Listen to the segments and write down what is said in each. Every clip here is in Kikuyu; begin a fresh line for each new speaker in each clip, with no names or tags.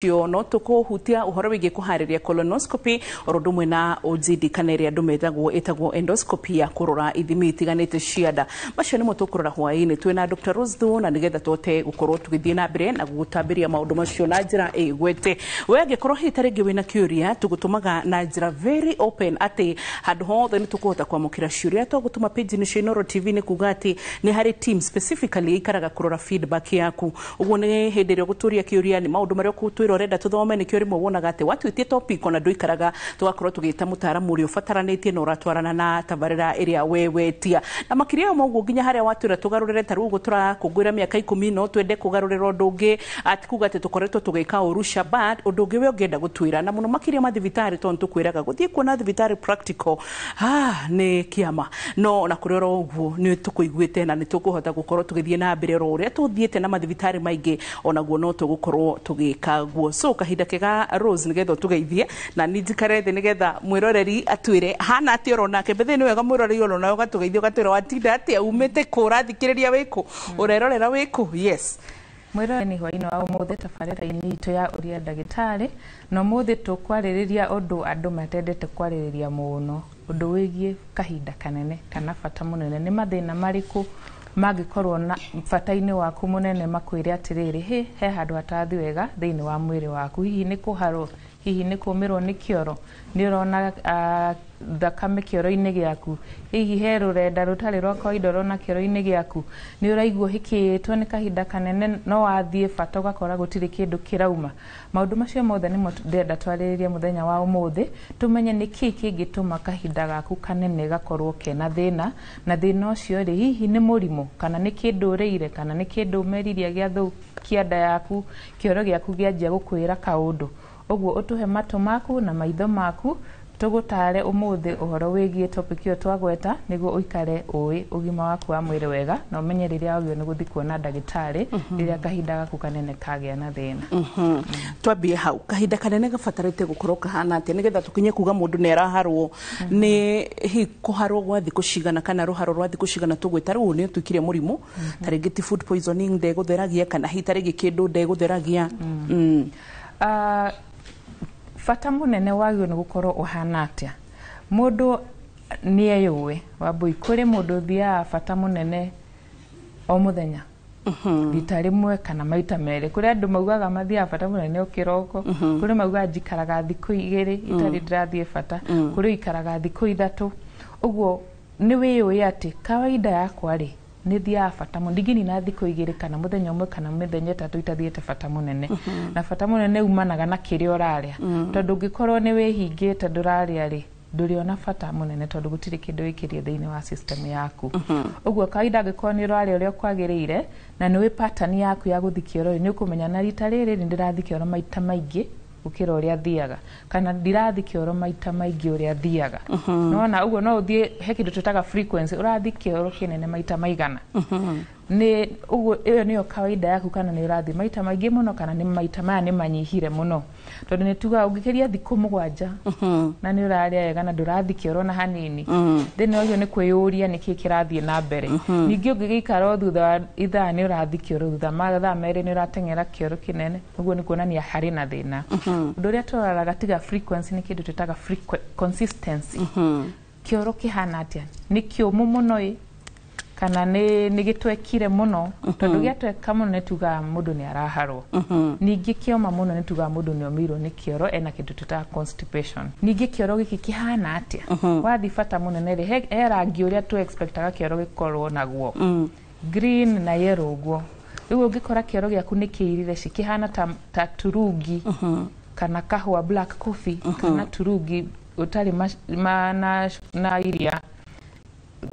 Cio no tũkũhutia ũhoro wĩgiĩ kũharĩria colonoscopy oro ũndũ ũmwe na OGD kana ĩrĩa andũ metagwo ĩtagwo endoscopy ya kũrora ithimi itiganĩte cia nda. Macio nĩmo tũkũrora hwaĩ-inĩ twĩna Dr. Rose Thuo, na nĩgetha tũhote gũkorwo tũgĩthiĩ na mbere na gũgũtambĩria maũndũ macio na njĩra ĩgwete. We angĩkorwo hihi ta rĩngĩ wĩna kĩũria, tũgũtũmaga na njĩra very open atĩ handũ hothe nĩ tũkũhota kwamũkĩra ciũria. Twagũtũma page-inĩ cia Inooro TV nĩ kuga atĩ nĩ harĩ team specifically ĩikaraga kũrora feedback yaku. Ũguo nĩ hĩndĩ ĩrĩa ũgũtũria kĩũria, nĩ maũndũ marĩa ũgũtwĩra ũrenda tũthome. Nĩkĩo rĩmwe wonaga atĩ watuĩtie topic ona ndũikaraga, tũgakorwo tũgĩta mũtaaramu ũrĩa ũbataranĩtie na ũratwarana na tabarĩra ĩrĩa we wetia. Na makĩria ya ũguo, nginya harĩa watwĩra tũgarũrĩre, ta rĩu ũguo tũrakũngũĩra mĩaka 10, no twende kũgarũrĩra ũndũ ũngĩ, ati kuga atĩ tũkoretwo tũgĩka ũru Shabbat, ũndũ ũngĩ we ũngĩenda gũtwĩra, na mũno makĩria mathibitarĩ, tondũ tũkwĩraga gũthiĩ kuona thibitarĩ practical nĩ kĩama. No ona kũrĩ oro ũguo, nĩ tũkũiguĩte na nĩ tũkũhota gũkorwo tũgĩthiĩ na mbere oro ũrĩa tũthiĩte na mathibitarĩ maingĩ, onaguo no tũgũkorwo tũgĩka guo. So kahinda kega, Rose, nĩgetha ũtũgeithie na ni njikare thĩ nĩgetha mwĩroreri atwĩre hana atĩ oro nake mbere. Nĩ wega mwĩroreri oro nawe ũgatũgeithia, ũgatwĩra watinda atĩa, umĩte kũ, ũrathikĩrĩria wĩkũ, ũrerorera wĩkũ. Yes.
Mwĩrore nĩ hwaĩ-inĩ wa ũmũthĩ tabarĩra-inĩ itũ ya Ũria Ndagĩtarĩ, na ũmũthĩ tũkwarĩrĩria ũndũ andũ matendete kwarĩrĩria mũno, ũndũ wĩgiĩ kahinda kanene kana bata mũnene. Nĩ mathĩna marĩkũ mangĩkorwo na bata-inĩ waku mũnene makwĩre atĩrĩrĩ, he handũ hatarathiĩ wega thĩinĩ wa mwĩrĩ waku? Hihi nĩ kũharwo? Hihi nĩ kũmĩrwo nĩ kĩoro? Nĩ ũrona thakame kĩoro-inĩ gĩaku? Hihi he rũrenda rũtarĩ rwa kawaida ũrona kĩoro-inĩ gĩaku? Nĩ ũraigua ũhĩkĩtwo nĩ kahinda kanene, no wathiĩ bata ũgakora gũtirĩ kĩndũ kĩrauma? Maũndũ macio mothe nĩmo ndĩrenda twarĩrĩrie mũthenya wa ũmũthĩ, tũmenye nĩ kĩĩ kĩngĩtũma kahinda gaku kanene gakorwo kena thĩna, na thĩna ũcio rĩ, hihi nĩ mũrimũ kana nĩ kĩndũ ũrĩire kana nĩ kĩndũ ũmeririe gĩathũkia nda yaku, kĩoro gĩaku kĩanjia gũkwĩra kaũndũ. Ũguo ũtũhe matũ maku na maitho maku, tũgũtare ũmũthĩ ũhoro wĩgiĩ topic ĩyo twagweta, nĩguo ũikare ũĩ ũgima waku wa mwĩrĩ wega na ũmenye rĩrĩa wagĩrĩirwo nĩ gũthiĩ kuona ndagĩtarĩ rĩrĩa kahinda gaku kanene kagĩa na thĩna.
Twambie hau, kahinda kanene gabatarĩte gũkorwo kahana atĩa nĩgetha tũkinye kuga mũndũ nĩ araharwo? Nĩ hihi kũharwo gwa thikũ cigana kana rũharo rwa thikũ cigana tũgwĩta rĩu nĩ ũtuĩkire mũrimũ? Ta rĩngĩ ti food poisoning ndegũtheragia, kana hihi ta rĩngĩ kĩndũ ndegũtheragia?
Bata mũnene wagĩrĩirwo nĩ gũkorwo ũhana atĩa? Mũndũ nĩ eyũĩ. Wambui, kũrĩ mũndũ ũthiaga bata mũnene o mũthenya rita rĩmwe kana maita merĩ. Kũrĩ andũ maugaga mathiaga bata mũnene o kĩroko. Kũrĩ maugaga njikaraga thikũ 2 itarĩ ndĩrathiĩ bata. Kũrĩ ũikaraga thikũ 3. Ũguo nĩ wĩyũĩ atĩ kawaida yakwa rĩ, nĩ thiaga bata mũno, ndingĩnina thikũ 2 kana mũthenya ũmwe kana mĩthenya 3 itathiĩte bata mũnene. Na bata mũnene umanaga na kĩrĩa ũrarĩa, tondũ ũngĩkorwo nĩ wĩhingĩte ndũrarĩa rĩ, ndũrĩona bata mũnene, tondũ gũtirĩ kĩndũ wĩkĩrie thĩinĩ wa system yaku. Ũguo kawaida angĩkorwo nĩ ũrarĩa ũrĩa kwagĩrĩire na nĩ wĩ pattern yaku ya gũthiĩ kĩoro rĩ, nĩ ũkũmenya na rita rĩrĩ nĩ ndĩrathiĩ kĩoro maita maingĩ gũkĩra ũrĩa thiaga, kana ndirathiĩ kĩoro maita maingĩ ũrĩa thiaga. Nona ũguo no ũthiĩ, he kĩndũ twĩtaga frequency, ũrathiĩ kĩoro kĩnene maita maigana. Nĩ ũguo ĩyo nĩyo kawaida yaku, kana nĩ ũrathiĩ maita maingĩ mũno kana nĩ maita maya nĩ manyihire mũno? Tondũ nĩ tugaga ũngĩkĩria thikũ 7 na nĩ ũrarĩa wega na ndũrathiĩ kĩoro na hanini, thĩna ũcio nĩ kwĩyũria nĩkĩ kĩrathiĩ na mbere. Ningĩ ũngĩgĩikara o thutha wa ithaa nĩ ũrathiĩ kĩoro, thutha mathaa 2 nĩ ũrateng'era kĩoro kĩnene, ũguo nĩ kuonania harĩ na thĩna. Ũndũ ũrĩa tũroraga tiga frequency nĩ kĩndũ twĩtaga consistency. Kĩoro kĩhana atĩa? Nĩ kĩũmũ mũno ĩ, kana nĩ gĩtwekire mũno? Tondũ gĩatweka mũno nĩ tugaga mũndũ nĩ araharwo. Ningĩ kĩoma mũno nĩ tugaga mũndũ nĩ omĩirwo nĩ kĩoro, ena kĩndũ twĩtaga constipation. Ningĩ kĩoro gĩkĩ kĩhana atĩa? Wathiĩ bata mũnene rĩ, he rangi ũrĩa tũ expectaga kĩoro gĩkorwo naguo, green na yellow. Ũguo rĩu ũngĩkora kĩoro gĩaku nĩ kĩirire ci kĩhana ta turungi kana kahũa, black coffee kana turungi ũtarĩ na iria,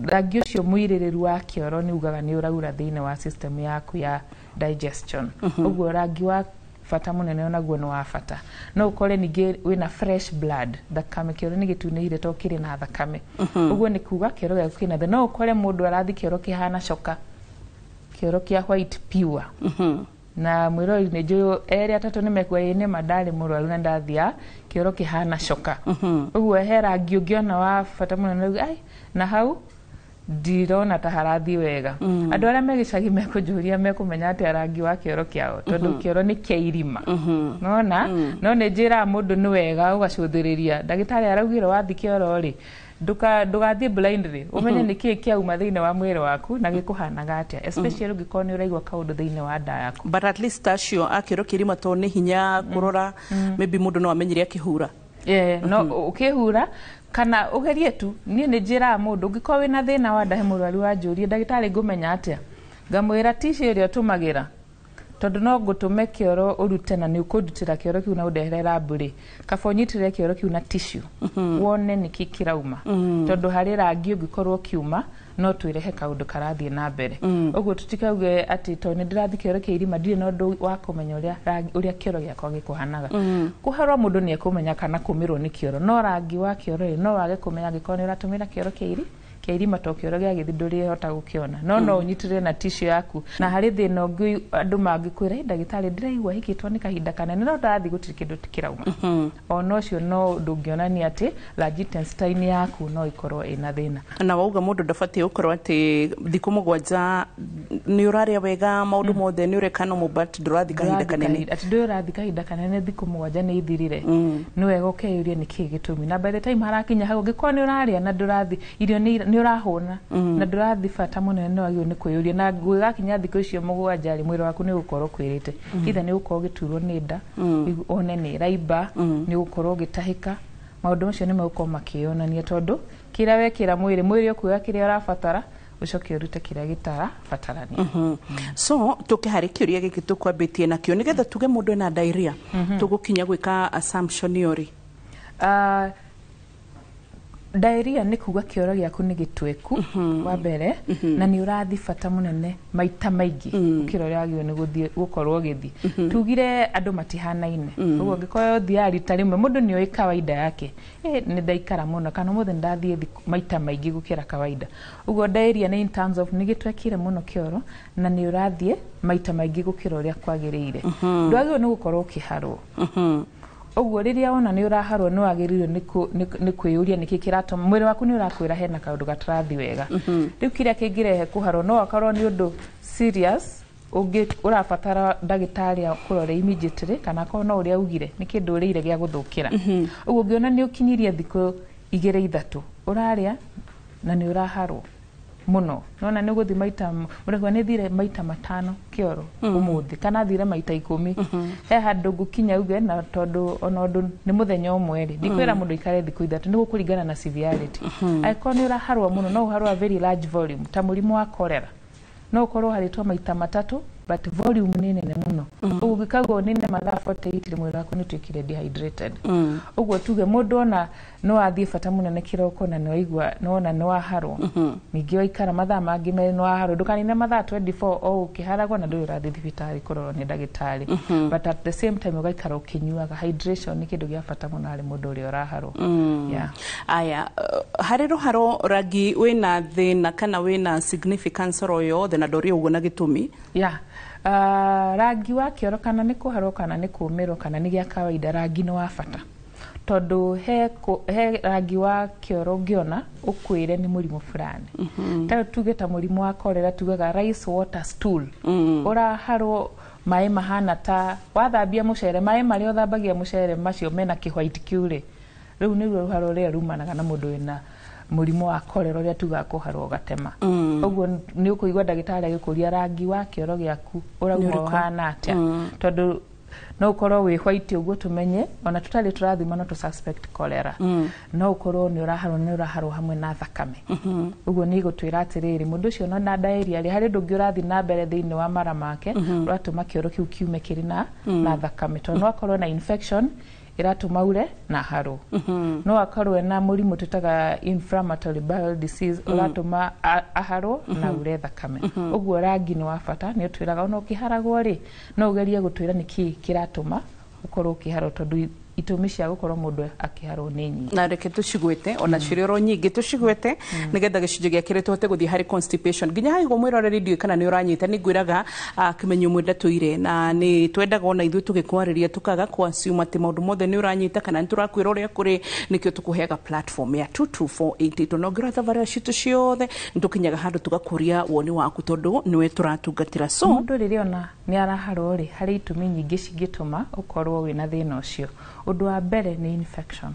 rangi ũcio mũirĩrĩru wa kĩoro nĩ ugaga nĩ ũraura thĩinĩ wa system yaku ya digestion. Ũguo rangi wa bata mũnene onaguo nĩ wa bata. No ũkore ningĩ wĩna fresh blood, thakame, kĩoro nĩ gĩtunĩhire to kĩrĩ na thakame, ũguo nĩ kuga kĩoro gĩaku kĩna thĩna. No ũkore mũndũ arathi kĩoro kĩhana coka, kĩoro kĩa white pure. Na mwĩrori, nĩ njũĩ erĩ atatũ nĩ mekuga ĩ nĩma ndarĩ mũrwaru na ndathia kĩoro kĩhana coka. Ũguo he rangi ũngĩona wa bata mũnene uge, ai, na hau Ndirona ta harathiĩ wega. Andũ arĩa me gĩcagi mekũnjũria mekũmenya atĩa rangi wa kĩoro kĩao, tondũ kĩoro nĩ kĩa irima nona. No nĩ njĩraga mũndũ nĩ wega ũgacũthĩrĩria. Ndagĩtarĩ araugire wathiĩ kĩoro rĩ, ndũgathiĩ blindly, ũmenye nĩ kĩĩ kĩauma thĩinĩ wa mwĩrĩ waku na gĩkũhanaga atĩa, especially ũngĩkorwo nĩ ũraigua kaũndũ thĩinĩ wa nda yaku.
But at least acio a kĩoro kĩrima, to nĩ hinya kũrora, maybe mũndũ no amenyire akĩhura.
Yeah, no ũkĩhura kana ũgerie tu. Niĩ nĩ njĩraga mũndũ ũngĩkorwo wĩna thĩna wa nda, he mũrwaru wanjũrie, "Ndagĩtarĩ, ngũmenya atĩa?" Ngamwĩra tissue ĩrĩa ũtũmagĩra, tondũ no ngũtũme kĩoro ũrute na nĩ ũkũndutĩra kĩoro kĩu na ũndehere lab rĩ, kaba ũnyitĩrĩre kĩoro kĩu na tissue wone nĩkĩ kĩrauma, tondũ harĩ rangi ũngĩkorwo ũkiuma no twĩrehe kaũndũ karathiĩ na mbere. Ũguo tũtikauge atĩ tondũ nĩ ndĩrathiĩ kĩoro kĩa irima ndirĩ na ũndũ wa kũmenya ũrĩa ũrĩa kĩoro gĩakwa gĩkũhanaga. Kũharwo mũndũ nĩ ekũmenya kana kũmĩrwo nĩ kĩoro, no rangi wa kĩoro rĩ, no wage kũmenya angĩkorwo nĩ ũratũmĩra kĩoro kĩa irima, to kĩoro gĩa gĩthi ndũrĩhota gũkĩona, no ũnyitĩrĩre na tissue yaku. Na harĩ thĩna ũngĩ andũ mangĩkwĩra, "Ĩ ndagĩtarĩ, ndĩraigua hikĩtwo nĩ kahinda kanene no ndarathiĩ gũtirĩ kĩndũ kĩrauma." Ona ũcio no ũndũ ũngĩonania atĩ large intestine yaku no ĩkorwo ĩna thĩna.
Na wauga mũndũ ndabatiĩ gũkorwo atĩ thikũ 7 nĩ ũrarĩa wega, maũndũ mothe nĩ ũreka normal, but ndũrathiĩ kahinda kanene.
Atĩ ndũĩ ũrathiĩ kahinda kanene, thikũ 7 nĩ ithirire, nĩ wega ũkeyũria nĩ kĩĩ gĩtũmi. Na by the time harakinya hau, ũngĩkorwo nĩ ũrarĩa na ndũrathiĩ irio nĩ ũrahũna na ndũrathiĩ bata mũnene, nĩ wagĩrĩirwo nĩ kwĩyũria. Na gwĩgakinya thikũ icio 7 rĩ, mwĩrĩ waku nĩ ũgũkorwo kwĩrĩte either nĩ ũgũkorwo ũgĩturwo nĩ nda, one nĩ ĩraimba, nĩ ũgũkorwo ũgĩtahĩka. Maũndũ macio nĩ megũkorwo makĩyonania, tondũ kĩrĩa wekĩra mwĩrĩ, mwĩrĩ ũkuoya kĩrĩa ũrabatara, ũcoke ũrute kĩrĩa gĩtarabatarania.
So tũke harĩ kĩũria gĩkĩ tũkwambĩtie nakĩo, nĩgetha tuge mũndũ ena diarrhea, tũgũkinya gwĩka assumption ĩyo rĩ?
Diarrhea nĩ kuga kĩoro gĩaku nĩ gĩtweku wa mbere, na nĩ ũrathiĩ bata mũnene maita maingĩ gũkĩra ũrĩa wagĩrĩirwo nĩ gũthiĩ gũkorwo ũgĩthiĩ. Tugire andũ matihanaine, ũguo ũngĩkorwo ũthiaga rita rĩmwe, mũndũ nĩ oĩ kawaida yake, nĩ ndaikara mũno kana ũmũthĩ nĩ ndathiĩ maita maingĩ gũkĩra kawaida. Ũguo diarrhea nĩ in terms of nĩ gĩtwekire mũno kĩoro na nĩ ũrathiĩ maita maingĩ gũkĩra ũrĩa kwagĩrĩire. Ndwagĩrĩirwo nĩ gũkorwo ũkĩharwo. Ũguo rĩrĩa wona nĩ ũraharwo, nĩ wagĩrĩirwo nĩ kwĩyũria nĩkĩ kĩratũma. Mwĩrĩ waku nĩ ũrakwĩra hena kaũndũ gatarathiĩ wega. Rĩu kĩrĩa kĩngĩrehe kũharwo no akorwo nĩ ũndũ serious ũngĩ ũrabatara ndagĩtarĩ akũrore immediately, kana akorwo no ũrĩa augire nĩ kĩndũ ũrĩire gĩa gũthũkĩra. Ũguo ũngĩona nĩ ũkinyirie thikũ 2 3 ũrarĩa na nĩ ũraharwo mũno, nona nĩ ũgũthiĩ maita, ũraigua nĩ thire maita 5 kĩoro ũmũthĩ kana thire maita 10, he handũ ngũkinya uge na tondũ ona ũndũ nĩ mũthenya ũmwe rĩ, ndikwĩra mũndũ aikare thikũ 3, nĩ gũkũringana na severity. Angĩkorwo nĩ ũraharwo mũno, no ũharwo a very large volume ta mũrimũ wa cholera, no ũkorwo harĩtwo maita 3, but volume nĩ nene mũno. Ũguo ũngĩkaigua nene mathaa 48, mwĩrĩ waku nĩ ũtuĩkire dehydrated. Ũguo tuge mũndũ ona no athiĩ bata mũnene kĩroko na nĩwaigua nĩwona nĩwaharwo, ningĩ waikara mathaa mangĩ 2 nĩwaharwo, ndũkanine mathaa 24 o ũkĩharagwo na ndũrĩ ũrathiĩ thibitarĩ kũrorwo nĩ ndagĩtarĩ. But at the same time ũgaikara ũkĩnyuaga. Hydration nĩ kĩndũ gĩa bata mũno harĩ mũndũ ũrĩa ũraharwo, yeah.
Aya, harĩ rũharo rangi wĩna thĩna kana wĩna significance oro yothe na ndũrĩ ũguo na gĩtũmi?
Yeah. Rangi wa kĩoro, kana nĩ kũharwo kana nĩ kũmĩrwo kana nĩ gĩa kawaida, rangi nĩ wa bata, tondũ he rangi wa kĩoro ũngĩona ũkwĩre nĩ mũrimũ fulani. Ta tuge ta mũrimũ wa cholera, tugaga rice water stool, ũraharwo maĩ mahana ta wathambia mũcere, maĩ marĩa ũthambagia mũcere macio mena kĩ-white kĩu rĩ, rĩu nĩruo rũharo rũrĩa rumanaga na mũndũ wĩna mũrimũ wa cholera, ũrĩa tugaga kũharwo gatema. Ũguo nĩ ũkũigua ndagĩtarĩ agĩkũria rangi wa kĩoro gĩaku ũrauma
Nĩ ũrĩkũ?
ũhana atĩa, tondũ no ũkorwo wĩ white ũguo tũmenye ona tũtarĩ tũrathima no tũ suspect cholera. No ũkorwo nĩ ũraharwo, nĩ ũraharwo hamwe na thakame. Ũguo nĩ igũtwĩra atĩrĩrĩ, mũndũ ũcio no na diarrhea rĩ, harĩ ũndũ ũngĩ ũrathiĩ na mbere thĩinĩ wa mara make ũratũma kĩoro kĩu kiume kĩrĩ na thakame, tondũ no akorwo na infection ĩratũma ure na harwo, no akorwo na mũrimũ twĩtaga inflammatory bowel disease ũratũma aharwo na ure thakame. Ũguo rangi nĩ wa bata, nĩ ũtwĩraga ona ũkĩharagwo rĩ, no ũgerie gũtwĩra nĩ kĩĩ kĩratũma ũkorwo ũkĩharwo, tondũ Itũmi cia gũkorwo mũndũ akĩharwo nĩ nyingĩ.
Na reke tũcigwĩte ona cirĩ oro nyingĩ, tũcigwĩte nĩgetha gĩcunjĩ gĩa kerĩ tũhote gũthiĩ harĩ constipation. Nginya hau ũguo, mwĩroreri, ndiũĩ kana nĩ ũranyita, nĩ ngwĩraga kĩmenyo mwenda tũire na nĩ twendaga ona ithuĩ tũgĩkwarĩria tũkaga kũ assume atĩ maũndũ mothe nĩ ũranyita kana nĩ tũrakwĩra ũrĩa kũrĩ. Nĩkĩo tũkũheaga platform ya 22488, na ũngĩrora thabarĩra citũ ciothe nĩ tũkinyaga handũ tũgakũria woni waku tondũ nĩwe tũratungatĩra, so
Mũndũ rĩrĩa ona nĩ araharwo rĩ, harĩ itũmi nyingĩ cingĩtũma ũkorwo wĩna thĩna ũcio. Ũndũ wa mbere nĩ infection.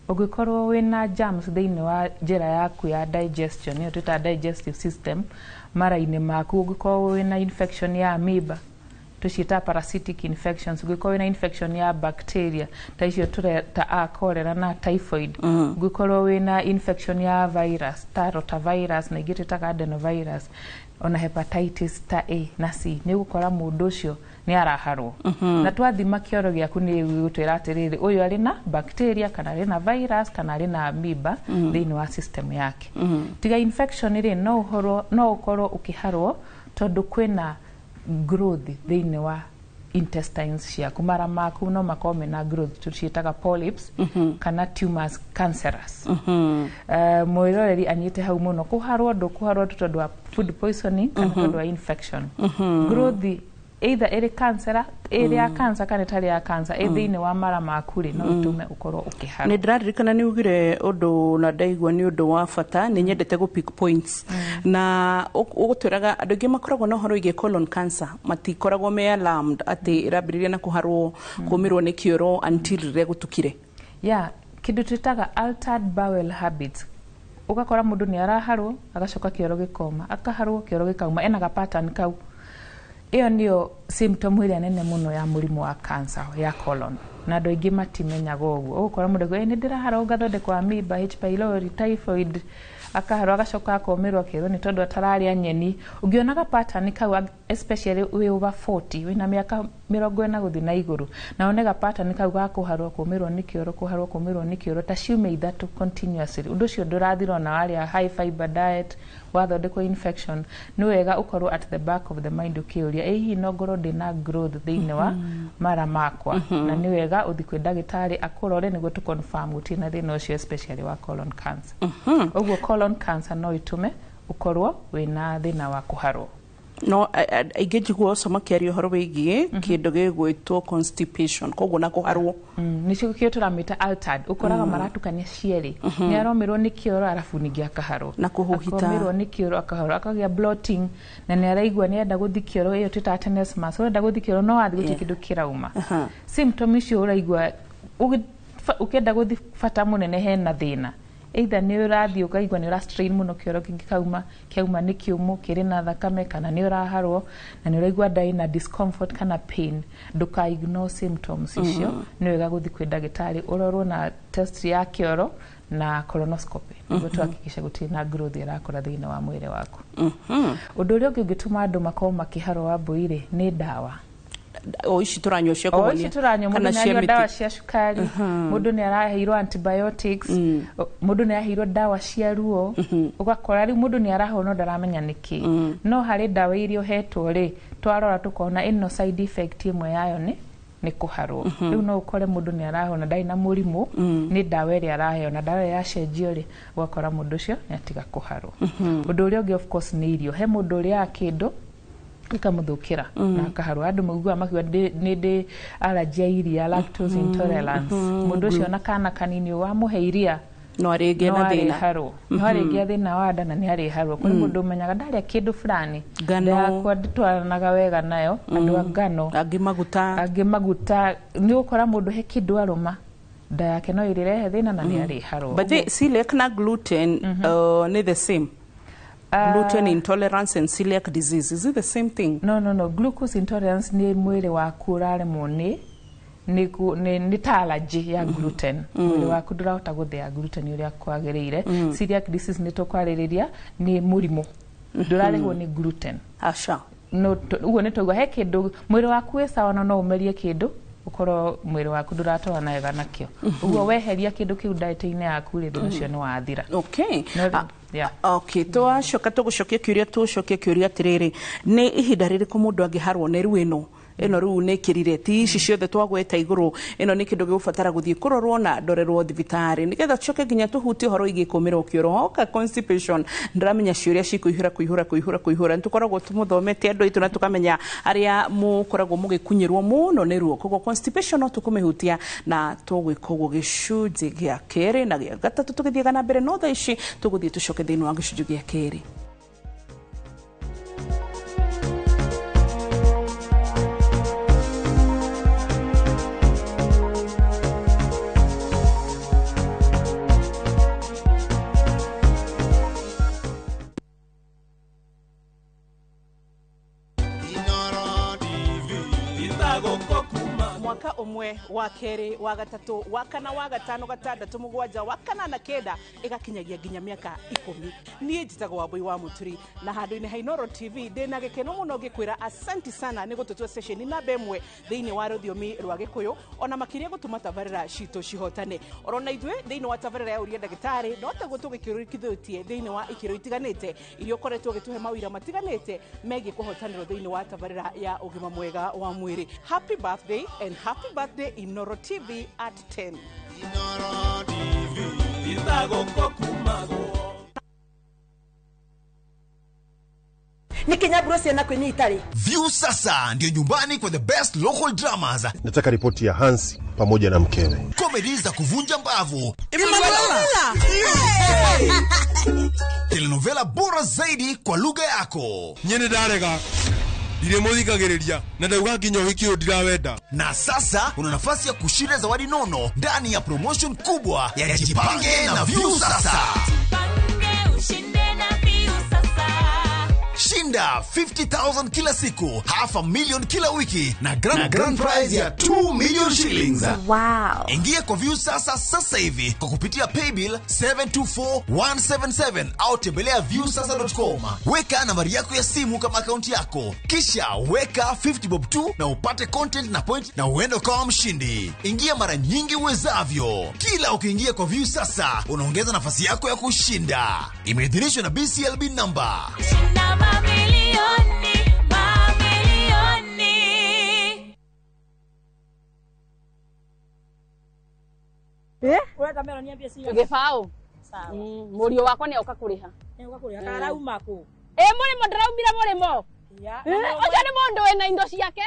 Ũngĩkorwo wĩna germs thĩinĩ wa njĩra yaku ya digestion, nĩyo twĩtaga digestive system, mara-inĩ maku, ũngĩkorwo wĩna infection ya amoeba, tũciĩtaga parasitic infections, ũngĩkorwo wĩna infection ya bacteria ta icio tũreta a cholera na typhoid, ũngĩkorwo wĩna infection ya virus ta rotavirus na ingĩ twĩtaga adenovirus, ona hepatitis ta A na C, nĩ ũgũkora mũndũ ũcio nĩ araharwo. Na twathima kĩoro gĩaku nĩ gũtwĩra atĩrĩrĩ, ũyũ arĩ na bacteria kana arĩ na virus kana arĩ na amoeba thĩinĩ wa system yake. Tiga infection rĩ, no ũkorwo ũkĩharwo tondũ kwĩna growth thĩinĩ wa intestines ciaku. Mara maku no makorwo mena growth tũciĩtaga polyps kana tumors cancerous. Mwĩroreri anyite hau mũno, kũharwo ndũkũharwo tu tondũ wa food poisoning kana tondũ wa infection. Growth either ĩrĩ cancer, ĩrĩ ya cancer kana ĩtarĩ ya cancer, ĩ thĩinĩ wa mara maku rĩ, no ĩtũme ũkorwo ũkĩharwo.
Nĩ ndĩraririkana nĩ ugire ũndũ na ndaigua nĩ ũndũ wa bata, nĩ nyendete gũ pick points, na ũgũtwĩraga andũ aingĩ makoragwo na ũhoro wĩgiĩ colon cancer matikoragwo me alarmed atĩ ĩrambĩrĩria na kũharwo, kũmĩrwo nĩ kĩoro until rĩrĩa gũtukire.
Ya kĩndũ twĩtaga altered bowel habits, ũgakora mũndũ nĩ araharwo agacoka kĩoro gĩkoma, akaharwo kĩoro gĩkauma, ena ga pattern kau. Ĩyo nĩyo symptom ĩrĩa nene mũno ya mũrimũ wa cancer ya colon, na andũ aingĩ matimenyaga ũguo. Ũgũkora mũndũ akiuga, "Ĩ, nĩ ndĩraharwo ngathondekwo amoeba, H pylori, typhoid," akaharwo agacoka akomĩrwo akerwo nĩ tondũ atararĩa nyeni. Ũngĩonaga pattern kau, especially wĩ over 40, wĩna mĩaka 40 gũthiĩ na igũrũ, na one ga pattern kau ga kũharwo, kũmĩrwo nĩ kĩoro, kũharwo, kũmĩrwo nĩ kĩoro ta ciumia 3 continuously, ũndũ ũcio ndũrathira ona warĩa high fiber diet, wathondekwo infection, nĩ wega ũkorwo at the back of the mind ũkĩũria, ĩ hihi no ngorwo ndĩna growth thĩinĩ wa mara makwa? Na nĩ wega ũthiĩ kwĩ ndagĩtarĩ akũrore nĩguo tũ confirm gũtirĩ na thĩna ũcio, especially wa colon cancer. Ũguo colon cancer no ĩtũme ũkorwo wĩna thĩna wa kũharwo.
No aingĩ njiguo ũcio makĩaria ũhoro wĩgiĩ kĩndũ gĩgwĩtwo constipation, koguo na kũharwo.
Nĩcio kĩo tũramĩta altered. Ũkoraga maratukania cierĩ, nĩ aromĩrwo nĩ kĩoro arabu ningĩ akaharwo.
Na kũhũhita.
Akomĩrwo nĩ kĩoro akaharwo, akagĩa bloating, na nĩ araigua nĩ enda gũthi kĩoro, ĩyo twĩtaga tenesmus, ũrenda gũthi kĩoro no wathiĩ gũtirĩ kĩndũ kĩrauma. Symptom icio ũraigua ũkĩenda gũthi bata mũnene hena thĩna, either nĩ ũrathiĩ ũkaigua nĩ ũra strain mũno kĩoro kĩngĩkauma, kĩauma nĩ kĩũmũ kĩrĩ na thakame, kana nĩ ũraharwo na nĩ ũraigua nda ĩna discomfort kana pain, ndũka ignore symptoms icio. Nĩ wega gũthiĩ kwĩ ndagĩtarĩ ũrorwo na test ya kĩoro na colonoscopy nĩguo tuhakikishe gũtirĩ na growth ĩrakũra thĩinĩ wa mwĩrĩ waku. Ũndũ ũrĩa ũngĩ ũngĩtũma andũ makorwo makĩharwo wa mbũi-rĩ, nĩ ndawa.
O ici tũranyua cia
O
kũhonia
ici tũranyua, mũndũ
kana
nĩ
cia
anyua ndawa
mĩtĩ.
Cia cukari, mũndũ nĩ araheirwo antibiotics, mũndũ nĩ araheirwo ndawa cia ruo, ũgakora rĩu mũndũ nĩ arahona no ndaramenya nĩkĩ. No harĩ ndawa iria ũhetwo rĩ, twarora tũkona ĩno side effect ĩmwe yayo nĩ kũharwo. Rĩu no ũkore mũndũ nĩ arahona, ndarĩ na mũrimũ, nĩ ndawa ĩrĩa araheo, na ndawa ĩyo yacenjio rĩ, ũgakora mũndũ ũcio nĩ atiga kũharwo. Ũndũ ũrĩa ũngĩ, of course, nĩ irio. He mũndũ ũrĩaga kĩndũ gĩkamũthũkĩra na akaharwo. Andũ maiguaga makiuga, "Nĩ ndĩ allergy ya iria, lactose intolerance." Mũndũ ũcio ona kana kanini wamũhe iria
no arĩngĩ
no
na thĩna.
Arĩharwo, no arĩngĩa thĩna wa nda na nĩ arĩharwo. Kũrĩ mũndũ ũmenyaga ndarĩa kĩndũ fulani,
Ngano.
nda yakwa ndĩtwaranaga wega nayo, andũ a ngano.
Angĩ maguta.
Angĩ maguta. Nĩ ũgũkora mũndũ he kĩndũ arũma, nda yake no ĩrĩrehe thĩna na nĩ arĩharwo.
But the celiac na gluten nĩ the same? Gluten intolerance and celiac disease, is it the same thing?
No, glucose intolerance nĩ mwĩrĩ waku ũraremwo nĩ ta allergy ya gluten, mwĩrĩ waku ndũrahota gũthĩa gluten ũrĩa kwagĩrĩire. Celiac disease nĩ tũkwarĩrĩria, nĩ mũrimũ ndũrarehwo nĩ gluten.
Aca.
No ũguo nĩ twaigua he kĩndũ mwĩrĩ waku wĩ sawa, no no ũmerie kĩndũ ũkorwo mwĩrĩ waku ndũratwarana wega nakĩo. Ũguo weheria kĩndũ kĩu diet-inĩ yaku rĩ, thĩna ũcio nĩ wathira.
Okay.
No,
Ah,
yeah.
okay, twacoka tũgũcokia kĩũria, tũcokie kĩũria atĩrĩrĩ, nĩ ihinda rĩrĩkũ mũndũ angĩharwo nĩ rĩu ĩno Ĩno rĩu nĩ ĩkĩrire ti ici ciothe twagweta igũrũ. Ĩno nĩ kĩndũ gĩgũbatara gũthiĩ kũrorwo na ndorerwo thibitarĩ nĩgetha tũcoke nginya tũhutie ũhoro wĩgiĩ kũmĩrwo kĩoro hoka constipation. Ndĩramenya ciũria cikũihũra kũihũra kũihũra kũihũra. Nĩtũkoragwo tũmũthomete andũ aitũ na tũkamenya arĩa mũkoragwo mũgĩkunyĩrwo mũno nĩ ruo. Koguo constipation no tũkũmĩhutia na tũgwĩka ũguo gĩcunjĩ gĩa kerĩ na gĩa gatatũ tũgĩthiaga na mbere, no thaa ici tũgũthiĩ tũcoke thĩinĩ wa gĩcunjĩ gĩa kerĩ. Mwaka ũmwe, wa kerĩ, wa gatatũ, wa kana, wa gatano, gatandatũ, mũgwanja, wa kanana, kenda, ĩgakinyagia nginya mĩaka 10. Niĩ njĩtagwo Wambui wa Mũturi na handũ-inĩ ha Inooro TV ndĩna gĩkeno mũno ngĩkwĩra asanti sana nĩ gũtũtua ceceni namba ĩmwe thĩinĩ wa rũthiomi rwa Gĩkũyũ, ona makĩria gũtũma tabarĩra citũ cihotane. Orona ithuĩ thĩinĩ wa tabarĩra ya Ũria Ndagĩtarĩ no taguo tũgĩkĩrũkithĩtie thĩinĩ wa ikĩro itiganĩte iria ũkoretwo ũgĩtũhe mawĩra matiganĩte megiĩ kũhotanĩrwo thĩinĩ wa tabarĩra ya ũgima mwega wa mwĩrĩ. Happy birthday and happy birthday Inooro TV at 10.
Inooro TV itagũkũkumagwo.
Nikinyaburo ciana kwenye itari.
View sasa ndio nyumbani kwa the best local dramas.
Nataka ripoti ya Hansi pamoja na mkewe.
Comedy za kuvunja mbavu.
Emanuela.
Telenovela bora zaidi kwa lugha yako.
Nyene ndarega. Ndiremuthikagiriria na ndauga nginya ũhiki ũyũ ndirawenda.
Na sasa una nafasi ya kushinda zawadi nono ndani ya promotion kubwa ya Jipange na View Sasa.
Jipange ushinde na View Sasa.
Shinda 50,000 kila siku, 500,000 kila wiki na grand prize ya 2 million shillings.
Wow.
Ingia kwa View Sasa sasa hivi kwa kupitia paybill 724177 au tembelea viewsasa.com. Weka nambari yako ya simu kama akaunti yako, kisha weka 50 bob tu na upate content na point na uende ukawa mshindi. Ingia mara nyingi uwezavyo. Kila ukiingia kwa View Sasa unaongeza nafasi yako ya kushinda. Imeidhinishwa na BCLB number.
Shinda mamilioni, mamilioni.
Gĩbaũ. Mũriũ wakwa nĩ oka kũrĩha.
Karauma kũ?
Ĩ mũrĩmo ndĩraumire mũrĩmo. Ũcio nĩ mũndũ wĩna indo ciake.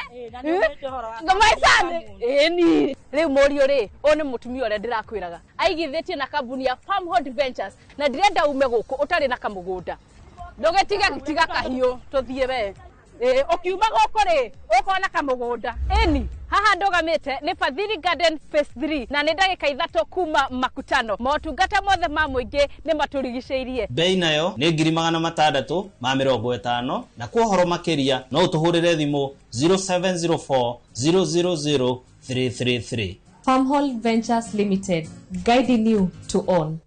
Ngamaicani. Ĩni. Rĩu mũriũ rĩ, ũyũ nĩ mũtumia ũrĩa ndĩrakwĩraga. Aigithĩtie na kambuni ya Farmhold Ventures na ndĩrenda ume gũkũ ũtarĩ na kamũgũnda. Ndũgĩtige tiga kahiũ tũthiĩ we. Ũkiuma gũkũ rĩ, ũkona kamũgũnda. Ĩni, haha ndũgamĩte nĩ Fadhili Garden Phase 3 na nĩ ndagĩka 3 kuma Makutano. Motungata mothe ma mũingĩ nĩ matũrigicĩirie.
Bei nayo nĩ 650,000 na kwa ũhoro makĩria no ũtũhũrĩre thimũ 0704 000 333.
Farmhold Ventures Limited, guiding you to own.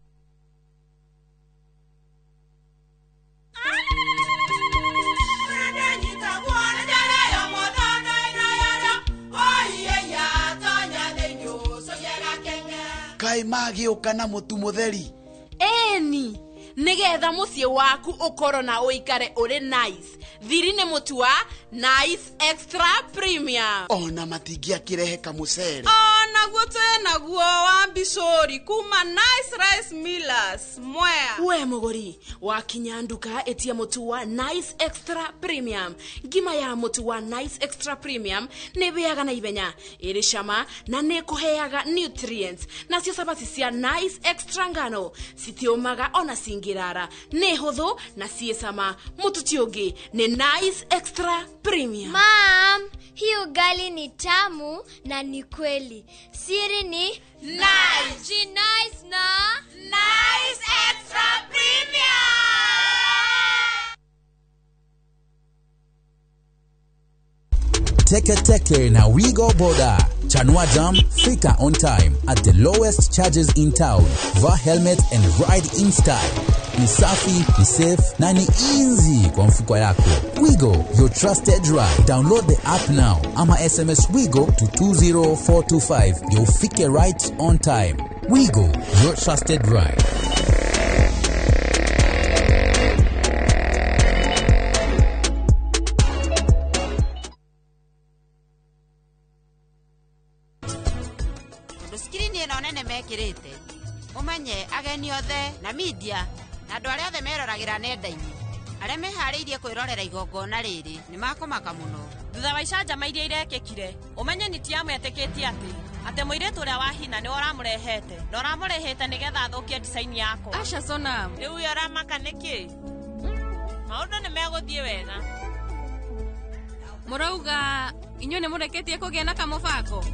Kai magĩũka na mũtu mũtheri.
Ĩni, nĩgetha mũciĩ waku ũkorwo na ũikare ũrĩ nice. Thiri nĩ mũtu wa Nice Extra Premium.
Ona matingĩakĩrehe kamũcere.
Onaguo twĩnaguo wa mbicũri kuma Nice Rice Millers Mwea. We mũgũri, wakinya nduka ĩtia mũtu wa Nice Extra Premium. Ngima ya mũtu wa Nice Extra Premium nĩ ĩhĩaga na ihenya, ĩrĩ cama na nĩ ĩkũheaga nutrients. Nacio cabaci cia Nice Extra ngano citiũmaga ona cingĩrara, nĩ hũthũ na ciĩ cama. Mũtu ti ũngĩ nĩ Nice Extra Premium.
Mom, hii ugali ni tamu na ni kweli. Siri ni Nice. Nice na
Nice Extra Premium.
Teke Teke na Wigo Boda. Chanua Jam, fika on time at the lowest charges in town. Vaa helmet and ride in style. Ni safi, ni safe na ni easy kwa mfuko yako. Wigo, your trusted ride. Download the app now ama SMS Wigo to 20425. You'll fike right on time. Wigo, your trusted ride.
Tondũ screen ĩno nene mekĩrĩte, ũmenye ageni othe na media na andũ arĩa othe meroragĩra nenda-inĩ arĩa meharĩirie kwĩrorera igongona rĩrĩ nĩ makũmaka mũno.
Thutha wa icanjama iria irekĩkire, ũmenye nĩ ti ametĩkĩtie atĩ mũirĩtu ũrĩa wa hina nĩ ũramũrehete na ũramũrĩhĩte nĩgetha athũkie design yakwa.
Aca Sonam.
Rĩu we ũramaka nĩkĩ? Maũndũ nĩ megũthiĩ wega.
Mũrauga inyuĩ nĩ mũrĩkĩtie kũgĩa na kamũbango?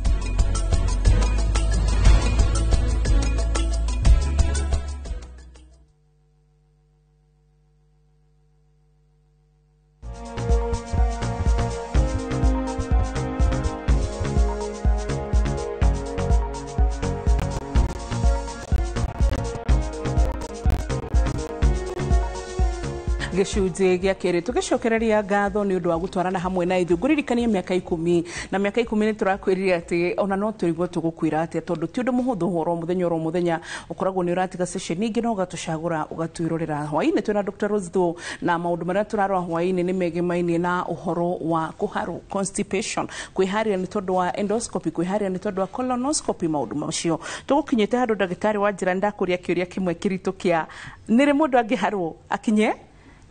Gĩcunjĩ gĩa kerĩ tũgĩcokereria ngatho nĩ ũndũ wa gũtwarana hamwe na ithuĩ. Ngũririkanie mĩaka 10 na mĩaka 10 nĩ tũrakwĩrire atĩ ona no tũrigwo tũgũkwĩra atĩa, tondũ ti ũndũ mũhũthũ ũhoro mũthenya oro mũthenya ũkoragwo nĩ ũratiga session ingĩ na ũgatũcagũra ũgatwĩrorera. Hwaĩ-inĩ twĩna Dr. Rose Thuo, na maũndũ marĩa tũrarora hwaĩ-inĩ nĩ megemainie na ũhoro wa kũharwo, constipation, kwĩharĩria nĩ tondũ wa endoscopy, kwĩharĩria nĩ tondũ wa colonoscopy. Maũndũ macio tũgũkinyĩte handũ ndagĩtarĩ wa njĩra ndakũria kĩũria kĩmwe kĩritũ kĩa nĩrĩ mũndũ angĩharwo akinye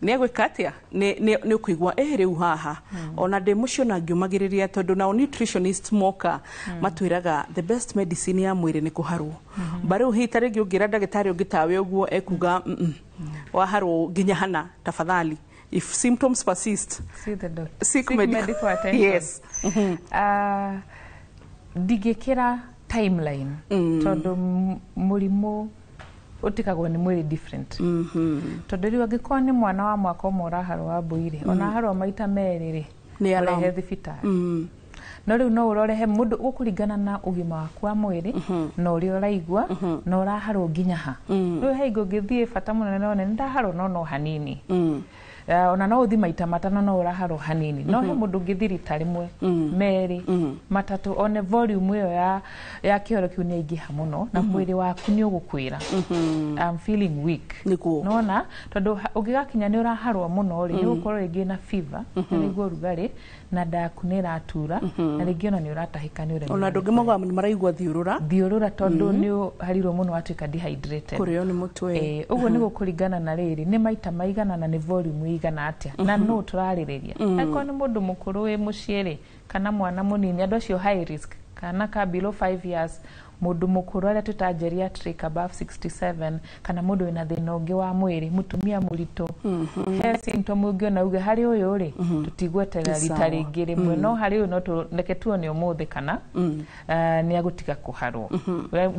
nĩ egwĩka atĩa, nĩ ũkũigua rĩu haha ona ndĩ mũciĩ ona ngiũmagĩrĩria, tondũ nao nutritionist moka matwĩraga the best medicine ya mwĩrĩ nĩ kũharwo. Ba rĩu hihi ta rĩngĩ ũngĩra ndagĩtarĩ ũngĩ tawe ũguo ekuga waharwo nginya hana, tafadhali, if symptoms persist
see the doctor,
seek medical
attention.
Yes.
Ndingĩkĩra timeline tondũ mũrimũ ũtikagwo nĩ mwĩrĩ different. Tondũ rĩu angĩkorwo nĩ mwana wa mwaka ũmwe ũraharwo wa mbũi-rĩ, ona aharwo maita merĩ rĩ,
Nĩ alarm.
ũrehe thibitarĩ. No rĩu no ũrorehe mũndũ gũkũringana na ũgima waku wa mwĩrĩ na ũrĩa ũraigua na ũraharwo nginya ha. Rĩu he hingo ũngĩthiĩ bata mũnene one nĩ ndaharwo no hanini. Ona no ũthi maita matano no ũraharwo hanini. No he mũndũ ũngĩthi rita rĩmwe, merĩ, matatũ, one volume ĩyo ya kĩoro kĩu nĩ yaingĩha mũno na mwĩrĩ waku nĩ ũgũkwĩra I'm feeling weak. Nona tondũ ũngĩgakinya nĩ ũraharwo mũno rĩ, nĩ ũgũkorwo rĩngĩ na fever, nĩ ũrugarĩ na nda yaku nĩ ĩratura na rĩngĩ ona nĩ ũratahĩka nĩ ũremererwo.
Ona andũ angĩ maugaga nĩ maraigua thiũrũra.
Thiũrũra tondũ nĩ ũharirwo mũno watuĩka dehydrated.
Kũrĩo nĩ mũtwe.
Ũguo nĩ gũkũringana na rĩrĩ nĩ maita maigana na nĩ volume ĩigana atĩa na nũ tũrarĩrĩria. Angĩkorwo nĩ mũndũ mũkũrũ wĩ mũciĩ rĩ, kana mwana mũnini, andũ acio high risk, kana ka below 5 years, mũndũ mũkũrũ arĩa twĩta geriatric above 67, kana mũndũ wĩna thĩna ũngĩ wa mwĩrĩ, mũtumia mũritũ, he symptom ũngĩona uge harĩ ũyũ rĩ, tũtigweterera rita rĩngĩ rĩmwe, no harĩ ũyũ no reke tuone ũmũthĩ kana nĩ agũtiga kũharwo.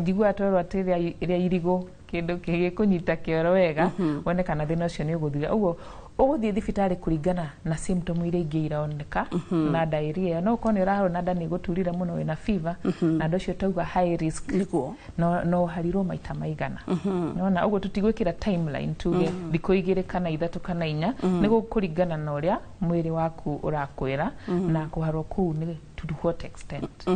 Njiguaga twerwo atĩ rĩa irigũ kĩndũ gĩkũnyita kĩoro wega, wone kana thĩna ũcio nĩ ũgũthira. Ũguo ũgũthiĩ thibitarĩ kũringana na symptom iria ingĩ ironeka na diarrhea. No ũkorwo nĩ ũraharwo na nda nĩ ĩgũturire mũno, wĩna fever, na andũ acio tauga high risk, no ũharirwo maita maigana. Nona ũguo tũtigwĩkĩra timeline tuge thikũ 2 kana 3 kana 4, nĩ gũkũringana na ũrĩa mwĩrĩ waku ũrakwĩra na kũharwo kũu nĩ to what extent.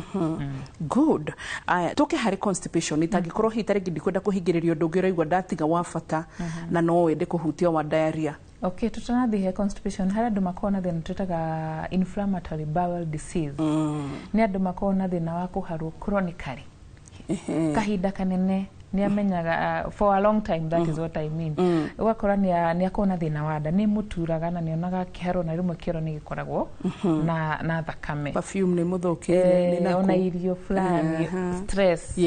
Good. Aya, tũke harĩ constipation. Itangĩkorwo hihi ta rĩngĩ ndikwenda kũhingĩrĩria ũndũ ũngĩ ũraigua ndatiga wa bata na no wende kũhutia wa diarrhea.
Okay, tutanathiĩ he constipation, harĩ andũ makoragwo na thĩna twĩtaga inflammatory bowel disease. Nĩ andũ makoragwo na thĩna wa kũharwo chronically. Kahinda kanene nĩ amenyaga for a long time, that is what I mean. Ũgakora nĩ akoragwo na thĩna wa nda, nĩ mũturaga na nĩ onaga kĩharwo na rĩmwe kĩoro nĩ gĩkoragwo na thakame.
Perfume nĩ mũthũkĩire, nĩ
Ona irio fulani, stress.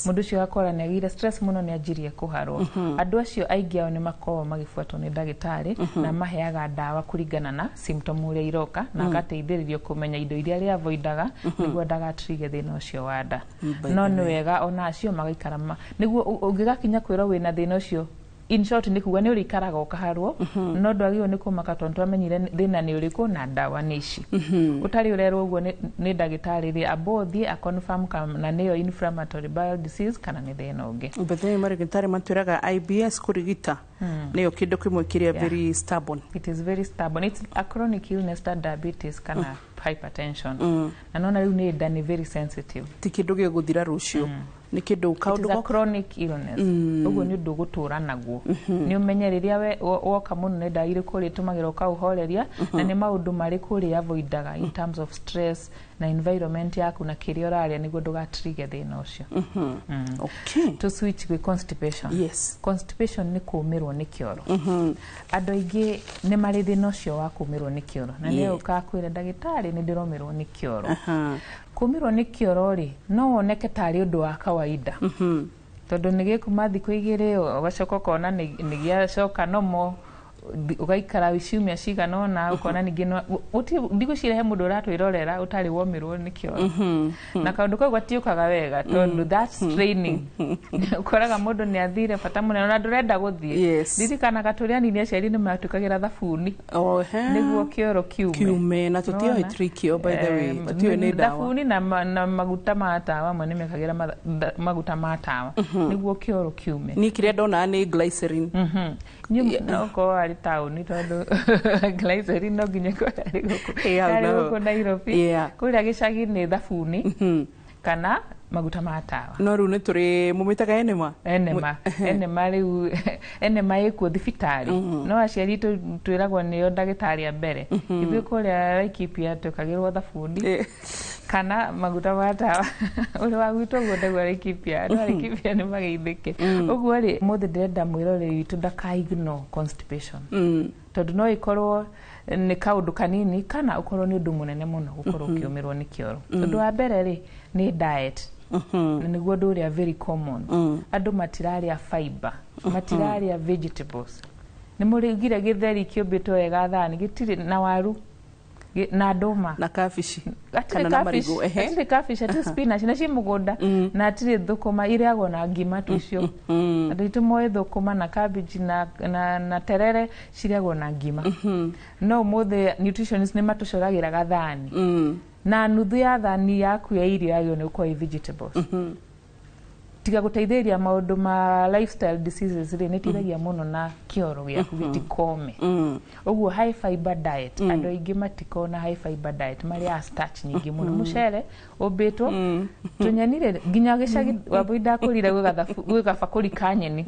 Mũndũ ũcio agakora nĩ agĩire stress mũno, nĩ anjirie kũharwo. Andũ acio aingĩ ao nĩ makoragwo magĩbuatwo nĩ ndagĩtarĩ na maheaga ndawa kũringana na symptom ũrĩa iroka, na agateithĩrĩrio kũmenya indo iria arĩa avoidaga nĩguo ndagatrige thĩna ũcio wa nda. No nĩ wega ona acio magaikara nĩguo ũngĩgakinya kwĩrwo wĩna thĩna ũcio, in short nĩ kuga nĩ ũrĩikaraga ũkaharwo, no ndwagĩrĩirwo nĩ kũmaka tondũ twamenyire thĩna nĩ ũrĩkũ na ndawa nĩ ici. Ũtarĩ ũrerwo ũguo nĩ ndagĩtarĩ rĩ, amba ũthiĩ a confirm kana nĩyo inflammatory bowel disease kana nĩ thĩna ũngĩ.
Mbere marĩgĩtarĩ matwĩraga IBS kũrigita nĩyo kĩndũ kĩmwe kĩrĩa very stubborn.
It is very stubborn. It's a chronic illness ta diabetes kana hypertension. Na nona rĩu nĩ nda nĩ very sensitive.
Ti kĩndũ gĩgũthira rũciũ. Nĩ kĩndũ
It
kaũndũ
is a
goka
chronic illness. Ũguo nĩ ũndũ ũgũtũra naguo. Nĩ ũmenye rĩrĩa woka mũno nĩ ndawa irĩkũ ũrĩtũmagĩra ũkaũhoreria, na nĩ maũndũ marĩkũ ũrĩ avoidaga in terms of stress na environment yaku na kĩrĩa ũrarĩa nĩguo ndũgatrige thĩna ũcio. To switch gwĩ constipation. Constipation nĩ kũũmĩrwo nĩ kĩoro. Andũ aingĩ nĩ marĩ thĩna ũcio wa kũũmĩrwo nĩ kĩoro, na nĩ ũkaga kwĩra ndagĩtarĩ, "Nĩ ndĩromĩrwo nĩ kĩoro." Kũũmĩrwo nĩ kĩoro rĩ, no woneke tarĩ ũndũ wa kawaida, tondũ nĩ gĩkuma thikũ 2, ũgacoka ũkona nĩ gĩacoka nomo, ũgaikara ciumia cigana ũna, ũkona ningĩ ndigwĩciria he mũndũ ũratwĩrorera ũtarĩ womĩrwo nĩ kĩoro, na kaũndũ kau gatiũkaga wega, tondũ that's training. Ũkoraga mũndũ nĩ athire bata mũnene ona ndũrenda gũthiĩ. Ririkanaga tũrĩ anini aciari nĩ matwĩkagĩra thabuni nĩguo kĩoro kiume.
Kiume, na tũtiũĩ
Nĩwona?
trick ĩyo, by the way. Tũtiũĩ nĩ ndawa.
Thabuni na maguta ma tawa. Amwe nĩ mekagĩra maguta ma tawa nĩguo kĩoro kiume.
Niĩ kĩrĩa ndonaga nĩ glycerin.
No korwo arĩ taũni, tondũ glycerin no nginya ĩkorwo arĩ gũkũ
Hau
arĩ
naho.
gũkũ Nairobi. Kũrĩa gĩcagi nĩ thabuni kana maguta ma tawa.
No rĩu nĩ tũrĩ mũmĩtaga enema.
Enema, enema. Rĩu enema ĩkuo thibitarĩ, no aciari twĩragwo nĩo ndagĩtarĩ a mbere. Ithuĩ kũrĩa Laikipia twĩkagĩrwo thabuni kana maguta ma tawa. Ũrĩ wa gwitũ ũguo ndaigua Laikipia, andũ a Laikipia nĩ mageithĩke. Ũguo rĩ, mũthĩ ndĩrenda mwĩroreri witũ ndaka ignore constipation, tondũ no ĩkorwo nĩ kaũndũ kanini kana ũkorwo nĩ ũndũ mũnene mũno gũkorwo ũkĩũmĩrwo nĩ kĩoro. Ũndũ wa mbere rĩ, nĩ diet, na nĩguo ũndũ ũrĩa very common. Andũ matirarĩa fiber, matirarĩa vegetables. Nĩ mũrĩgire gĩtheri kĩũmbĩtwo wega thani gĩtirĩ na waru na ndũma
na kabici
hatirĩ
kana na
cabbage,
marigũ, ehe.
Hatirĩ cabbage, hatirĩ spinach na ci mũgũnda, na hatirĩ thũkũma irĩagwo na ngima tu icio. Andũ aitũ moĩ thũkũma na cabbage na terere cirĩagwo na ngima, no ũmũthĩ nutritionist nĩ matũcoragĩra gathani, na nuthu ya thani yaku ya irio yagĩrĩirwo nĩ gũkorwo ĩ vegetables. Tiga gũteithĩrĩria maũndũ ma lifestyle diseases rĩ, nĩ ĩteithagia mũno na kĩoro gĩaku gĩtikome. Ũguo high fiber diet, andũ aingĩ matikoragwo na high fiber diet, marĩaga starch nyingĩ mũno, mũcere ũmbĩtwo tũnyeni rĩ, nginya gĩcagi wambui ndakũrire gwĩ gabakũri ka nyeni,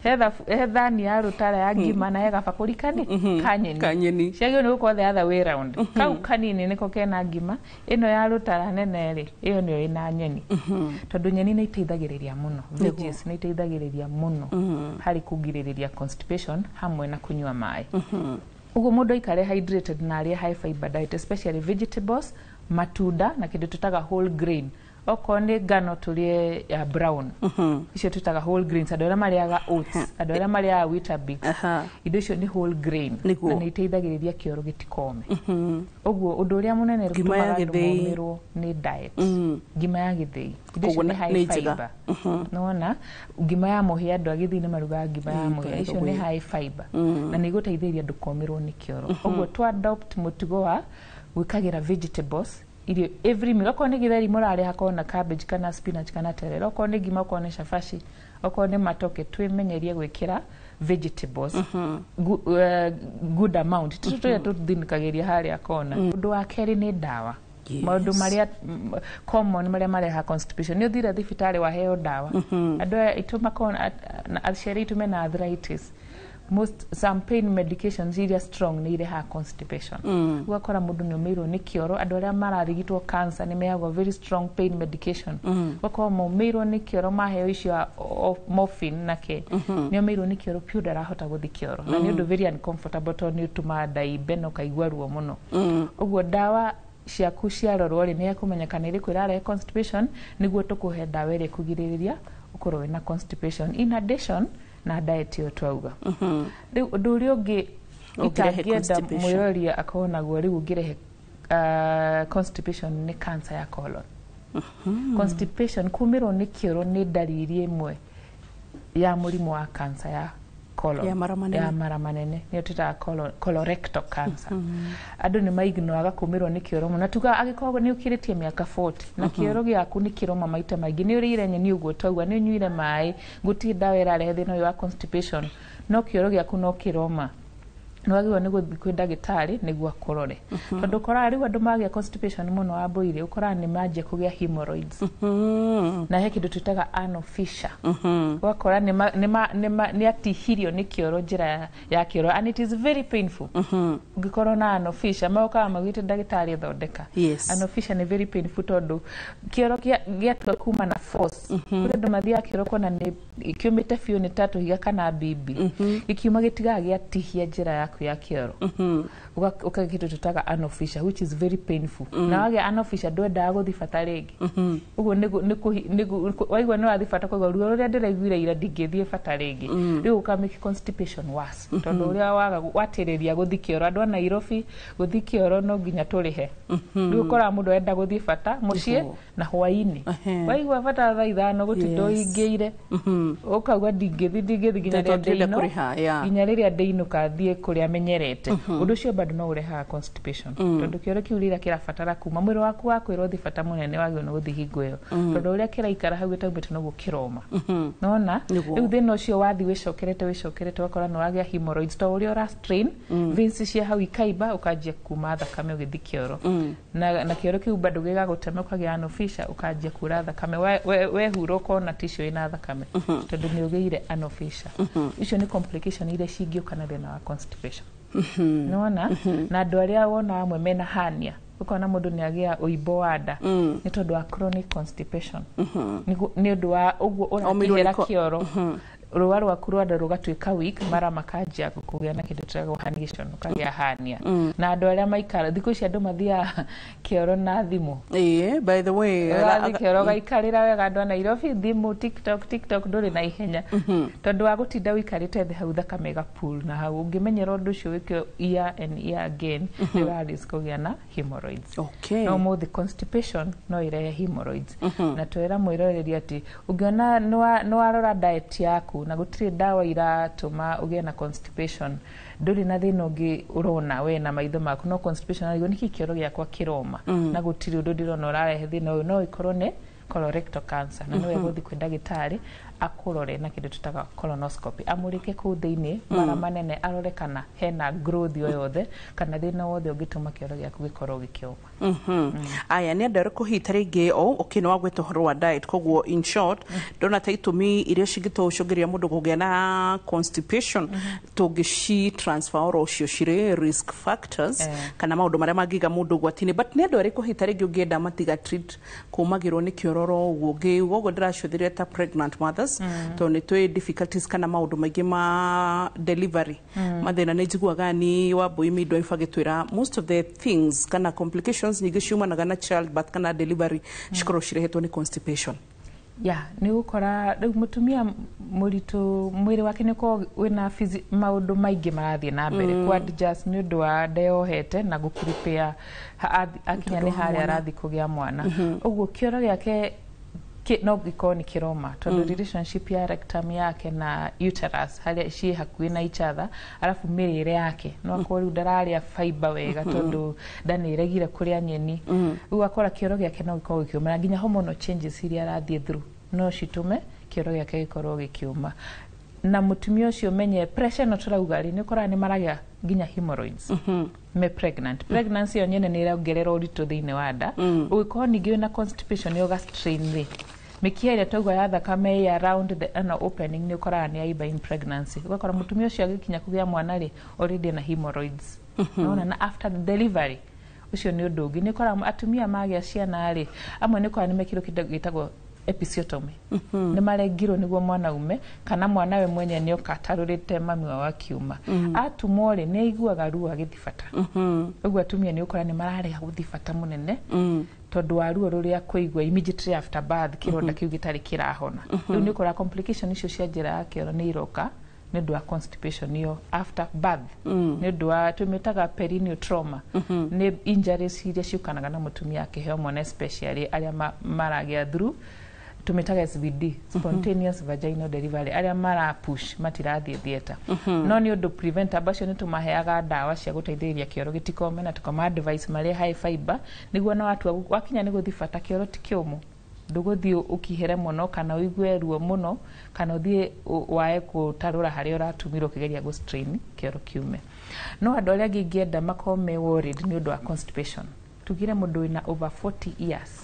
he thani ya rũtara ya ngima na he gabakũri kani ka nyeni.
Ka nyeni.
Ciagĩrĩirwo nĩ gũkorwo the other way round. Kau kanini nĩko kena ngima, ĩno ya rũtara nene rĩ, ĩyo nĩyo ĩna nyeni, tondũ nyeni nĩ iteithagĩrĩria mũno, veggies nĩ iteithagĩrĩria mũno harĩ kũgirĩrĩria constipation hamwe na kũnyua maĩ. Ũguo mũndũ aikare hydrated na arĩe high fiber diet, especially vegetables, matunda na kĩndũ tũtaga whole grain. Okorwo nĩ ngano tũrĩe ya brown, icio tũtaga whole grains. Andũ arĩa marĩaga oats, andũ arĩa marĩaga Weetabix, indo icio nĩ whole grain na nĩ iteithagĩrĩria kĩoro gĩtikome. Ũguo ũndũ ũrĩa mũnene
Ngima ya
ũtũmaga andũ
gĩthĩi.
momĩrwo nĩ diet. Ngima ya gĩthĩi, indo icio
Koguo
nĩ high
nĩ njega.
fiber. Nĩwona ngima ya mũhĩa, andũ a gĩthĩi nĩ marugaga ngima ya mũhĩa, icio nĩ high fiber na nĩ igũteithĩrĩria ndũkomĩrwo nĩ kĩoro. Ũguo to adopt mũtugo wa gwĩkagĩra vegetables irio every meal. Okorwo nĩ gĩtheri mũrarĩa, hakorwo na cabbage kana spinach kana terere. Okorwo nĩ ngima, okorwo nĩ cabaci, okorwo nĩ matoke, twĩmenyerie gwĩkĩra vegetables good amount, ti tũrĩa tũthinĩkagĩria harĩa kona. Ũndũ wa kerĩ nĩ ndawa. Maũndũ marĩa common marĩa mareha constipation, nĩ ũthire thibitarĩ waheo ndawa. Andũ aya aitũ makoragwo na aciari aitũ mena arthritis, most some pain medications iria strong nĩ irehaga constipation. Ũgakora mũndũ nĩ ũmĩirwo nĩ kĩoro. Andũ arĩa mararigitwo cancer nĩ meagwo very strong pain medication. Ũgakorwo maumĩirwo nĩ kĩoro, maheo icio morphine nake nĩ omĩirwo nĩ kĩoro piũ, ndarahota gũthi kĩoro, na nĩ ũndũ very uncomfortable, tondũ nĩ ũtũmaga nda imbe na ũkaigua ruo mũno. Ũguo ndawa ciaku ciarorwo rĩ, nĩ ekũmenya kana ĩrĩkũ ĩrarehe constipation, nĩguo tũkũhe ndawa ĩrĩa ĩkũgirĩrĩria ũkorwo wĩna constipation, in addition na diet ĩyo twauga. Rĩu ũndũ ũrĩa ũngĩ
Ũngĩrehe
itangĩenda
constipation.
mwĩrori akorwo naguo rĩu ũngĩrehe constipation nĩ cancer ya colon. Constipation, kumĩrwo nĩ kĩoro, nĩ ndariri ĩmwe ya mũrimũ wa cancer ya colon.
Ya mara manene.
Ya mara manene, nĩyo twĩtaga colorectal cancer. Andũ nĩ maignoaga kũmĩrwo nĩ kĩoro mũno, na tuga angĩkorwo nĩ ũkĩrĩtie mĩaka 40 na kĩoro gĩaku nĩ kĩroma maita maingĩ, nĩ ũrĩire nyeni ũguo twauga, nĩ ũnyuire maĩ, gũtirĩ ndawa ĩrarehe thĩna ũyũ wa constipation, no kĩoro gĩaku no kĩroma, Nĩ wagĩrĩirwo nĩ gũthiĩ kwĩ ndagĩtarĩ nĩguo akũrore, tondũ ũkoraga rĩu andũ magĩa constipation mũno wa mbũirĩ, ũkoraga nĩ manjia kũgĩa hemorrhoids na he kĩndũ twĩtaga anal fissure. Ũgakora nĩ atihirio nĩ kĩoro, njĩra ya kĩoro, and it is very painful. Ũngĩkorwo na anal fissure, mokaga maugĩte, "Ndagĩtarĩ, thondeka." Anal fissure nĩ very painful tondũ kĩoro gĩatua kuma na force. Kũrĩ andũ mathiaga kĩoro kona nĩ kĩũmĩte biũ, nĩ ta tũhiga kana mbimbi, gĩkiuma gĩtigaga gĩatihia njĩra yaku ya kĩoro. Ũkagĩa kĩndũ twĩtaga anal fissure, which is very painful. Na wagĩa anal fissure, ndwendaga gũthiĩ bata rĩngĩ. Ũguo waigua nĩ wathiĩ bata, koguo ruo rũrĩa ndĩraiguire ira, ndingĩthiĩ bata rĩngĩ. Rĩu ũka make constipation worse, tondũ ũrĩa waga watĩrĩria gũthiĩ kĩoro. Andũ a Nairobi, gũthiĩ kĩoro no nginya tũrĩhe. Rĩu ũkoraga mũndũ arenda gũthiĩ bata mũciĩ na hwaĩ-inĩ. Waigua bata thaa 5, gũtinda ũhingĩire, ũkauga, "Ndingĩthiĩ, ndingĩthiĩ nginya
Tondũ
rĩrĩa
ndĩrenda
ndĩinũ-
kũrĩha, yeah.
nginya rĩrĩa ndĩinũka thiĩ kũrĩa menyerete." Ũndũ ũcio bado no ũrehaga constipation, tondũ kĩoro kĩu rĩrĩa kĩrabatara kuma, mwĩrĩ waku wakwĩra ũthiĩ bata mũnene, wagĩrĩirwo nĩ gũthiĩ hingo ĩyo. Tondũ ũrĩa kĩraikara hau gĩtaumĩte, noguo kĩroma. Nona rĩu thĩna ũcio wathiĩ wĩcokerete wĩcokerete, ũgakora nĩ wagĩa hemorrhoids, to ũrĩa ũra strain veins cia hau ikaimba, ũkanjia kuma thakame ũgĩthiĩ kĩoro. Na kĩoro kĩu bado gĩgagũtema, ũkagĩa anal fissure, ũkanjia kura thakame. Wehura ũkona tissue ĩna thakame, tondũ nĩ ũgĩire anal fissure. Icio nĩ complication iria cingĩũka na thĩna wa constipation. Nĩwona na andũ arĩa wona amwe mena hernia, ũkona mũndũ nĩ agĩa ũimbo wa nda nĩ tondũ wa chronic constipation. Nĩ ũndũ wa ũguo
Omĩirwo nĩ
ũratihĩra kĩoro, rũa rwaku rwa nda rũgatuĩka weak, mara makanjia kũgĩa na kĩndũ tũragwo herniation, ũkagĩa hernia. Na andũ arĩa maikara thikũ ici, andũ mathiaga kĩoro na thimũ.
Ĩĩ, by the way,
ũgathiĩ kĩoro ũgaikarĩra wega. Andũ a Nairobi, thimũ, TikTok, TikTok, ndũrĩ na ihenya, tondũ wa gũtinda ũikarĩte thĩ hau, thakame ĩgapool na hau. Ũngĩmenyera ũndũ ũcio wĩke year and year again, nĩ ũra risk kũgĩa na hemorrhoids. No mũthĩ constipation no ĩrehe hemorrhoids. Na twĩra mwĩroreri atĩ ũngĩona nĩ warora diet yaku na gũtirĩ ndawa iratũma ũgĩe na constipation, ndũrĩ na thĩna ũngĩ ũrona we na maitho maku, no constipation, arigwo nĩkĩ kĩoro gĩakwa kĩroma na gũtirĩ ũndũ ndĩrona ũrarehe thĩna ũyũ, no ĩkorwo nĩ colorectal cancer, na nĩwe gũthiĩ kwĩ ndagĩtarĩ akũrore na kĩndũ tũtaga colonoscopy, amũrĩke kũu thĩinĩ mara manene, arore kana hena growth o yothe kana thĩna wothe ũngĩtũma kĩoro gĩaku gĩkorwo gĩkĩũma.
Aya nĩ andũ arĩkũ hihi ta rĩngĩ o okay, nĩ wagweta ũhoro wa diet, koguo in short ndona ta itũmi iria cingĩtũcũngĩrĩria mũndũ kũgĩa na constipation tũngĩci transfer oro ũcio cirĩ risk factors kana maũndũ marĩa mangĩiga mũndũ ũgwati-inĩ. But nĩ andũ arĩkũ hihi ta rĩngĩ ũngĩenda matiga treat kũmagĩrwo nĩ kĩororo ũguo ngĩuga ũguo ndĩracũthĩrĩria ta pregnant mothers, tondũ nĩ twĩ difficulties kana maũndũ maingĩ ma delivery, mathĩna. Nĩ njiguaga ni Wambui midwife agĩtwĩra most of the things kana complications nyingĩ ciumanaga na childbirth kana delivery cikorwo cirehetwo nĩ constipation.
Ya, nĩ ũgũkora rĩu mũtumia mũritũ, mwĩrĩ wake nĩ ũkoragwo wĩna maũndũ maingĩ marathiĩ na mbere ku adjust nĩ ũndũ wa nda yohete na gũprepare akinya
Tondũ
nĩ
wa
harĩa
mwana.
arathiĩ kũgĩa mwana. Ũguo kĩoro gĩake no gĩkorwo nĩ kĩroma tondũ relationship ya rectum yake na uterus harĩa ciĩ hakuhĩ na each other. Arabu mĩrĩre yake, no akorwo rĩu ndararĩa fiber wega tondũ nda nĩ ĩregire kũrĩa nyeni. Rĩu akora kĩoro gĩake no gĩkorwo gĩkĩũma, na nginya hormonal changes iria arathiĩ through no citũme kĩoro gĩake gĩkorwo gĩkĩũma. Na mũtumia ũcio, menye pressure ĩno tũrauga rĩ, nĩ ũkoraga nĩ maragĩa nginya hemorrhoids me pregnant. Pregnancy yo nyene nĩ ĩrongerera ũritũ thĩinĩ wa nda. Ũngĩkorwo ningĩ wĩna constipation, nĩ ũga strain rĩ mĩkiha ĩrĩa twauga ya thakame ĩ around the anal opening, nĩ ũkoraga nĩ yaimba in pregnancy. Ũgakora mũtumia ũcio agĩkinya kũgĩa mwana rĩ, already ena hemorrhoids. Nona na after the delivery, ũcio nĩ ũndũ ũngĩ. Nĩ ũkoraga atumia magĩa ciana rĩ, amwe nĩ ũkoraga nĩ mekirwo kĩndũ gĩtagwo episiotomy, nĩ marengirwo nĩguo mwana ume, kana mwana we mwenye nĩ oka atarũrĩte mami wao akiuma. Atumwo rĩ, nĩ aiguaga ruo agĩthiĩ bata. Ũguo atumia nĩ ũkora nĩ mararega gũthiĩ bata mũnene tondũ wa ruo rũrĩa kũigua immediately after birth, kĩronda kĩu gĩtarĩ kĩrahona. Rĩu nĩ ũkora complication icio cia njĩra ya kĩoro nĩ iroka nĩ ũndũ wa constipation ĩyo after birth, nĩ ũndũ wa tũmĩtaga perineal trauma. Nĩ injuries iria ciũkanaga na mũtumia akĩheo mwana, especially arĩa maragĩa through tũmĩtaga SVD, spontaneous vaginal delivery, arĩa mara push matirathiĩ theatre. No nĩ ũndũ preventable. Acio nĩ tũmaheaga ndawa cia gũteithĩrĩria kĩoro gĩtikome, na tũkama advice marĩa high fiber, nĩguo na watua wakinya nĩ gũthiĩ bata, kĩoro ti kĩũmũ, Ndũgũthiĩ ũkihere mũno kana ũigue ruo mũno kana ũthiĩ wae gũtarũra harĩa ũratumirwo ũkĩgeria gũ strain kĩoro kiume. No andũ arĩa angĩ ingĩenda makorwo me worried nĩ ũndũ wa constipation, tugire mũndũ wĩna over 40 years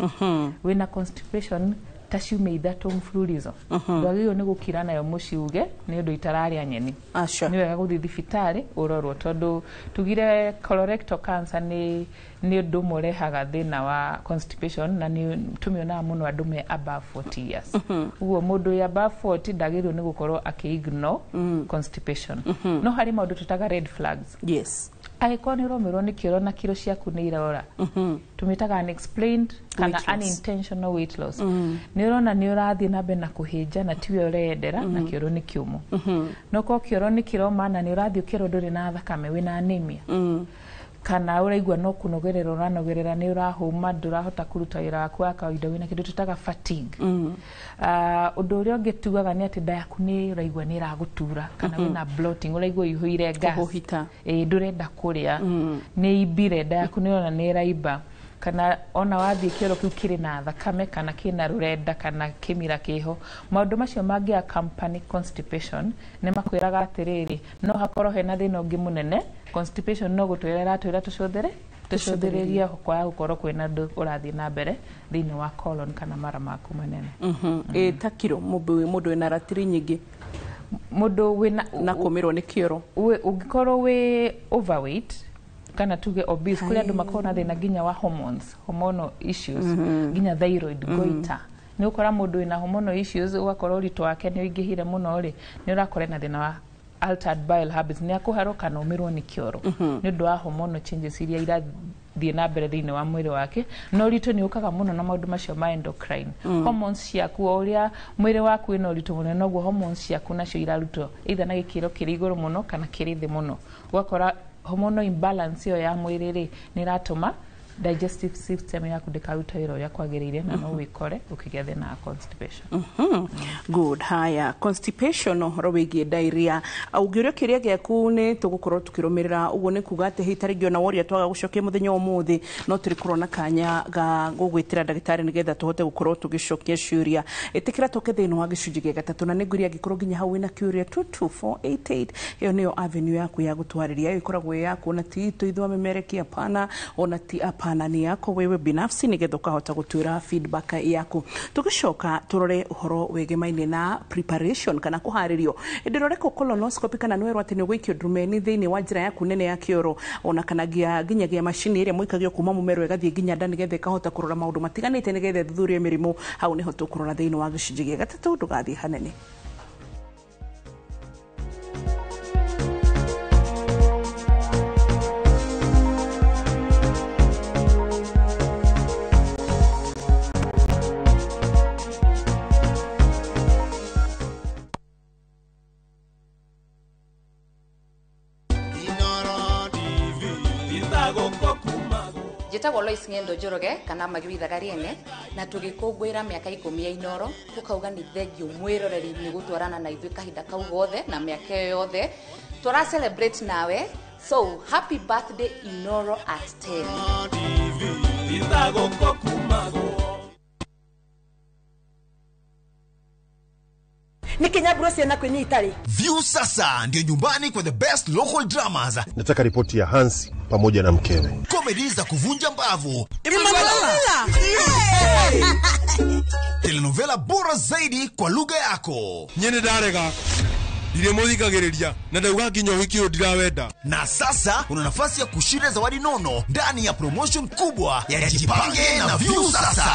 wĩna constipation ta ciumia 3 mfululizo, ndwagĩrĩirwo nĩ gũkira nayo mũciĩ uge nĩ ũndũ itararĩa nyeni. Nĩ wega gũthiĩ thibitarĩ ũrorwo, tondũ tugire colorectal cancer nĩ ũndũ ũmwe ũrehaga thĩna wa constipation, na nĩ tũmĩonaga mũno andũ me above 40 years. Ũguo mũndũ wĩ above 40 ndagĩrĩirwo nĩ gũkorwo akĩ-ignore constipation. No harĩ maũndũ tũtaga red flags.
Yes.
Angĩkorwo nĩ ũromĩrwo nĩ kĩoro na kiro ciaku nĩ irora, tũmĩtaga unexplained kana unintentional weight loss. Nĩ ũrona nĩ ũrathiĩ na mbere na kũhĩnja na tiwe ũreyendera na kĩoro nĩ kĩũmũ. No korwo kĩoro nĩ kĩroma na nĩ ũrathiĩ ũkerwo ndũrĩ na thakame, wĩna anemia, kana ũraigua no kũnogerera ũranogerera, nĩ ũrahũma, ndũrahota kũruta wĩra waku wa kawaida, wĩna kĩndũ tũtaga fatigue. Ũndũ ũrĩa ũngĩ tugaga nĩ atĩ nda yaku nĩ ũraigua nĩ ĩragũtura kana wĩna bloating, ũraigua ũihũire gas, ndũrenda kũrĩa, nĩ imbire, nda yaku nĩ ũrona nĩ ĩraimba, kana ona wathiĩ kĩoro kĩu kĩrĩ na thakame kana kĩna rũrenda kana kĩmira kĩho. Maũndũ macio mangĩ accompany constipation nĩ makwĩraga atĩrĩrĩ, no hakorwo hena thĩna ũngĩ mũnene. Constipation no gũtwĩra ĩratwĩra tũcũthĩrĩrie kwaga gũkorwo kwĩna ũndũ ũrathiĩ na mbere thĩinĩ wa colon kana mara maku manene.
Ta kiro mũndũ wĩna ratiri nyingĩ,
mũndũ wĩna
na kũmĩrwo nĩ kĩoro,
ũngĩkorwo wĩ overweight kana tuge obese, kũrĩ andũ makoragwo na thĩna nginya wa hormones, hormonal issues, nginya thyroid, goiter. Nĩ ũkora mũndũ wĩna hormonal issues ũgakorwo ũritũ wake nĩ ũingĩhire mũno rĩ, nĩ ũrakora na thĩna wa altered bile habits, nĩ akũharwo kana ũmĩrwo nĩ kĩoro nĩ ũndũ wa hormonal changes iria irathiĩ na mbere thĩinĩ wa mwĩrĩ wake. Na ũritũ nĩ ũkaga mũno na maũndũ macio ma endocrine hormones ciaku. O ũrĩa mwĩrĩ waku wĩna ũritũ mũnene, noguo hormones ciaku nacio irarutwo either na gĩkĩro kĩrĩ igũrũ mũno kana kĩrĩ thĩ mũno. Ũgakora hormonal imbalance ĩyo ya mwĩrĩ rĩ, nĩ ĩratũma digestive system yaku ndĩkaruta wĩra ũrĩa kwagĩrĩire, na no wĩkore ũkĩgĩa thĩna wa constipation.
Good. Haya, constipation, ũhoro wĩgiĩ diarrhea, ũngĩũria kĩũria gĩaku nĩ tũgũkorwo tũkĩrũmĩrĩra. Ũguo nĩ kuga atĩ hihi ta rĩngĩ ona woria twaga gũcokia mũthenya wa ũmũthĩ, no tũrĩkorwo na kanya ga gũgwĩtĩra ndagĩtarĩ nĩgetha tũhote gũkorwo tũgĩcokia ciũria. Ĩtĩkĩra tũke thĩinĩ wa gĩcunjĩ gĩa gatatũ, na nĩngwĩria angĩkorwo nginya hau wĩna kĩũria 22488, ĩyo nĩyo avenue yaku ya gũtwarĩria. Ĩyo ĩkoragwo ĩ yaku, ona ti itũ ithuĩ amemerekia, hapana, ona ti hapana, ni yako wewe binafsi, nĩgetha ũkahota gũtwĩra feedback yaku. Tũgĩcoka tũrore ũhoro wĩgemaine na preparation kana kũharĩrio hĩndĩ ĩrĩa ũrekwo colonoscopy, kana nĩwerwo atĩ nĩ ũgũikio ndurumeni thĩinĩ wa njĩra yaku nene ya kĩoro, ona kana nginyagia macini ĩrĩa mũikagio kuma mũmero ĩgathiĩ nginya nda nĩgetha ĩkahota kũrora maũndũ matiganĩte nĩgetha ĩthuthurie mĩrimũ. Hau nĩho tũkũrora thĩinĩ wa gĩcunjĩ gĩa gatatũ. Ndũgathiĩ hanene.
Njĩtagwo Lois Ng'endo Njoroge kana Magui Thagariene, na tũgĩkũngũĩra mĩaka 10 ya Inooro, tũkauga nĩ thengiũ mwĩroreri nĩ gũtwarana na ithuĩ kahinda kau gothe na mĩaka ĩyo yothe tũra celebrate nawe. So happy birthday Inooro at 10.
Nĩkĩ ciana kwĩnyita rĩ?
View sasa ndio nyumbani kwa the best local dramas.
Nataka ripoti ya Hansi pamoja na mkewe.
Comedy za kuvunja mbavu, telenovela bora zaidi kwa lugha yako.
Nyene ndarega ndirĩ mũthikagĩrĩria na ndauga nginya ũhiki ũyũ ndirawenda.
Na sasa una nafasi ya kushinda zawadi nono ndani ya promotion kubwa ya Jipange na View Sasa.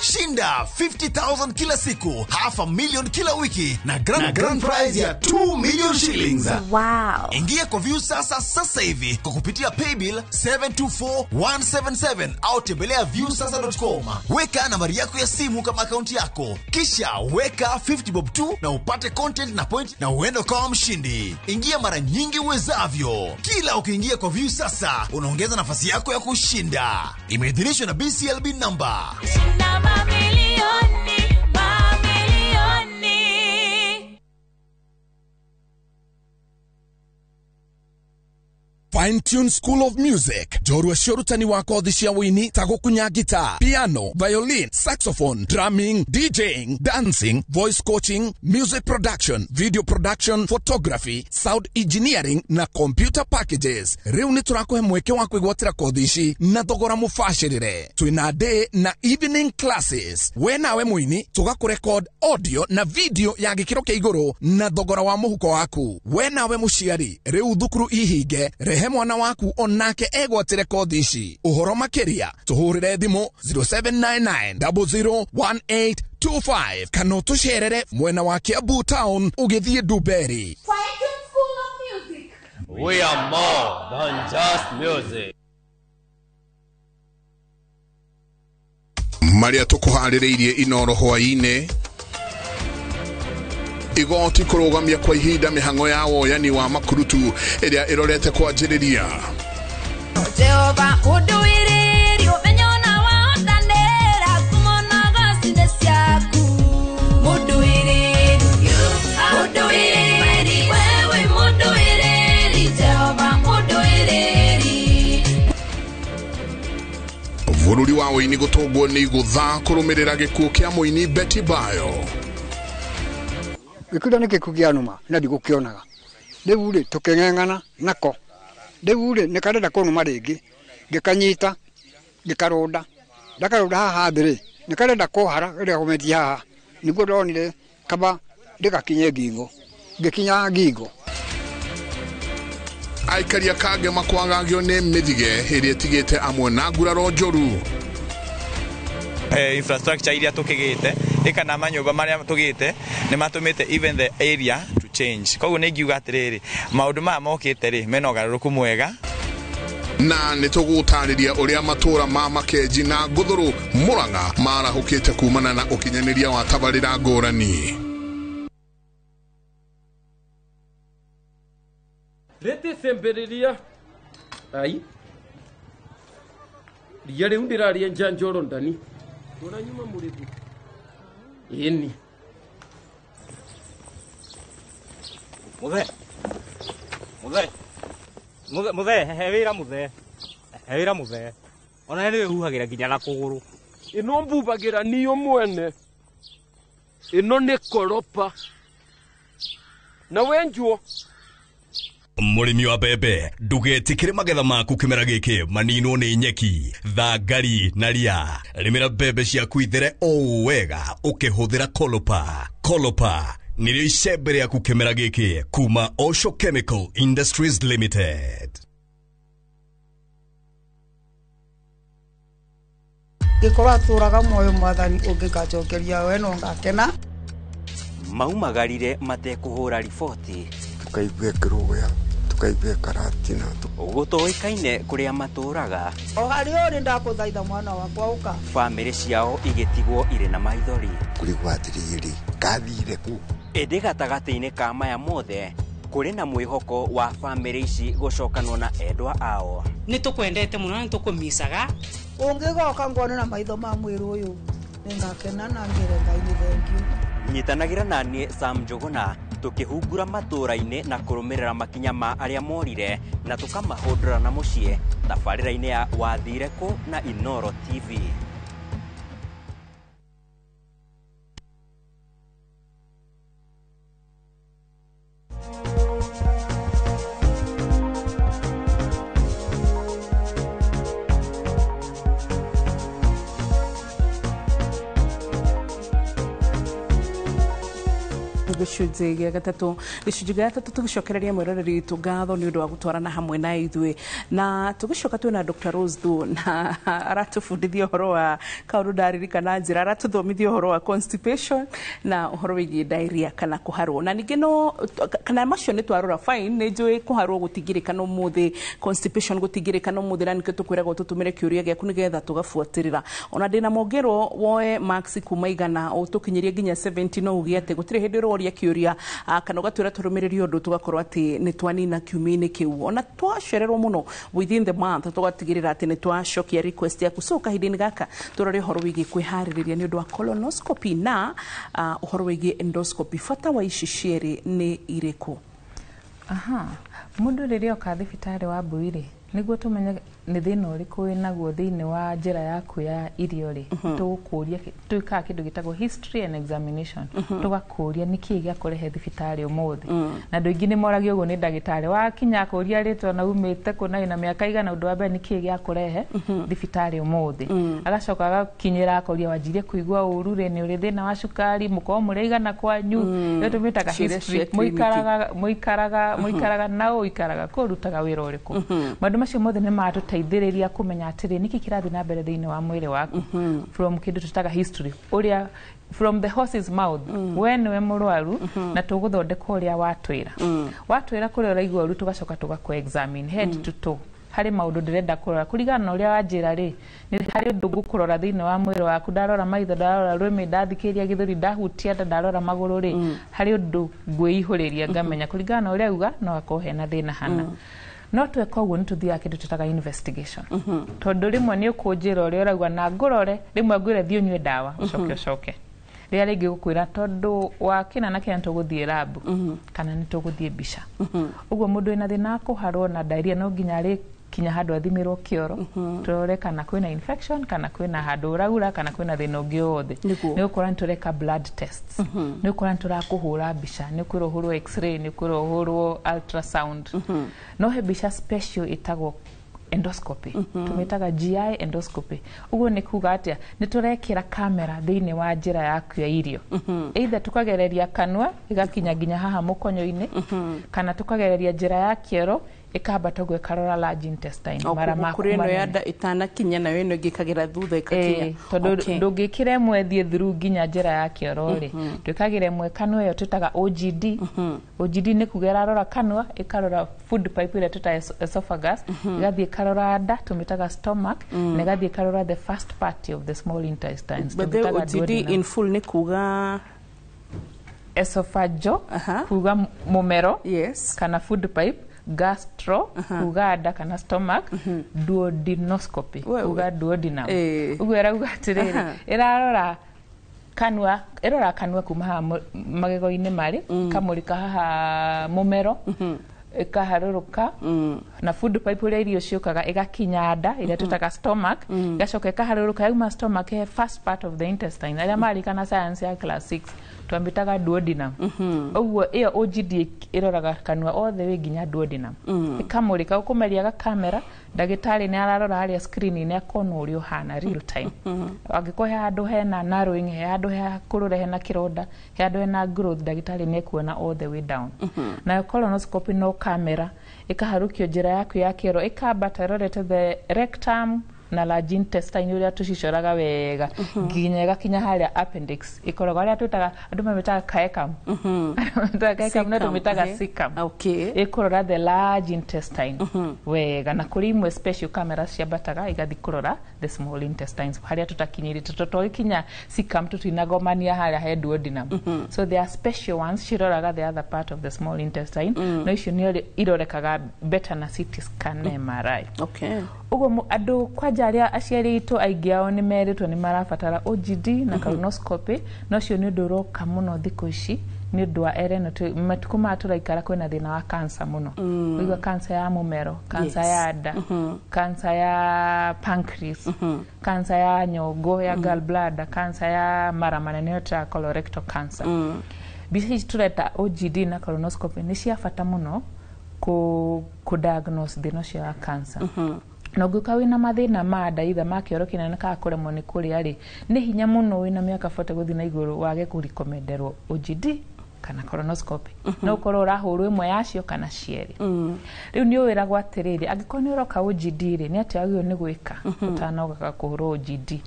Shinda 50,000 kila siku, 500,000 kila wiki na grand prize ya 2 million shillings.
Wow.
Ingia kwa View Sasa sasa hivi kwa kupitia paybill 724177 au tembelea viewsasa.com. Weka nambari yako ya simu kama akaunti yako, kisha weka 50 bob tu na upate content na point na uende kama mshindi. Ingia mara nyingi uwezavyo. Kila ukiingia kwa View Sasa unaongeza nafasi yako ya kushinda. Imeidhinishwa na BCLB number.
Mamilioni, mamilioni.
Fine Tune School of Music, njorua cia ũrutani wa kothi cia wũini ta gũkunya guitar, piano, violin, saxophone, drumming, DJing, dancing, voice coaching, music production, video production, photography, sound engineering na computer packages. Rĩu nĩ tũrakũhe mweke wa kwĩgwatĩra kothi ici na thogora mũbacĩrĩre. Twĩna day na evening classes. We nawe mũini tũgakũrekod audio na video ya gĩkĩro kĩa igũrũ na thogora wa mũhuko waku. We nawe mũciari, rĩu thukuru ihinge, rehe mwana waku onake egwatĩre kothi ici. Ũhoro makĩria tũhũrĩre thimũ 0799 001825 kana ũtũcerere mwena wa Kiambu town ũgĩthiĩ Ndumberi.
We are more than just music.
Marĩa tũkũharĩrĩirie Inoro hwaĩ-inĩ: igoti kũrũgamia kwa ihinda mĩhang'o ya woyani wa makurutu ĩrĩa ĩrorete kwanjĩrĩria.
Jehova ũndũĩrĩri ũmenyo na wahotanĩra ngumo na goci nĩ ciaku. Mũndũĩrĩri, mũndũĩrĩri, wewe mũndũĩrĩri, Jehova mũndũĩrĩri.
Bũrũri wa ũini gũtũngwo nĩ igũtha kũrũmĩrĩra gĩkuũ kĩa mũini Betty Bayo.
Gĩkuũ nĩ gĩkuũ kĩa nũma na ndigũkĩonaga. Rĩu rĩ tũkĩng'eng'ana nako. Rĩu rĩ nĩ karenda kũnũma rĩngĩ, ngĩkanyita ngĩkarũnda. Ndakarũnda haha thĩ rĩ, nĩ karenda kũhara rĩrĩa gometie haha, nĩguo ndonire kaba ndĩgakinye ngingo, ngĩkinya ngingo.
Aikari a Kangema kwagagio nĩ mĩthige ĩrĩa ĩtigĩte amwe na nguraro njũru.
Infrastructure iria tukigite ikana manyumba maria tugite ni matumite even the area to change. Koguo ni ngiuga atiriri maundu maya mokite ri mena ugaruruku mwega.
Na nĩ tũgũtarĩria ũrĩa matũra ma Makenji na Ngũthũrũ Mũrang'a marahũkĩte kumana na ũkinyanĩria wa tabarĩra ngũrani.
Rĩtĩ cemberiria ai ria rĩu ndĩraria njanjoro ndani ũranyuma mũrĩgu ĩni.
Muthe muthe muthe muthe he wĩra muthe he wĩra muthe ona nĩ wĩhuhagĩra nginya na kũgũrũ.
Ĩno mbubagĩra niyo mwene, ĩno nĩ koropa na wenjuo.
Mũrĩmi wa mbembe, ndũgetĩkĩre magetha maku kĩmera gĩkĩ maninwo nĩ nyeki, thangari na ria. Rĩmĩra mbembe ciaku ithere o wega ũkĩhũthĩra Kolopa. Kolopa nĩrĩo icembe rĩaku kĩmera gĩkĩ kuma Osho Chemical Industries Limited.
Gĩkorwo atũraga muoyo mwathani ũngĩgacokeria we no ngakena.
Maumagarire matekũhũra riboti,
tukaigua kĩrũgũya, tukaigua karatina,
gũtoĩkaine kũrĩa matũraga.
O harĩa ũrĩ ndakũthaitha mwana wakwa ũka.
Bamĩrĩ ciao igĩtigwo irĩ na maithori.
Kũrigwo atĩrĩrĩ, kathire kũ?
Ĩndĩ gatagatĩ-inĩ ka maya mothe kũrĩ na mwĩhoko wa bamĩrĩ ici gũcokanwo na endwa ao.
Nĩ tũkwendete mũno na nĩ tũkũmicaga.
Ũngĩgoka ngone na maitho ma mwĩrĩ ũyũ nĩngakena na ngĩre Ngai nĩ thengiũ.
Nyitanagĩra na niĩ Sam Njũgũna tukihungura matũra-inĩ na kũrũmĩrĩra makinya ma arĩa morire na tũkamahũndũra na mũciĩ tabarĩra-inĩ ya Wathire Kũ na Inoro TV.
Gĩcunjĩ gĩa gatatũ, gĩcunjĩ gĩa gatatũ tũgĩcokereria mwĩroreri witũ ngatho nĩ ũndũ wa gũtwarana hamwe na ithuĩ, na tũgĩcoka twĩna Dr. Rose Thu na aratũbundithia ũhoro wa kaũndũ ndaririkana njĩra, aratũthomithia ũhoro wa constipation na ũhoro wĩgiĩ diarrhea kana kũharwo, na ningĩ no kana macio nĩ twarora fine, nĩ njũĩ kũharwo gũtingĩrĩkana ũmũthĩ, constipation gũtingĩrĩkana ũmũthĩ, na nĩkĩo tũkwĩragwo tũtũmĩre kĩũria gĩaku nĩgetha tũgabuatĩrĩra. Ona ndĩna mongerwo woe max kuma 100 ũtũkinyĩrie nginya 70 no uge atĩ gũtirĩ hĩndĩ ũroria kĩũria kana ũgatwĩra tũrũmĩrĩrie ũndũ tũgakorwo atĩ nĩ twanina kiumia-inĩ kĩu. Ona twacererwo mũno within the month tũgatigĩrĩra atĩ nĩ twacokia request yaku. So kahinda-inĩ gaka tũrore ũhoro wĩgiĩ kwĩharĩrĩria nĩ ũndũ wa colonoscopy na ũhoro wĩgiĩ endoscopy. Bata wa ici cierĩ nĩ irĩkũ?
Aha, Mũndũ rĩrĩa oka thibitarĩ wa mbui rĩ, nĩguo tũmenye nĩ thĩna ũrĩkũ wĩnaguo thĩinĩ wa njĩra yaku ya irio rĩ, tũgũkũria, twĩkaga kĩndũ gĩtagwo history and examination. Tũgakũria nĩkĩĩ gĩakũrehe thibitarĩ ũmũthĩ. Na andũ aingĩ nĩ moragio ũguo nĩ ndagĩtarĩ, wakinya akũria rĩtwa na umĩte kũ na wĩna mĩaka igana, ũndũ wa mbere, nĩkĩĩ gĩakũrehe thibitarĩ ũmũthĩ? Agacoka agakinyĩra akoria, wanjirie kũigua ũru rĩ? Nĩ ũrĩ thĩna wa cukari? Mũkorwo mũrĩ aigana kwanyu? Ĩyo tũmĩtaga
Ciũria
history.
cia kliniki.
Mũikaraga na ũikaraga kũ, ũrutaga wĩra ũrĩkũ? Maũndũ macio mothe nĩ matũteithĩrĩria kũmenya atĩrĩ, nĩkĩ kĩrathiĩ na mbere thĩinĩ wa mwĩrĩ waku, from kĩndũ tũtaga history, ũrĩa from the horse's mouth. We nĩwe mũrwaru na tũgũthondeka ũrĩa watwĩra. Watwĩra kũrĩa ũraigua ũru, tũgacoka tũgakũ examine head to toe. Harĩ maũndũ ndĩrenda kũrora kũringana na ũrĩa wanjĩra rĩ, nĩ harĩ ũndũ ngũkũrora thĩinĩ wa mwĩrĩ waku. Ndarora maitho, ndarora rũrĩmĩ, ndathikĩrĩria gĩthũri, ndahutia nda, ndarora magũrũ rĩ, harĩ ũndũ ngwĩihũrĩria ngamenya kũringana na ũrĩa auga no akorwo hena thĩna hana. No tweka ũguo, nĩ tũthiaga kĩndũ tũtaga investigation, tondũ rĩmwe nĩ ũkũnjĩra ũrĩa ũrauga na ngũrore, rĩmwe ngwĩre thiĩ ũnyue ndawa, ũcoke ũcoke rĩrĩa rĩngĩ gũkwĩra tondũ wa kĩna na kĩna tũgũthiĩ lab kana nĩ tũgũthiĩ mbica. Ũguo mũndũ wĩna thĩna wa kũharwo na diarrhea no nginya arĩ kinya handũ athimĩrwo kĩoro, tũrore kana kwĩna infection, kana kwĩna handũ ũraura, kana kwĩna thĩna ũngĩ o wothe. Nĩ ũkora nĩ tũreka blood tests, nĩ ũkora nĩ tũrakũhũra mbica, nĩ ũkwĩrwo ũhũrwo X-ray, nĩ ũkwĩrwo ũhũrwo ultrasound. No he mbica special ĩtagwo endoscopy, tũmĩtaga GI endoscopy. Ũguo nĩ kuga atĩa? Nĩ tũrekĩra kamera thĩinĩ wa njĩra yaku ya irio, either tũkagereria kanua ĩgakinya nginya haha mũkonyo-inĩ, kana tũkagereria njĩra ya kĩoro ĩkambata ũguo ĩkarora large intestine,
O
mara
koguo
maku
kũrĩ ĩno ya
manene.
nda ĩtanakinya, nayo ĩno ĩngĩ ĩkagera thutha ĩkakinya.
Ĩĩ, tondũ ndũngĩkĩra ĩmwe ĩthiĩ through nginya njĩra ya kĩoro rĩ, twĩkagĩra ĩmwe kanua, ĩyo twĩtaga OGD. OGD nĩ kuga ĩrarora kanua, ĩkarora food pipe ĩrĩa twĩtaga esophagus, ĩgathiĩ ĩkarora nda, tũmĩtaga stomach, na ĩgathiĩ ĩkarora the first part of the small intestines,
But the
tũmĩtaga
OGD
duodenum.
in full nĩ kuga?
Esophago kuga mũmero kana food pipe, gastro kuga nda kana stomach, duodenoscopy kuga duodenum. Ũguo ĩrauga atĩrĩrĩ, ĩrarora kanua, ĩrora kanua kuma haha magego-inĩ marĩ, ĩkamũrĩka haha mũmero, ĩkaharũrũka na food pipe ũrĩa irio ciũkaga, ĩgakinya nda ĩrĩa twĩtaga stomach, ĩgacoka ĩkaharũrũka, yauma stomach he first part of the intestine. Arĩa marikana science ya class 6, twamĩtaga duodenum. Ũguo ĩyo OGD ĩroraga kanua all the way nginya duodenum, ĩkamũrĩka ũkũmeria gakamera, ndagĩtarĩ nĩ ararora harĩa screen-inĩ akona ũrĩa ũhana real time. Angĩkorwo he handũ hena narrowing, he handũ hakũrũre, hena kĩronda, he handũ hena growth, ndagĩtarĩ nĩ ekuona all the way down. Nayo colonoscopy no kamera ĩkaharũkio njĩra yaku ya kĩoro, ĩkambata ĩrorete the rectum na large intestine, ũrĩa tũcicoraga wega, nginya ĩgakinya harĩa appendix ĩkoragwo, harĩa twĩtaga, andũ mamĩtaga caecum. Andũ mamĩtaga caecum, no
Cecum,
tũmĩtaga cecum. Ĩkũrora the large intestine wega, na kũrĩ imwe special camera ciambataga igathiĩ kũrora the small intestines harĩa tũtakinyĩrĩte, tondũ twagĩkinya cecum tũtinagomania harĩa he duodenum. So there are special ones ciroraga the other part of the small intestine. No icio nĩ irorekaga better na CT scan na MRI. Ũguo andũ kwanja arĩa aciari aitũ, aingĩ ao nĩ merĩtwo nĩ marabatara OGD na colonoscopy, no ũcio nĩ ũndũ ũroka mũno thikũ ici nĩ ũndũ wa era ĩno matukũ maya tũraikara, kwĩna thĩna wa cancer mũno. Ũigua cancer ya mũmero, cancer ya nda, cancer ya pancreas, cancer ya nyongo ya gallbladder, cancer ya mara manene ĩyo ta colorectal cancer. Mbica ici tũreta OGD na colonoscopy nĩ cia bata mũno kũ diagnose thĩna ũcio wa cancer. Na ũngĩũka wĩna mathĩna ma nda, itha ma kĩoro kĩnene kana kũremwo nĩ kũrĩa rĩ, nĩ hinya mũno wĩna mĩaka 40 gũthiĩ na igũrũ wage kũrekomenderwo OGD kana colonoscopy. No ũkorwo ũrahũrwo ĩmwe yacio kana cierĩ. Rĩu nĩ ũwĩragwo atĩrĩrĩ, angĩkorwo nĩ ũroka OGD rĩ, nĩ atĩa wagĩrĩirwo nĩ gwĩka ũtanoka kũhũrwo OGD?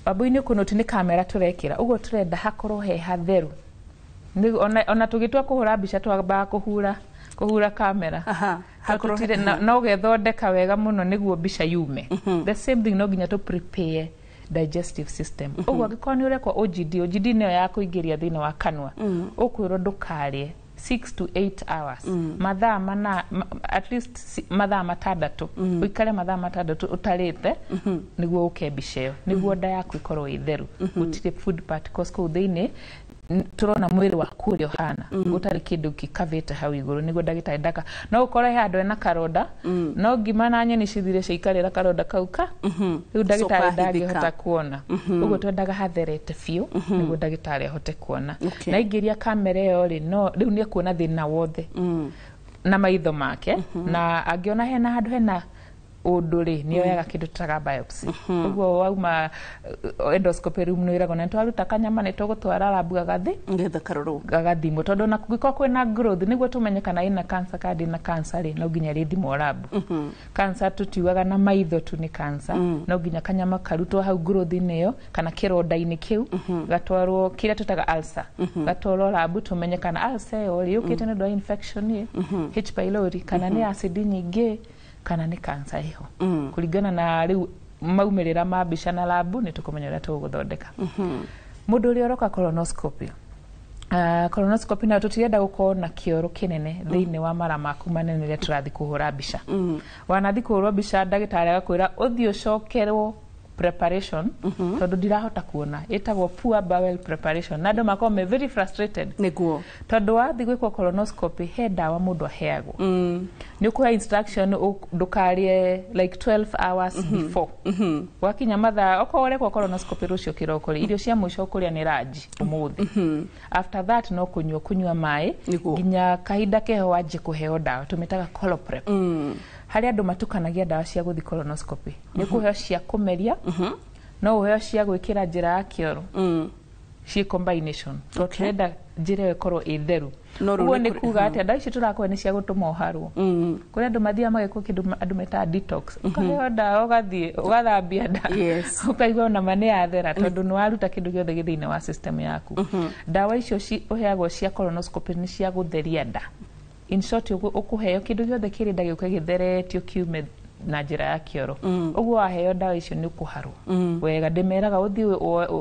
Wambui-inĩ kũnũti nĩ kamera tũrekĩra, ũguo tũrenda hakorwo he hatheru. Ona tũgĩtua kũhũra mbica, twambaga kũhura kamera.
Hakorwo
No ũgethondeka wega mũno nĩguo mbica yume. The same thing, no nginya tũ prepare digestive system. Ũguo angĩkorwo nĩ ũrekwo OGD, OGD nĩyo ya kũingĩria thĩinĩ wa kanua, ũkwĩrwo ndũkarĩe 6 to 8 hours, mathaa mana, at least mathaa 6, ũikare mathaa 6 ũtarĩte nĩguo ũke mbica ĩyo, nĩguo nda yaku ĩkorwo ĩ theru, gũtirĩ food particles kũu thĩinĩ. Tũrona mwĩrĩ waku ũrĩa ũhana gũtarĩ kĩndũ gĩkavĩte hau igũrũ, nĩguo ndagĩtarĩ ndaka no ũkore he handũ hena karonda, no ngima na nyeni cithire ciaikarĩra karonda kau ka rĩu ndagĩtarĩ
Coka
ndangĩhota
ahithĩka.
kuona. Ũguo twendaga hatherete biũ nĩguo ndagĩtarĩ ahote kuona.
Okay.
Na aingĩria kamera ĩyo rĩ, no rĩu nĩ ekuona thĩna wothe na maitho make, na angĩona hena handũ hena ũndũ rĩ, nĩ oyaga kĩndũ tũtaga biopsy. Ũguo wauma endoscopy room nĩ wĩragwo na nĩtwaruta kanyama, nĩ tũgũtwara lab gagathi
ngetha karorwo.
Gagathimwo, tondũ ona kũngĩkorwo kwĩna growth, nĩguo tũmenye kana ĩna cancer kana ndĩna cancer rĩ, no nginya rĩthimwo lab. Cancer tũtiugaga na maitho tu nĩ cancer. No nginya kanyama karutwo hau growth-inĩ ĩyo kana kĩronda-inĩ kĩu, gatwarwo kĩrĩa tũtaga ulcer, gatwarwo lab tũmenye kana ulcer ĩyo rĩ yũkĩte nĩ ũndũ wa infection ĩ H pylori, kana nĩ acid nyingĩ, kana nĩ cancer ĩho. Kũringana na rĩu maumĩrĩra ma mbica na lab, nĩ tũkũmenya ũrĩa tũgũthondeka mũndũ ũrĩa ũroka colonoscopy. Colonoscopy nayo tũtirenda gũkorwo na kĩoro kĩnene thĩinĩ wa mara maku manene rĩrĩa tũrathiĩ kũhũra mbica. Wanathiĩ kũhũrwo mbica, ndagĩtarĩ agakwĩra ũthiĩ ũcokerwo preparation tondũ ndirahota kuona, ĩtagwo poor bowel preparation, na andũ makorwo me very frustrated
nĩguo
tondũ wathiĩ gwĩkwo colonoscopy he ndawa mũndũ aheagwo, nĩ ũkũhe instruction ndũkarĩe like 12 hours before gwakinya mathaa. Okorwo ũrekwo colonoscopy rũciũ kĩroko rĩ, irio cia mũico ũkũrĩa nĩ ranji ũmũthĩ. After that no kũnyua maĩ nginya kahinda keho wanjie kũheo ndawa tũmĩtaga Coloprep. Harĩ andũ matukanagia ndawa cia gũthiĩ colonoscopy. Nĩ ũkũheo cia kũmeria, no ũheo cia gwĩkĩra njĩra ya kĩoro, ciĩ combination, tondũ tũrenda njĩra ĩyo ĩkorwo ĩ theru.
No rĩu
Ũguo
nĩ
nĩ kuga atĩa? Ndawa ici tũrakũhe nĩ cia gũtũma ũharwo. Kũrĩ andũ mathiaga magekwo kĩndũ andũ metaga detox, ũkaheo ndawa, ũgathiĩ ũgathambia nda, ũkaigua ona ma nĩ yathera, tondũ nĩ waruta kĩndũ gĩothe gĩ thĩinĩ wa system yaku. Ndawa icio ũheagwo cia colonoscopy nĩ cia gũtheria nda. In short, ũkũheo kĩndũ gĩothe kĩrĩ nda gĩũke gĩtheretio kiume na njĩra ya kĩoro. Ũguo waheo ndawa icio nĩ ũkũharwo wega. Ndĩmeraga ũthiĩ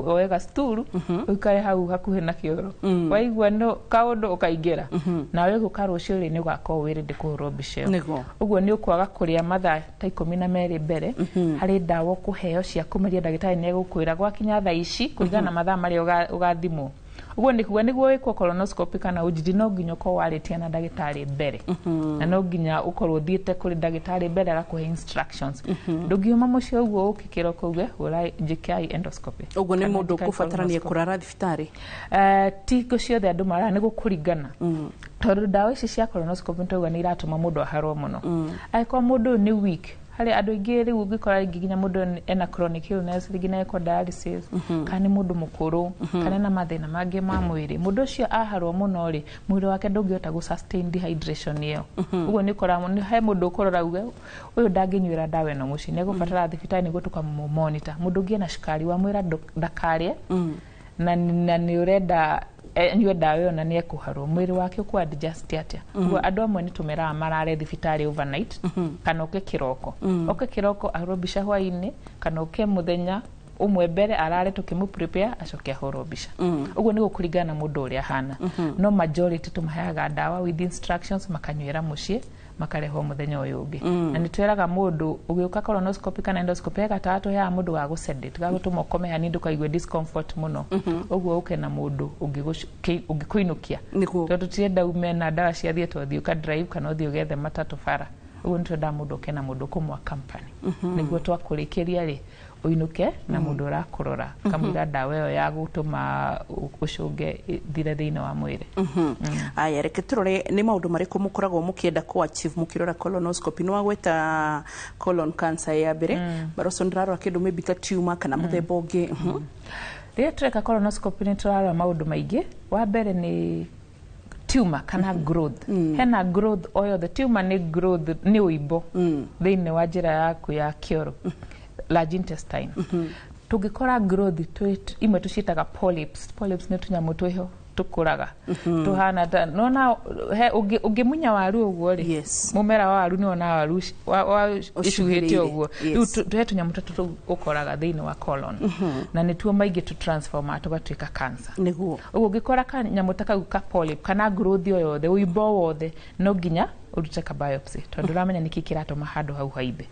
woe gacituru, ũikare hau hakuhĩ na kĩoro, waigua no kaũndũ ũkaingĩra nawe. Gũka rũciũ rĩ, nĩ ũgakorwo wĩ ready kũhũrwo mbica ĩyo. Ũguo nĩ ũkwaga kũrĩa mathaa ta 12 mbere. Harĩ ndawa ũkũheo cia kũmeria, ndagĩtarĩ nĩ egũkwĩra gwakinya thaa ici kũringana na mathaa marĩa ũgathimwo. Ũguo nĩ kuga nĩguo wĩkwo colonoscopy kana ũnjiri, no nginya ũkorwo warĩtie na ndagĩtarĩ mbere, na no nginya ũkorwo ũthiĩte kũrĩ ndagĩtarĩ mbere agakũhe instructions. Ndũngiuma mũciĩ ũguo ũke kĩroko uge hũra njĩkai endoscopy
Ũguo nĩ
kana
mũndũ
njĩkai
ũkũbatarania
colonoscopy.
kũrara thibitarĩ?
Ti hingo ciothe andũ maraga, nĩ gũkũringana, tondũ ndawa ici cia colonoscopy nĩ nĩ iratũma mũndũ aharwo mũno. Angĩkorwo mũndũ ũyũ nĩ weak, harĩ andũ aingĩ rĩu ũngĩkora rĩngĩ nginya mũndũ ũyũ ena chronic illness, rĩngĩ nĩ ekwo dialysis, kana nĩ mũndũ mũkũrũ, kana ena mathĩna mangĩ ma mwĩrĩ, mũndũ ũcio aharwo mũno rĩ, mwĩrĩ wake ndũngĩhota gũ sustain dehydration ĩyo. Ũguo nĩ ũkora nĩ he mũndũ ũkũrora uge ũyũ ndangĩnyuĩra ndawa ĩno mũciĩ, nĩ egũbatara thibitarĩ nĩguo tũkamũ-monitor. Mũndũ ũngĩ ena cukari, wamwĩra ndakarĩe na nĩ ũrenda anyue ndawa ĩyo na nĩ ekũharwo, mwĩrĩ wake ũkũ adjust atĩa? Ũguo andũ amwe nĩ tũmeraga marare thibitarĩ overnight, kana ũke kĩroko, oke kĩroko ahũrwo mbica hwaĩ-inĩ, kana ũke mũthenya ũmwe mbere arare tũkĩmũ prepare, acoke ahũrwo mbica. Ũguo nĩ gũkũringana na mũndũ ũrĩa ahana, no majority tũmaheaga ndawa with instructions, makanyuĩra mũciĩ, makarehwo mũthenya ũyũ ũngĩ. Na nĩ twĩraga mũndũ ũgĩũka colonoscopy kana endoscopy, he gatawa tũheaga mũndũ wa gũsedate, gagũtũma ũkome hanini ndũkaigue discomfort mũno. Ũguo ũke na mũndũ ũngĩkũinũkia, tondũ tũtirenda ume na ndawa cia thieta, ũthiĩ ũka drive kana ũthiĩ ũgethe matatũ bara. Ũguo nĩ twendaga mũndũ ũke na mũndũ ũkũmwa company, nĩguo twakũrĩkĩria rĩ, ũinũke na mũndũ ũrakũrora kamũira ndawa ĩyo ya gũtũma ũcũnge ĩthire thĩinĩ wa mwĩrĩ.
Aya, reke tũrore nĩ maũndũ marĩkũ mũkoragwo mũkĩenda kũ achieve mũkĩrora colonoscopy. Nĩ wagweta colon cancer ya mbere, but also ndĩrarora kĩndũ maybe ta tumor kana mũthemba ũngĩ.
Rĩrĩa tũreka colonoscopy nĩ tũrarora maũndũ maingĩ. Wa mbere nĩ tumor kana growth. Hena growth o yothe, tumor nĩ growth, nĩ ũimbo thĩinĩ wa njĩra yaku ya kĩoro, large intestine. Tũngĩkora growth imwe tũciĩtaga polyps. Polyps nĩ tũnyamũ twĩho tũkũraga tũhana ta nona he ũngĩmunya waru ũguo rĩ, mũmera wa waru nĩ wona waru wa ĩcuhĩte ũguo. Rĩu he tũnyamũ tũtũ ũkoraga thĩinĩ wa colon, na nĩtuo maingĩ tũ transforma tũgatuĩka cancer. Ũguo ũngĩkora kanyamũ ta kau ka polyp kana growth o yothe, ũimbo wothe, no nginya Ũrute ka biopsy tondũ ũramenya nĩkĩ kĩratũma handũ hau haimbe.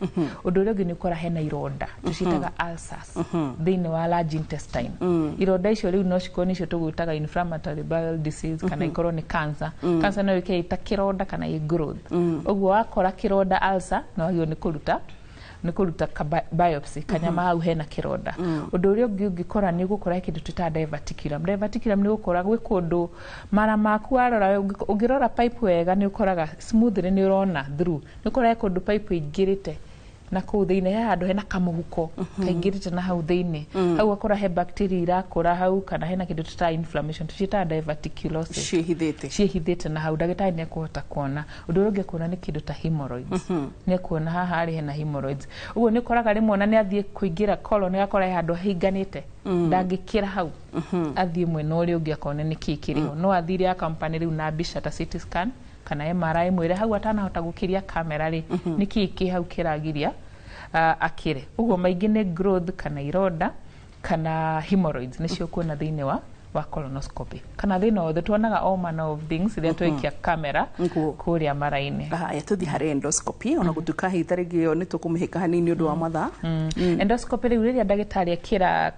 Ũndũ ũrĩa ũngĩ nĩ ũkora hena ironda tũciĩtaga ulcers thĩinĩ wa large intestine. Ironda icio rĩu no cikorwo nĩcio tũgwĩtaga inflammatory bowel disease kana ikorwo nĩ cancer. Cancer no ĩke ĩta kĩronda kana ĩ growth. Ũguo wakora kĩronda, ulcer, no wagĩrĩirwo nĩ kũruta ka biopsy kanyama hau hena kĩronda. Ũndũ ũrĩa ũngĩ ũngĩkora nĩ ũgũkora kĩndũ twĩtaga diverticulum. Diverticulum nĩ ũgũkora gwĩ kũndũ mara maku warora, ũngĩrora pipe wega, nĩ ũkoraga smoothly nĩ ũrona through, nĩ ũkora he kũndũ pipe ĩingĩrĩte na kũu thĩinĩ, he handũ hena kamũhuko kaingĩrĩte na hau thĩinĩ. Hau ũgakora he bacteria irakũra hau kana hena kĩndũ twĩtaga inflammation, tũciĩtaga diverticulosis.
Ciĩhithĩte.
Ciĩhithĩte na hau, ndagĩtarĩ nĩ ekũhota kuona. Ũndũ ũrĩa ũngĩ ekuona nĩ kĩndũ ta hemorrhoids. Nĩ ekuona haha rĩ hena hemorrhoids. Ũguo nĩ ũkoraga rĩmwe ona nĩ athiĩ kũingĩra colon, agakora he handũ hahinganĩte, ndangĩkĩra hau, athiĩ mwena ũrĩa ũngĩ akone nĩ kĩĩ kĩrĩ ho. No athire akampani rĩu na mbica ta CT scan kana MRI mwĩre hau atanahota gũkĩria kamera rĩ, nĩ kĩĩ kĩ hau kĩragiria akĩre. Ũguo maingĩ nĩ growth kana ironda kana hemorrhoids nĩcio kuona thĩinĩ wa colonoscopy, kana thĩna wothe tuonaga, all manner of things rĩrĩa twaikia kamera kũrĩa mara-inĩ.
Haya, tũthiĩ harĩ endoscopy, ona gũtuĩka hihi ta rĩngĩ ĩyo nĩ tũkũmĩhĩka hanini nĩ ũndũ wa mathaa.
Endoscopy rĩu, rĩrĩa ndagĩtarĩ ekĩra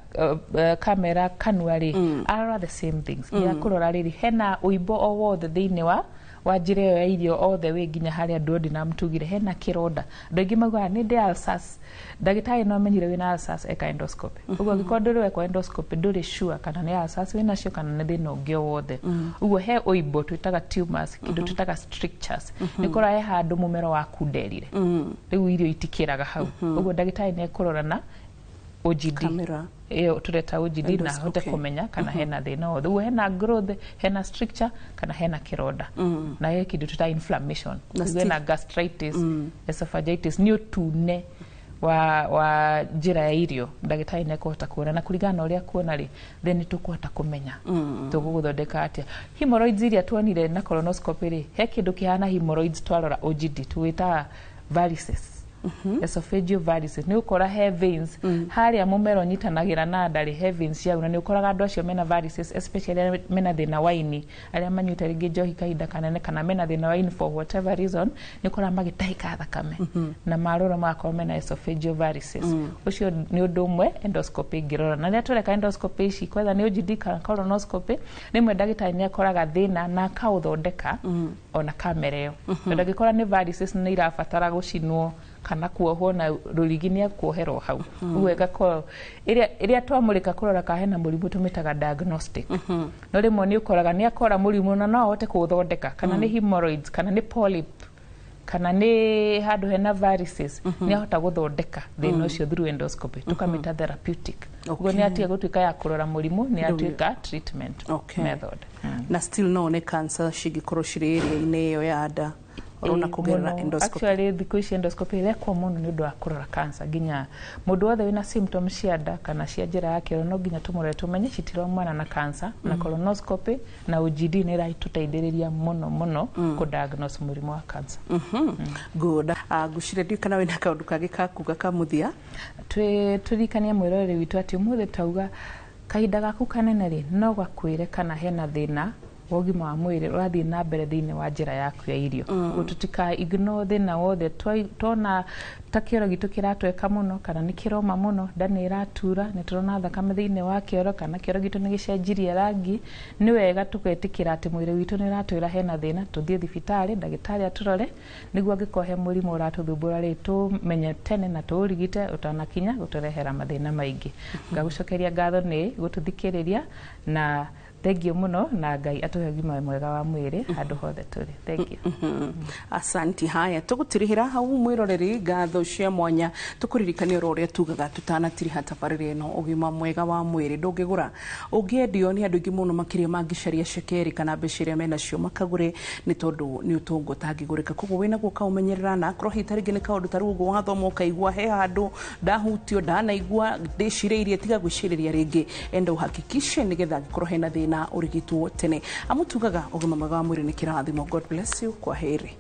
kamera kanua rĩ, arora the same things. Nĩ akũrora rĩrĩ hena ũimbo o wothe thĩinĩ wa njĩra ĩyo ya irio all the way nginya harĩa duodenum, tugire hena kĩronda. Andũ aingĩ maugaga nĩ ndĩ ulcers. Ndagĩtarĩ no amenyire wĩna ulcers eka endoscopy. Ũguo angĩkorwo ndũrĩ wekwo endoscopy, ndũrĩ sure kana nĩ ulcers wĩnacio kana nĩ thĩna ũngĩ o wothe. Ũguo he ũimbo twĩtaga tumors, kĩndũ twĩtaga strictures, nĩ kũrora he handũ mũmero wakunderire, rĩu irio itikĩraga hau. Ũguo ndagĩtarĩ nĩ ekũrora na OGD.
Kamera.
Ĩyo tũreta OGD na ahote
Endoscopy.
kũmenya kana hena thĩna wothe. Ũguo hena growth, hena stricture kana hena kĩronda na he kĩndũ twĩta inflammation.
Na
Ũguo hena gastritis, esophagitis, nĩ ũtune wa njĩra ya irio. Ndagĩtarĩ nĩ ekũhota kuona, na kũringana na ũrĩa kuona rĩ, then nĩ tũkũhota kũmenya tũgũgũthondeka atĩa. Hemorrhoids iria tuonire na colonoscopy rĩ, he kĩndũ kĩhana hemorrhoids twarora OGD tũgĩtaga varices, esophageal varices. Nĩ ũkora he veins harĩa mũmero ũnyitanagĩra na nda rĩ, he veins ciau, na nĩ ũkoraga andũ acio mena varices, especially arĩa mena thĩna wa ini, arĩa manyuĩte rĩngĩ njohi kahinda kanene kana mena thĩna wa ini for whatever reason, nĩ ũkoraga magĩtahĩka thakame na marora magakorwo mena esophageal varices. Ũcio nĩ ũndũ ũmwe endoscopy ĩngĩrora. Na rĩrĩa tũreka endoscopy ici, kwetha nĩ OGD kana colonoscopy, rĩmwe ndagĩtarĩ nĩ akoraga thĩna na akaũthondeka ona kamera ĩyo, tondũ angĩkorwo nĩ varices nĩ irabatara gũcinwo kana kuohwo na rũrigi, nĩ ekuoherwo hau. Ũguo ĩgakorwo ĩrĩa twamũrĩka kũrora kana hena mũrimũ tũmĩtaga diagnostic. No rĩmwe nĩ ũkoraga nĩ akora mũrimũ na no ahote kũũthondeka, kana nĩ hemorrhoids kana nĩ polyp kana nĩ handũ hena varices, nĩ ahota gũthondeka thĩna ũcio through endoscopy, tũkamĩta therapeutic. Ũguo nĩ atiga gũtuĩka ya kũrora mũrimũ, nĩ atuĩka treatment method.
Na still no one cancer cingĩkorwo cirĩ area-inĩ ĩyo ya nda ũrona
Ĩĩ,
kũgerera
mũno.
endoscopy?
Actually, thikũ ici endoscopy ĩrekwo mũno nĩ ũndũ wa kũrora cancer. Nginya mũndũ wothe wĩna symptoms cia nda kana cia njĩra ya kĩoro, no nginya tũmũrore tũmenye citiraumana na cancer. Na colonoscopy na OGD nĩ ĩratũteithĩrĩria mũno mũno kũ-diagnose mũrimũ wa cancer.
Good. Ngwĩciria ndiũĩ kana wĩna kaũndũ kangĩ ka kuga ka mũthia.
Tũririkanie mwĩroreri witũ atĩ ũmũthĩ tauga kahinda gaku kanene rĩ, no gakwĩre kana hena thĩna wa ũgima wa mwĩrĩ ũrathiĩ na mbere thĩinĩ wa njĩra yaku ya irio. Ũguo tũtika ignore thĩna wothe tuona ta kĩoro gitũ kĩratweka mũno kana nĩ kĩroma mũno, nda nĩ ĩratura, nĩ tũrona thakame thĩinĩ wa kĩoro kana kĩoro gitũ nĩ gĩcenjirie rangi, nĩ wega tũgetĩkĩra atĩ mwĩrĩ witũ nĩ ũratwĩra hena thĩna, tũthiĩ thibitarĩ, ndagĩtarĩ atũrore, nĩguo angĩkorwo he mũrimũ ũratũthumbũra rĩ, tũmenye tene na tũũrigite ũtanakinya gũtũrehera mathĩna maingĩ. Ngagũcokeria ngatho nĩ gũtũthikĩrĩria na thengio mũno, na Ngai atũhe ũgima mwega wa mwĩrĩ handũ hothe tũrĩ. Thengio.
Asanti. Haya, tũgũtirihĩra hau mwĩroreri, ngatho cia mwanya. Tũkũririkania oro ũrĩa tugaga tũtanatiriha tabarĩra ĩno, ũgima mwega wa mwĩrĩ ndũngĩgũra, ũngĩendio nĩ andũ aingĩ mũno makĩria mangĩcaria cekeri kana mbeca iria menacio makagũre, nĩ tondũ nĩ ũtongo ũtangĩgũrĩka. Koguo wĩnaguo kaũmenyerera, na akorwo hihi ta rĩngĩ nĩ kaũndũ ta rĩu ũguo wathoma ũkaigua he handũ ndahutio, ndanaigua ndĩcirĩirie, tiga gwĩcirĩria rĩngĩ, enda uhakikishe nĩgetha angĩkorwo hena thĩna ũrigitwo tene. Amutugaga ũgima mwega wa mwĩrĩ nĩ kĩrathimo. God bless you. Kwa heri.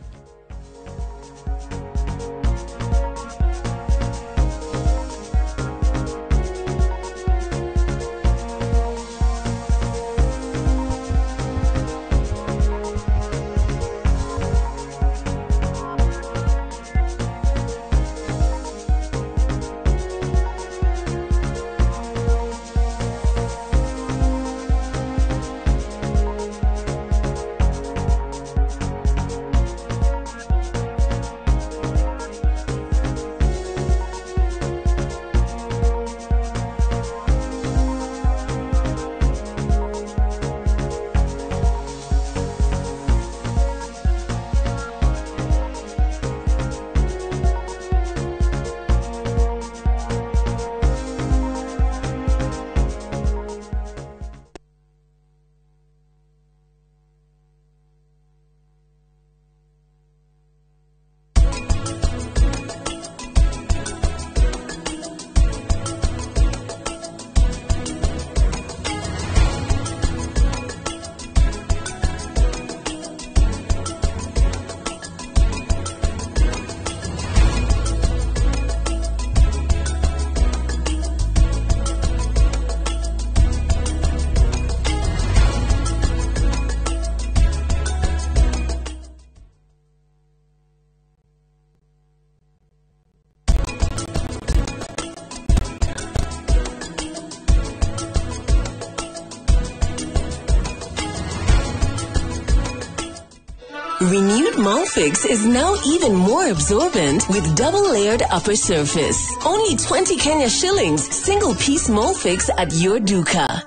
Renewed Molfix is now even more absorbent with double-layered upper surface. Only 20 Kenya shillings, single piece Molfix at your duka.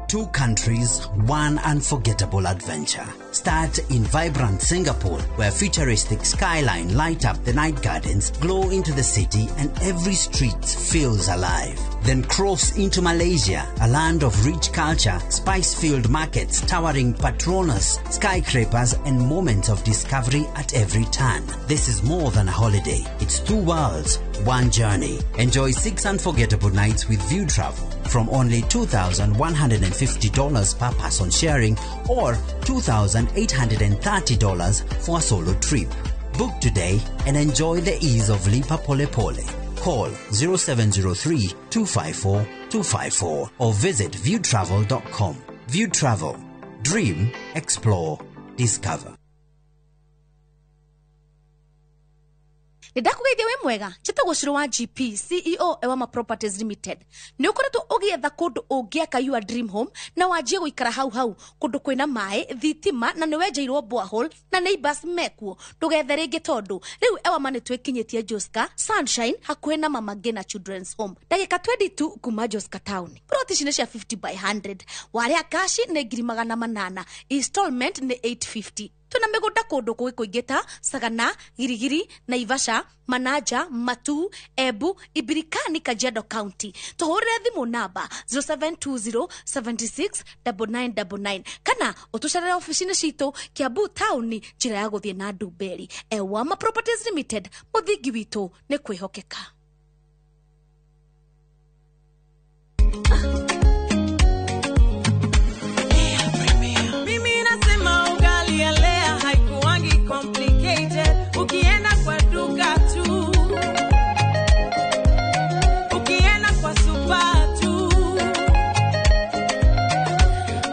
Two countries, one unforgettable adventure. Start in vibrant Singapore, where futuristic skyline light up the night gardens, glow into the city, and every street feels alive. Then cross into Malaysia, a land of rich culture, spice-filled markets, towering Petronas, skyscrapers, and moments of discovery at every turn. This is more than a holiday. It's two worlds, one journey. Enjoy 6 unforgettable nights with View Travel from only $2,150 per person sharing or $2,830 for a solo trip. Book today and enjoy the ease of Lipa Pole Pole. Call 0703 254 254 or visit viewtravel.com. View Travel. Dream, explore, discover.
Nĩndakũgeithia wĩ mwega njĩtagwo Ciro wa GP CEO Ewama Properties Limited. Nĩ ũkoretwo ũgĩetha kũndũ ũngĩaka your dream home na wanjie gũikara hau hau kũndũ kwĩna maĩ thitima na nĩ wenjeirwo borehole na neighbors mekuo. Ndũgethe rĩngĩ tondũ rĩu Ewama nĩ twĩkinyĩtie Joska Sunshine hakuhĩ na Mama Ngina Children's Home, ndagĩka 22 kuma Joska town. Plot ici nĩ cia 50 by 100, warĩa kashi nĩ 800,000, installment nĩ 850. Tuna mĩgũnda kũndũ kũngĩ kũingĩ ta Sagana, Girigiri, Naivasha, Manaja, Matu, Embu, Ibirikani, Kajiado County. Tũhũrĩre thimũ namba 0720 76 9999 kana ũtũcerere ofici-inĩ citũ Kiambu town, njĩra ya gũthiĩ na Ndumberi. Ewama Properties Limited, mũthingi witũ nĩ kwĩhokeka.
Mimi nasema ugali ya Lea haikuangi complicated. Ukienda kwa duka tu, ukienda kwa super tu,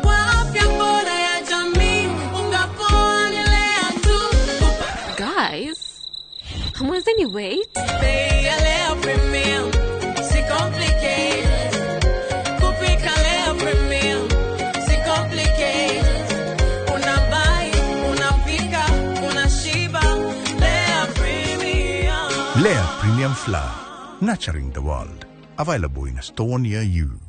kwa afya bora ya jamii, unga poa ni Lea tu.
Guys, hamwezi wait?
Bei ya Lea Premium si complicated. Kupika Lea Premium si complicated. Unabuy, unapika, unashiba. Lea Premium.
Lea Premium Flour, nurturing the world. Available in a store near you.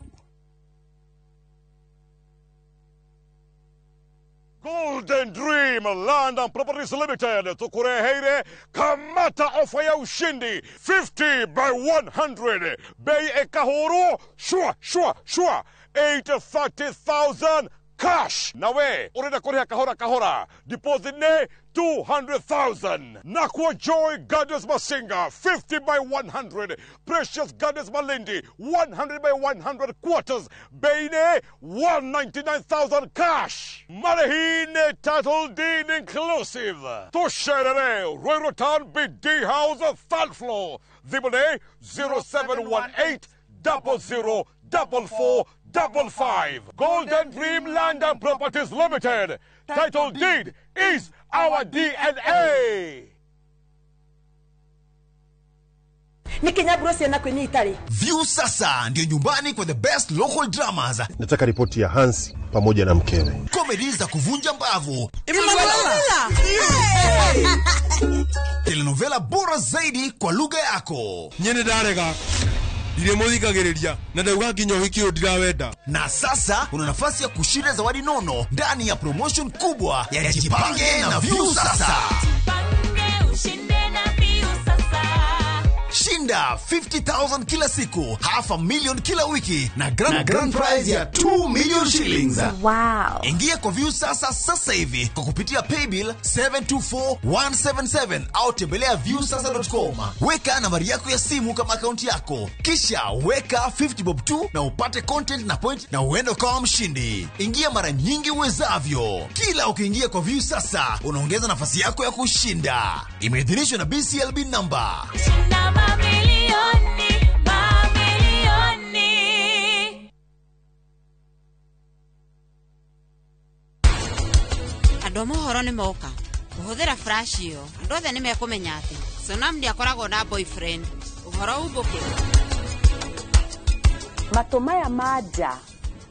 Golden Dream Land and Properties Limited tukureheire kamata ofa ya ushindi 50 by 100 bei ekahuru shua shua shua 830,000 cash. Nawe urenda kuriha kahora kahora, deposit ne 200,000. Nakwa Joy Gardens Masinga 50 by 100, Precious Gardens Malindi 100 by 100 quarters, bei ne 199,000 cash. Marehine title deed inclusive. Tusherere Ruiru Town BD House third floor. Thimũ 0718 00 44 55. Golden Dream Land and Properties Limited. Title deed is our DNA.
View sasa ndio nyumbani kwa the best local dramas.
Nataka ripoti ya Hansi pamoja na mkewe.
Comedy za kuvunja mbavu. Telenovela bora zaidi kwa lugha yako.
Nyene ndarega. Ndirĩ mũthikagĩrĩria na ndauga nginya ũhiki ũyũ ndirawenda.
Na sasa una nafasi ya kushinda zawadi nono ndani ya promotion kubwa ya Jipange na View Sasa.
Jipange ushinde na View Sasa.
Shinda 50,000 kila siku, 500,000 kila wiki na grand prize ya 2 million shillings.
Wow.
Ingia kwa View Sasa sasa hivi kwa kupitia paybill 724177 au tembelea viewsasa.com. Weka nambari yako ya simu kama akaunti yako, kisha weka 50 bob tu na upate content na point na uende ukawa mshindi. Ingia mara nyingi uwezavyo. Kila ukiingia kwa View Sasa unaongeza nafasi yako ya kushinda. Imeidhinishwa na BCLB number.
Shinda mamilioni, mamilioni.
Andũ a mohoro nĩ moka kũhũthĩra flash ĩyo andũ othe nĩ mekũmenya atĩ Sonam ndiakoragwo na boyfriend. Ũhoro umbũke.
Matũ maya ma nja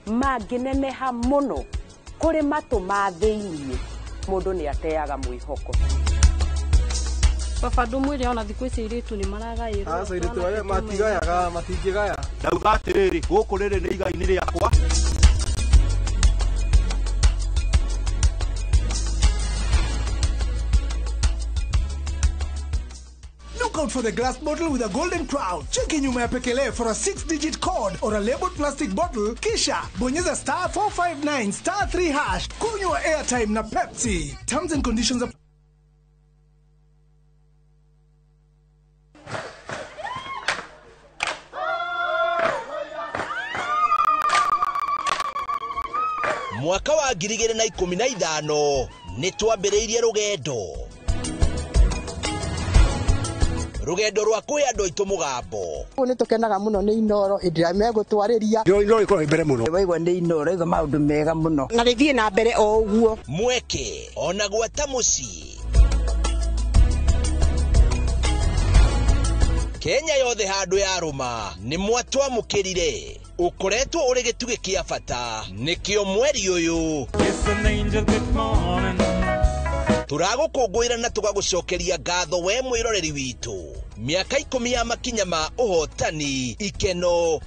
mangĩneneha mũno
Kũrĩ matũ ma thĩiniĩ mũndũ nĩ ateaga mwĩhoko.
Baba ndũmwĩre ona thikũ ici airĩtu nĩ maragaĩrwo.
Aca airĩtu arĩa matigayaga matingĩgaya.
Ndauga atĩrĩrĩ, gũkũ rĩrĩ nĩ igai-inĩ rĩakwa.
Look out for the glass bottle with a golden crown. Cheki nyuma ya pekele for a 6-digit code or a labeled plastic bottle. Kisha bonyeza star 459 star 3 hash. Kunywa airtime na Pepsi. Terms and conditions apply.
Mwaka wa 2015 nĩ twambĩrĩirie rũgendo rwa kũhe andũ aitũ mũgambo.
Nĩ tũkenaga mũno nĩ Inooro hĩndĩ ĩrĩa megũtwarĩria.
Inooro ĩkoragwo mbere mũno.
Waigua nĩ Inooro ĩga maũndũ mega mũno.
Na rĩthiĩ na mbere o ũguo.
Mweke ona gwata mũciĩ. Kenya yothe handũ yarũma nĩ mwatwamũkĩrire. Ũkoretwo ũrĩ gĩtugĩ kĩa bata nĩkĩo mweri ũyũ tũragũkũngũĩra na tũgagũcokeria ngatho we mwĩroreri witũ. Mĩaka 10 ya makinya ma ũhotani, ikeno,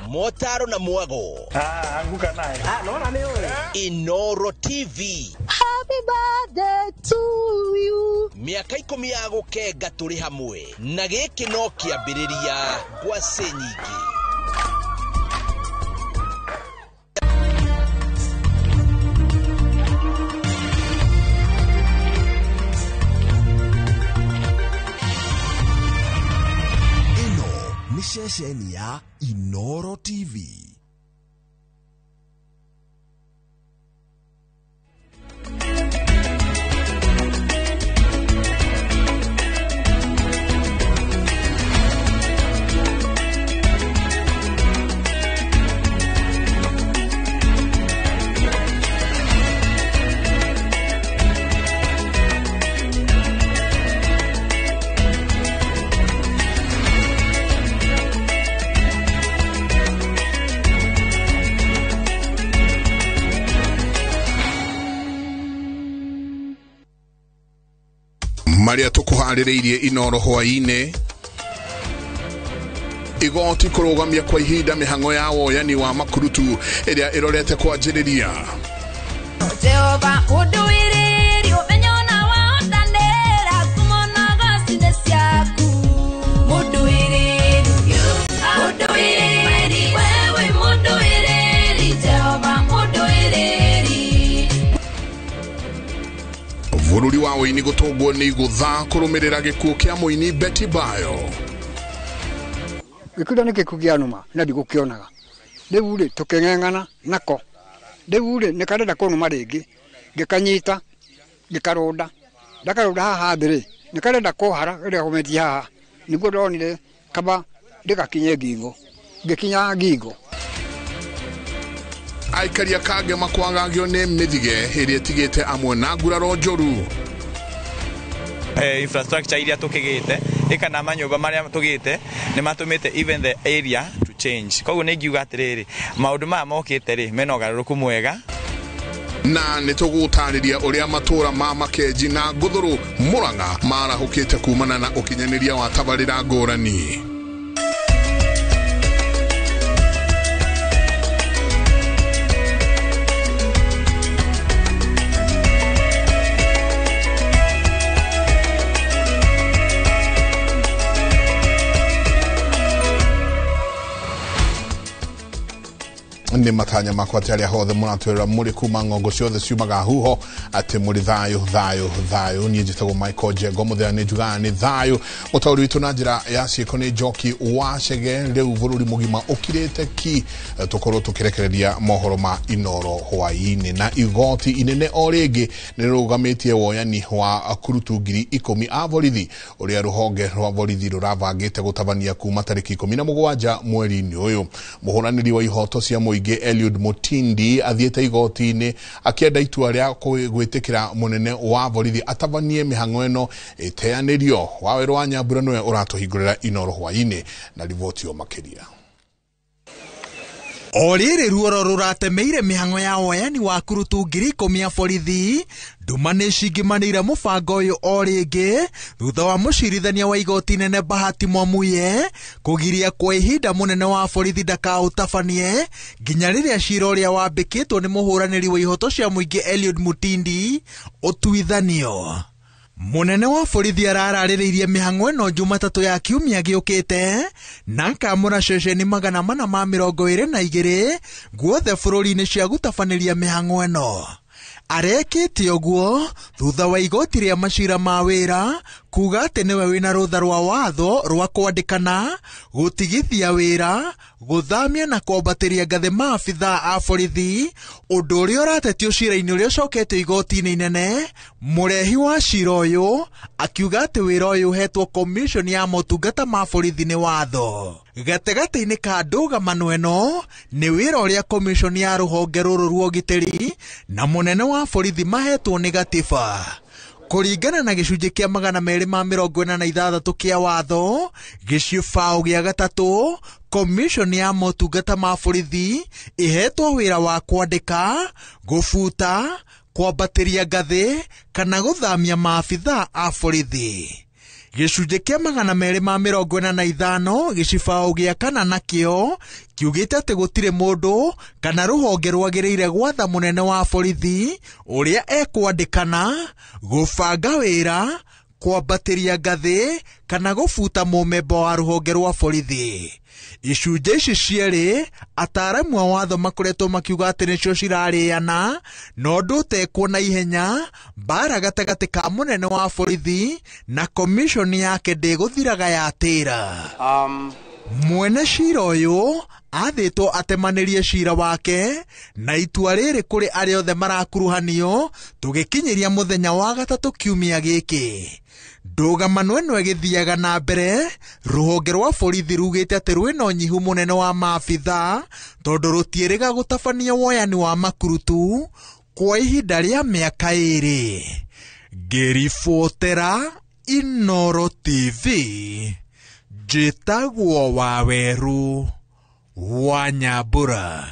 motaro na mwago.
Anguka naye.
Nona nĩ ũĩ.
Inooro TV.
Happy birthday to you.
Mĩaka 10 ya gũkenga tũrĩ hamwe na gĩkĩ no kĩambĩrĩria ngwacĩ nyingĩ.
Ceceni ya Inooro TV.
Maria tukuharĩrĩirie Inooro hwaĩ-inĩ. Igoti kũrũgamia kwa ihinda mĩhang'o ya woyani wa makurutu ĩrĩa ĩrorete kwanjĩrĩria.
Jehova ũndũĩrĩrie ũmenyo na wahotanĩra ngumo na goci nĩ ciaku. Mũndũĩrĩri, mũndũĩrĩri, wewe mũndũĩrĩri, Jehova mũndũĩrĩri.
Bũrũri wa ũini gũtũngwo nĩ igũtha kũrũmĩrĩra gĩkuũ kĩa mũini Betty Bayo.
Gĩkuũ nĩ gĩkuũ kĩa nũma na ndigũkĩonaga. Rĩu rĩ tũkĩng'eng'ana nako. Rĩu rĩ nĩ karenda kũnũma rĩngĩ ngĩkanyita ngĩkarũnda. Ndakarũnda haha thĩ rĩ nĩ karenda kũhara rĩrĩa gometie haha nĩguo ndonire kaba ndĩgakinye ngingo ngĩkinya ngingo.
Aikaria Kangema kwagagio nĩ mĩthige ĩrĩa ĩtigĩte amwe na nguraro njũru.
Infrastructure iria tukigite ikana manyumba maria tugite ni matumite even the area to change. Koguo ni ngiuga atiriri maundu maya mokite ri mena ugaruruku mwega.
Na nĩ tũgũtarĩria ũrĩa matũra ma Makenji na Ngũthũrũ Murang'a marahũkĩte kumana na ũkinyanĩria wa tabarĩra ngũrani. Nĩ matanya makwa atĩ arĩa hothe mũratwĩrora mũrĩ kuma ng'ongo ciothe ciumaga huho atĩ mũrĩ thayũ thayũ thayũ. Niĩ njĩtagwo Michael Njengo mũthenya nĩ njugaga nĩ thayũ. Mũtaũri witũ na njĩra ya ciĩko nĩ Njoki wa Chege. Rĩu bũrũri mũgima ũkirĩte ki tũkorwo tũkĩrekereria mohoro ma Inooro hwaĩ-inĩ. Na igoti inene o rĩngĩ nĩ rĩrũgamĩtie woyani wa kurutu 10,000 a borithi ũrĩa rũhonge rwa borithi rũrabangĩte gũtabania kuma tarĩki 17 mweri-inĩ ũyũ. Mũhũranĩri wa ihoto cia mũingĩ Eliud Mutindi athiĩte igoti-inĩ akĩenda itua rĩa gwĩtĩkĩra mũnene wa borithi atabanie mĩhang'o ĩno ĩteanĩrio. Wawerũ wa Nyambura nĩwe ũratũhingũrĩra Inooro hwaĩ-inĩ na riboti o makĩria.
O rĩrĩ ruoro rũratemeire mĩhang'o ya woyani wa kurutu 10,000 ya borithi, nduma nĩcingĩmanĩire mũbango ũyũ o rĩngĩ thutha wa mũcirithania wa igoti nene Bahati Mwamuye kũgiria kwa ihinda mũnene wa borithi ndakaũtabanie nginya rĩrĩa cira ũrĩa wambĩkĩtwo nĩ mũhũranĩri wa ihoto cia mũingĩ Eliud Mutindi ũtuithanio. Munene wa borithi arararĩrĩirie mĩhang'o ĩno Jumatatũ ya kiumia gĩũkĩte na akamũra ceceni 422 guothe bũrũri-inĩ cia gũtabanĩria mĩhang'o ĩno. Arekĩte ũguo thutha wa igoti rĩa macira ma wĩra kuga atĩ nĩwe wĩna rũtha rwa watho rwa kwandĩkana, gũtigithia wĩra, gũthamia na kwambatĩria ngathĩ maabithaa a borithi, ũndũ ũrĩa ũratetio cira-inĩ ũrĩa ũcoketio igoti-inĩ inene. Mũrehi wa cira ũyũ akiuga atĩ wĩra ũyũ ũhetwo commission ya motungata ma borithi nĩ watho. Gatagatĩ-inĩ ka ndũgamano ĩno nĩ wĩra ũrĩa commission ya rũhonge rũrũ rwa ũgitĩri na mũnene wa borithi mahetwo nĩ gatiba. Kũringana na gĩcunjĩ kĩa 246 kĩa watho gĩcibaũ gĩa gatatũ, commission ya motungata ma borithi ĩhetwo wĩra wa kwandĩka, gũbuta, kwambatĩria ngathĩ kana gũthamia maabithaa a borithi. Gĩcunjĩ kĩa 245 gĩcibaũ gĩa kana nakĩo kiugĩte atĩ gũtirĩ mũndũ kana rũhonge rwagĩrĩire gwatha mũnene wa borithi ũrĩa ekwandĩkana, gũbanga wĩra, kwambatĩria ngathĩ kana gũbuta mũmemba wa rũhonge rwa borithi. Icunjĩ ici cierĩ ataaramu a watho makoretwo makiuga atĩ nĩcio cirarĩana na ũndũ ũtekwo na ihenya mbara gatagatĩ ka mũnene wa borithi na komishoni yake ndĩgũthiraga yatĩra. Mwene cira ũyũ athĩtwo atemanĩrie cira wake na itua rĩrĩ kũrĩ arĩa othe marakuruhanio tũgĩkinyĩria mũthenya wa gatatũ kiumia gĩkĩ. Ndũgamano ĩno ĩgĩthiaga na mbere, rũhonge rwa borithi rugĩte atĩ rwĩna ũnyihu mũnene wa maabithaa tondũ rũtiĩrĩga gũtabania woyani wa makurutu kwa ihinda rĩa mĩaka 2. Ngĩribotera Inooro TV, njĩtagwo Waweru wa Nyambura.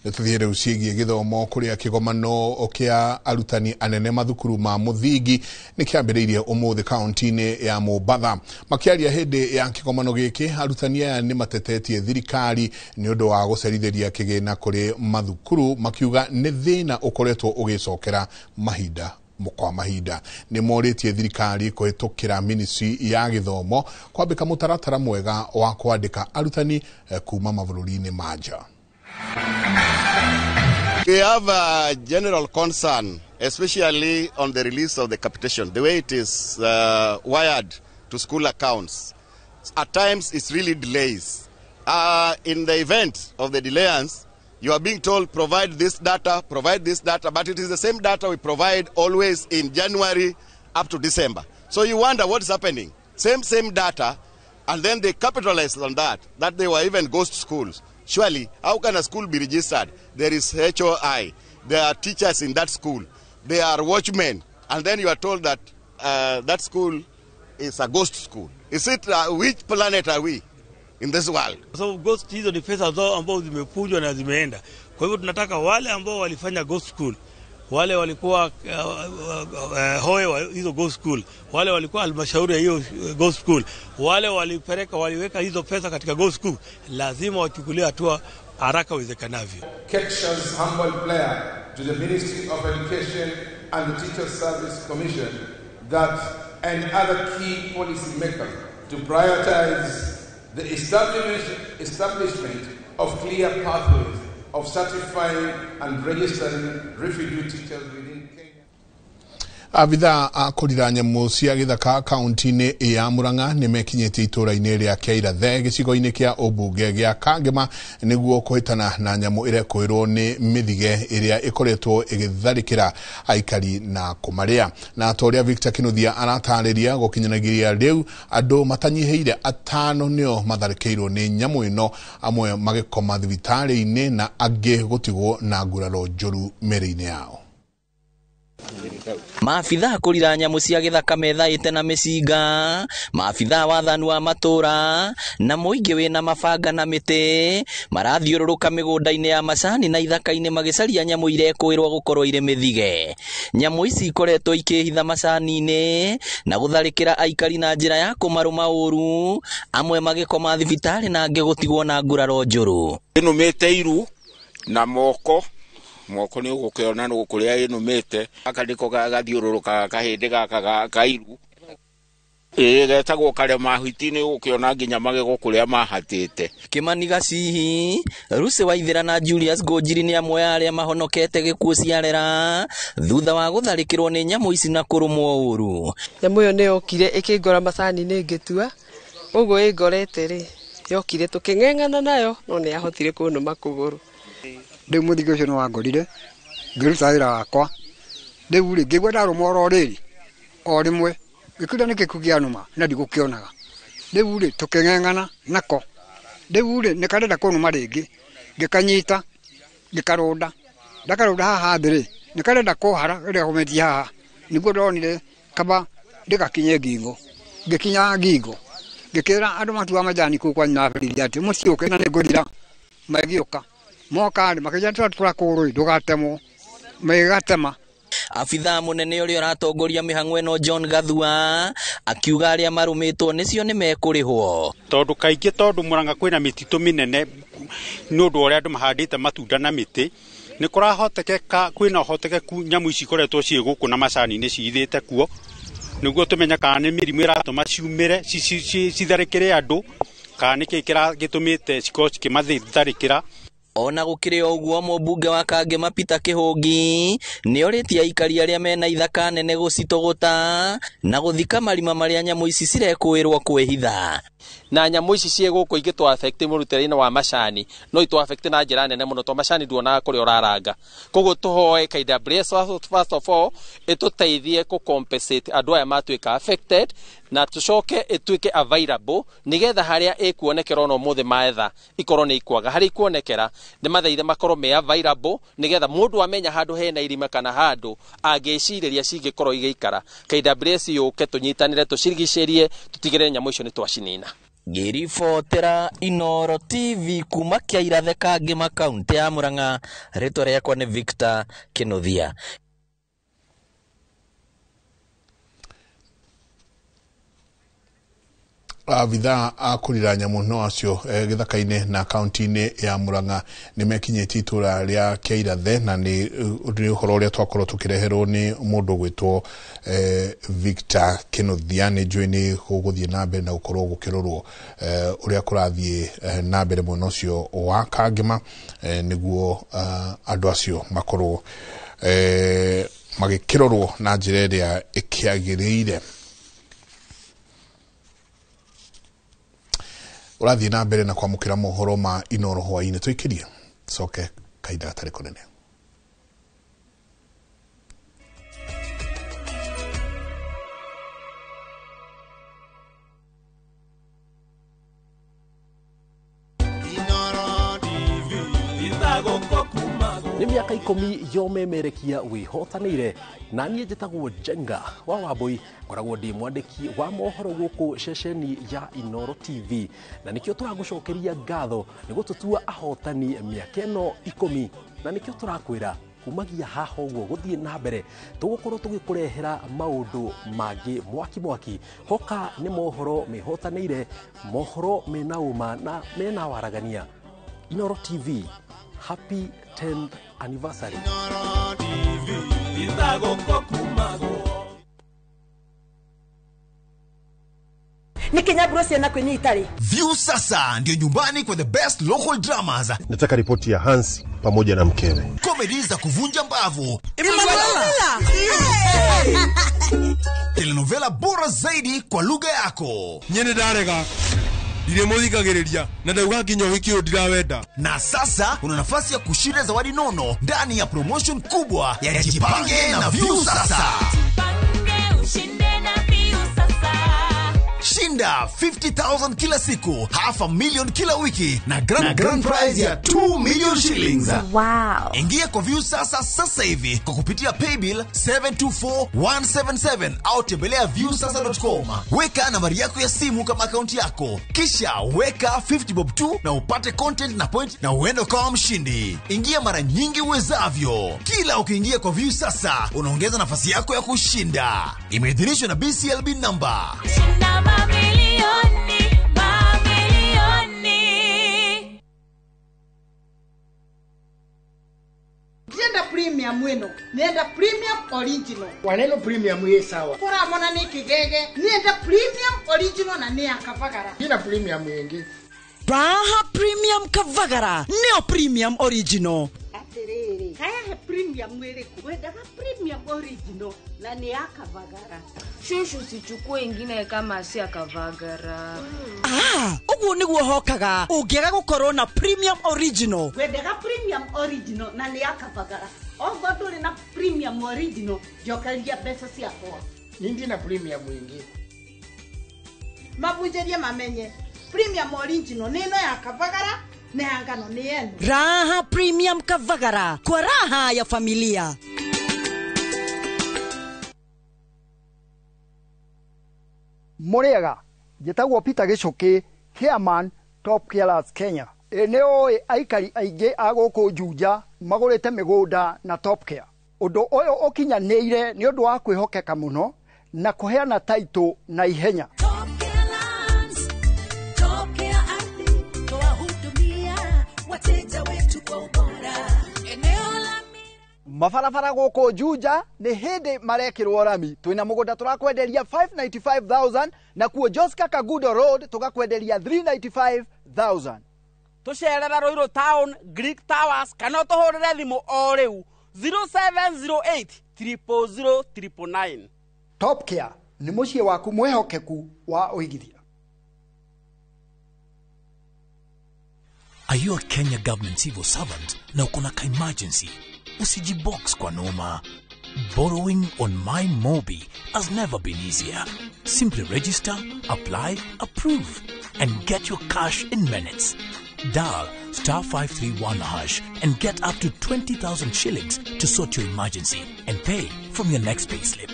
Nĩtũthiĩ rĩu ciĩgiĩ gĩthomo kũrĩa kĩgomano kĩa arutani anene mathukuru ma mũthingi nĩ kĩambĩrĩirie ũmũthĩ kaunti-inĩ ya Mombatha. Makĩaria hĩndĩ ya kĩgomano gĩkĩ, arutani aya nĩ matetetie thirikari nĩ ũndũ wa gũcerithĩria kĩgĩna kũrĩ mathukuru, makiuga nĩ thĩna ũkoretwo ũgĩcokera mahinda kwa mahinda. Nĩ morĩtie thirikari kũhĩtũkĩra ministry ya gĩthomo kwambĩka mũtaratara mwega wa kwandĩka arutani kuma mabũrũri-inĩ ma nja.
We have a general concern, especially on the release of the capitation, the way it is wired to school accounts. At times, it's really delays. In the event of the delayance, you are being told, provide this data, but it is the same data we provide always in January up to December. So you wonder what is happening. Same data, and then they capitalize on that they were even ghost schools. Surely, how can a school be registered? There is HOI, there are teachers in that school, there are watchmen, and then you are told that that school is a ghost school. Is it, which planet are we in this world?
So ghost hizo ni pesa zao ambao zimepujwa na zimeenda. Kwa hivyo tunataka wale ambao walifanya ghost school, wale walikuwa hoe wa hizo ghost school, wale walikuwa halmashauri ya hiyo ghost school, wale walipeleka waliweka hizo pesa katika ghost school, lazima wachukulie hatua haraka iwezekanavyo.
KEPSHA's humble prayer to the Ministry of Education and the Teacher Service Commission that and other key policy makers to prioritize the establishment of clear pathways of certifying and registering refugee teachers within Kenya.
Abithaa a kũrira nyamũ cia gĩthaka kaunti-inĩ ya Murang'a nĩ mekinyĩtie itũũra-inĩ rĩa Kĩairathee gĩcigo-inĩ kĩa ũmbunge gĩa Kangema nĩguo kũhĩtana na nyamũ ĩrekũĩrwo nĩ mĩthige ĩrĩa ĩkoretwo ĩgĩtharĩkĩra aikari na kũmarĩa. Na ta ũrĩa Victor Kinuthia aratarĩria, gũkinyanagĩria rĩu andũ matanyihĩire 5 nĩo matharĩkĩirwo nĩ nyamũ ĩno, amwe magĩkoma thibitarĩ-inĩ na angĩ gũtigwo na nguraro njũru mĩĩrĩ-inĩ yao.
Maabithaa kũrira nyamũ cia gĩthaka methaĩte na mĩcinga, maabithaa wathani wa matũra na mũingĩ wĩna mabanga na mĩtĩ marathiũrũrũka mĩgũnda-inĩ ya macani na ithaka-inĩ magĩcaria nyamũ irekũĩrwo gũkorwo irĩ mĩthige. Nyamũ ici ikoretwo ikĩhitha macani-inĩ na gũtharĩkĩra aikari na njĩra ya kũmarũma ũru, amwe magĩkoma thibitarĩ na angĩ gũtigwo na nguraro njũru.
Ĩnũmĩte iru na moko moko nĩ ũgũkĩona nĩ kũrĩa ĩnũmĩte gaka nĩko gathiũrũrũkaga kahĩndĩ gaka ka iru ĩĩ getagwo karema hiti nĩ ũgũkĩona nginya magego kũrĩa mahatĩte.
Kimani Gacihi, Lucy Waithera na Julius Ngũnjiri nĩ amwe a arĩa mahonokete gĩkuũ ciarera thutha wa gũtharĩkĩrwo nĩ nyamũ ici na kũrũmwo ũru.
Nyamũ ĩyo nĩ yokire ĩkĩngora macani-inĩ ngĩtua, ũguo ĩngorete rĩ yokire tũkĩng'eng'ana nayo no nĩ yahotire kũnũma kũgũrũ.
Rĩu mũthigĩ ũcio nĩ wangorire ngĩruta wĩra wakwa, rĩu rĩ ngĩigua ndarũmwo oro rĩrĩ o rĩmwe gĩkĩũria nĩkĩ kĩu kĩanũma na ndigũkĩonaga, rĩu rĩ tũkĩng'eng'ana nako, rĩu rĩ nĩkarenda kũnũma rĩngĩ ngĩkanyita ngĩkarũnda, ndakarũnda haha thĩ rĩ nĩkarenda kũhara rĩrĩa gometie haha nĩguo ndonire kaba ndĩgakinye ngingo, ngĩkinya ngingo ngĩkĩra andũ matuaga majani kũu kwa nyina berithi atĩ mũciũke na nĩngũthira, magĩũka moka rĩ makĩnjĩra tũratũra kũgũrũ rĩ ndũgatemwo, magĩgatema.
Abithaa mũnene ũrĩa ũratongoria mĩhang'o ĩno John Gathua akiuga arĩa marũmĩtwo nĩcio nĩ mekũrĩhwo.
Tondũ kaingĩ tondũ Murang'a kwĩna mĩtitũ mĩnene nĩ ũndũ wa ũrĩa andũ mahandĩte matunda na mĩtĩ nĩ kũrahotekeka kwĩna ũhotekeku nyamũ ici ikoretwo ciĩ gũkũ na macani-inĩ cihithĩte kuo nĩguo tũmenye kana nĩ mĩrimũ ĩratũma ciumĩre citharĩkĩre andũ kana nĩkĩ gĩtũmĩte cikorwo cikĩmatharĩkĩra.
Ona gũkĩrĩ o ũguo mũmbunge wa Kangema Peter Kĩhũngi nĩorĩtie aikari arĩa mena ithaka nene gũcitũgũta na gũthika marima marĩa nyamũ ici cirekũĩrwo kwĩhitha.
Na nyamũ ici ciĩ gũkũ ingĩtũ affect mũrutĩre-inĩ wa macani no itũ affect na njĩra nene mũno to macani nduonaga kũrĩa ũraranga, koguo tũhoe KWS first of all ĩtũteithie kũ compensate andũ aya matuĩka affected na tũcoke ĩtuĩke available nĩgetha harĩa ĩkuonekera ona ũmũthĩ maetha ikorwo nĩ ikwaga, harĩa ikuonekera nĩ mathaithe makorwo me available nĩgetha mũndũ amenya handũ hena irima kana handũ angĩcirĩria cingĩkorwo igĩikara KWS yũke tũnyitanĩre tũcirigicĩrie tũtigĩrĩre nyamũ icio nĩ twacinina.
Ngĩribotera Inooro TV kuma Kĩairathe Kangema kaunti ya Murang'a, rĩtwa rĩakwa nĩ Victor Kĩnuthia.
Abithaa a kũrira nyamũ no acio gĩthaka-inĩ na kaunti-inĩ ya Murang'a nĩ mekinyĩtie itũra rĩa Kĩairathe na nĩ ũhoro ũrĩa twakorwo tũkĩreherwo nĩ mũndũ ũgwĩtwo Victor Kĩnuthia. Nĩ njũĩ nĩ gũgũthiĩ na mbere na gũkorwo gũkĩrorwo ũrĩa kũrathiĩ na mbere mwena ũcio wa Kangema nĩguo andũ acio makorwo magĩkĩrorwo na njĩra ĩrĩa ĩkĩagĩrĩire. Ũrathiĩ na mbere na kwamũkĩra mohoro ma Inooro hwaĩ-inĩ, tũikĩrie coke kahinda gatarĩ kũnene.
Nĩ mĩaka 10 yomemerekia wĩhotanĩire na niĩ njĩtagwo Njenga wa Wambui, ngoragwo ndĩ mwandĩki wa mohoro gũkũ ceceni ya Inooro TV na nĩkĩo tũragũcokeria ngatho nĩ gũtũtua ahotani mĩaka ĩno 10 na nĩkĩo tũrakwĩra kumagia haha ũguo gũthiĩ na mbere tũgũkorwo tũgĩkũrehera maũndũ mangĩ mwaki mwaki. Hoka nĩ mohoro mehotanĩire, mohoro mena ũma na mena waragania. Inooro TV, happy 10th anniversary.
Nikinyaburo ciana kwinyi itari.
View sasa ndio nyumbani kwa the best local dramas.
Nataka ripoti ya Hansi pamoja na mkewe.
Comedy za kuvunja mbavu.
Emanuela.
Telenovela bora zaidi kwa lugha yako.
Nyene ndarega. Ndiremuthikagiriria na ndauga nginya ũhiki ũyũ ndirawenda.
Na sasa una nafasi ya kushinda zawadi nono ndani ya promotion kubwa ya Jipange na View Sasa.
Jipange ushinde na View Sasa.
Shinda Shinda 50,000 kila siku, 500,000 kila wiki na grand prize ya 2 million shillings.
Wow.
Ingia kwa Viusasa sasa hivi kwa kupitia paybill 724177 au tembelea viusasa.com. Weka nambari yako ya simu kama akaunti yako, kisha weka 50 bob tu na upate content na point na uende ukawa mshindi. Ingia mara nyingi uwezavyo. Kila ukiingia kwa Viusasa unaongeza nafasi yako ya kushinda. Imeidhinishwa na BCLB number.
Shinda mamilioni, mamilioni.
Nenda premium wino, nenda premium original.
Waneno premium ye sawa.
Kora mona ni kigege, nenda premium original na ni akavagara.
Nina premium yengi.
Raha premium kavagara, neo premium original.
Atiriri, haya premium mwiriku, wendaga premium original na ni akavagara.
Shushu sichukue ingine kama si akavagara.
Ah, uguo niguo hokaga ungiaga gukorwo na premium original.
Wendaga premium original na ni akavagara. Ogo nduri na premium original, njokeria mbeca ciakwa.
Nindi na premium ingi.
Mabunjerie mamenye premium original nino ya kavagara na ya ngano ni yenu.
Raha premium kavagara kwa raha ya familia.
Muriega njĩtagwo Peter Gĩcũkĩ, chairman Top Carers Kenya. Ĩ nĩ ũĩ aikari aingĩ a gũkũ Juja magũrĩte mĩgũnda na Top Care. Ũndũ ũyũ ũkinyanĩire nĩ ũndũ wa kwĩhokeka mũno na kũheana taitũ na ihenya. Mabarabara gũkũ Juja nĩ hĩndĩ marekĩrwo rami. Twĩna mũgũnda tũrakwenderia 595,000 na kuo Joska Kagudo Road tũgakwenderia 395,000.
Tũcerera Ruiru Town, Greek Towers kana ũtũhũrĩre thimũ o rĩu 0708 000 999.
Top Care nĩ mũciĩ waku mwĩhokeku wa ũigithia.
Are you a Kenya government civil servant na uko na ka emergency? Usijibox kwa noma. Borrowing on My Mobi has never been easier. Simply register, apply, approve, and get your cash in minutes. Dial *531# and get up to 20,000 shillings to sort your emergency and pay from your next payslip.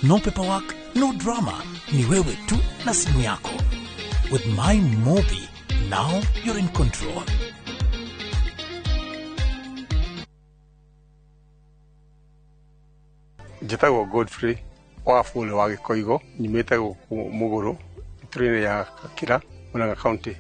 No paperwork, no drama. Ni wewe tu na simu yako. With My Mobi, now you're in control.
Njĩtagwo Godfrey Wafule wa Gĩkoigo, nyumĩte gũkũ Mũgũrũ, itũra-inĩ ya Gakira, Murang'a County.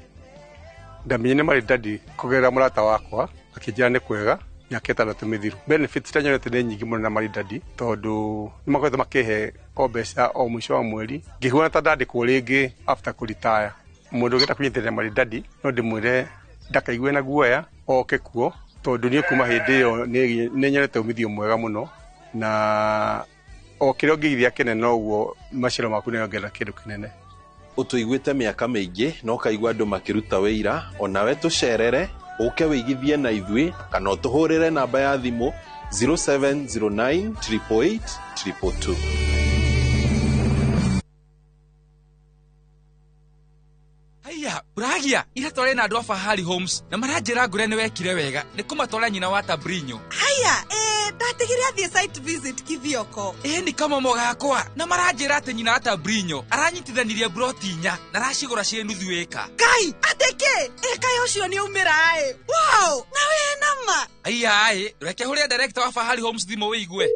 Ndamenyire Maridadi kũgerera mũrata wakwa, akĩnjĩra nĩ kwega mĩaka 6 mĩthiru. Benefits iria nyonete nĩ nyingĩ mũno na Maridadi, tondũ nĩ makoretwo makĩhe o mbeca o mũico wa mweri, ngĩhuana ta ndandĩkwo rĩngĩ after kũritaya. Mũndũ ũngĩenda kũnyitĩrĩra Maridadi no ndĩmwĩre ndakaigue na guoya oke kuo, tondũ niĩ kuma hĩndĩ ĩyo nĩ nyonete umithio mwega mũno, na o kĩrĩa ũngĩigithia kĩnene noguo maciaro maku nĩongerera kĩndũ kĩnene.
Ũtũiguĩte mĩaka mĩingĩ na ũkaigua andũ makĩruta wĩira, onawe tũcerere ũke wĩigithie na ithuĩ kana ũtũhũrĩre namba ya thimũ 0709 888 222.
Haiya, Uragia, ira tware na andũ a Fahari Homes na maranjĩra ngũre nĩ wekire wega nĩ kũmatwara nyina wa Tabrinyo.
Haiya, ndatigire athiĩ site visit Kithioko.
Ni kama gakwa na maranjĩra atĩ nyina wa Tabrinyo aranyitithanirie broti 4 na aracigũra ciĩ nuthu ĩka.
Ngai, atĩ kĩ? Ĩka ũcio nĩ aumĩra ĩ. Wow, na wĩ nama.
Haiya, reke hũrĩre director wa Fahari Homes thimũ wĩigue.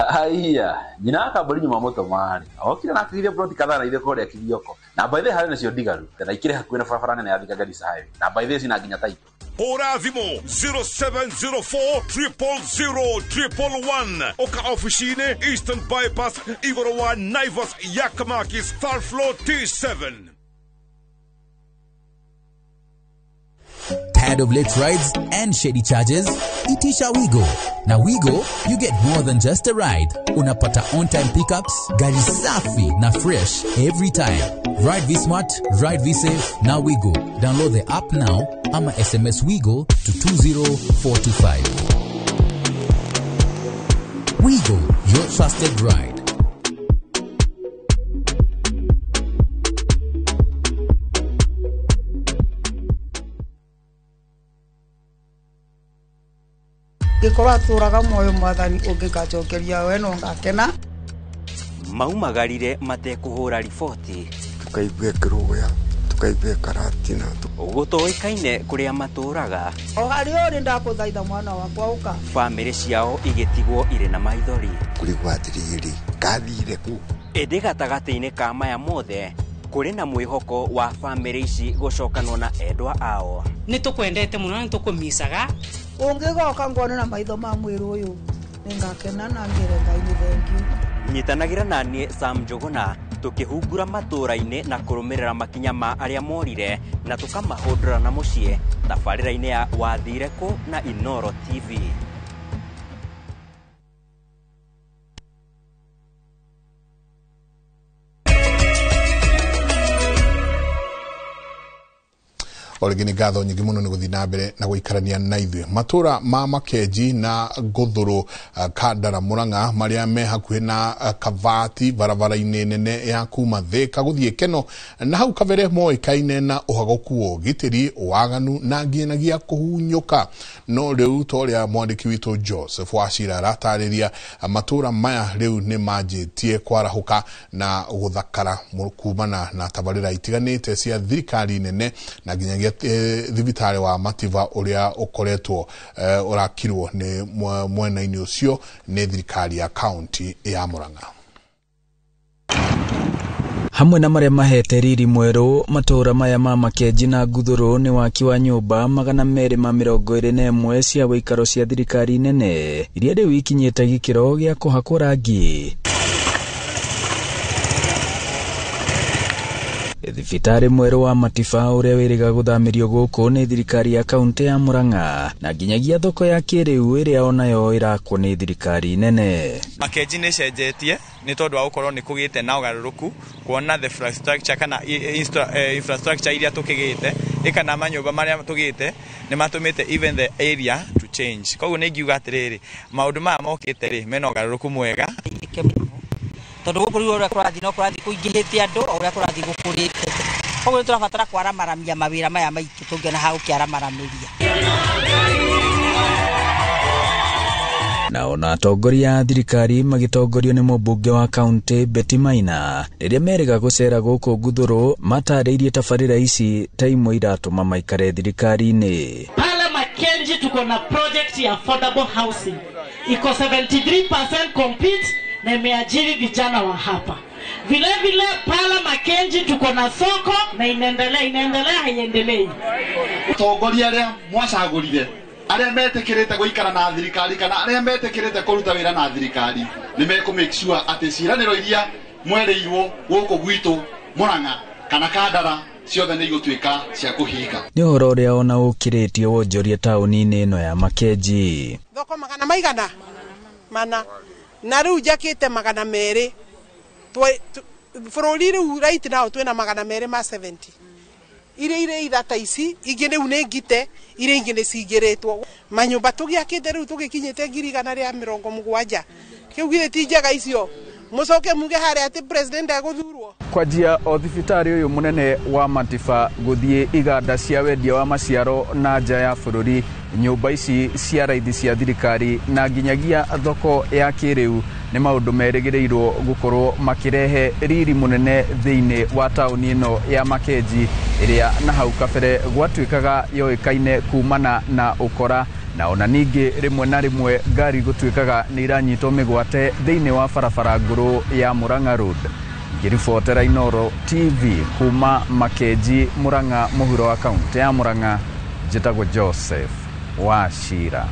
Haiya, nyina wa Kaburi nyuma mũtũmari. Okire na akĩgithia broti kadhaa na ithe kũrĩa Kithioko. Na by the harĩ nacio ndigaru, na ikĩrĩ hakuhĩ na barabara nene ya Thika Garissa Highway. Na by the cina nginya taito.
Hũra thimũ 0704 000 111. Oka ofici-inĩ Eastern Bypass igũrũ wa Naivas Yakamakis third floor T7.
Tired of late rides and shady charges? Itisha Wigo. Now Wigo, you get more than just a ride. Unapata on-time pickups, gari safi na fresh every time. Ride V-Smart, ride V-Safe, now Wigo. Download the app now ama SMS Wigo to 20425. Wigo, your trusted ride.
Ngĩkorwo atũraga muoyo mwathani ũngĩkacokeria we no ngakena.
Maumagarire matekũhũra riboti.
Tukaigua kĩrũgũya, tukaigua karatina.
Gũtoĩkaine kũrĩa matũraga.
O harĩa ũrĩ ndakũthaitha mwana wakwa ũka.
Bamĩrĩ ciao igĩtigwo irĩ na maithori.
Kũrigwo atĩrĩrĩ, kathire kũ?
Ĩndĩ gatagatĩ-inĩ ka maya mothe kũrĩ na mwĩhoko wa bamĩrĩ ici gũcokanwo na endwa ao.
Nĩ tũkwendete mũno, nĩ tũkũmicaga.
Ũngĩgoka ngone na maitho ma mwĩrĩ ũyũ, nĩngakena na ngĩre Ngai nĩ thengiũ.
Nyitanagĩra na niĩ Sam Njũgũna tũkĩhungura matũũra-inĩ na kũrũmĩrĩra makinya ma arĩa morire na tũkamahũndũra na mũciĩ tabarĩra-inĩ ya Wathire Kũ na Inooro TV.
O rĩngĩ nĩ ngatho nyingĩ mũno nĩ gũthiĩ na mbere na gũikarania na ithuĩ. Matũra ma Makenji na Ngũthũrũ, Kandara, Mũrang'a marĩa me hakuhĩ na Kavati barabara-inĩ nene ya kuma Thĩka gũthiĩ Keno na hau kabere moĩkaine na ũhagũku wa ũgitĩri, waganu na nginyagia kũhunyũka. No rĩu ta ũrĩa mwandĩki witũ Joseph Wachira aratarĩria, matũra maya rĩu nĩ manjĩtie kwarahũka na gũthakara kumana na tabarĩra itiganĩte cia thirikari nene na nginyagia thibitarĩ wa Mativa ũrĩa ũkoretwo ũrakirwo nĩ mwena-inĩ ũcio nĩ thirikari ya kaunti ya Murang'a.
Hamwe na marĩa mahete riri mwerũ matũra maya ma Makenji na Nguthũrũ nĩ waki wa nyũmba 221 cia wĩikaro cia thirikari nene iria rĩu ikinyĩte gĩkĩro gĩa kũhakwo rangi. Thibitarĩ mwerũ wa Matiba ũrĩa wĩrĩga gũthamĩrio gũkũ nĩ thirikari ya kaunti ya Murang'a na nginyagia thoko ya kĩrĩu ĩrĩa onayo ĩrakwo nĩ thirikari nene.
Makenji nĩ cenjetie nĩ tondũ wa gũkorwo nĩ kũgĩte na ũgarũrũku kuona the infrastructure kana infrastructure iria tũkĩgĩte ĩkana manyũmba marĩa tũgĩte nĩ matũmĩte even the area to change. Koguo nĩ ngiuga atĩrĩrĩ, maũndũ maya mokĩte rĩ mena ũgarũrũku mwega.
Tondũ gũkũ rĩu ũrĩa kũrathiĩ no kũrathiĩ kũingĩhĩte andũ o ũrĩa kũrathiĩ gũkũrĩte. Koguo nĩ tũrabatara kwaramaramia mawĩra maya maitũ tũngĩona ha gũkĩaramaramĩria.
Na ona atongoria a thirikari magĩtongorio nĩ mũmbunge wa kaunti Betty Maina rĩrĩa merĩga gũcera gũkũ Nguthũrũ matarĩirie tabarĩra ici ta imwe iratũma maikare thirikari-inĩ.
Pale Makenji tuko na project ya affordable housing iko 73% complete na imeajiri vijana wa hapa. Vile vile pala Makenji tuko na soko na inaendelea haiendelei.
Atongoria arĩa mwacagũrire arĩa metĩkĩrĩte gũikara na thirikari kana arĩa metĩkĩrĩte kũruta wĩra na thirikari nĩ mekũ make sure atĩ ciĩranĩro iria mwerĩirwo gũkũ gwitũ Murang'a kana Kandara ciothe nĩ igũtuĩka cia kũhinga.
Nĩ ũhoro ũrĩa ona ũkĩrĩtie wonjoria taũni-inĩ ĩno ya Makenji.
Thoko magana maigana mana na riu njakite 200 bũrũri rĩu right now twĩna 270 iria irĩ ithata ici ingĩ rĩu nĩ ngite iria ingĩ nĩ cingĩrĩtwo manyũmba tũgĩakĩte rĩu tũgĩkinyĩte 170 kĩu githĩ ti njega icio mũcoke muge harĩa atĩ president egũthurwo.
Kwanjia o thibitarĩ ũyũ mũnene wa Matiba gũthiĩ iganda cia wendia wa maciaro na nja ya bũrũri, nyũmba ici cia raithi cia thirikari na nginyagia thoko ya kĩrĩu nĩ maũndũ merĩgĩrĩirwo gũkorwo makĩrehe riri mũnene thĩinĩ wa taũni ĩno ya Makenji ĩrĩa na hau kabere gwatuĩkaga yoĩkaine kumana na ũkora na ona ningĩ rĩmwe na rĩmwe ngari gũtuĩkaga nĩ iranyitwo mĩgwate thĩinĩ wa barabara ngũrũ ya Murang'a Road. Ngĩribotera Inooro TV kuma Makenji, Murang'a, mũhuro wa kaunti ya Murang'a, njĩtagwo Joseph Wachira.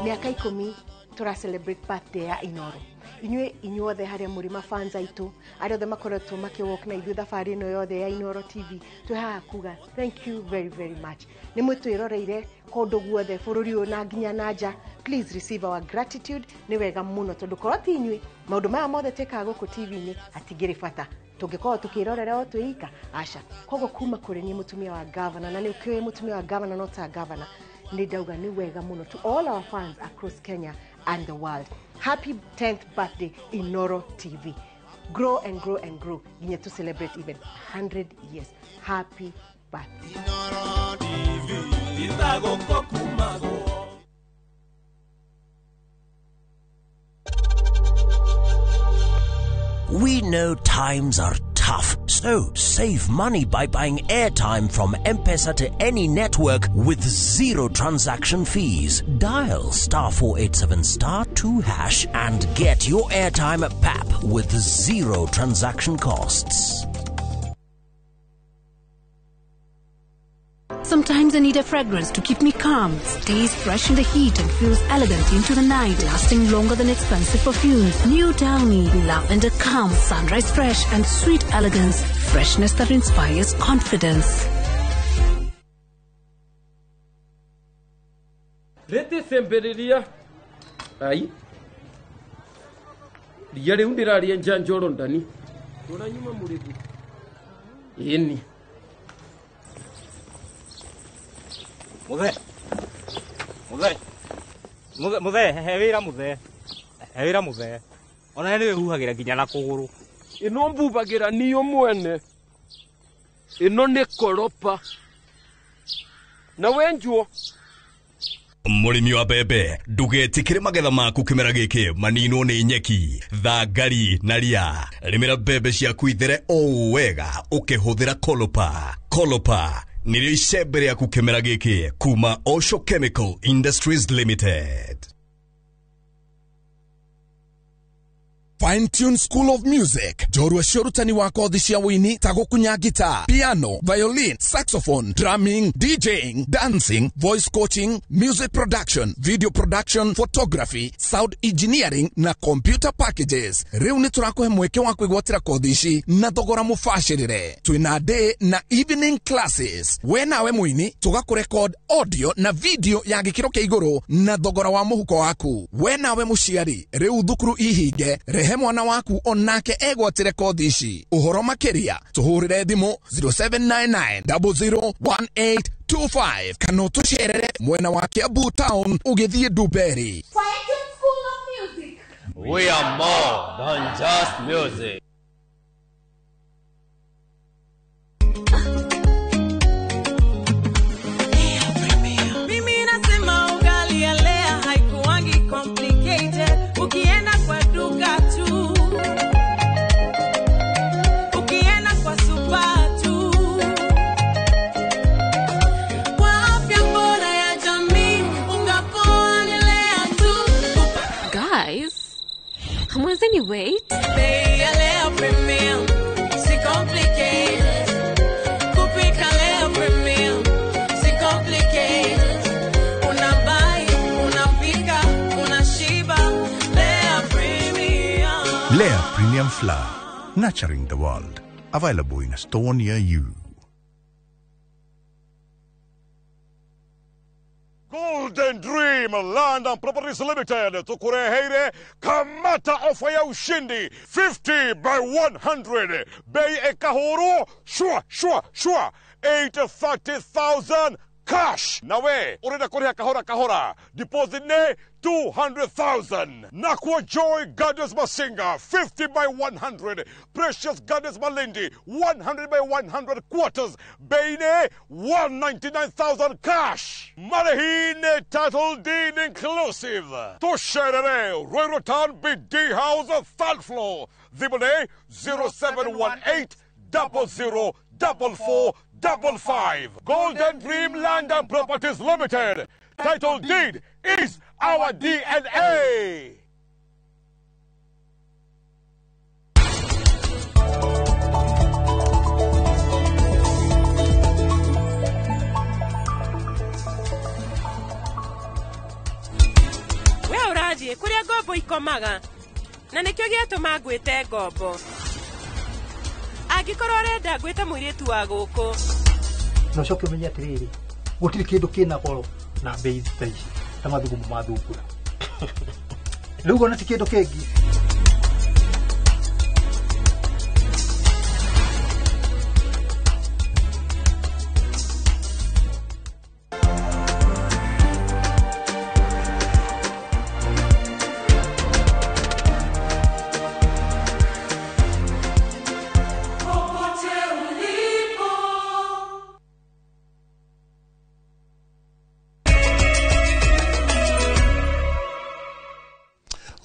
Miaka 10 tura celebrate birthday ya Inooro. Inyuĩ inyuothe harĩa mũrĩ mafans aitũ arĩa othe makoretwo makĩwalk na ithuĩ thabarĩ ĩno yothe ya Inooro TV, twĩ haha kuga thank you very very much. Nĩ mwĩtwĩroreire kũndũ guothe bũrũri ũyũ na nginya na nja. Please receive our gratitude. Nĩ wega mũno tondũ korwo ti inyuĩ maũndũ maya mothe twĩkaga gũkũ TV-inĩ hatingĩrĩ bata tũngĩkorwo tũkĩrorera o twĩika aca. Koguo kuma kũrĩ niĩ mũtumia wa gavana, na nĩ ũkĩũĩ mũtumia wa gavana no ta gavana, nĩ ndauga nĩ wega mũno to all our fans across Kenya and the world. Happy 10th birthday, Inoro TV. Grow and grow and grow. Nginya to celebrate even 100 years. Happy birthday.
Inoro TV.
We know times are tough, so save money by buying airtime from M-Pesa to any network with zero transaction fees. Dial *487*2# and get your airtime at PAP with zero transaction costs.
Sometimes I need a fragrance to keep me calm, stays fresh in the heat and feels elegant into the night, lasting longer than expensive perfumes. New Downy, lavender calm, sunrise fresh and sweet elegance, freshness that inspires confidence.
Rete semberiria. Ai. Ria riu ndiraria njanjoro ndani. Uranyuma murigu. Yeni.
Muthe. Muthe. Muthe, muthe, he wira muthe. He wira muthe. Ona ni wihuhagira nginya na kuguru.
Ino mbubagira niyo mwene. Ino ni koropa. Na wenjuo.
Mũrĩmi wa mbembe ndũgetĩkĩre magetha maku kĩmera gĩkĩ maninwo nĩ nyeki thangari na ria. Rĩmĩra mbembe ciaku ithere o wega ũkĩhũthĩra Kolopa. Kolopa nĩrĩo icembe rĩaku kĩmera gĩkĩ kuma Osho Chemical Industries Limited.
Fine Tune School of Music. Njorua cia ũrutani wa kothi cia wũini ta gũkunya guitar, piano, violin, saxophone, drumming, DJing, dancing, voice coaching, music production, video production, photography, sound engineering na computer packages. Rĩu nĩ tũrakũhe mweke wa kwĩgwatĩra kothi ici na thogora mũbacĩrĩre. Twĩna day na evening classes. We nawe mũini tũgakũrecord audio na video ya gĩkĩro kĩa igũrũ na thogora wa mũhuko waku. We nawe mũciari rĩu thukuru ihinge, rehe mwana waku onake egwatĩre kothi ici. Ũhoro makĩria tũhũrĩre thimũ 0799 001825 kana ũtũcerere mwena wa Kiambu town ũgĩthiĩ Ndumberi.
We are more than just music.
Mimi nasema ugali ya Lea haikuangi complicated. Ukienda kwa duka tu, ukienda kwa super tu, kwa afya bora ya jamii, unga poa ni Lea tu.
Guys, hamwezi wait?
Bei ya Lea Premium, si complicated. Kupika Lea Premium, si complicated. Unabai, unapika, unashiba. Lea Premium.
Lea Premium Flour, nurturing the world. Available in a store near you.
Golden Dream Land and Properties Limited tukureheire kamata ofa ya ushindi 50 by 100 bei ekahuru shua shua shua 830,000 cash. Nawe urenda kuriha kahora kahora, deposit ne 200,000. Nakwa Joy Gardens Masinga 50 by 100, Precious Gardens Malindi 100 by 100 quarters, bei ne 199,000 cash. Marehine title deed inclusive. Tusherere Royal Town BD House third floor. Thimũ 0718 00 44 55. Golden Dream Land and Properties Limited. Title deed is our DNA.
We ũrathiĩ kũrĩa ngombo ikomaga na nĩkĩo gĩatũma ngwĩte ngombo. Angĩkorwo ũrenda ngwĩte mũirĩtu wa gũkũ.
Na ũcoke ũmenye atĩrĩrĩ, gũtirĩ kĩndũ kĩna goro na bei ta ici ta mathugumo ma thungura. Rĩu ona ti kĩndũ kĩngĩ.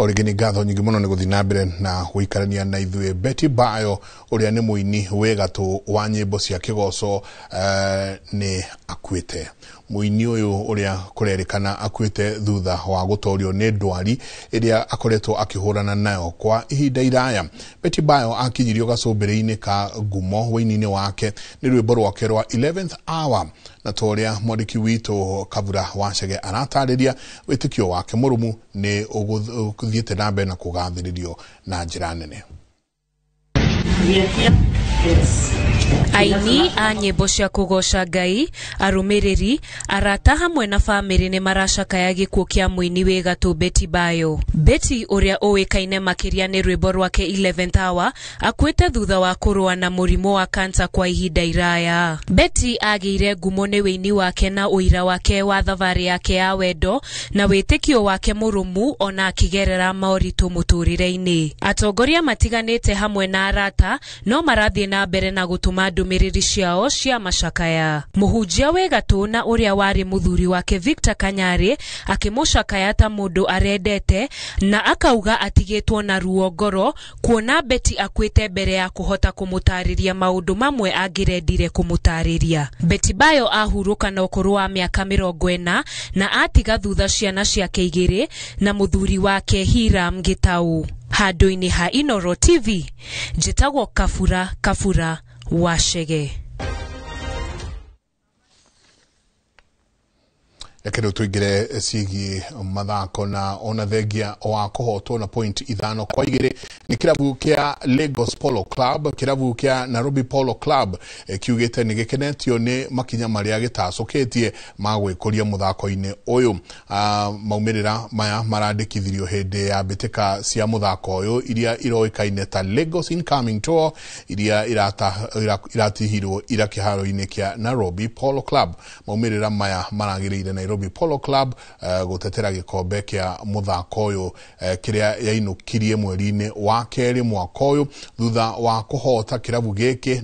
O rĩngĩ nĩ ngatho nyingĩ mũno nĩ gũthiĩ na mbere na gũikarania na ithuĩ. Betty Bayo ũrĩa nĩ mũini wĩ gatũ wa nyĩmbo cia kĩgoco nĩ akuĩte. Mũini ũyũ ũrĩa kũrerĩkana akuĩte thutha wa gũtorio nĩ ndwari ĩrĩa akoretwo akĩhũrana nayo kwa ihinda iraya. Betty Bayo akinyirio gacũmbĩrĩ-inĩ ka ngumo wĩini-inĩ wake nĩ rwĩmbo rwake rwa 11th hour, na ta ũrĩa mwandĩki witũ Kabura Wacege aratarĩria, wĩtĩkio wake mũrũmu nĩ ũgũthiĩte na mbere na kũgathĩrĩrio na njĩra nene.
Aini a nyĩmbo cia kũgoca Ngai, arũmĩrĩri, arata hamwe na bamĩrĩ nĩ maracakaya gĩkuũ kĩa mũini wĩ gatũ Betty Bayo. Betty ũrĩa ũĩkaine makĩria nĩ rwĩmbo rwake 11th hour akuĩte thutha wa kũrũa na mũrimũ wa kansa kwa ihinda iraya. Betty agĩire ngumo nĩ wĩini wake na ũira wake wa thabarĩ yake ya wendo na wĩtĩkio wake mũrũmu ona akĩgerera moritũ mũtũrĩre-inĩ. Atongoria matiganĩte hamwe na arata no marathiĩ na mbere na gũtũma ndũmĩrĩri ciao cia macakaya. Mũhunjia wĩ gatũ na ũrĩa warĩ mũthuri wake Victor Kanyari akĩmũcakaya ta mũndũ arendete na akauga atigĩtwo na ruo ngoro kuona Betty akuĩte mbere ya kũhota kũmũtarĩria maũndũ mamwe angĩrendire kũmũtarĩria. Betty Bayo ahurũka na ũkũrũ wa mĩaka 40 na atiga thutha ciana ciake 2 na mũthuri wake Hiram Gitau. Handũ-inĩ ha Inoro TV, njĩtagwo Kabura Kabura Wacege.
Reke rĩu tũingĩre ciĩgiĩ mathako na ona thengia wa kũhotwo na point 5-2 nĩ kĩrabu kĩa Lagos Polo Club. Kĩrabu kĩa Nairobi Polo Club kiugĩte nĩ gĩkenetio nĩ makinya marĩa gĩtacũkĩtie ma gwĩkũria mũthako-inĩ ũyũ. Maumĩrĩra maya marandĩkithirio hĩndĩ ya mbĩtĩka cia mũthako ũyũ iria iroĩkaine ta Lagos Incoming Tour iria iratihirwo ira kĩharo-inĩ kĩa Nairobi Polo Club. Maumĩrĩra maya maragĩrĩire Nairobi Polo Club gũtetera gĩkombe kĩa mũthako ũyũ kĩrĩa yainũkirie mweri-inĩ wa kerĩ mwaka ũyũ thutha wa kũhota kĩrabu gĩkĩ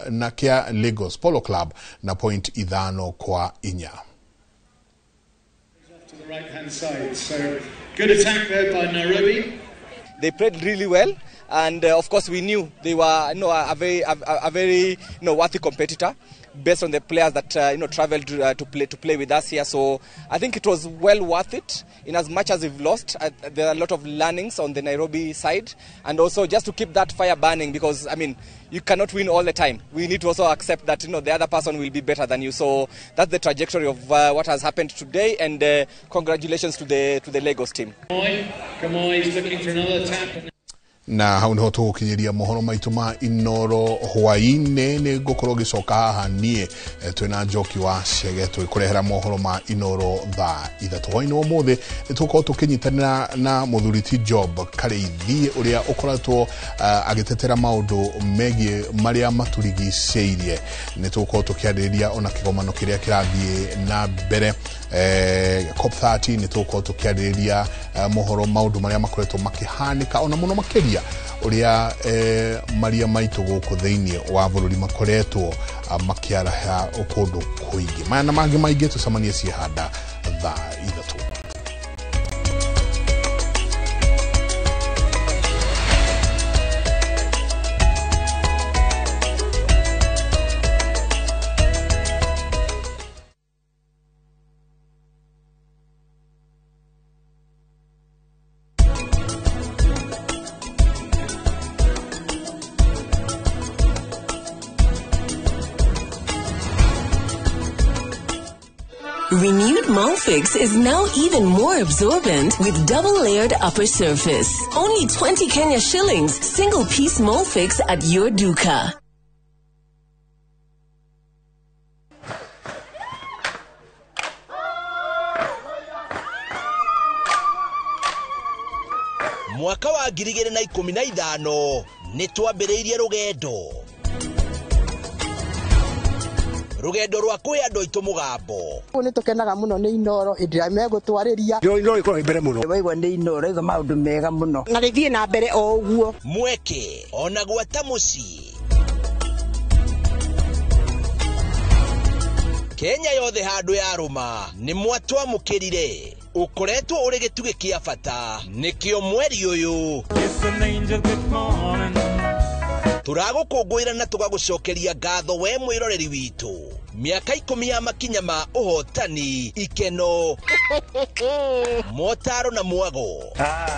na kĩa Lagos Polo Club na point 5-4.
To the right hand side, so good attack there by Nairobi.
They played really well, and of course we knew they were a very worthy competitor based on the players that traveled to play with us here. So I think it was well worth it. In as much as we've lost, there are a lot of learnings on the Nairobi side, and also just to keep that fire burning, because I mean you cannot win all the time. We need to also accept that the other person will be better than you. So that's the trajectory of what has happened today, and congratulations to the Lagos team.
Kamoy is looking for another tap.
Na hau niho tũgũkinyĩria mohoro maitũ ma Inoro hwaĩ-inĩ. Nĩ ngũkorwo ngĩcoka haha niĩ twĩna Njoki wa Chege twĩkũrehera mohoro ma Inoro thaa 3 hwaĩ-inĩ wa ũmũthĩ. Nĩ tũgũkorwo tũkĩnyitanĩra na mũthuri ti Job Karĩithi ũrĩa ũkoretwo agĩtetera maũndũ megiĩ marĩa matũrigicĩirie. Nĩ tũgũkorwo tũkĩarĩrĩria ona kĩgomano kĩrĩa kĩrathiĩ na mbere COP30. Nĩ tũgũkorwo tũkĩarĩrĩria mohoro maũndũ marĩa makoretwo makĩhanĩka ona mũno makĩria ũrĩa maria maitũ gũkũ thĩinĩ wa bũrũri makoretwo makĩaraha kũndũ kũingĩ. Maya na mangĩ maingĩ tũcemanie ciĩhanda thaa 3.
Renewed Molfix is now even more absorbent with double-layered upper surface. Only 20 Kenya shillings, single-piece Molfix at your duka.
Mwaka wa 2015 nĩ twambĩrĩirie rũgendo rwa kwĩ andũ aitũ mũgambo.
Nĩ tũkenaga mũno nĩ Inoro hĩndĩ ĩrĩa megũtwarĩria.
Inoro ĩkoragwo mbere mũno.
Waigua nĩ Inoro ĩgo maũndũ mega mũno.
Na rĩthiĩ na mbere o ũguo.
Mweke ona gwata mũciĩ. Kenya yothe handũ yarũma nĩ mwatwamũkĩrire. Ũkoretwo ũrĩ gĩtugĩ kĩa bata nĩkĩo mweri ũyũ tũragũkũngũĩra na tũgagũcokeria ngatho we mwĩroreri witũ. Mĩaka 10 ya makinya ma ũhotani, ikeno, motaro na mwago.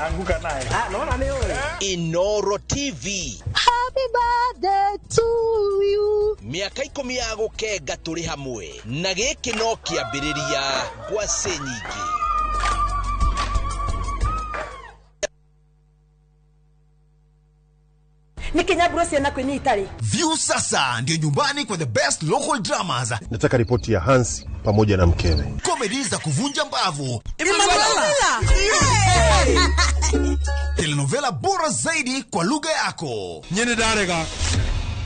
Anguka naye. Naona nĩ ũĩ.
Inoro TV.
Happy birthday to you.
Mĩaka 10 ya gũkenga tũrĩ hamwe na gĩkĩ no kĩambĩrĩria ngwacĩ nyingĩ.
Nikinyaburo ciana kwini itari.
View sasa ndio nyumbani kwa the best local dramas.
Nataka ripoti ya Hans pamoja na mkewe.
Comedy za kuvunja mbavu. Telenovela bora zaidi kwa lugha yako.
Nyene ndarega.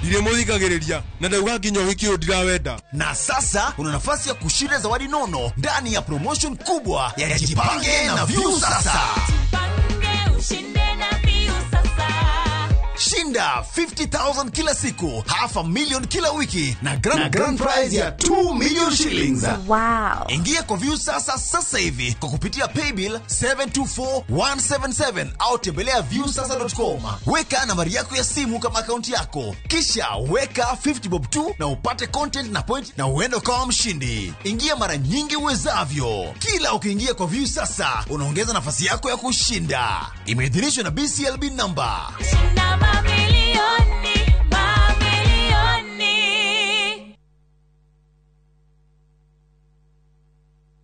Ndiremuthikagiriria na ndauga nginya wiki ũyũ ndirawenda.
Na sasa una nafasi ya kushinda zawadi nono ndani ya promotion kubwa ya Jipange na View Sasa.
Jipange ushinde na View Sasa.
Shinda 50,000 kila siku, 500,000 kila wiki na grand prize ya 2 million shillings.
Wow.
Ingia kwa View Sasa sasa hivi kwa kupitia paybill 724177 au tembelea viewsasa.com. Weka nambari yako ya simu kama akaunti yako, kisha weka 50 bob tu na upate content na point na uende kama mshindi. Ingia mara nyingi uwezavyo. Kila ukiingia kwa View Sasa unaongeza nafasi yako ya kushinda. Imeidhinishwa na BCLB number.
Shinda mamilioni, mamilioni.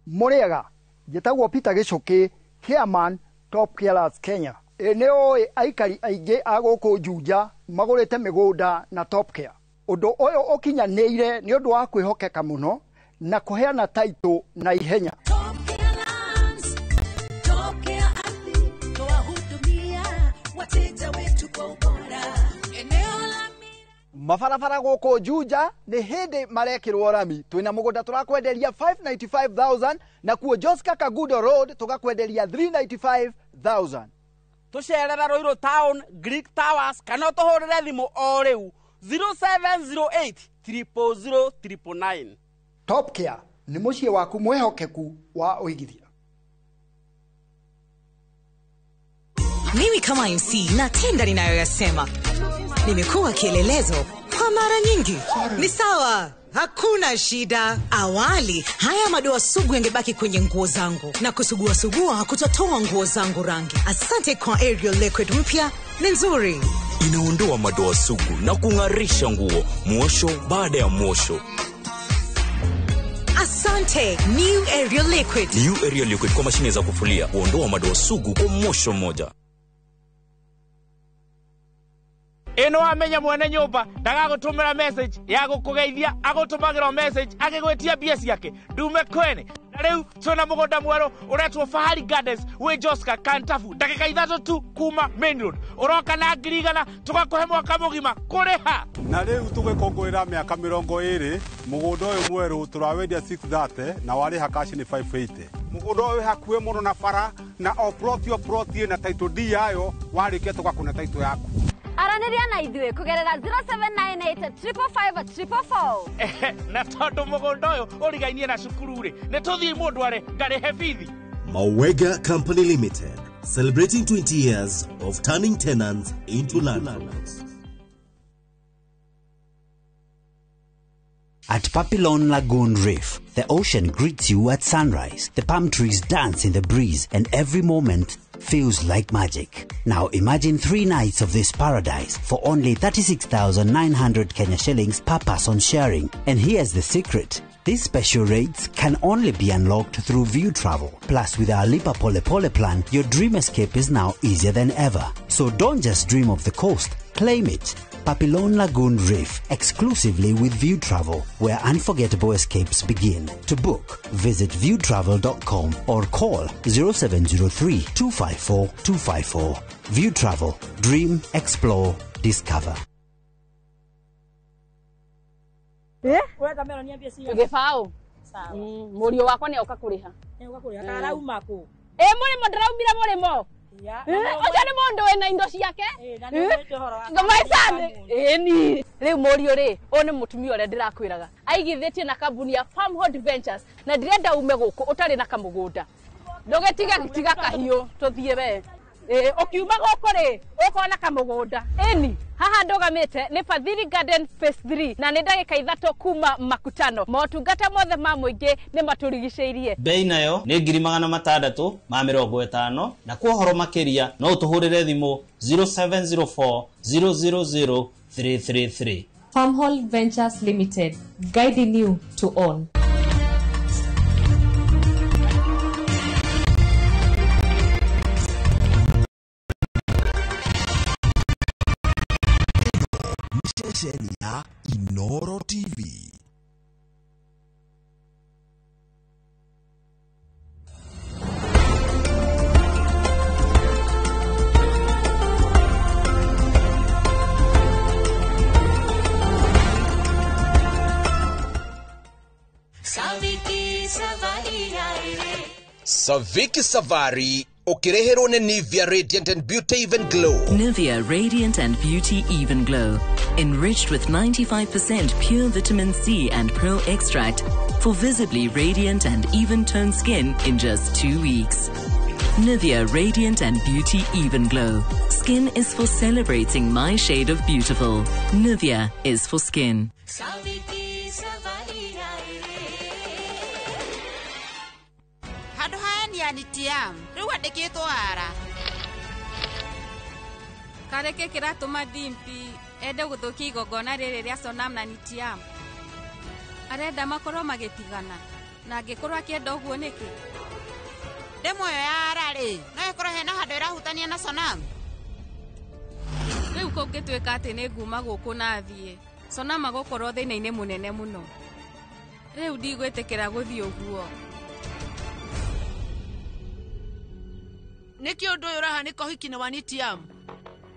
Muriaga njĩtagwo Peter Gĩcũkĩ, chairman Top Carers Kenya. Nĩ ũĩ aikari aingĩ a gũkũ Juja magũrĩte mĩgũnda na Top Care. Ũndũ ũyũ ũkinyanĩire nĩ ũndũ wa kwĩhokeka mũno na kũheana taitũ na ihenya.
Mabarabara gũkũ Juja nĩ hĩndĩ marekĩrwo rami. Twĩna mũgũnda tũrakwenderia 595,000 na kuo Joska Kagudo Road tũgakwenderia 395,000.
Tũcerera Ruiru Town, Greek Towers kana ũtũhũrĩre thimũ o rĩu 0708 000 999.
Top Care nĩ mũciĩ waku mwĩhokeku wa ũigithia.
Mimi kama MC natenda ninayoyasema. Nimekuwa kielelezo kwa mara nyingi. Ni sawa, hakuna shida. Awali haya madoa sugu yangebaki kwenye nguo zangu na kusugua sugua hakutatoa nguo zangu rangi. Asante kwa Ariel Liquid mpya, ni nzuri.
Inaondoa madoa sugu na kung'arisha nguo mwosho baada ya mwosho.
Asante New Ariel Liquid.
New Ariel Liquid kwa mashine za kufulia huondoa madoa sugu kwa mwosho mmoja.
Ĩno amenya mwene nyũmba ndagagũtũmĩra message ya gũkũgeithia, agũtũmagĩra message agĩgwĩtia mbia ciake ndume kwene. Na rĩu twĩna mũgũnda mwerũ ũretwo Fahari Gardens wĩ Joska Kantafu, ndagĩka 3 tu kuma main road. Ũroka na 100,000 tũgakũhe mwaka mũgima kũrĩha.
Na rĩu tũgĩkũngũĩra mĩaka 20 mũgũnda ũyũ mwerũ tũrawendia 630 na warĩha cash nĩ 580.
Mũgũnda ũyũ wĩ hakuhĩ mũno na bara na o plot o plot ĩna title deed yayo, warĩkia tũgakũne title yaku.
Aranĩria na ithuĩ kũgerera 0798 555 444.
Na tondũ mũgũnda ũyũ ũrigainie na cukuru rĩ, nĩ tũthiĩ mũndũ are ngarĩhe bithi.
Mawega Company Limited, celebrating 20 years of turning tenants into landlords.
At Papillon Lagoon Reef, the ocean greets you at sunrise. The palm trees dance in the breeze, and every moment feels like magic. Now imagine 3 nights of this paradise for only 36,900 Kenya shillings per person sharing. And here's the secret. These special rates can only be unlocked through View Travel. Plus, with our Lipa Pole Pole plan, your dream escape is now easier than ever. So don't just dream of the coast, claim it. Papillon Lagoon Reef, exclusively with View Travel, where unforgettable escapes begin. To book, visit viewtravel.com or call 0703 254 254. View Travel, dream, explore, discover.
Gĩbaũ mũriũ wakwa nĩ oka kũrĩha. Ĩ mũrĩmo ndĩraumire mũrĩmo. Ũcio nĩ mũndũ wĩna indo ciake. Ĩni rĩu mũriũ rĩ, ũyũ nĩ mũtumia ũrĩa ndĩrakwĩraga aigithĩtie na kambuni ya Farmhold Ventures, na ndĩrenda ume gũkũ ũtarĩ na kamũgũnda. Ndũgĩtige tiga kahiũ tũthiĩ we. Ũkiuma gũkũ rĩ ũkona kamũgũnda. Ĩni haha ndũgamĩte nĩ Fadhili Garden Phase 3 na nĩ ndagĩka 3 kuma Makutano. Motungata mothe ma mũingĩ nĩ matũrigicĩirie.
Bei nayo nĩ 650,000 na kwa ũhoro makĩria no ũtũhũrĩre thimũ 0704 000 333.
Farmhold Ventures Limited, guiding you to own.
Ceceni ya Inoro TV.
Saviki Safari ukireherwo nĩ Nivea Radiant and Beauty Even Glow.
Nivea Radiant and Beauty Even Glow, enriched with 95% pure vitamin C and pearl extract for visibly radiant and even-toned skin in just 2 weeks. Nivea Radiant and Beauty Even Glow. Skin is for celebrating my shade of beautiful. Nivea is for skin.
Handũ haya ni Tiam rĩu andĩkĩtwo ara
Karĩ kĩ kĩratũma Dimpi ende gũthũkia igongona rĩrĩ rĩa Sonam na Nitiam? Arenda makorwo magĩtigana na angĩkorwo akĩenda ũguo nĩkĩ?
Ndemwa ĩyo ya ara rĩ no ĩkorwo hena handũ ĩrahutania na Sonam.
Rĩu kũngĩtuĩka atĩ nĩ nguma gũkũ na thiĩ, Sonam agũkorwo thĩna-inĩ mũnene mũno. Rĩu ndigwĩtĩkĩra gũthiĩ ũguo.
Nĩkĩ ũndũ ũyũ ũrahanĩka ũhiki-inĩ wa Nitiam?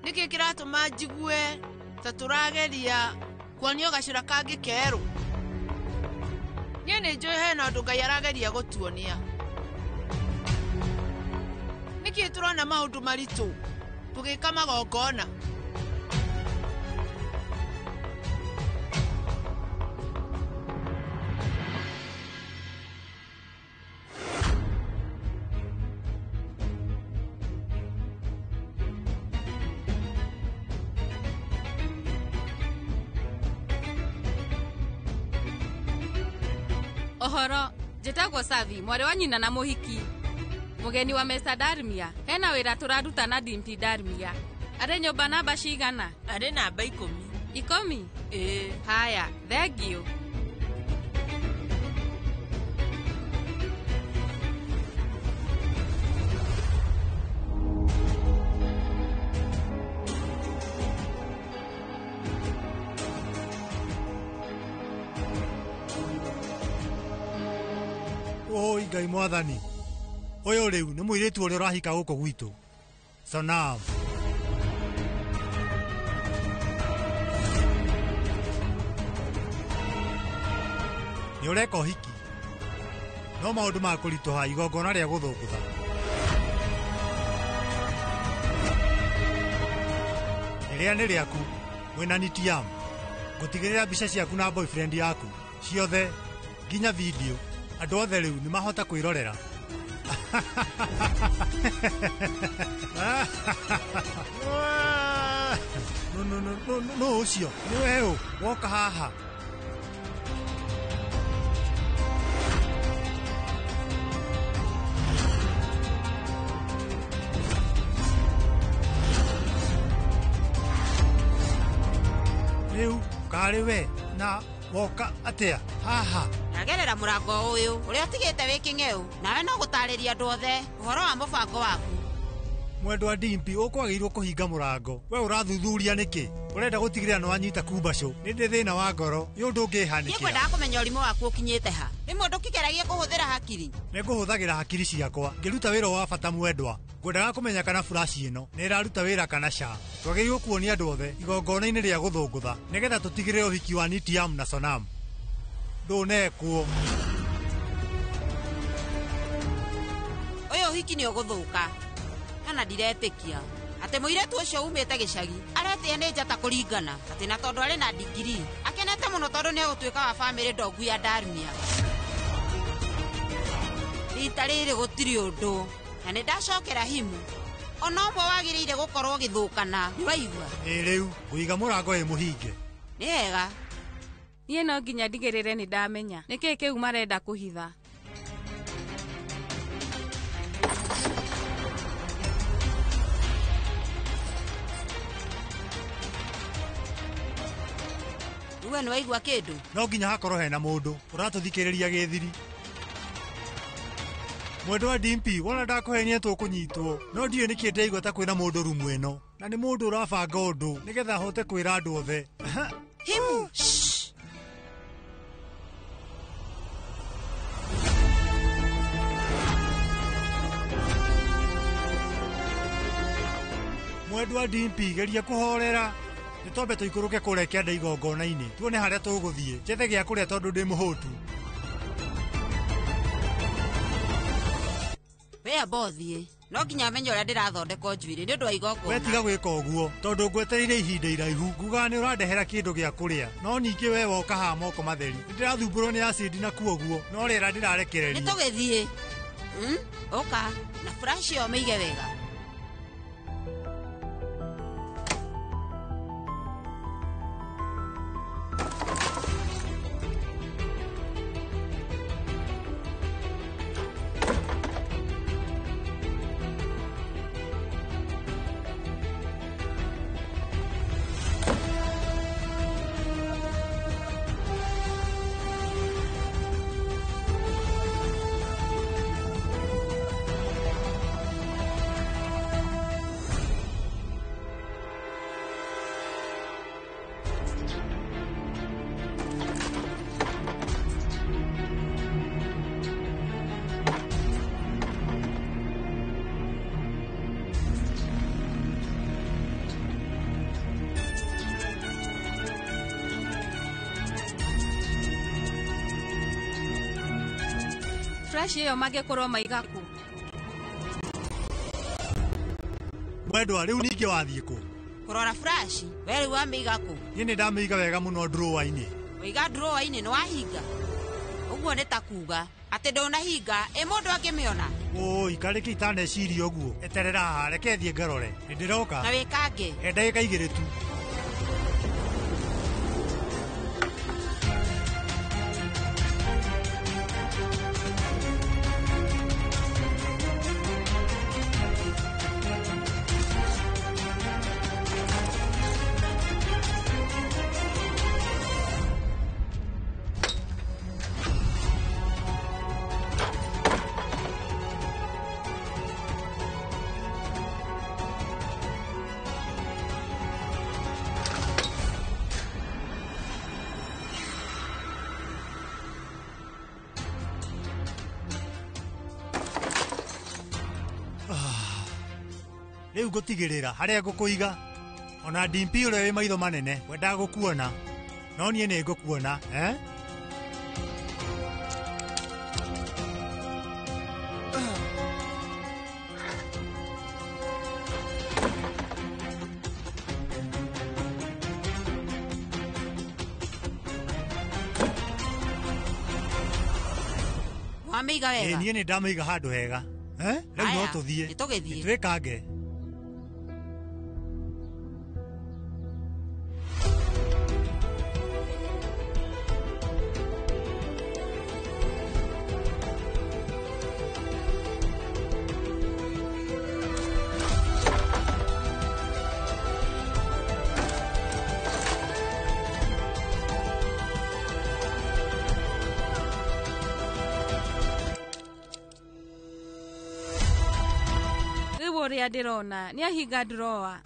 Nĩkĩ kĩratũma njigue ta tũrageria kuonio gacĩra kangĩ kerũ? Niĩ nĩ njũĩ hena ũndũ Ngai arageria gũtuonia. Nĩkĩ tũrona maũndũ maritũ tũgĩka magongona?
Ũhoro, njĩtagwo Savi, mwarĩ wa nyina na mũhiki. Mũgeni wa Mesa Darmia, hena wĩra tũraruta na Dimpi Darmia. Arĩ nyũmba namba cigana?
Arĩ namba 10.
10?
Ĩĩ.
Haya, thengiũ.
Oi Ngai mwathani, ũyũ rĩu nĩ mũirĩtu ũrĩa ũrahika gũkũ gwitũ Sonam. Nĩ ũreka ũhiki no maũndũ ma kũritũha igongona rĩa gũthũngũtha. Rĩrĩa nĩ rĩaku mwĩna Nitiam, ngũtigĩrĩra mbica ciaku na boyfriend yaku ciothe nginya video andũ othe rĩu nĩ mahota kwĩrorera. No ũcio nĩ we ũ woka haha? Rĩu karĩ we na woka atĩa haha?
Ndagerera mũrango ũyũ ũrĩa ũtigĩte wĩ kĩng'eu, nawe no gũtarĩria andũ othe ũhoro wa mũbango waku.
Mwendwa Dimpi, ũkwagĩrĩirwo kũhinga mũrango. We ũrathuthuria nĩkĩ? Ũrenda gũtigĩrĩra nĩ wanyita kumbacũ. Nĩ ndĩ thĩna wa ngoro, nĩ ũndũ ũngĩhanĩkĩra.
Niĩ ngwendaga kũmenya ũrimũ waku ũkinyĩte ha. Rĩmwe ndũkĩgeragie kũhũthĩra hakiri.
Nĩ ngũhũthagĩra hakiri ciakwa ngĩruta wĩra wa bata mwendwa. Ngwendaga kũmenya kana flash ĩno nĩ ĩraruta wĩra kana ca. Twagĩrĩirwo kuonia andũ othe igongona-inĩ rĩa gũthũngũtha nĩgetha tũtigĩrĩre ũhiki wa Nitiam na Sonam ndũnekwo.
Ũyũ ũhiki nĩ ũgũthũka. Kana ndiretĩkia atĩ mũirĩtu ũcio umĩte gĩcagi aretĩe nĩ njata kũringana atĩ na tondũ arĩ na digiri akenete mũno tondũ nĩ egũtuĩka wa bamĩrĩ ndongu ya Darmia. Rita rĩrĩ gũtirĩ ũndũ. Na nĩ ndacokera himu. Ona ũmwe wagĩrĩire gũkorwo ũgĩthũkana. Nĩ waigua?
Ĩ rĩu ngũiga mũrango ĩ mũhinge.
Nĩ wega.
Niĩ no nginya ndigĩrĩre nĩ ndamenya nĩkĩĩ kĩu marenda kũhitha.
Uwe nĩ waigua kĩndũ?
No nginya hakorwo hena mũndũ ũratũthikĩrĩria gĩthiri. Mwendwa Dimpi, wona ndakũhenia tũkũnyitwo. No ndiũĩ nĩkĩ ndaigua ta kwĩna mũndũ rumu ĩno. Na nĩ mũndũ ũrabanga ũndũ nĩgetha ahote kwĩra andũ othe.
Himu.
Mwendwa Dimpi, geria kũhorera. Nĩ twambe tũikũrũke kũrĩa kĩanda igongona-inĩ tuone harĩa tũgũthiĩ. Njethe gĩa kũrĩa tondũ ndĩ mũhũtu.
We amba ũthiĩ. No nginya menye ũrĩa ndĩrathondeka njuĩrĩ nĩ ũndũ wa igongona.
We tiga gwĩka ũguo tondũ ngwetereire ihinda iraihu. Ngugaga nĩ ũrandehera kĩndũ gĩa kũrĩa. No ningĩ we woka haha moko matheri. Nĩ ndĩrathumbũrwo nĩ acidi na kuoguo no rĩera ndĩrarekereria.
Nĩ tũgĩthiĩ. Ũka na flash ĩyo mĩige wega.
Flash ĩyo mangĩkorwo maiga kũ?
Mwendwa, rĩu ningĩ wathiĩ kũ?
Kũrora flash, we rĩu wamĩiga kũ?
Niĩ nĩ ndamĩiga wega mũno drawer-inĩ.
Waiga drawer-inĩ nĩ wahinga? Ũguo nĩ ta kuga atĩ ndũnahinga, ĩ mũndũ angĩmĩona?
Ũi, karĩ kĩ itaneciria ũguo. Eterera haha, reke thiĩ ngarore. Nĩ ndĩroka.
Na wĩkange.
He ndagĩka 2 tu. Rĩu ngũtigĩrĩra harĩa ngũkũiga. Ona Dimpi ũrĩa wĩ maitho manene wendaga gũkuona. No niĩ nĩ ngũkuona, eh?
Wamĩiga wega?
Ĩ, niĩ nĩ ndamĩiga handũ hega. Eh? Rĩu no tũthiĩ.
Nĩ tũgĩthiĩ.
Twĩkange.
Ũrĩa ndĩrona nĩ ahinga drawer.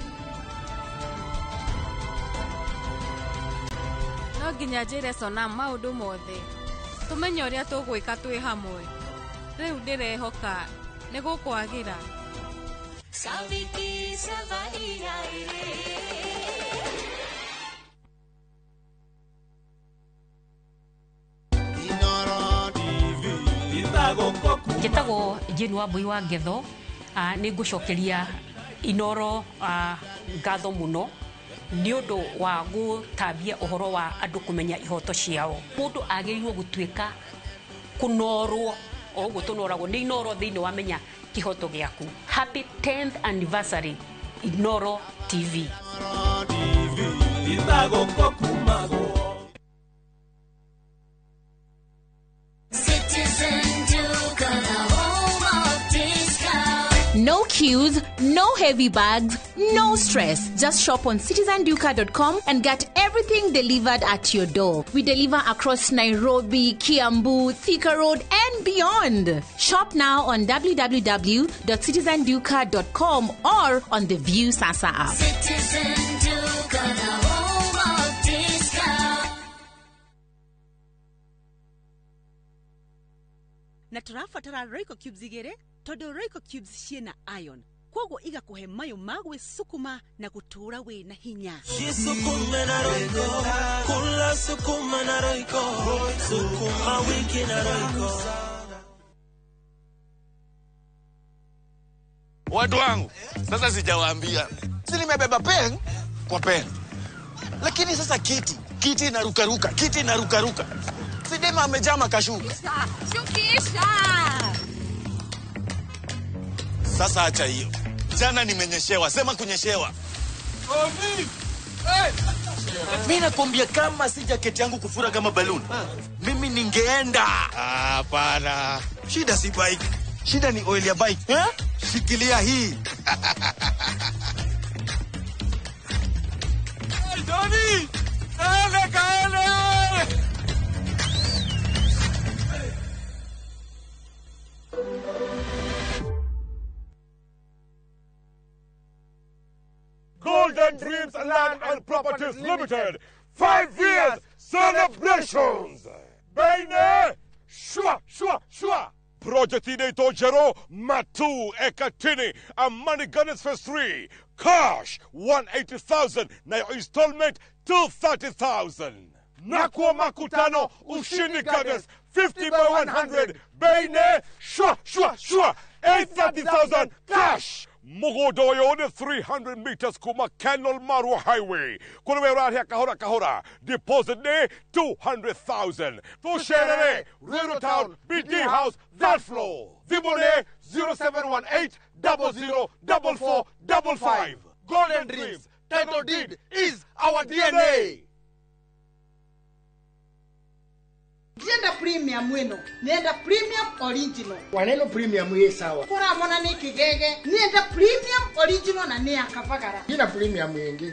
No nginya njĩre Sonam maũndũ mothe tũmenye ũrĩa tũgwĩka twĩ hamwe. Rĩu ndĩrehoka nĩ gũkwagĩra.
Njĩtagwo Jane Wambui wa Ngetho. Nĩ ngũcokeria Inoro ngatho mũno nĩ ũndũ wa gũtambia ũhoro wa andũ kũmenya ihoto ciao. Mũndũ agĩrĩirwo gũtuĩka kũnorwo O ũguo tũnoragwo nĩ Inoro thĩinĩ wa Menya Kĩhoto Gĩaku. Happy 10th anniversary Inoro TV.
Citizen Duka, the home of discount.
No queues, no heavy bags, no stress. Just shop on citizenduka.com and get everything delivered at your door. We deliver across Nairobi, Kiambu, Thika Road, and beyond. Shop now on www.citizenduka.com or on the View Sasa app.
Citizen Duka, the home of discount.
Na tũrabatara Royco cubes igĩrĩ tondũ Royco cubes ciĩna iron koguo igakũhe mayũ ma gwĩcukuma na gũtũũra wĩ na hinya.
Jisukume na Royco, kula sukuma na Royco, sukuma wiki na Royco.
Watu wangu, sasa sijawaambia. Si nimebeba pen kwa pen. Lakini sasa kiti inarukaruka, kiti inarukaruka. Si dema amejama kashuka.
Shukisha.
Sasa acha hiyo. Jana nimenyeshewa, sema kunyeshewa. Mimi nakwambia kama si jaketi yangu kufura kama balloon, mimi ningeenda. Hapana. Shida si bike. Shida ni oil ya bike. Eh? Shikilia hii. Hey, Johnny! Kaele, kaele!
Golden Dreams Land and Properties Limited, 5 years celebrations. Bene, shwa, shwa, shwa. Project inaitwa Jero Matu Ekatini, Amani Gardens Phase 3, cash 180,000 na your installment 230,000. Nakwa Makutano Ushindi Gardens 50 by 100, Bene, shwa, shwa, shwa, 830,000 cash. Mugodoyo ni 300 meters kuma Kenol Marua Highway. Kuna wera here kahora kahora. Deposit ne 200,000. Tusherere, Ruiru Town, BD House, that floor. Vimone 0718 00 44 55. Golden Dreams, title deed is our DNA.
Ndienda premium wino, nienda premium original.
Waneno premium ye sawa.
Kora mona ni kigege, nienda premium original na ni akavagara.
Nina premium yengi.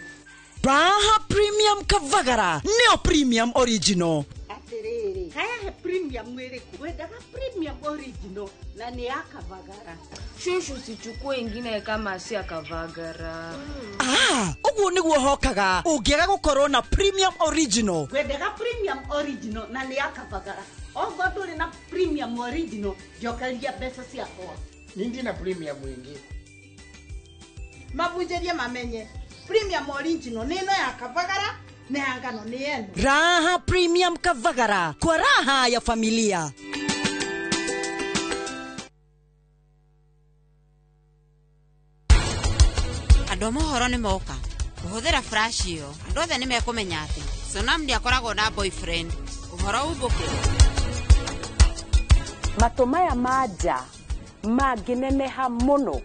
Raha premium kavagara, neo premium original.
Atiriri, haya he premium wiriku. Wendaga premium original na ni akavagara.
Shushu sichukue ingine kama si akavagara.
Ah, uguo niguo hokaga. Ungiaga gukorwo na premium original.
Wendaga premium original na ni akavagara. Ogo nduri na premium original, njokeria mbeca ciakwa.
Nindi na premium wingi.
Mabunjerie mamenye. Premium original ni ino ya kavagara na ya ngano ni yenu.
Raha premium kavagara kwa raha ya familia.
Andũ a mohoro nĩ moka kũhũthĩra flash ĩyo andũ othe nĩ mekũmenya atĩ Sonam ndiakoragwo na boyfriend. Ũhoro umbũke.
Matũ maya ma nja mangĩneneha mũno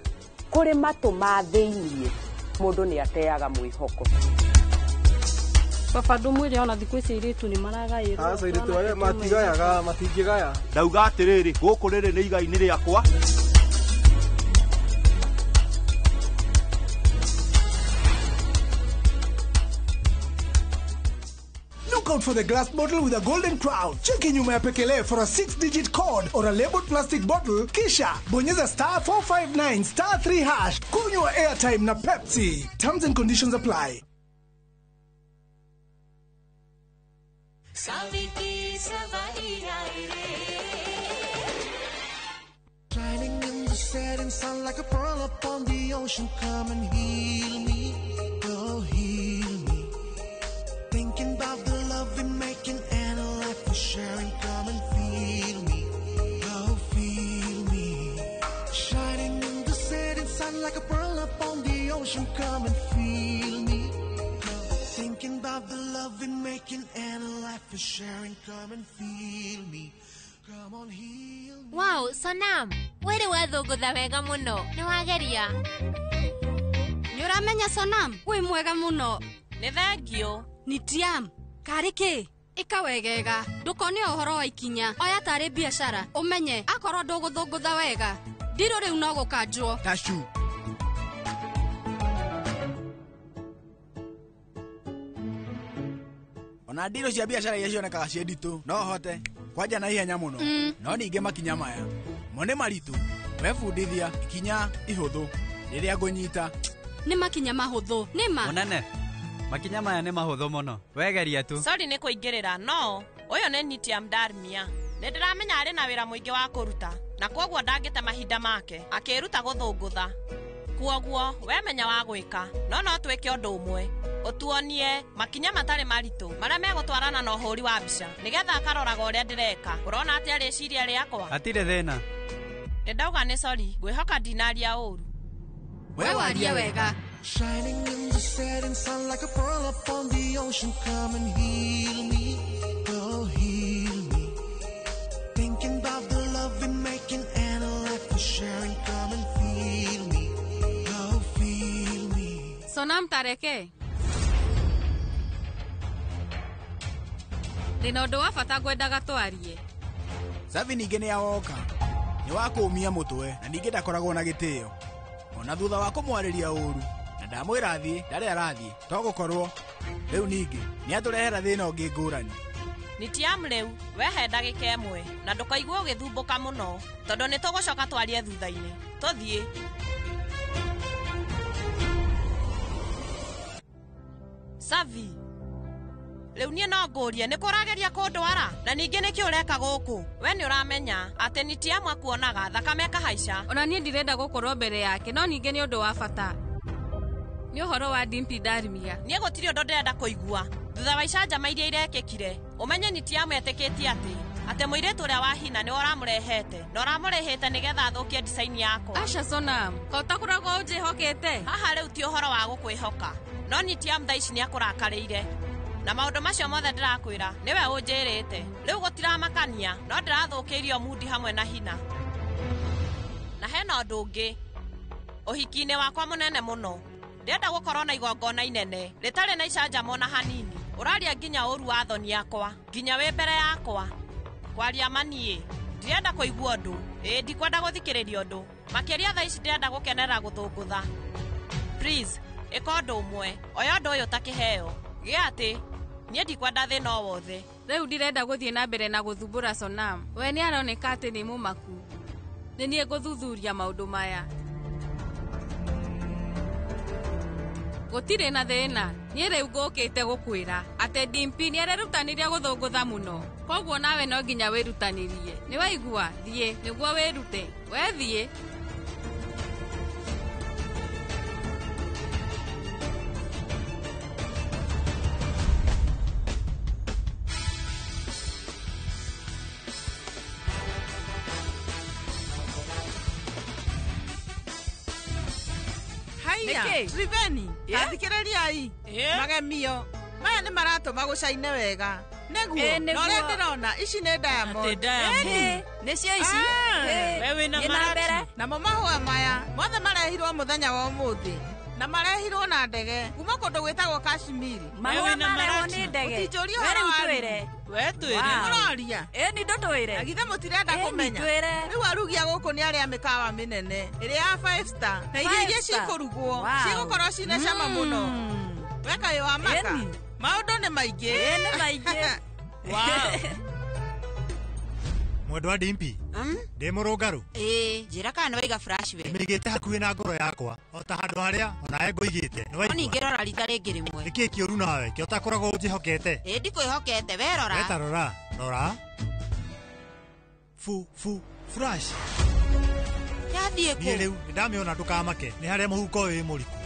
kũrĩ matũ ma thĩiniĩ, mũndũ nĩ ateaga mwĩhoko.
Baba ndũmwĩre ona thikũ ici airĩtu nĩ maragaĩrwo.
Aca airĩtu arĩa matigayaga matingĩgaya.
Ndauga atĩrĩrĩ, gũkũ rĩrĩ nĩ igai-inĩ rĩakwa.
Look out for the glass bottle with a golden crown. Cheki nyuma ya pekele for a 6-digit code or a labeled plastic bottle. Kisha bonyeza star 459 star 3 hash. Kunywa airtime na Pepsi. Terms and conditions apply.
Shining in the setting sun like a pearl upon the ocean. Come and heal me, oh heal me. Thinking about the love we're making and a life we're sharing. Come and feel me, oh feel me. Shining in the setting sun like a pearl upon the ocean. Come and feel me. Thinking about the love we're making and a life we're sharing. Come and feel me.
Wow, Sonam, were wathũngũtha wega mũno. Nĩ wageria.
Nĩ ũramenya Sonam, wĩ mwega mũno.
Nĩ thengiũ.
Nitiam, karĩ kĩ? Ĩka wegega, ndũkone ũhoro wa ikinya. Oya tarĩ biacara, ũmenye akorwo ndũgũthũngũtha wega. Ndirũ rĩu no gũkanjwo.
Tashu. Ona ndiro cia biacara iria cionekaga ciĩ nditũ no hote kwanja na ihenya mũno. No ningĩ makinya maya mo nĩ maritũ, webundithia ikinya ihũthũ rĩrĩa ngũnyita.
Nĩ makinya mahũthũ nĩ ma
mũnene. Makinya maya nĩ mahũthũ mũno, wegeria tu.
Sorry nĩ kũingĩrĩra, no ũyũ nĩ Nitiam Darmia. Nĩ ndĩramenya arĩ na wĩra mũingĩ wa kũruta na kwoguo ndangĩte mahinda make akĩruta gũthũngũtha. Kwoguo we menya wa gwĩka, no no twĩke ũndũ ũmwe, ũtuonie makinya matarĩ maritũ marĩa megũtwarana na ũhũri wa mbica nĩgetha akaroraga ũrĩa ndĩreka. Ũrona atĩa rĩciria rĩakwa?
Hatirĩ thĩna.
Nĩ ndauga nĩ sorry, ngwĩhoka ndinaria ũru.
We waria wega.
Shining in the setting sun like a pearl upon the ocean, come and heal me, oh heal me. Thinking about the love we're making and a life we're sharing, come and feel me, oh feel me.
Sonam tareke. Ndĩna ũndũ wa bata ngwendaga twarie.
Savi ningĩ nĩ awoka, nĩ wa kũũmia mũtwe na ningĩ ndakoragwo na gĩtĩo. Ona thutha wa kũmwarĩria ũru na ndamwĩra athiĩ ndarĩ arathiĩ, to gũkorwo rĩu ningĩ nĩ atũrehera thĩna ũngĩ ngũrani.
Nitiam rĩu wehe ndagĩka ĩmwe na ndũkaigue ũgĩthumbũka mũno tondũ nĩ tũgũcoka twarie thutha-inĩ. Tũthiĩ. Savi, rĩu niĩ no ngũrie nĩ kũrageria kũndwara na ningĩ nĩkĩ ũreka gũkũ? We nĩ ũramenya atĩ Nitiam akuonaga thakame ĩkahaica.
Ona niĩ ndirenda gũkorwo mbere yake, no ningĩ nĩ ũndũ wa bata. Nĩ ũhoro wa Dimpi Darmia.
Niĩ gũtirĩ ũndũ ndĩrenda kũigua thutha wa icanjama iria irekĩkire. Ũmenye Nitiam etĩkĩtie atĩ mũirĩtu ũrĩa wa hina nĩwe ũramũrehete na ũramũrĩhĩte nĩgetha athũkie design yakwa.
Aca Sonam, ko ũtakoragwo ũnjĩhokete?
Haha rĩu ti ũhoro wa gũkwĩhoka, no Nitiam thaa ici nĩakũrakarĩire na maũndũ macio mothe ndĩrakwĩra nĩwe ũnjĩrĩte. Rĩu gũtiramakania, no ndĩrathũkĩirio mundi hamwe na hina. Na hena ũndũ ũngĩ, ũhiki-inĩ wakwa mũnene mũno ndĩrenda gũkorwo na igongona inene rĩtarĩ na icanjama ona hanini. Ũraria nginya ũru wa thoni yakwa, nginya wĩ mbere yakwa. Kwaria ma niĩ ndirenda kũigua ũndũ, ĩĩ ndikwenda gũthikĩrĩria ũndũ makĩria thaa ici ndĩrenda gũkenera gũthũngũtha. Please ĩka ũndũ ũmwe, oya ũndũ ũyũ ta kĩheo gĩa atĩ niĩ ndikwenda thĩna o wothe.
Rĩu ndirenda gũthiĩ na mbere na gũthumbũra Sonam. We nĩ aroneka atĩ nĩ mũmaku. Nĩ niĩ ngũthuthuria maũndũ maya. Gũtirĩ na thĩna, niĩ rĩu ngũkĩte gũkwĩra atĩ Dimpi nĩ arerutanĩria gũthũngũtha mũno, koguo nawe no nginya wĩrutanĩrie. Nĩ waigua? Thiĩ nĩguo wĩrute. We thiĩ.
Triveni, athikĩrĩriai magemio maya nĩ maratũma gũcaine wega. Nĩguo na ũrĩa ndĩrona ici nĩ diamond.
Nĩcio ici.
We wĩna mbere. Namo mahũa maya mothe marehirwo mũthenya wa ũmũthĩ na marehirwo na ndege kuma kũndũ gwĩtagwo Kashmiri.
Mahũa marehwo nĩ ndege.
Ũtinjũrie ũhoro wa
twĩre.
We twĩre. Mũroria.
Ĩni ndũtwĩre.
Na githĩ mũtirenda kũmenya. Rĩu arugi a gũkũ nĩ arĩa mĩkawa mĩnene ĩrĩa ya 5 star na irio iria cikũrugwo cigũkorwo cina cama mũno. We kaĩ wa maka. Maũndũ nĩ maingĩ.
Nĩ maingĩ.
Mwendwa Dimpi, ndĩ mũrũngarũ.
Ĩĩ, njĩra kana nĩ waiga flash we.
Mĩigĩte hakuhĩ na ngoro yakwa o ta handũ harĩa onawe ngũigĩte. Nĩ waigua?
No ningĩ rora rita rĩngĩ rĩmwe.
Nĩkĩĩ kĩũru nawe kĩo ũtakoragwo ũnjĩhokete?
Ĩĩ ndikwĩhokete, we rora.
We ta rora, rora. Fu fu flash.
Yathiĩ kũ?
Niĩ rĩu nĩndamĩona, ndũkamake, nĩ harĩa mũhuko wĩ mũriku.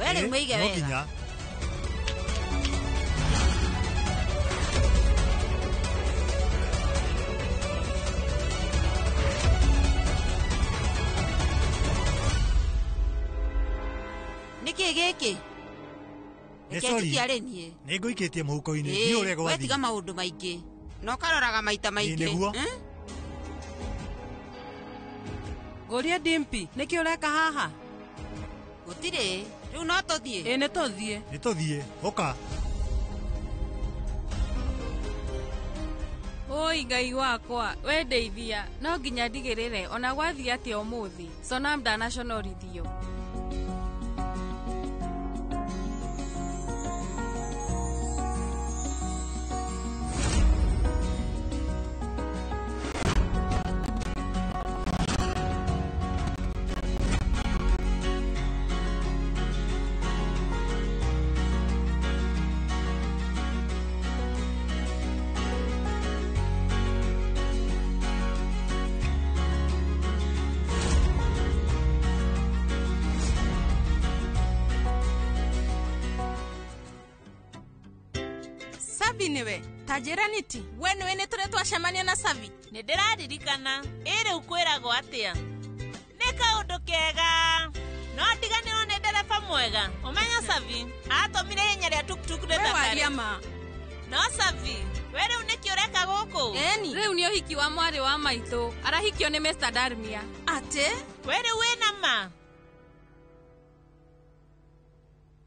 We rĩu mũige
No
wega.
nginya.
Nĩkĩ gĩkĩ?
Reke
sorry.
njikie arĩ niĩ.
Nĩ ngũikĩtie mũhuko-inĩ, ndiũĩ ũrĩa
We tiga
gwathiĩ.
Maũndũ maingĩ na ũkaroraga maita maingĩ.
Nĩguo.
Eh?
Ngũrie Dimpi, nĩkĩ ũreka haha?
Gũtirĩ, rĩu no tũthiĩ.
Ĩ, nĩ tũthiĩ.
Nĩ tũthiĩ, ũka.
Ũi Ngai wakwa, we ndeithia, no nginya ndigĩrĩre ona gwathiĩ atĩa ũmũthĩ Sonam ndanaconorithio.
Savi nĩwe ta njĩra niti we nĩwe nĩ tũrĩ twacemania na Savi.
Nĩ ndĩraririkana. Ĩ rĩu kwĩragwo atĩa? Nĩ kaũndũ kega no ndiganĩrwo nĩ ndereba mwega. Ũmenye Savi atũmire ihenya rĩa tuktuk
We waria ma.
No Savi, we rĩu nĩkĩ ũreka gũkũ?
Rĩu nĩ ũhiki wa mwarĩ wa maitũ, arahikio nĩ Mr. Darmia.
Atĩ?
We rĩu wĩna ma?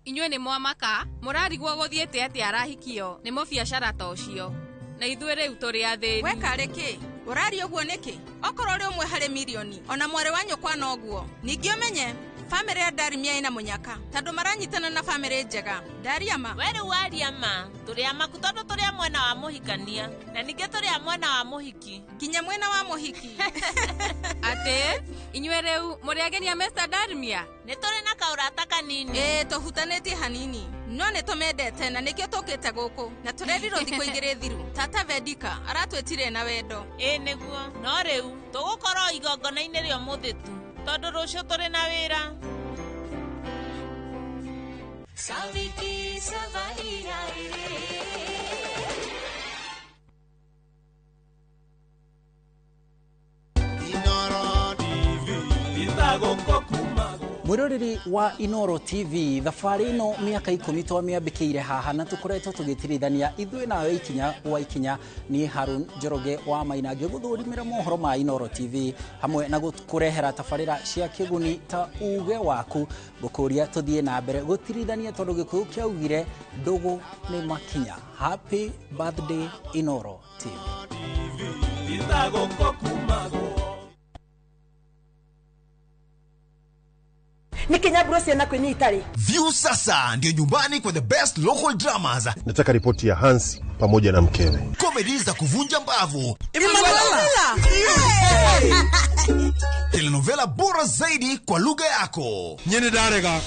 Inyuĩ nĩ mwamaka, mũrarigwo gũthiĩte atĩa arahikio nĩ mũbiacara ta ũcio, na ithuĩ rĩu tũrĩ athĩni.
We karĩ kĩ ũraria ũguo nĩkĩ okorwo ũrĩ ũmwe harĩ mirioni ona mwarĩ wa nyũkwa noguo. Ningĩ ũmenye bamĩrĩ ya Darimia ĩna mũnyaka tondũ maranyitana na bamĩrĩ njega. Ndaria ma.
We rĩu waria ma. Tũrĩ amaku tondũ tũrĩ a mwena wa mũhikania na ningĩ tũrĩ a mwena wa mũhiki.
Nginya mwena wa mũhiki.
Atĩ inyuĩ rĩu mũrĩ ageni a Mr. Darmia?
Nĩ tũrĩ na kaũrata kanini.
Ĩĩ, tũhutanĩtie hanini no nĩ tũmendete na nĩkĩo tũkĩte gũkũ na tũrerirwo thikũ 2 thiru. Tata Vedika aratwĩtire na wendo.
Ĩ nĩguo, no rĩu tũgũkorwo igongona-inĩ rĩa ũmũthĩ tu tondũ rũciũ tũrĩ na wĩra.
Saviti savari ai re.
Mwiroreri wa Inoro TV, thabarĩ ĩno mĩaka 10 twamĩambĩkĩire haha na tũkoretwo tũgĩtirithania ithuĩ nawe ikinya gwa ikinya. Niĩ Harun Njoroge wa Maina ngĩgũthũrimĩra mohoro ma Inoro TV hamwe na gũkũrehera tabarĩra cia kĩguni ta uge waku. Ngũkũria tũthiĩ na mbere gũtirithania tondũ Gĩkũyũ kĩaugire ndũgũ nĩ makinya. Happy birthday Inoro TV.
Nikinyaburo ciana kwini itari.
View sasa ndio nyumbani kwa the best local dramas.
Nataka ripoti ya Hansi pamoja na mkewe.
Comedy za kuvunja mbavu.
Emanuela.
Telenovela bora zaidi kwa lugha yako.
Nyene ndarega.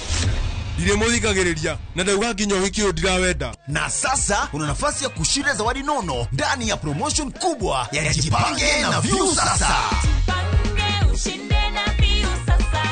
Ndiremuthikagiriria na ndauga nginya ũhiki ũyũ ndirawenda.
Na sasa una nafasi ya kushinda zawadi nono ndani ya promotion kubwa ya Jipange na View sasa.
Jipange ushinde na View sasa.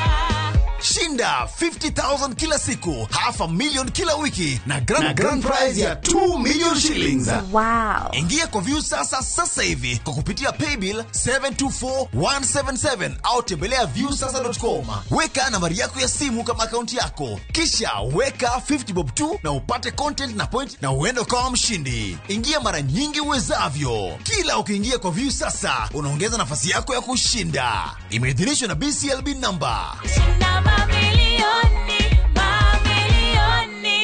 Shinda 50,000 kila siku, 500,000 kila wiki na grand prize ya 2 million shillings.
Wow.
Ingia kwa View sasa sasa hivi kwa kupitia paybill 724177 au tembelea viewsasa.com. Weka nambari yako ya simu kama akaunti yako, kisha weka 50 bob tu na upate content na point na uende kama mshindi. Ingia mara nyingi uwezavyo. Kila ukiingia kwa View sasa unaongeza nafasi yako ya kushinda. Imeidhinishwa na BCLB number.
Shinda mamilioni, mamilioni.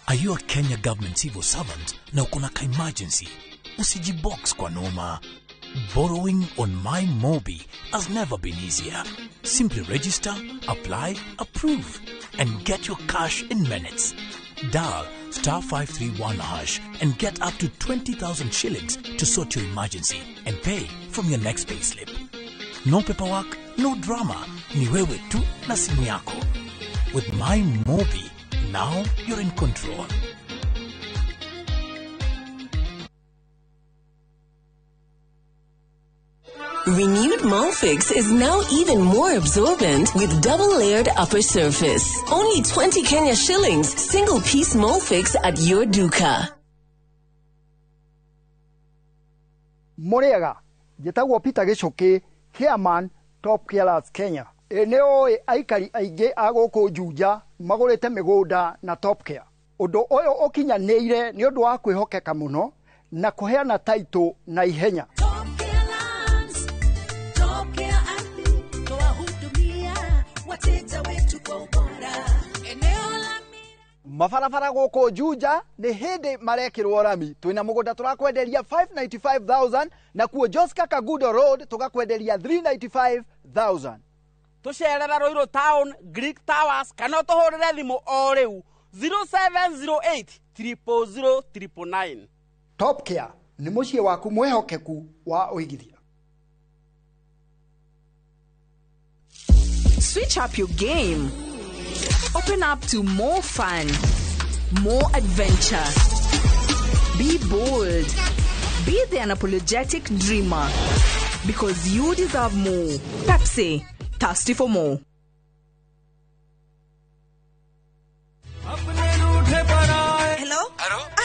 Are you a Kenya government civil servant na uko na ka emergency? Usijibox kwa noma. Borrowing on My Mobi has never been easier. Simply register, apply, approve, and get your cash in minutes. Dial *531# and get up to 20,000 shillings to sort your emergency and pay from your next payslip. No paperwork, no drama. Ni wewe tu na simu yako. With My Mobi, now you're in control.
Renewed Molfix is now even more absorbent with double-layered upper surface. Only 20 Kenya shillings, single-piece Molfix at your duka.
Muriega, njĩtagwo Peter Gichuki, chairman Top Carers Kenya.
Ĩ nĩ ũĩ aikari aingĩ a gũkũ Juja magũrĩte mĩgũnda na Top Care. Ũndũ ũyũ ũkinyanĩire nĩ ũndũ wa kwĩhokeka mũno na kũheana taitũ na ihenya.
Mabarabara gũkũ Juja nĩ hĩndĩ marekĩrwo rami. Twĩna mũgũnda tũrakwenderia 595,000 na kuo Joska Kagudo Road tũgakwenderia 395,000.
Tũcerere Ruiru Town, Greek Towers kana ũtũhũrĩre thimũ o rĩu 0708 000 999.
Top Care nĩ mũciĩ waku mwĩhokeku wa ũigithia.
Switch up your game. Open up to more fun, more adventure. Be bold. Be the unapologetic dreamer. Because you deserve more. Pepsi, thirsty for more.
Hello?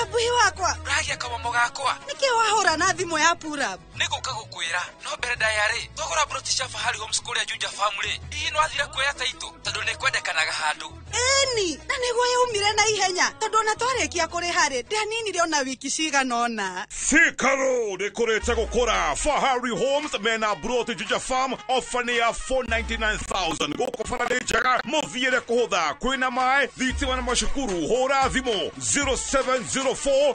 Abuhi wakwa.
Uragia kamomo gakwa.
Niki wahura na thimu ya Purab?
Niguka gukwira no mbere ndaya ri twagura broti cia Fahari Homes kuria Juja Farm ri hihi no athira kuoya taito tondu ni kwendekanaga handu.
Eni, na niguo yaumire na ihenya tondu ona twarikia kuriha ri ndianinire ona wiki cigana ona.
Thika Road ikurite gukura. Fahari Homes mena broti Juja Farm ofa ni ya 499,000 guku bara ni njega muthiire kuhutha kwina mai thitima na macukuru. Hura thimu 0704 000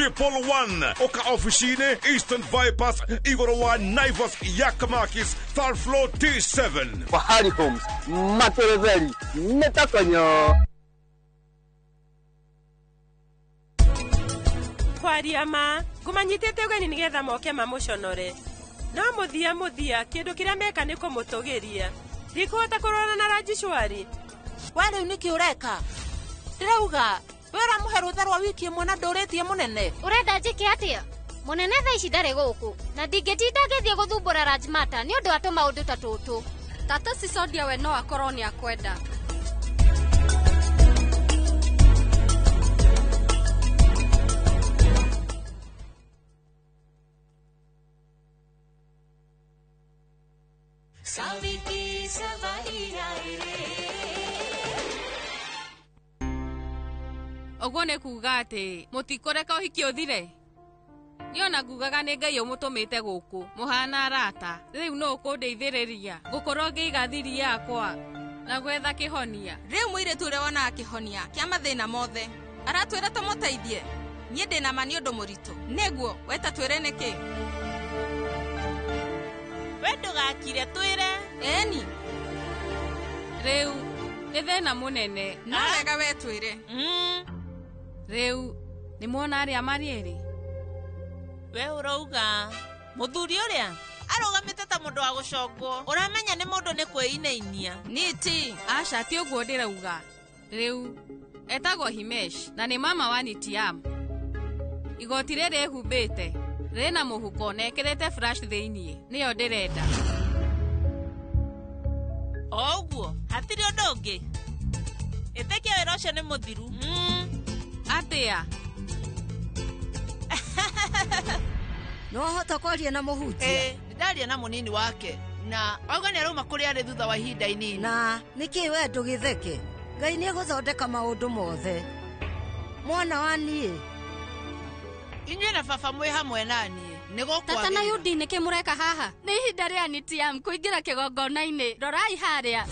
111 oka ofici-inĩ Eastern Bypass igũrũ wa Naivas Yakamakis third floor T7.
Fahari Homes materetheri nĩ takonyo.
Kwaria ma ngũmanyitĩte ũgeni nĩgetha moke mamũconore no mũthia mũthia kĩndũ kĩrĩa meka nĩ kũmũtũgĩria. Ndikũhota kũrora na Rajishwari.
We rĩu nĩkĩ ũreka? Ndĩrauga we ũramũhe rũtha rwa wiki ĩmwe na ndũrĩtie mũnene.
Ũrenda njĩke atĩa? Mũnene thaa ici ndarĩ gũkũ na ndingĩtinda ngĩthiĩ gũthumbũra Rajmata nĩ ũndũ wa tũmaũndũ ta tũtũ.
Tata Sisodia we no akorwo nĩ akwenda.
Ũguo nĩ kuga atĩ mũtikũreka ũhiki ũthire. Niĩ ona ngugaga nĩ Ngai ũmũtũmĩte gũkũ mũhana arata. Rĩu no ũkũndeithĩrĩria gũkorwo ngĩiga thiri yakwa na gwetha kĩhonia.
Rĩu mũirĩtu ũrĩa wonaga kĩhonia kĩa mathĩna mothe aratwĩra tũmũteithie. Niĩ ndĩna ma nĩ ũndũ mũritũ. Nĩguo weta twĩre nĩkĩ?
We ndũgakire twĩre.
Ĩni.
Rĩu nĩ thĩna mũnene.
No wega we twĩre.
Rĩu nĩ muona arĩa marĩ erĩ.
We ũrauga mũthuri ũrĩa arũgamĩte ta mũndũ wa gũcongwo ũramenya nĩ mũndũ nĩ kwĩinainia.
Niti.
Aca ti ũguo ndĩrauga. Rĩu etagwo Himesh na nĩ mama wa Nitiam. Igoti rĩrĩ ĩhumbĩte rĩna mũhuko na ĩkĩrĩte flash thĩiniĩ nĩyo ndĩrenda.
O ũguo hatirĩ ũndũ ũngĩ. Ĩtĩkia wĩra ũcio nĩ mũthiru.
Atĩa?
No wahota kwaria na mũhunjia?
Ndaria na mũnini wake na auga nĩ arauma kũrĩa arĩ thutha wa ihinda inini.
Na nĩkĩ we ndũgĩtheke? Ngai nĩ egũthondeka maũndũ mothe. Mwana wa niĩ.
Inyuĩ na baba mwĩ hamwe na niĩ. Nĩ
Tata na Yudi nĩkĩ mũreka haha? Nĩ ihinda rĩa Nitiam kũingĩra kĩgongona-inĩ. Rorai harĩa.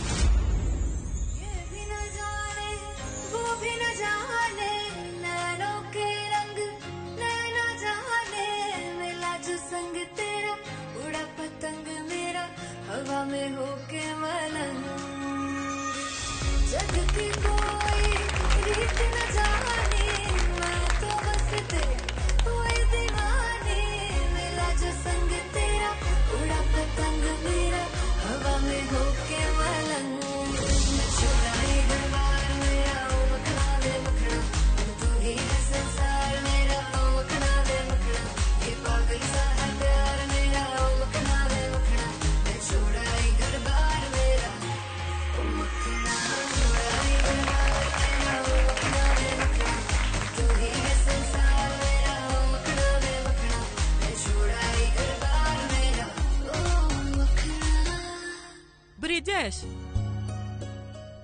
Brijesh.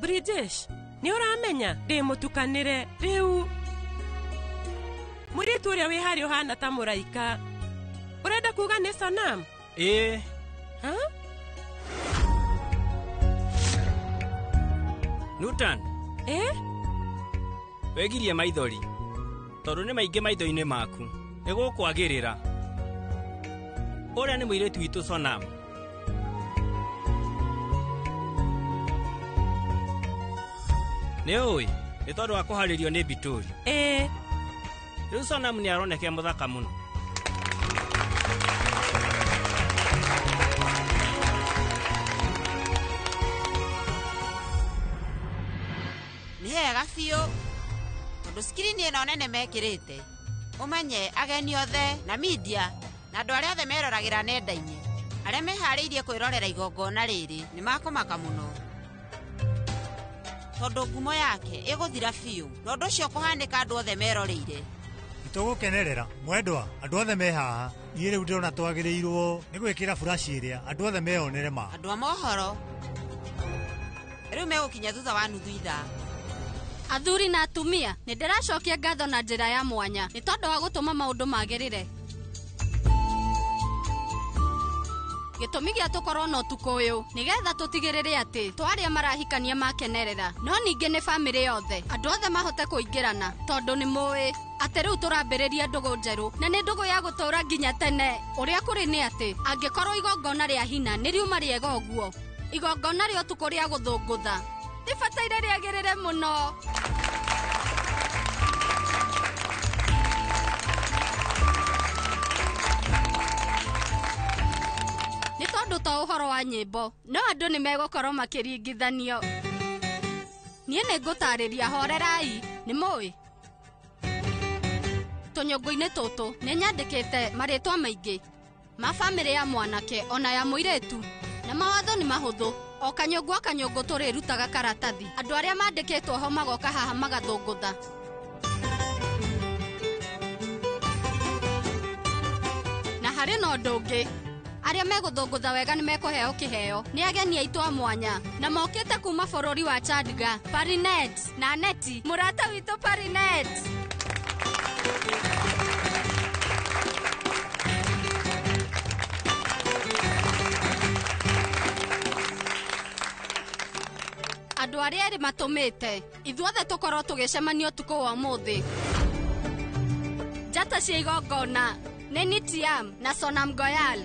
Brijesh, nĩ ũramenya ndĩ mũtukanĩre rĩu. Mũirĩtu ũrĩa wĩ harĩa ũhana ta mũraika. Ũrenda kuga nĩ Sonam?
Ĩĩ.
Ha?
Nutan.
Ĩ?
Wegirie maithori. Tondũ nĩ maingĩ maitho-inĩ maku. Nĩ gũkwagĩrĩra. Ũrĩa nĩ mũirĩtu witũ Sonam. Nĩ ũĩ, nĩ tondũ wa kũharĩrio nĩ Bituri.
Ĩĩ.
Rĩu Sonam nĩ aroneka e mũthaka mũno.
Nĩ hega biũ tondũ skirini ĩno nene mekĩrĩte ũmenye ageni othe na media na andũ arĩa othe meroragĩra nenda-inĩ arĩa meharĩirie kwĩrorera igongona rĩrĩ nĩ makũmaka mũno tondũ ngumo yake ĩgũthira biũ na ũndũ ũcio kũhanĩka andũ othe meroreire.
Nĩtũgũkenerera mwendwa andũ othe me haha. Niĩ rĩu ndĩrona twagĩrĩirwo nĩ gwĩkĩra buraci ĩrĩa andũ othe meyonere ma.
Andũ a mohoro rĩu megũkinya thutha wa nuthu ithaa.
Athuri na atumia, nĩ ndĩracokia ngatho na njĩra ya mwanya nĩ tondũ wa gũtũma maũndũ magĩrĩre. Gĩtũmi gĩa tũkorwo na ũtukũ ũyũ nĩgetha tũtigĩrĩre atĩ twarĩa marahikania makenerera, no ningĩ nĩ bamĩrĩ yothe andũ othe mahote kũingĩrana tondũ nĩ mũĩ atĩ rĩu tũrambĩrĩria ndũgũ njerũ na nĩ ndũgũ ya gũtũũra nginya tene. Ũrĩa kũrĩ nĩ atĩ angĩkorwo igongona rĩa hina nĩ riuma rĩega ũguo, igongona rĩa ũtukũ rĩa gũthũngũtha rĩbataire rĩagĩrĩre mũno. Nĩ tondũ to ũhoro wa nyĩmbo, no andũ nĩ megũkorwo makĩringithanio. Niĩ nĩ ngũtarĩria, horerai, nĩ mũĩ. Tũnyũngũ-inĩ tũtũ nĩ nyandĩkĩte marĩtwa maingĩ ma bamĩrĩ ya mwanake ona ya mũirĩtu, na mawatho nĩ mahũthũ. O kanyũngũ o kanyũngũ tũrĩrutaga karatathi, andũ arĩa mandĩkĩtwo ho magoka haha magathũngũtha. Na harĩ na ũndũ ũngĩ, arĩa megũthũngũtha wega nĩ mekũheo kĩheo nĩ ageni aitũ a mwanya na mokĩte kuma bũrũri wa Chadga, Parinet na Neti, mũrata witũ Parinet. Andũ arĩa erĩ matũmĩte ithuothe tũkorwo tũgĩcemania ũtukũ wa ũmũthĩ. Njata cia igongona nĩ Nitiam na Sonam Goyal.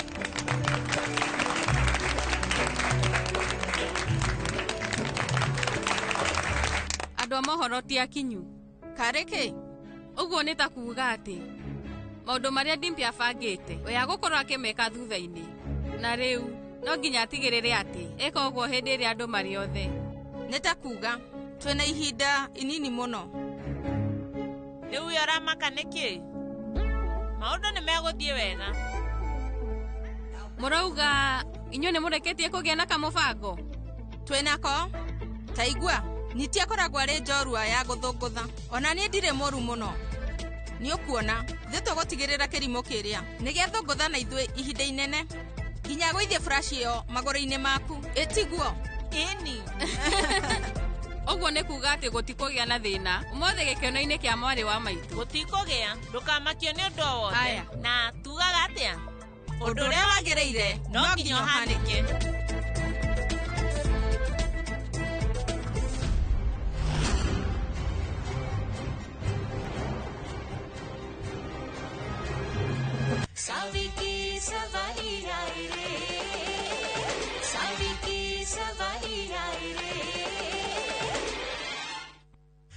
Andũ a mohoro ti akinyu.
Karĩ kĩ?
Ũguo nĩ ta kuuga atĩ maũndũ marĩa Dimpi abangĩte we agũkorwo akĩmeka thutha-inĩ, na rĩu no nginya atigĩrĩre atĩ eka ũguo hĩndĩ ĩrĩa andũ marĩ othe.
Nĩ ta kuuga twĩna ihinda inini mũno.
Rĩu ũyũ ũramaka nĩkĩ? Maũndũ nĩ megũthiĩ wega.
Mũrauga inyuĩ nĩ mũrĩkĩtie kũgĩa na kamũbango?
Twĩnako. Ta igua, Niti akoragwo arĩ njorua ya gũthũngũtha. Ona niĩ ndirĩ mũru mũno. Nĩ ũkuona, ithuĩ tũgũtigĩrĩra kĩrimũ kĩrĩa nĩ gĩathũngũtha na ithuĩ ihinda inene nginya gũithie furashi ĩyo magũrũ-inĩ maku. Ĩtiguo?
Ĩni.
Ũguo nĩ kuuga atĩ gũtikũgĩa na thĩna ũmũthĩ gĩkeno-inĩ kĩa mwarĩ wa maitũ.
Gũtikũgĩa, ndũkamakio nĩ ũndũ o wothe.
Haya.
Na tugaga atĩa?
Ũndũ ũrĩa wagĩrĩire
no nginya ũhanĩke.
Saviki savari rai re, Saviki savari rai re,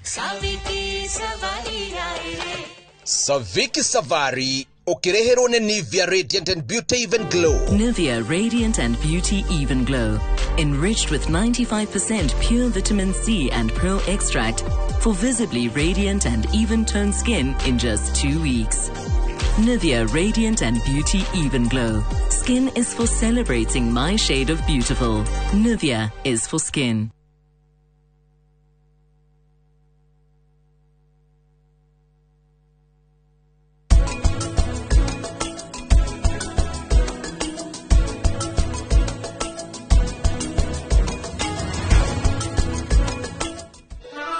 Saviki savari rai re.
Saviki Savari ukireherwo nĩ Nivea Radiant and Beauty Even Glow.
Nivea Radiant and Beauty Even Glow, enriched with 95% pure vitamin C and pearl extract for visibly radiant and even-toned skin in just 2 weeks. Nivea Radiant and Beauty Even Glow. Skin is for celebrating my shade of beautiful. Nivea is for skin.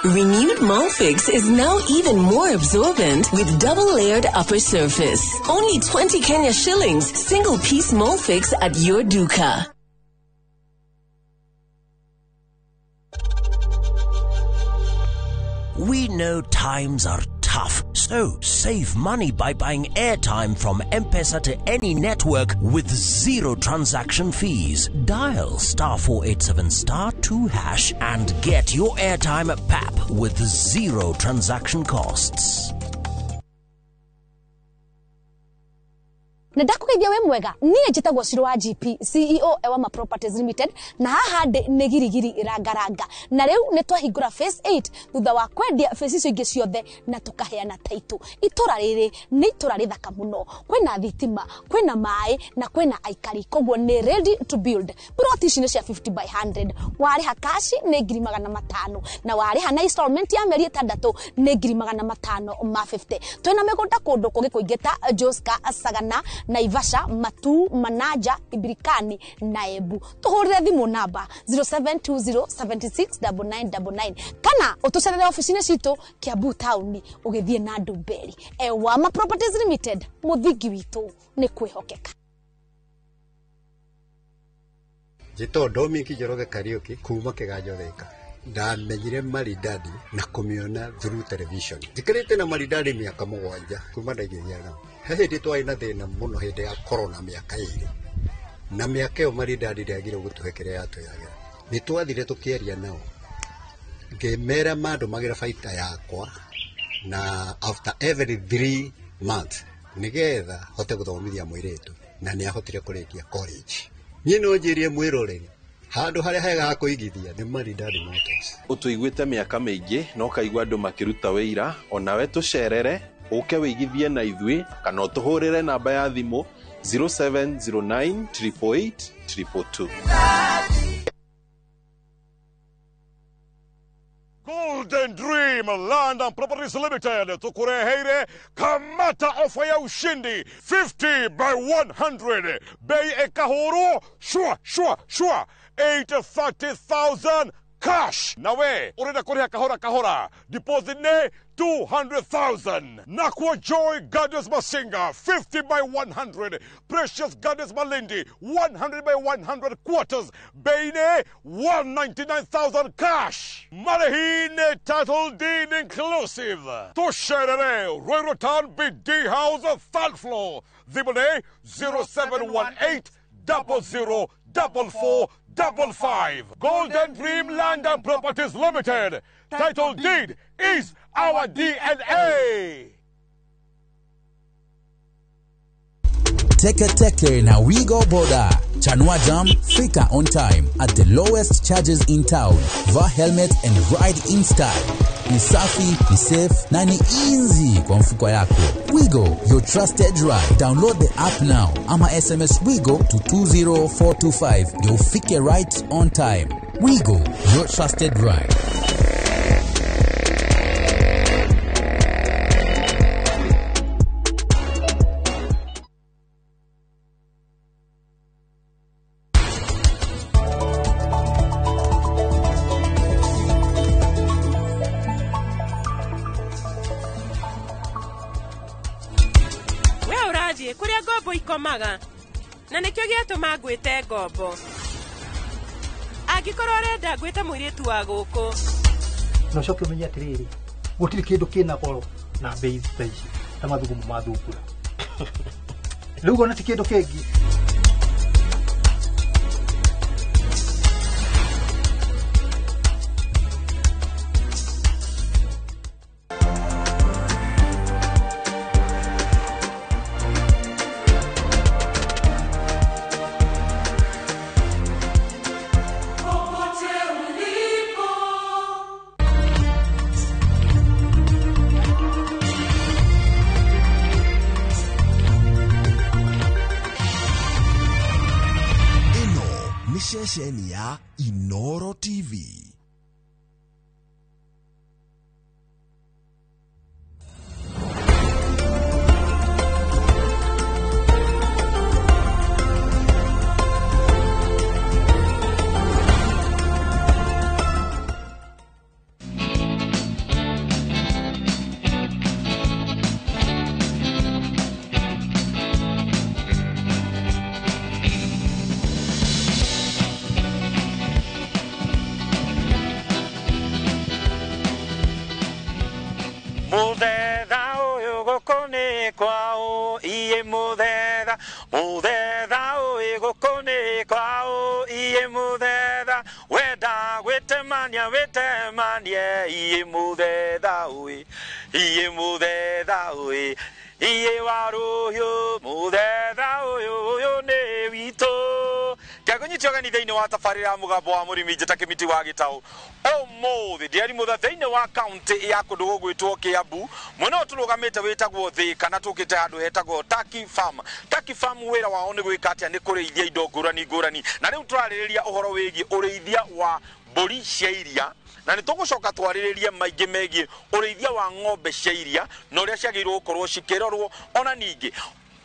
Renewed Molfix is now even more absorbent with double layered upper surface. Only 20 Kenya shillings, single piece Molfix at your duka.
We know times are tough, so save money by buying airtime from M-Pesa to any network with zero transaction fees. Dial star 487 star 2 hash and get your airtime at PAP with zero transaction costs.
Na ndakugeithia we mwega niĩ njĩtagwo Ciro wa GP CEO Ewama Properties Limited na haha ndĩ nĩ girigiri rangaranga na rĩu nĩ twahingũra phase 8 thutha wa kwendia phase icio ingĩ ciothe na tũkaheana title. Itũra rĩrĩ nĩ itũra rĩthaka mũno, kwĩna thitima, kwĩna maĩ na kwĩna aikari, koguo nĩ ready to build. Plot ici nĩ cia 50 by 100, warĩha cash nĩ 500,000 na warĩha na installment ya mĩeri 6 nĩ 550,000. Twĩna mĩgũnda kũndũ kũngĩ kũingĩ ta Joska, Sagana, Naivasha, Matu, Manaja, Ibirikani na Embu. Tuhurire thimu namba 0720769999 kana utucerere ofici-inĩ citũ Kiambu town ũgĩthiĩ na Ndumberi. Ewama Properties Limited, mũthingi witũ nĩ kwĩhokeka.
Njĩtagwo Dominic Njoroge Kariũki kuma Kĩganjo Thika. Ndamenyire Maridadi na kũmĩona through television. Njikarĩte na Maridadi mĩaka 7 kuma ndaigithia nao. He hĩndĩ twarĩ na thĩna mũno hĩndĩ ya corona mĩaka 2. Na mĩaka ĩyo Maridadi ndĩagire gũtũhe kĩrĩa yatwĩragĩra. Nĩ twathire tũkĩaria nao. Ngĩmera mandũmagĩra baita yakwa na after every 3 months nĩgetha hote gũthomithia mũirĩtu na nĩ ahotire kũrĩkia college. Niĩ no njĩrie mwĩroreri handũ harĩa hega ha kũigithia nĩ Maridadi Motors.
Ũtũiguĩte mĩaka mĩingĩ na ũkaigua andũ makĩruta wĩira, onawe tũcerere ũke wĩigithie na ithuĩ kana ũtũhũrĩre namba ya thimũ 0709 888 222.
Golden Dream Land and Properties Limited tukureheire kamata ofa ya ushindi 50 by 100 bei ekahuru shwa shwa shwa 830,000 cash. Nawe urenda kuriha kahora kahora, deposit ne 200,000. Nakwa Joy Gardens Masinga 50 by 100, Precious Gardens Malindi 100 by 100 quarters, bei ne 199,000 cash. Marehine title deed inclusive. Tusherere Ruiru Town BD House third floor. Thimũ 0718 00 44 55. Golden Dream Land and Properties Limited. Title deed is our DNA.
Teke Teke na Wigo Boda. Chanua Jam, fika on time at the lowest charges in town. Va helmet and ride in style. Ni safi, ni safe na ni easy kwa mfuko yako. Wigo, your trusted ride. Download the app now ama SMS Wigo to 20425. You'll fike right on time. Wigo, your trusted ride.
Ikomaga na nikio gĩatũma ngwĩte ngombo. Angĩkorwo ũrenda ngwĩte mũirĩtu wa gũkũ.
Na ũcoke ũmenye atĩrĩrĩ, gũtirĩ kĩndũ kĩna goro na bei ta ici ta mathugumo ma thungura. Rĩu ona ti kĩndũ kĩngĩ.
Ceceni ya Inoro TV.
Muthetha uyu guku ni kwao iye muthetha muthetha uyu guku ni kwao iye muthetha wenda gwitemania witemanie iye muthetha uyu iye muthetha uyu iye waruhiu muthetha uyu uyu ni witũ. Kĩagũnyitio ũgeni thĩinĩ wa tabarĩra ya mũgambo wa mũrĩmi njĩta Kĩmiti wa Gĩtaũ. Ũmũthĩ ndĩari mũtha thĩinĩ wa kaunti ya kũndũ gũgwĩtwo Kĩambu, mwena ũyũ tũrũgamĩte wĩtagwo Thĩka na tũkĩte handũ hetagwo Turkey Farm. Turkey Farm wĩra wao nĩ gwĩka atĩa? Nĩ kũrĩithia indo ngũrani ngũrani, na rĩu tũrarĩrĩria ũhoro wĩgiĩ ũrĩithia wa mbũri cia iria, na nĩ tũgũcoka twarĩrĩrie maingĩ megiĩ ũrĩithia wa ng'ombe cia iria na ũrĩa ciagĩrĩirwo gũkorwo cikĩrorwo. Ona ningĩ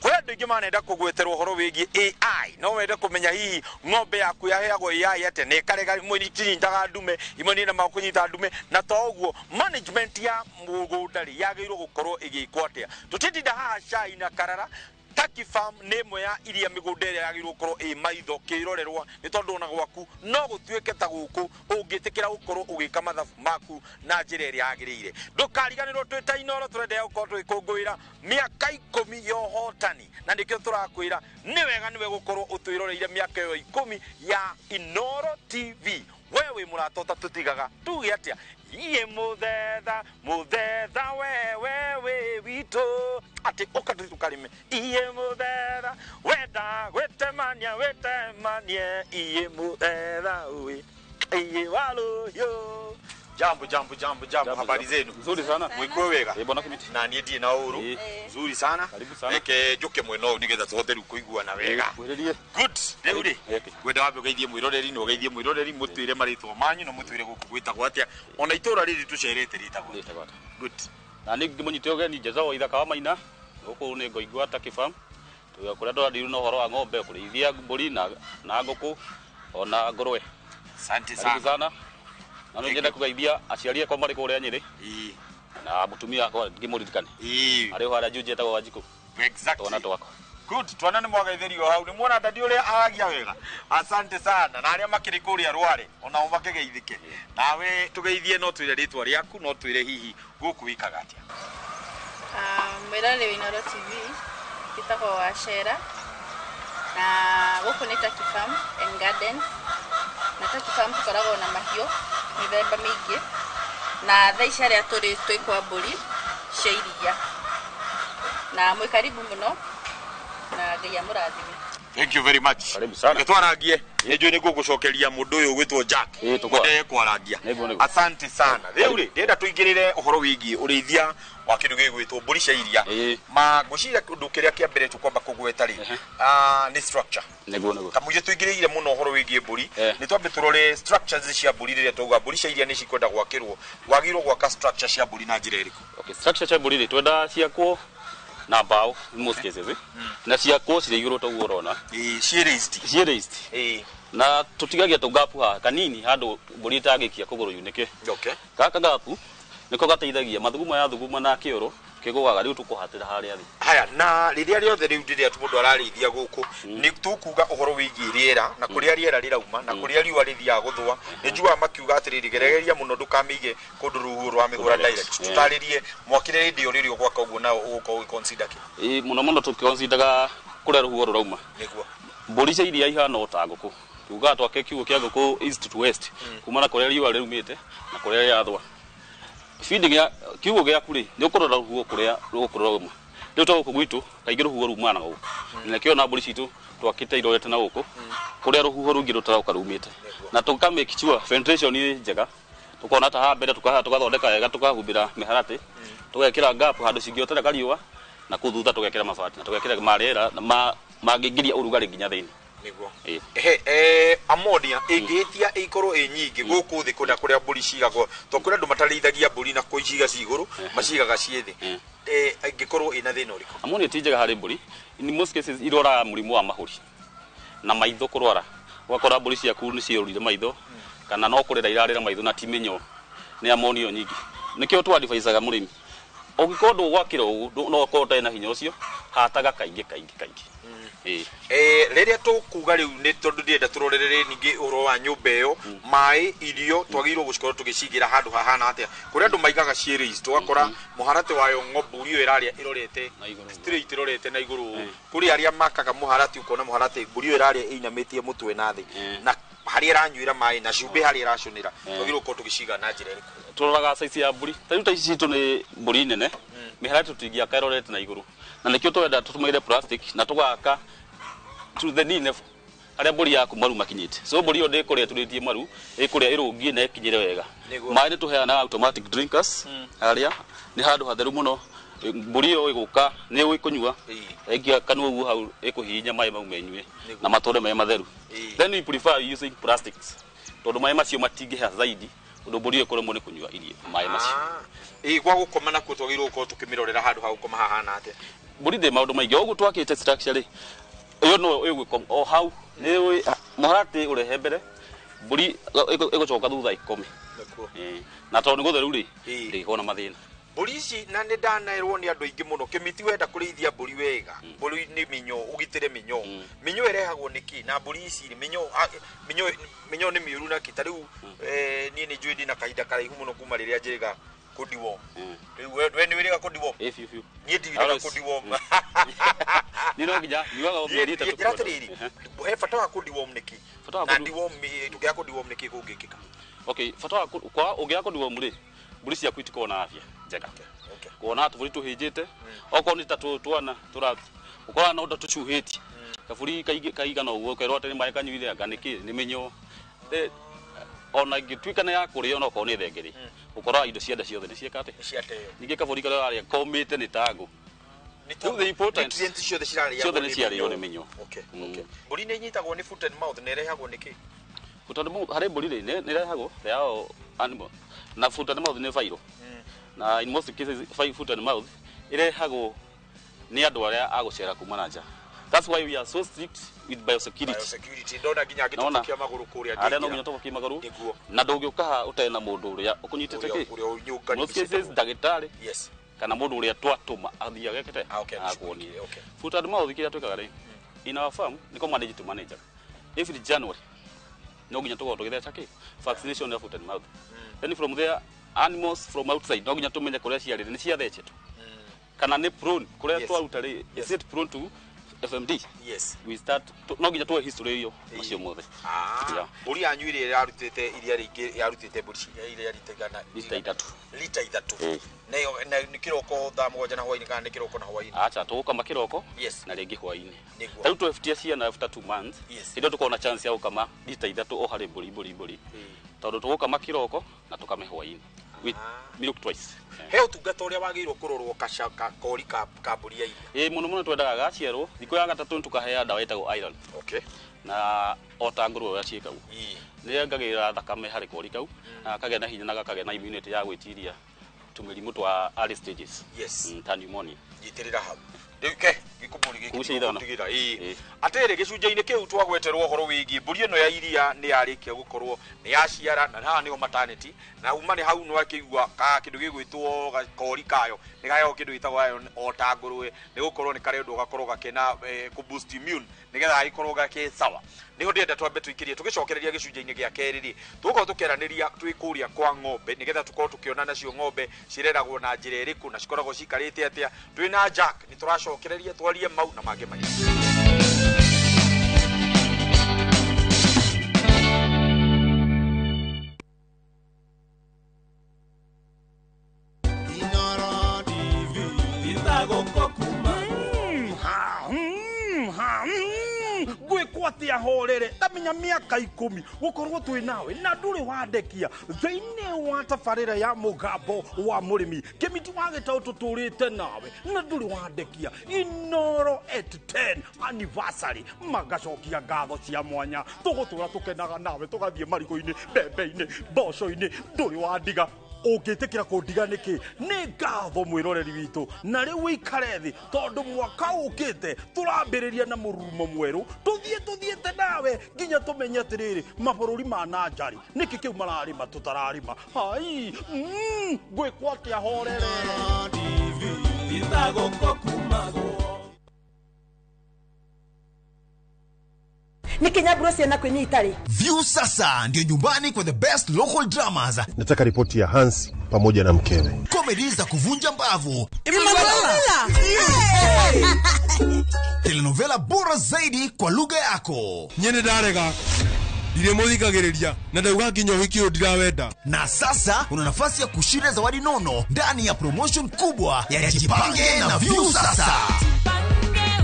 kwĩ andũ aingĩ manenda kũgweterwo ũhoro wĩgiĩ AI, no wende kũmenya hihi ng'ombe yaku yaheagwo AI atĩa na ĩkarega, imwe itinyitaga ndume, imwe nĩ nemaga kũnyita ndume, na to ũguo management ya mũgũnda rĩ yagĩrĩirwo gũkorwo ĩgĩkwo atĩa. Tũtitinda haha cai na karara. Turkey Farm nĩ ĩmwe ya iria mĩgũnda ĩrĩa yagĩrĩirwo gũkorwo ĩ maitho kĩrorerwa, nĩ tondũ ona gwaku no gũtuĩke ta gũkũ ũngĩtĩkĩra gũkorwo ũgĩka mathabu maku na njĩra ĩrĩa yagĩrĩire. Ndũkariganĩrwo twĩ ta Inooro tũrendeea gũkorwo tũgĩkũngũĩra mĩaka 10 ya ũhotani, na nĩkĩo tũrakwĩra nĩ wega nĩwe gũkorwo ũtwĩroreire mĩaka ĩyo 10 ya Inooro TV. We wĩ mũrata ũtatũtigaga, tuge atĩa? Iye muthetha muthetha wewe wĩ witũ, atĩ ũka tũthiĩ tũkarĩme. Iye muthetha wenda gwĩtemania wĩtemanie, iye muthetha wĩ iye waluhiũ. Jambo jambo jambo jambo, habari zenu?
Nzuri sana.
Mwikwe wega?
Bwana Kimiti.
Na niĩ ndirĩ na ũru. Nzuri sana.
Karibu sana.
Reke njuke mwena ũyũ nĩgetha tũhote rĩu kũiguana wega.
Kwĩrĩrie.
Good. Rĩu rĩ, ngwenda wambe ũgeithie mwĩroreri na ũgeithie mwĩroreri, mũtwĩre marĩtwa manyu na mũtwĩre gũkũ gwĩtagwo atĩa. Ona itũra rĩrĩ tũcerete rĩtagwo
atĩa?
Good.
Na nĩ ngĩmũnyite ũgeni Njeza wa Ithaka wa Maina. Gũkũ nĩ Ngoingwa Turkey Farm. Kũrĩa tũradiru na ũhoro wa ng'ombe, kũrĩithia mbũri na ngũkũ ona ngũrwe.
Asante
sana. Karibu sana. Na nĩ ngenda kũgeithia aciari akwa marĩ kũrĩa Nyĩrĩ. Na mũtumia wakwa ngĩmũririkane. Arĩ o harĩa Juja etagwo Wanjikũ.
Exactly.
Twana twakwa.
Good. Twana nĩ mwageithĩrio hau. Nĩ muona dadi ũrĩa aragia wega. Asante sana. Na arĩa makĩrĩ kũrĩa Rware onao makĩgeithĩke. Nawe tũgeithie, no twĩre rĩtwa rĩaku, no twĩre hihi gũkũ wĩkaga atĩa.
Mwĩroreri wa Inooro TV njĩtagwo Wacera na gũkũ nĩ Turkey Farm and Gardens, na Turkey Farm tũkoragwo na mahiũ mĩthemba mĩingĩ, na thaa ici harĩa tũrĩ twĩ kwa mbũri cia iria, na mwĩ karibu mũno na Ngai amũrathime.
Thank you very much.
Karibu sana.
Reke twarangie. Nĩ njũĩ nĩ ngũgũcokeria mũndũ ũyũ ũgwĩtwo Jack. Ngwendelee kwarangia. Asante sana. Rĩu rĩ, ndĩrenda tũingĩrĩre ũhoro wĩgiĩ ũrĩithia wa kĩndũ gĩgwĩtwo mbũri cia iria. Ma ngwĩciria kĩndũ kĩrĩa kĩa mbere tũkwamba kũgweta rĩ, nĩ structure.
Nĩguo nĩguo.
Kamũira tũingĩrĩire mũno ũhoro wĩgiĩ mbũri, nĩ twambe tũrore structures cia mbũri. Rĩrĩa twauga mbũri cia iria nĩ cikwenda gwakĩrwo, wagĩrĩirwo gwaka structure cia mbũri na njĩra ĩrĩkũ?
Okay, structure cia mbũri rĩ, twenda ciakwo na mbao in most cases, na ciakwo cirĩ igũrũ ta ũguo ũrona.
Ciĩ raised.
Ciĩ raised. Na tũtigagia tũgapu haha kanini handũ mbũri ĩtangĩikia kũgũrũ yunĩke.
Okay.
Gaka gapu nĩko gateithagia mathugumo ya thuguma na kĩoro kĩgũaga rĩu tũkũhatĩra harĩa thĩ.
Haya, na rĩrĩa rĩothe rĩu rĩrĩa mũndũ ararĩithia gũkũ, nĩ tũkuga ũhoro wĩgiĩ rĩera na kũrĩa rĩera rĩrauma na kũrĩa riũa rĩthiaga gũthũa. Nĩ njugaga makiuga atĩrĩrĩ, geregeria mũno ndũkamĩige kũndũ rũhuho rwamĩhũra direct. Tũtarĩrie mwakĩre hĩndĩ ĩyo rĩrĩa ũgwaka ũguo na ũgũkorwo ũgĩconsider kĩ?
Mũno mũno tũkĩconsideraga kũrĩa rũhuho rũrauma.
Nĩguo.
Mbũri cia iria ihana o ta ngũkũ. Tugaga twake kiugũ kĩa ngũkũ east to west, kuma na kũrĩa riũa rĩumĩte na kũrĩa rĩrathũa. Feeding ya kiugũ gĩaku rĩ, nĩ ũkũrora rũhuho kũrĩa rũgũkorwo rwauma. Rĩu ta gũkũ gwitũ kaingĩ rũhuho rumaga na gũkũ, na nĩkĩo na mbũri citũ twakĩte irorete na gũkũ kũrĩa rũhuho rũingĩ rũtarauka rumĩte, na tũka make sure ventilation nĩ njega. Tũkona ta haha mbere tũgathondeka wega, tũkahumbĩra mĩharatĩ, tũgekĩra gap handũ cingĩotera kariũa, na kũu thutha tũgekĩra mabati na tũgekĩra marĩera mangĩingĩria ũrugarĩ nginya thĩinĩ.
Nĩguo. Ehe, ammonia ĩngĩhĩtia ĩkorwo ĩ nyingĩ gũkũ thĩ kũrĩa kũrĩa mbũri cigagwo, tondũ kũrĩ andũ matarĩithagia mbũri na kũiciga ci igũrũ, macigaga ciĩ thĩ. Ĩngĩkorwo ĩna thĩna ũrĩkũ?
Ammonia ti njega harĩ mbũri. In most cases irwaraga mũrimũ wa mahũri na maitho kũrwara. Ũgakora mbũri ciaku nĩ ciũrire maitho kana no kũrĩra irarĩra maitho na ti mĩnyoo, nĩ ammonia nyingĩ. Nĩkĩo tũ-advisaga mũrĩmi, ũngĩkorwo ndũgwakĩra ũguo, no ũkorwo ũtarĩ na hinya ũcio, hataga kaingĩ kaingĩ kaingĩ. Ĩĩ.
Rĩrĩa tũkuga rĩu nĩ tondũ ndĩrenda tũrorere ningĩ ũhoro wa nyũmba ĩyo, maĩ, irio, twagĩrĩirwo gũcikorwo tũgĩcigĩra handũ hahana atĩa? Kũrĩ andũ maigaga ciĩ raised, ũgakora mũharatĩ wayo mbũri ĩyo ĩrarĩa ĩrorete straight, ĩrorete na igũrũ. Kũrĩ arĩa makaga mũharatĩ, ũkona mũharatĩ mbũri ĩyo ĩrarĩa ĩinamĩtie mũtwe na thĩ, na harĩa ĩranyuĩra maĩ na cumbĩ harĩa ĩracũnĩra. Twagĩrĩirwo gũkorwo tũgĩciga na njĩra ĩrĩkũ?
Tũroraga size ya mbũri. Ta rĩu ta ici citũ nĩ mbũri nene, mĩharatĩ tũtingĩaka ĩrorete na igũrũ, na nĩkĩo tũrenda tũtũmĩre plastic na tũgaka to the knee level, harĩa mbũri yaku maru makinyĩte. So mbũri ĩyo ndĩkũrĩa ĩturĩtie maru, ĩkũrĩa ĩrũngie na ĩkinyĩre wega. Maĩ nĩ tũheanaga automatic drinkers, harĩa nĩ handũ hatheru mũno. Mbũri ĩyo ĩgũka nĩ ĩkũnyua, ĩkia kanua ũguo hau, ĩkũhihinya maĩ mau menyue na matũre me matheru. Then we prefer using plastics tondũ maĩ macio matingĩhĩa zaidi ũndũ mbũri ĩyo ĩkũremwo nĩ kũnyua irio maĩ macio.
Ĩ gwa gũkoma nakuo twagĩrĩirwo gũkorwo tũkĩmĩrorera handũ ha gũkoma hahana atĩa?
Mbũri ndĩ maũndũ maingĩ. Ũguo twakĩte structure rĩ, ĩyo no ĩgũkoma o hau, nĩ mũharatĩ ũrehe mbere, mbũri ĩgũcoka thutha ĩkome. Na tondũ nĩ gũtheru rĩ, ndĩgĩkorwo na mathĩna.
Mbũri ici, na nĩ ndanerwo nĩ andũ aingĩ mũno, kĩmiti, wenda kũrĩithia mbũri wega, mbũri nĩ mĩnyoo, ũgitĩre mĩnyoo. Mĩnyoo ĩrehagwo nĩkĩ? Na mbũri ici rĩ, mĩnyoo mĩnyoo nĩ mĩũru nakĩ? Ta rĩu niĩ nĩ njũĩ ndĩna kahinda karaihu mũno kuma rĩrĩa njĩrĩga kũdeworm. Rĩu we nĩ wĩrĩga kũdeworm?
Ĩ, biũ biũ.
Niĩ ndiwĩrĩga kũdeworm.
Niĩ no nginya nyuaga o mĩeri 3.
Njĩra atĩrĩrĩ, he bata wa kũdeworm nĩkĩ?
Bata wa
Na deworm, tũngĩaga kũdeworm nĩkĩ kũngĩkĩka?
Okay, bata wa kwa ũngĩaga kũdeworm rĩ, mbũri ciaku itikoragwo na afya njega. Kuona tũbũri tũhĩnjĩte, okorwo nĩ ta twana tũra ũkoraga no tũcuhĩtie kabũri kaigana ũguo, ũkerwo atĩ nĩ maĩ kanyuire, anga nĩkĩ nĩ mĩnyoo. Ona ingĩtuĩka nĩ ya kũrĩo, no okorwo nĩ thenge rĩ, ũkoraga indo cia nda ciothe nĩ cieka atĩ
Nĩ ciateo.
Ningĩ kabũri karĩa ũrarĩa komĩte nĩ ta ngũ. Rĩu the important
Nutrients ciothe cirarĩagwo
ciothe nĩ
nĩ
ciarĩo nĩ
mĩnyoo.
mĩnyoo.
Okay. Mbũri nĩ inyitagwo nĩ foot and mouth, na ĩrehagwo nĩkĩ?
Foot and mouth harĩ mbũri rĩ, nĩ ĩrehagwo the yao animal, na foot and mouth nĩ viral, na in most cases foot and mouth ĩrehagwo nĩ andũ arĩa a gũcera kuma na nja. That's why we are so strict with biosecurity.
Biosecurity, ndona nginya
Nona.
ngĩtũkia magũrũ kũrĩa
Arĩa no
ngĩingĩra.
nginya tũbokie magũrũ.
Nĩguo.
Na ndũngĩũka haha ũtarĩ na mũndũ ũrĩa ũkũnyitĩte kĩ.
Ũrĩa ũnyũnganĩtie.
Most cases ndagĩtarĩ kana mũndũ ũrĩa twatũma athiĩ agekĩte akuonie. Foot and mouth, kĩrĩa twĩkaga rĩ, in our farm nĩ kũ manage to manage. Every January no nginya tũkorwo tũgĩtheca kĩ vaccination ya foot and mouth. Then from there, animals from outside no nginya tũmenye kũrĩa ciarĩre nĩ ciathecetwo kana nĩ prone kũrĩa twaruta rĩ, is it prone to FMD? We start no nginya tuoe history ĩyo macio mothe. Yeah.
Mbũri yanyu ĩrĩa ĩrarutĩte iria rĩingĩ, yarutĩte mbũri iria rita igana?
Lita 3.
Lita 3. Na ĩyo na nĩ kĩroko thaa 7 na hwaĩ-inĩ kana nĩ kĩroko na hwaĩ-inĩ?
Acha, tũgũkama kĩroko na rĩngĩ hwaĩ-inĩ. Ta rĩu twebutia ciana after 2 months, hĩndĩ ĩyo tũkorwo na chance ya gũkama lita 3 o harĩ mbũri, tondũ tũgũkama kĩroko na tũkame hwaĩ-inĩ. We milk twice.
He ũtungata ũrĩa wagĩrĩirwo kũrorwo kakori ka mbũri ya iria?
Ĩ, mũno mũno twendaga gaciarwo, thikũ ya gatatũ nĩtũkahea ndawa ĩtagwo iron. Na o ta ngũrwe ũrĩa ciĩkagwo, nĩ yongagĩrĩra thakame harĩ kori kau na gakagĩa na hinya na gakagĩa na immunity ya gwĩtiria tũmĩrimũ twa early stages. Ta pneumonia.
Nyitĩrĩra hau rĩu ke gĩkũmbũri gĩkĩ.
Kugucia ithano.
Gũtigĩra, ĩĩ. Atĩrĩ, gĩcunjĩ-inĩ kĩu twagweterwo ũhoro wĩgiĩ mbũri ĩno ya iria nĩ yarĩkia gũkorwo nĩ yaciara, na haha nĩho maternity, na uma nĩ hau nĩ wakĩigua ka kĩndũ gĩgwĩtwo gakori kayo nĩ gaheagwo kĩndũ gĩtagwo iron o ta ngũrwe, nĩ gũkorwo nĩ karendwo gakorwo gakĩna kũ boost immune nĩgetha gagĩkorwo gakĩ sawa. Nĩho ndĩrenda twambe tũikĩrie tũgĩcokereria gĩcunjĩ-inĩ gĩa kerĩ rĩ, tũgũkorwo tũkĩaranĩria twĩ kũrĩa kwa ng'ombe, nĩgetha tũkorwo tũkĩona nacio ng'ombe cireragwo na njĩra ĩrĩkũ na cikoragwo cikarĩte atĩa. Twĩ na Jack, nĩ tũracokereria twarie mau na mangĩ maingĩ.
Gwĩkwo atĩa horere tamenya mĩaka 10 gũkorwo twĩ nawe na ndũrĩ wandekia thĩinĩ wa tabarĩra ya mũgambo wa mũrĩmi. Kĩmiti wa gĩtaũ, tũtũrĩte nawe na ndũrĩ wandekia. Inoro at 10 anniversary magacokia ngatho cia mwanya. Tũgũtũra tũkenaga nawe, tũgathiĩ marigũ-inĩ, mbembe-inĩ, mboco-inĩ, ndũrĩ wandiga. Ũngĩtĩkĩra kũndiga nĩkĩ? Nĩ ngatho mwĩroreri witũ, na rĩu wĩikare thĩ tondũ mwaka ũkĩte tũrambĩrĩria na mũrurumo mwerũ. Tũthiĩ tũthiĩte nawe nginya tũmenye atĩrĩrĩ, mabũrũri ma na njarĩ nĩkĩ kĩu mararĩma tũtararĩma. Hai, ngwĩkwo atĩa horere.
Itagũkũ kumagwo.
Ndagũrwo ciana kwĩ niĩ itarĩ.
View sasa ndio nyumbani kwa the best local dramas,
Nataka ripoti ya Hans pamoja na mkewe.
Comedy za kuvunja mbavu, telenovela bora zaidi kwa lugha yako.
Nyene ndarega ndirĩmũthikagĩrĩria na ndauga nginya ũhiki ũyũ ndirawenda.
Na sasa una nafasi ya kushinda zawadi nono ndani ya promotion kubwa ya Jipange na View Sasa.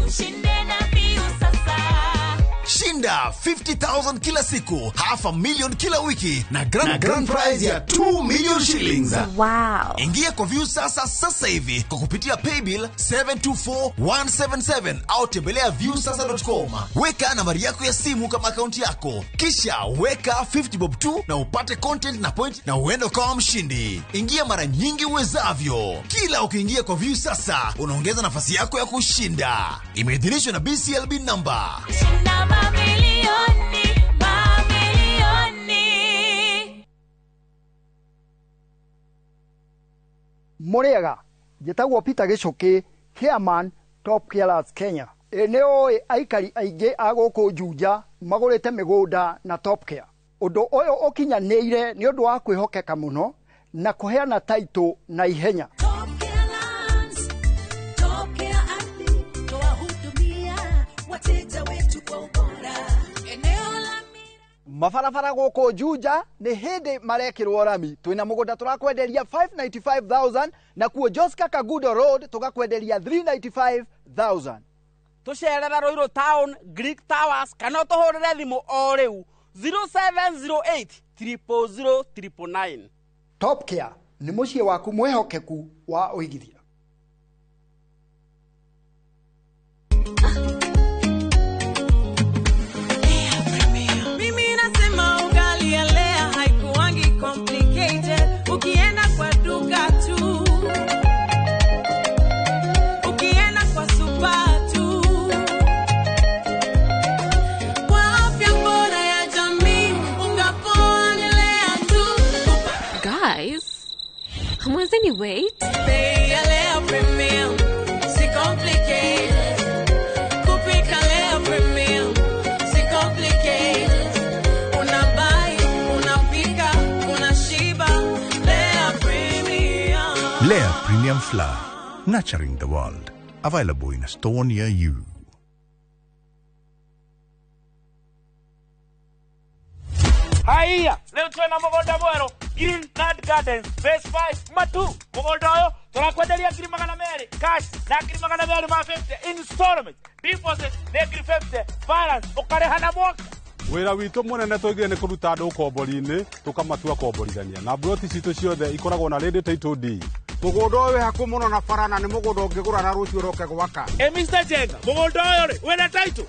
Ushinde na View Sasa.
Shinda 50,000 kila siku, 500,000 kila wiki na grand prize ya 2 million shillings.
Wow.
Ingia kwa View Sasa sasa hivi kwa kupitia paybill 724177 au tembelea viewsasa.com. Weka nambari yako ya simu kama akaunti yako, kisha weka 50 bob tu na upate content na point na uende ukawa mshindi. Ingia mara nyingi uwezavyo. Kila ukiingia kwa View Sasa unaongeza nafasi yako ya kushinda. Imeidhinishwa na BCLB number.
Shinda mamilioni, mamilioni.
Mũrĩega, njĩtagwo Peter Gĩcũkĩ, chairman Top Carers Kenya. Ĩ nĩ ũĩ aikari aingĩ a gũkũ Juja magũrĩte mĩgũnda na Top Care. Ũndũ ũyũ ũkinyanĩire nĩ ũndũ wa kwĩhokeka mũno na kũheana taitũ na ihenya.
Top Care Ardhi, twahudumia wateja wetu kwa ubora. Eneo la
Mabarabara gũkũ Juja nĩ hĩndĩ marekĩrwo rami. Twĩna mũgũnda tũrakwenderia 595,000 na kuo Joska Kagudo Road tũgakwenderia 395,000.
Tũcerere Ruiru Town, Greek Towers kana ũtũhũrĩre thimũ o rĩu 0708 000 999.
Top Care nĩ mũciĩ waku mwĩhokeku wa ũigithia.
Mimi nasema ugali ya Lea haikuangi complicated. Ukienda kwa duka tu, ukienda kwa super tu. Kwa afya bora ya jamii, unga poa ni Lea tu.
Guys, hamwezeni wait?
Bei ya Lea Premium, si complicated. Kupika Lea Premium, si complicated. Unabuy, unapika, unashiba. Lea Premium.
Lea Premium Flour, nurturing the world. Available in a store near you.
Haiya, leo twena mũgũnda mwerũ Green Land Gardens Phase 5 Matu. Mũgũnda ũyũ tũrakwenderia 200,000 cash na 250,000 installment. Deposit nĩ 50,000, balance ũkarĩha na mwaka.
Wĩra witũ mũnene tũigire nĩ kũruta andũ ũkombori-inĩ tũkamatua komborithania na mburoti citũ ciothe ikoragwo na ready title deed.
Mũgũnda ũyũ wĩ hakuhĩ mũno na bara na nĩ mũgũnda ũngĩgũra na rũciũ ũroke gwaka.
Ĩ Mr. Jenga, mũgũnda ũyũ rĩ wĩna title?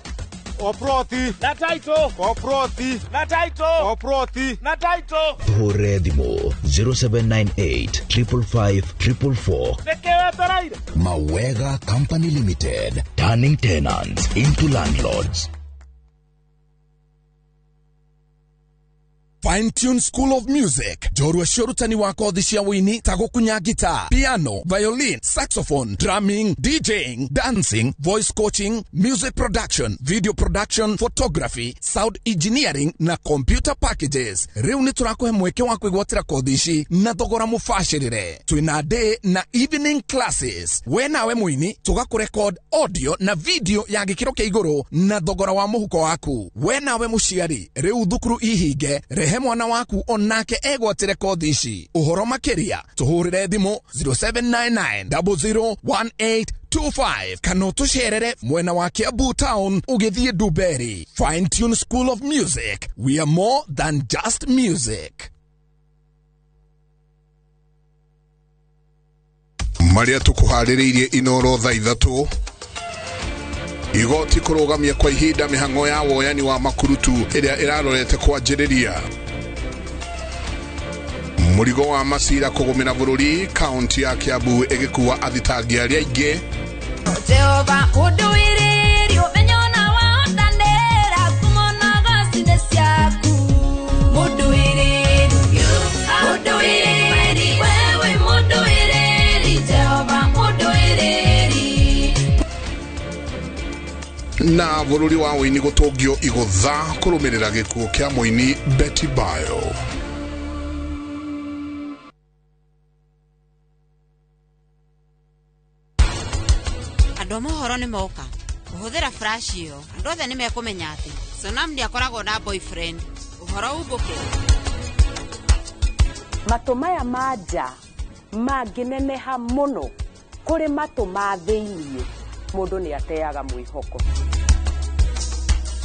O ploti.
Na title.
O ploti.
Na title.
O ploti.
Na title.
Tũhũrĩre thimũ 0798 555 444.
Nĩkĩ wetereire?
Mawega Company Limited, turning tenants into landlords.
Fine Tune School of Music, njorua cia ũrutani wa kothi cia wũini ta gũkunya guitar, piano, violin, saxophone, drumming, DJing, dancing, voice coaching, music production, video production, photography, sound engineering na computer packages. Rĩu nĩ tũrakũhe mweke wa kwĩgwatĩra kothi ici na thogora mũbacĩrĩre. Twĩna day na evening classes. We nawe mũini tũgakũrecord audio na video ya gĩkĩro kĩa igũrũ na thogora wa mũhuko waku. We nawe mũciari, rĩu thukuru ihinge, rehe mwana waku onake egwatĩre kothi ici. Ũhoro makĩria tũhũrĩre thimũ 0799 001825 kana ũtũcerere mwena wa Kiambu Town ũgĩthiĩ Dumberi. Fine Tune School of Music, we are more than just music.
Marĩa tũkũharĩrĩirie Inoro thaa 3 igoti kũrũgamia kwa ihinda mĩhang'o ya woyani wa makurutu ĩrĩa ĩrarorete kwanjĩrĩria. Mũrigo wa macira kũgũmĩra bũrũri kaunti ya Kiambu ĩgĩkua athitangi arĩa aingĩ.
Jehova ũndũirĩrie ũmenyo na wahotanĩra ngumo na goci nĩ ciaku. Mũndũirĩrie, mũndũirĩrie, wewe mũndũirĩrie, Jehova mũndũirĩrie.
Na bũrũri wa ũini gũtũngio igũtha kũrũmĩrĩra gĩkuũ kĩa mũini Betty Bayo.
Andũ a mohoro nĩ moka kũhũthĩra flash ĩyo andũ othe nĩ mekũmenya atĩ Sonam ndĩakoragwo na boyfriend. Ũhoro umbũke.
Matũ maya ma nja mangĩneneha mũno kũrĩ matũ ma thĩiniĩ, mũndũ nĩ ateaga mwĩhoko.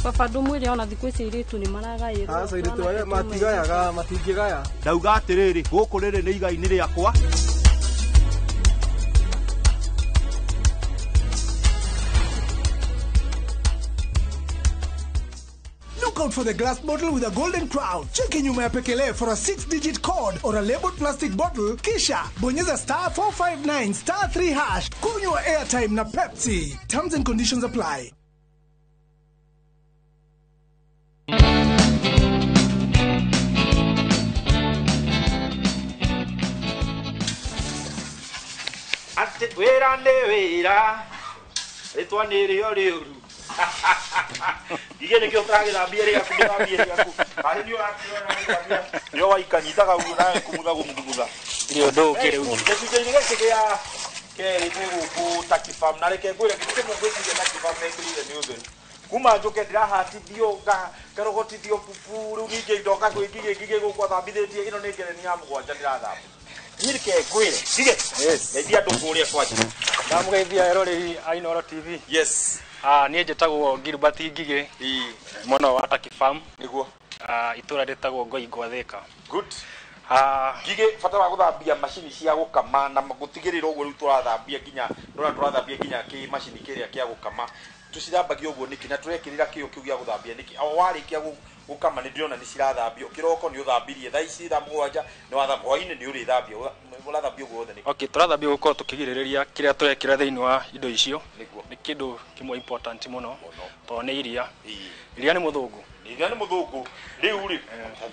Baba ndũmwĩre ona thikũ ici airĩtu nĩ maragaĩrwo.
Aca airĩtu arĩa matigayaga matingĩgaya.
Ndauga atĩrĩrĩ, gũkũ rĩrĩ nĩ igai-inĩ rĩakwa.
Look out for the glass bottle with a golden crown. Cheki nyuma ya pekele for a 6-digit code or a labeled plastic bottle. Kisha bonyeza star 459 star 3 hash. Kunywa airtime na Pepsi. Terms and conditions apply.
Ati wĩra nĩ wĩra, rĩtwa nĩ rĩo rĩũru. Ngigĩ nĩkĩo ũtaragĩthambia rĩaku, ndĩthambie rĩaku. Arĩ nĩ ũrakĩona gĩthambia. Nĩo waikanyitaga ũguo nawe kumutha gũmuthumutha.
Nĩ ũndũ ũngĩ rĩu.
Gĩcunjĩ-inĩ gĩkĩ gĩa kerĩ twĩ gũkũ Turkey Farm, na reke ngwĩre kĩndũ kĩmwe ngwĩciria Turkey Farm mekĩrĩire nĩ ũtheru. Kuma njũke ndĩrahatithio ngarogotithio pupu, rĩu ningĩ ndoka kwĩ Ngigĩ, Ngigĩ gũkũ athambithĩtie, ĩno nĩ ngereni ya 7 ndĩrathambia. Niĩ reke ngwĩre, Ngigĩ, geithia andũ kũrĩa kwanja.
Ndamũgeithia eroreri a Inooro TV.
Yes.
Niĩ njĩtagwo Gilbert Ngigĩ, mwena wa Turkey Farm.
Nĩguo.
Itũra rĩtagwo Ngoingwa Thika.
Good. Ngigĩ, bata wa gũthambia macini cia gũkama na gũtigĩrĩra ũguo rĩu tũrathambia nginya, ndona tũrathambia nginya kĩ macini kĩrĩa kĩa gũkama. Tũcithambagia ũguo nĩkĩ na tũrekĩrĩra kĩo kĩu gĩa gũthambia nĩkĩ? O warĩkia gũkama nĩ ndĩrona nĩ cirathambio. Kĩroko nĩ ũthambirie, thaa ici thaa 7 nĩ wathambia, hwaĩ-inĩ nĩ ũrĩthambia. Ũrathambia ũguo wothe nĩkĩ?
Okay, tũrathambia gũkorwo tũkĩgirĩrĩria kĩrĩa tũrekĩra thĩinĩ wa indo icio.
Nĩguo.
Nĩ kĩndũ kĩmwe important mũno tondũ nĩ iria. Iria nĩ mũthũngũ.
Iria nĩ mũthũngũ. Rĩu rĩ,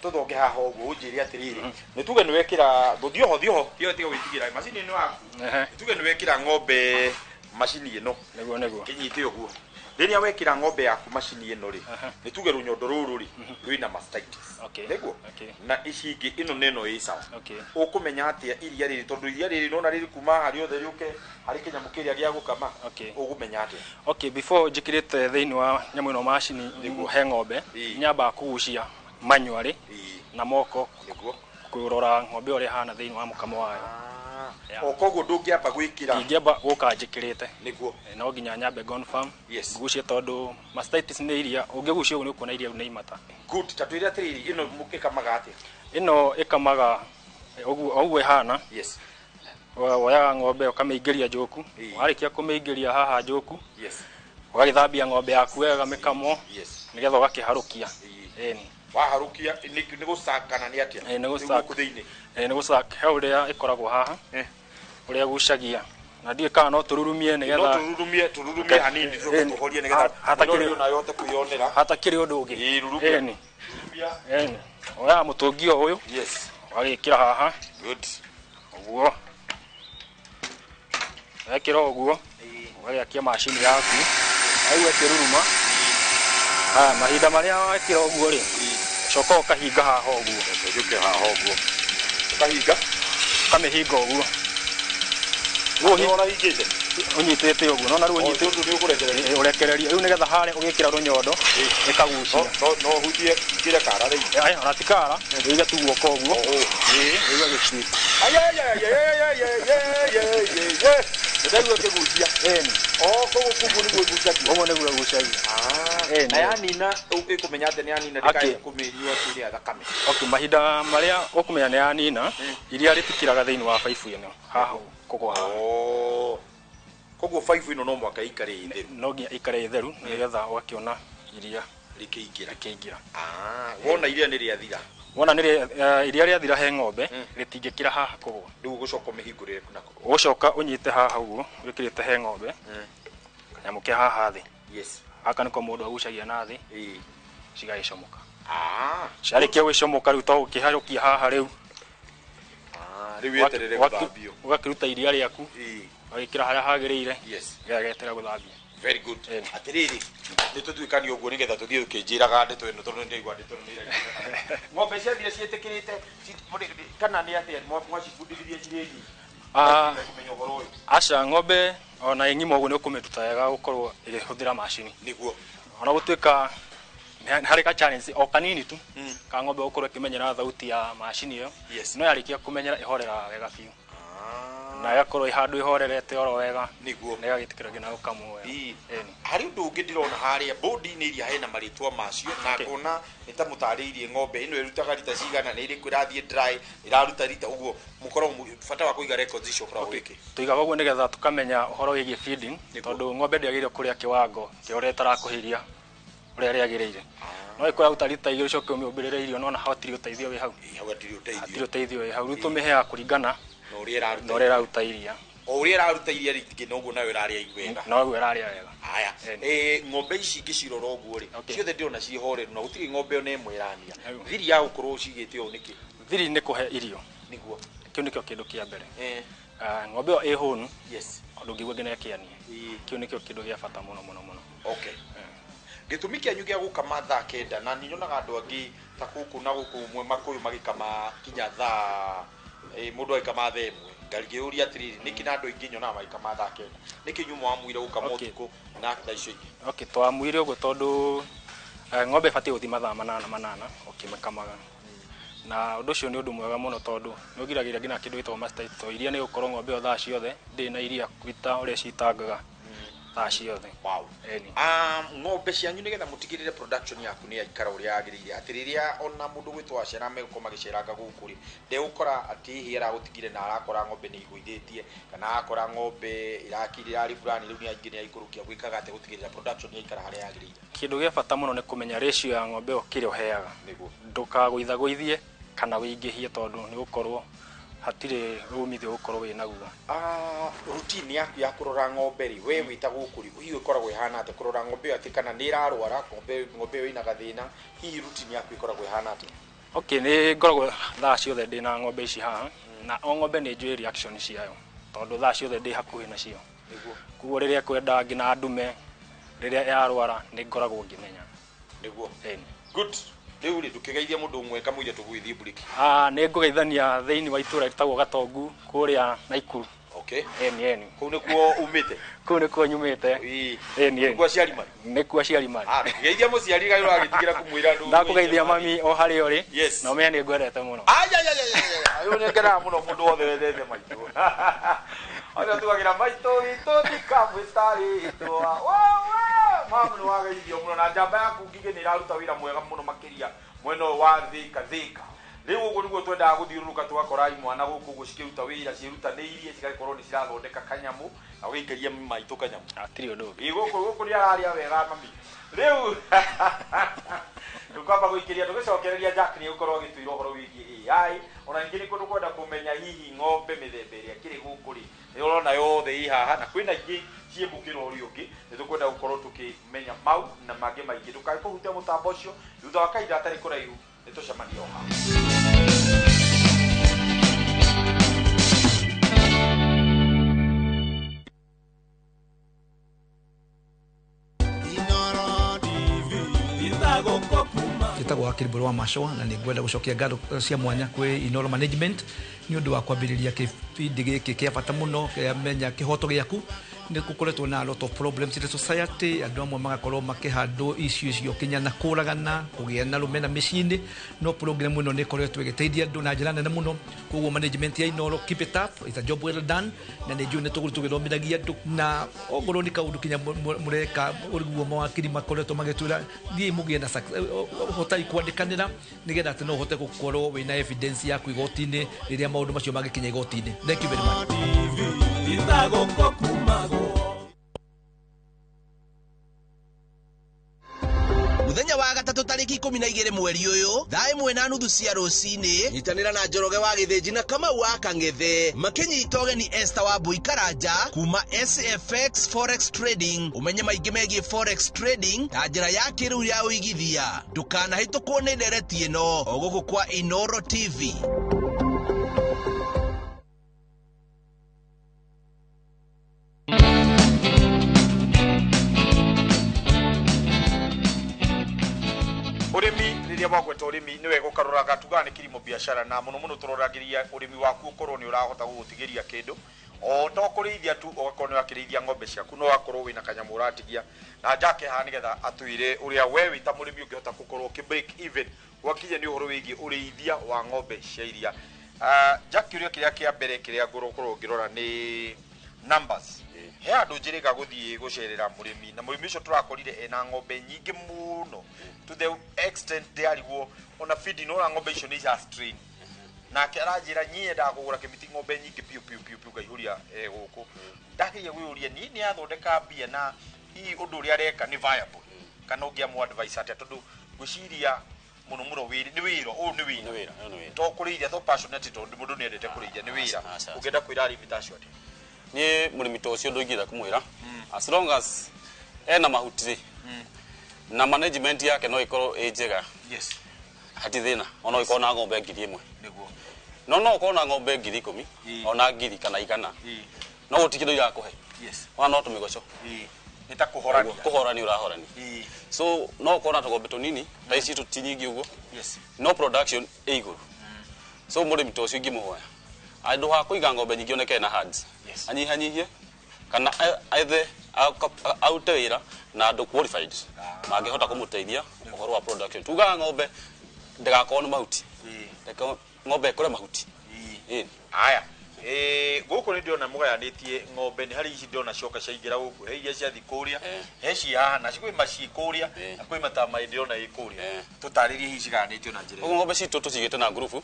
tũthonge haha ũguo ũnjĩre atĩrĩrĩ, nĩ tuge nĩ wekĩra, thiĩ oho, thiĩ oho, tiga gwĩtigĩra, macini ĩno yaku. Nĩ tuge nĩ wekĩra ng'ombe macini ĩno.
Nĩguo, nĩguo.
Kĩnyite ũguo. Rĩrĩa wekĩra ng'ombe yaku macini ĩno rĩ, nĩ tuge rũnyondo rũrũ rĩ, rwĩna mastitis. Nĩguo? Na ici ingĩ, ĩno na ĩno ĩ sawa. Ũkũmenya atĩa iria rĩrĩ, tondũ iria rĩrĩ nona rĩrĩ kuma harĩ othe rĩũke harĩ kĩnyamũ kĩrĩa gĩa gũkama. Ũkũmenya atĩa?
Okay, before njĩkĩrĩte thĩinĩ wa nyamũ ĩno macini he ng'ombe, nyambaga kũgucia manyuarĩ na moko.
Nĩguo.
Kũrora ng'ombe ũrĩa ĩhana thĩinĩ wa mũkamo wayo.
O koguo ndũngĩamba gwĩkĩra.
Ndingĩamba gũka njĩkĩrĩte.
Nĩguo.
No nginya nyambe confirm.
Yes.
Ngucie tondũ mastitis nĩ iria, ũngĩgucia ũguo nĩ ũkuona iria nĩ imata.
Good, ta twĩre atĩrĩrĩ, ĩno ĩkamaga atĩa?
Ĩno ĩkamaga ũguo ũguo ĩhana.
Yes.
Woyaga ng'ombe ũkamĩingĩria njoku. Warĩkia kũmĩingĩria haha njoku.
Yes.
Ũgagĩthambia ng'ombe yaku wega mĩkamo.
Yes.
Nĩgetha ũgakĩharũkia. Ĩni.
Waharũkia nĩ gũcakana nĩ atĩa?
Nĩ gũcaka. Nĩ gũcaka, he ũrĩa ĩkoragwo haha. Ũrĩa gucagia. Na ndiĩ kana no tũrurumie nĩgetha
No tũrurumie, tũrurumie hanini tũcoke tũhorie nĩgetha
hatakĩrĩ
mũndũ onawe ahote kwĩyonera.
Hatakĩrĩ ũndũ ũngĩ.
Ĩĩ, rurumia.
Ĩni. Ĩni. Woyaga mũtũngi o ũyũ.
Yes.
Ũgagĩkĩra haha.
Good.
Ũguo. Wekĩra ũguo. Ũgagĩakia macini yaku. Waigua ĩkĩruruma. Haya, mahinda marĩa wekĩra ũguo rĩ, ũcoka ũkahinga haha ũguo.
Ũcoke haha ũguo. Ũkahinga?
Ũkamĩhinga ũguo.
Ũrĩa ũhingĩte?
Ũnyitĩte ũguo. Nona rĩu ũnyitĩte.
Tondũ nĩ ũkũrekereria.
Ũrekereria. Rĩu nĩgetha harĩa ũgĩkĩra rũnyondo, ĩkagucia.
No ũhutie ingĩre kara rĩu.
Ona ti kara, ũige tu guoko ũguo. Ĩĩ, ũige gĩciko.
Ndaigua ĩkĩgucia.
Ĩni.
O koguo koguo nĩguo ĩgucagia.
Ũguo nĩguo ĩgucagia.
Na yanina ĩkũmenya atĩ nĩ yanina ndĩkae kũmĩnyua kĩrĩa thakame.
Okay, mahinda marĩa ũkũmenya nĩ yanina, iria rĩtikĩraga thĩinĩ wa baibũ ĩno haha kũgwa haha.
Koguo baibũ ĩno no mũhaka ĩikare ĩ theru.
No nginya ĩikare ĩ theru nĩgetha ũgakĩona iria
rĩkĩingĩra.
Rĩkĩingĩra.
Wona iria nĩ rĩathira.
Wona nĩ iria rĩathira he ng'ombe, rĩtingĩkĩra haha kũgwa.
Rĩu ũgũcoka ũmĩhingũrĩre nako.
Ũgũcoka ũnyite haha ũguo, wĩkĩrĩte he ng'ombe, kanyamũ ke haha thĩ.
Yes.
Gaka nĩko mũndũ agucagia na thĩ, cigagĩcomoka. Ciarĩkia gwĩcomoka rĩu to gũkĩharũkia haha rĩu.
Rĩu weterere gũthambio.
Ũgakĩruta iria rĩaku, ũgagĩkĩra harĩa hagĩrĩire,
Yes.
gĩgageterera gũthambio.
Very good. Atiriri, nĩ tũtuĩkanie ũguo nĩgetha tũthiĩ ũkĩnjĩraga ndeto ĩno, tondũ nĩndaigua ndeto ĩno nĩ ng'ombe ciathire ciĩtĩkĩrĩte kana nĩ atĩa mwacibundithirie cirĩ nyingĩ? Kũmenya ũhoro ũyũ.
Aca, ng'ombe ona ĩ ng'ima ũguo nĩ ũkũmĩruta wega gũkorwo ĩgĩhũthĩra macini.
Nĩguo.
Ona gũtuĩka nĩ harĩ ka challenge o kanini tu ka ng'ombe gũkorwo ĩkĩmenyera thauti ya macini ĩyo, no yarĩkia kũmenyera ĩhoreraga wega biũ na ĩgakorwo ĩ handũ ĩhorerete oro wega.
Nĩguo.
Na ĩgagĩtĩkĩra nginya gũkamwo wega. Ĩni.
Harĩ ũndũ ũngĩ ndĩrona harĩa bũndi-inĩ iria hena marĩtwa macio, na ngona nĩ ta mũtarĩirie ng'ombe ĩno ĩrutaga rita cigana, nĩ ĩrĩkũ ĩrathiĩ dry, ĩraruta rita ũguo. Mũkoragwo bata wa kũiga records icio ũkoragwo wĩkĩ?
Tũigaga ũguo nĩgetha tũkamenya ũhoro wĩgiĩ feeding, tondũ ng'ombe ndĩagĩrĩire kũrĩa kĩwango kĩa ũrĩa ĩtarakũhĩria ũrĩa rĩagĩrĩire. No ĩkũraruta rita 2 ũcoke ũmĩũmbĩrĩre irio, no ona hatirĩ ũteithio wĩ hau.
Hau hatirĩ ũteithio.
Hatirĩ ũteithio wĩ hau. Rĩu tũmĩheaga kũringana
na ũrĩa ĩraruta.
Na ũrĩa ĩraruta iria.
O ũrĩa ĩraruta iria rĩingĩ noguo nayo ĩrarĩa wega.
Noguo ĩrarĩa wega.
Haya, ng'ombe ici ngĩcirora ũguo rĩ, ciothe ndĩrona ciĩ horeru na gũtirĩ ng'ombe ona ĩmwe ĩrania. Thiri ya gũkorwo ũcigĩte ũũ nĩkĩ?
Thiri nĩ kũhe irio.
Nĩguo.
Kĩu nĩkĩo kĩndũ kĩa mbere. Ng'ombe ĩyo ĩ hũnu.
Yes.
Ndũngĩigua nginya ĩkĩania. Kĩu nĩkĩo kĩndũ gĩa bata mũno mũno mũno.
Okay. Gĩtũmi kĩanyu gĩa gũkama thaa 9, na nĩ nyonaga andũ angĩ ta gũkũ na gũkũ mwe makũyũ magĩkama kinya thaa, mũndũ agĩkama thaa 1. Ngĩũria atĩrĩrĩ, nĩkĩ na andũ aingĩ nyonaga magĩkama thaa 9? Nĩkĩ inyuĩ mwamuire gũkama ũtukũ na thaa icio ingĩ?
Okay, twamuire ũguo tondũ ng'ombe ĩbatiĩ gũthiĩ mathaa 8 8 ũkĩmĩkamaga. Na ũndũ ũcio nĩ ũndũ mwega mũno, tondũ nĩ ũgiragĩrĩria nginya kĩndũ gĩtagwo mastitis, tondũ iria nĩ gũkorwo ng'ombe ĩyo thaa ciothe ndĩrĩ na iria gwita ũrĩa citangaga thaa ciothe.
Wow. Ng'ombe cianyu nĩgetha mũtigĩrĩre production yaku nĩ yaikara ũrĩa yagĩrĩire, atĩ rĩrĩa ona mũndũ gwĩtwo acera megũkorwo magĩceranga gũkũ rĩ, ndegũkora atĩ hihi aragũtigire na arakora ng'ombe nĩ igũithĩtie, kana arakora ng'ombe ĩrakire ĩrarĩ fulani rĩu nĩ aingĩ nĩ aikũrũkia. Gwĩkaga atĩa gũtigĩrĩra production yaikara harĩa yagĩrĩire?
Kĩndũ gĩa bata mũno nĩ kũmenya ratio ya ng'ombe ĩyo kĩrĩa ũheaga.
Nĩguo.
Ndũkagũithagũithie kana wĩingĩhie, tondũ nĩ gũkorwo hatirĩ umithio ũgũkorwo wĩ naguo.
Routine yaku ya kũrora ng'ombe rĩ, we wĩta gũkũ rĩ, hihi ĩkoragwo ĩhana atĩa kũrora ng'ombe ĩyo atĩ kana nĩ ĩrarwara, ng'ombe ĩyo ĩna gathĩna, hihi routine yaku ĩkoragwo ĩhana atĩa?
Okay, nĩ ngoragwo thaa ciothe ndĩ na ng'ombe ici haha, na o ng'ombe nĩ njũĩ reaction ciayo, tondũ thaa ciothe ndĩ hakuhĩ nacio.
Nĩguo.
Koguo rĩrĩa kwenda nginya ndume, rĩrĩa yarwara nĩ ngoragwo ngĩmenya.
Nĩguo.
Ĩni.
Good. Rĩu rĩ, ndũkĩgeithie mũndũ ũmwe kamũira tũgũgĩthiĩ break.
Nĩ ngũgeithania thĩinĩ wa itũũra rĩtagwo Gatongu kũrĩa Naikuru.
Okay.
Ĩni ĩni.
Kũu nĩkuo umĩte?
Kũu nĩkuo nyumĩte.
Ĩni
ĩni.
Nĩkuo aciari marĩ?
Nĩkuo aciari marĩ.
Ndũkĩgeithia mũciari kaĩ ũragĩtigĩra kũmwĩra ndũ.
Ndakũgeithia mami o harĩa ũrĩ.
Yes.
Na ũmenye nĩ ngwendete mũno.
Ai, nĩ ngenaga mũno mũndũ wothe wendete maitũ. Acio tugagĩra maitũ witũ ndikamwĩtarĩtwa. Mamu nĩ wageithio mũno, na njamba yaku ngigĩ nĩ ĩraruta wĩra mwega mũno makĩria mwena ũyũ wa Thika Thika. Rĩu ũguo nĩguo twendaga gũthiũrũrũka tũgakora imwana gũkũ ũguo cikĩruta wĩra, ciĩrutanĩirie, cigagĩkorwo nĩ cirathondeka kanyamũ na ũgĩikĩria maitũ kanyamũ.
Hatirĩ ũndũ ũngĩ.
Ĩ gũkũ nĩ ararĩa wega mami. Rĩu tũkwamba gũikĩria tũgĩcokereria Jack nĩ gũkorwo agĩtwĩra ũhoro wĩgiĩ AI, ona ningĩ nĩ kũndũ kwenda kũmenya hihi ng'ombe mĩthemba ĩrĩa ĩkĩrĩ gũkũ rĩ, nĩ ũrona yothe ĩ haha na kwĩna ingĩ ciĩ mũkĩra ũrĩa ũngĩ. Nĩ tũkwenda gũkorwo tũkĩmenya mau na mangĩ maingĩ. Ndũkae kũhutia mũtambo ũcio, thutha wa kahinda gatarĩ kũraihu nĩ tũcemanie o haha.
Njĩtagwo Wakiri Mbũrũ wa Macoa, na nĩ ngwenda gũcokia ngatho cia mwanya kwĩ Inoro Management nĩ ũndũ wa kwambĩrĩria kĩbindi gĩkĩ kĩa bata mũno kĩa Menya Kĩhoto Gĩaku. Nĩ gũkoretwo na a lot of problems in the society, andũ amwe magakorwo makĩhandwo icio icio kinya na kũragana, kũgĩa na rũmena mĩciĩ-inĩ, no program ĩno nĩ ĩkoretwo ĩgĩteithia andũ na njĩra nene mũno. Koguo management ya Inoro, keep it up, it's a job well done, na nĩ njũĩ nĩ tũgũthiĩ tũgĩthomithagia andũ, na ongorwo nĩ kaũndũ kinya mũreka ũriguo mawakiri makoretwo magĩtwĩra thiĩ mũgĩe na hotai kwandĩkanĩra nĩgetha atĩ no ũhote gũkorwo wĩna evidence yaku igoti-inĩ rĩrĩa maũndũ macio mangĩkinya igoti-inĩ. Thank you very much.
Muthenya wa gatatũ tarĩki 12 mweri ũyũ thaa 1:30 cia rũcinĩ, nyitanĩra na Njoroge wa Gĩthĩnji na Kamau wa Kang'ethe makĩnyita ũgeni Esther wa Mbui Karanja kuma SFX Forex Trading. Ũmenye maingĩ megiĩ Forex Trading na njĩra ya kĩrĩu ya ũigithia. Ndũkanahĩtũkwo nĩ ndereti ĩno o gũkũ kwa Inoro TV.
Twagweta ũrĩmi nĩ wega ũkaroraga tugaga nĩ kilimo biashara na mũno mũno tũroragĩria ũrĩmi waku ũkorwo nĩ ũrahota gũgũtigĩria kĩndũ o to kũrĩithia tu, ũgakorwo nĩ ũrakĩrĩithia ng'ombe ciaku, no ũgakorwo wĩna kanyamũ ũratigia na njake haha nĩgetha atwĩre ũrĩa we wĩ ta mũrĩmi ũngĩhota gũkorwo ũkĩ break even gwakinya nĩ ũhoro wĩgiĩ ũrĩithia wa ng'ombe cia iria. Jack, kĩũria kĩrĩa kĩa mbere kĩrĩa ngũkorwo ngĩrora nĩ numbers. He handũ njĩrĩga gũthiĩ gũcerera mũrĩmi, na mũrĩmi ũcio tũrakorire ena ng'ombe nyingĩ mũno to the extent ndĩarigwo ona feeding, ona ng'ombe icio nĩ cia strain, nake aranjĩra niĩ nyendaga kũgũra kĩmiti ng'ombe nyingĩ piũ piũ piũ piũ ngaihũria gũkũ. Ndageria gwĩyũria niĩ nĩ athondeka mbia na hihi ũndũ ũrĩa areka nĩ viable kana ũngĩamũ advice atĩa, tondũ ngwĩciria mũno mũno wĩra nĩ wĩra ũyũ nĩ wĩra, to kũrĩithia to passionate, tondũ mũndũ nĩ endete kũrĩithia nĩ wĩra. Ũngĩenda kwĩra arĩmi ta acio atĩa?
Niĩ mũrĩmi ta ũcio ndũingĩenda kũmwĩra, as long as ena mahuti rĩ na management yake no ĩkorwo ĩ njega, hati thĩna ona ũngĩkorwo na ng'ombe 1000.
Nĩguo.
No ũkorwo na ng'ombe 10,000 ona 1,000 kana 100, no gũtirĩ kĩndũ irakũhe. Ona no tũmĩgoco.
Nĩ ta kũhorania.
Kũhorania ũrahorania. So no ũkorwo na tũng'ombe tũnini ta ici ti nyingĩ ũguo, no production ĩ igũrũ. So mũrĩmi ta ũcio ingĩmũhoya handũ ha kũiga ng'ombe nyingĩ oneke na herds, anyihanyihie kana ethe arute wĩra na andũ qualified mangĩhota kũmũteithia ũhoro wa production. Tugaga ng'ombe ndĩgakorwo nĩ mahuti, reke ng'ombe ĩkũre mahuti.
Aya, gũkũ nĩ ndĩrona mũgayanĩtie ng'ombe, nĩ harĩ ici ndĩrona cioka ciaingĩra gũkũ, he iria ciathiĩ kũrĩa, he ci haha na kwĩ maciĩ kũrĩa na kwĩ matama ndĩrona ĩ kũrĩa. Tũtarĩrie hihi cigayanĩtio na njĩra
ĩrĩkũ? Ng'ombe citũ tũcigĩte na ngurubu.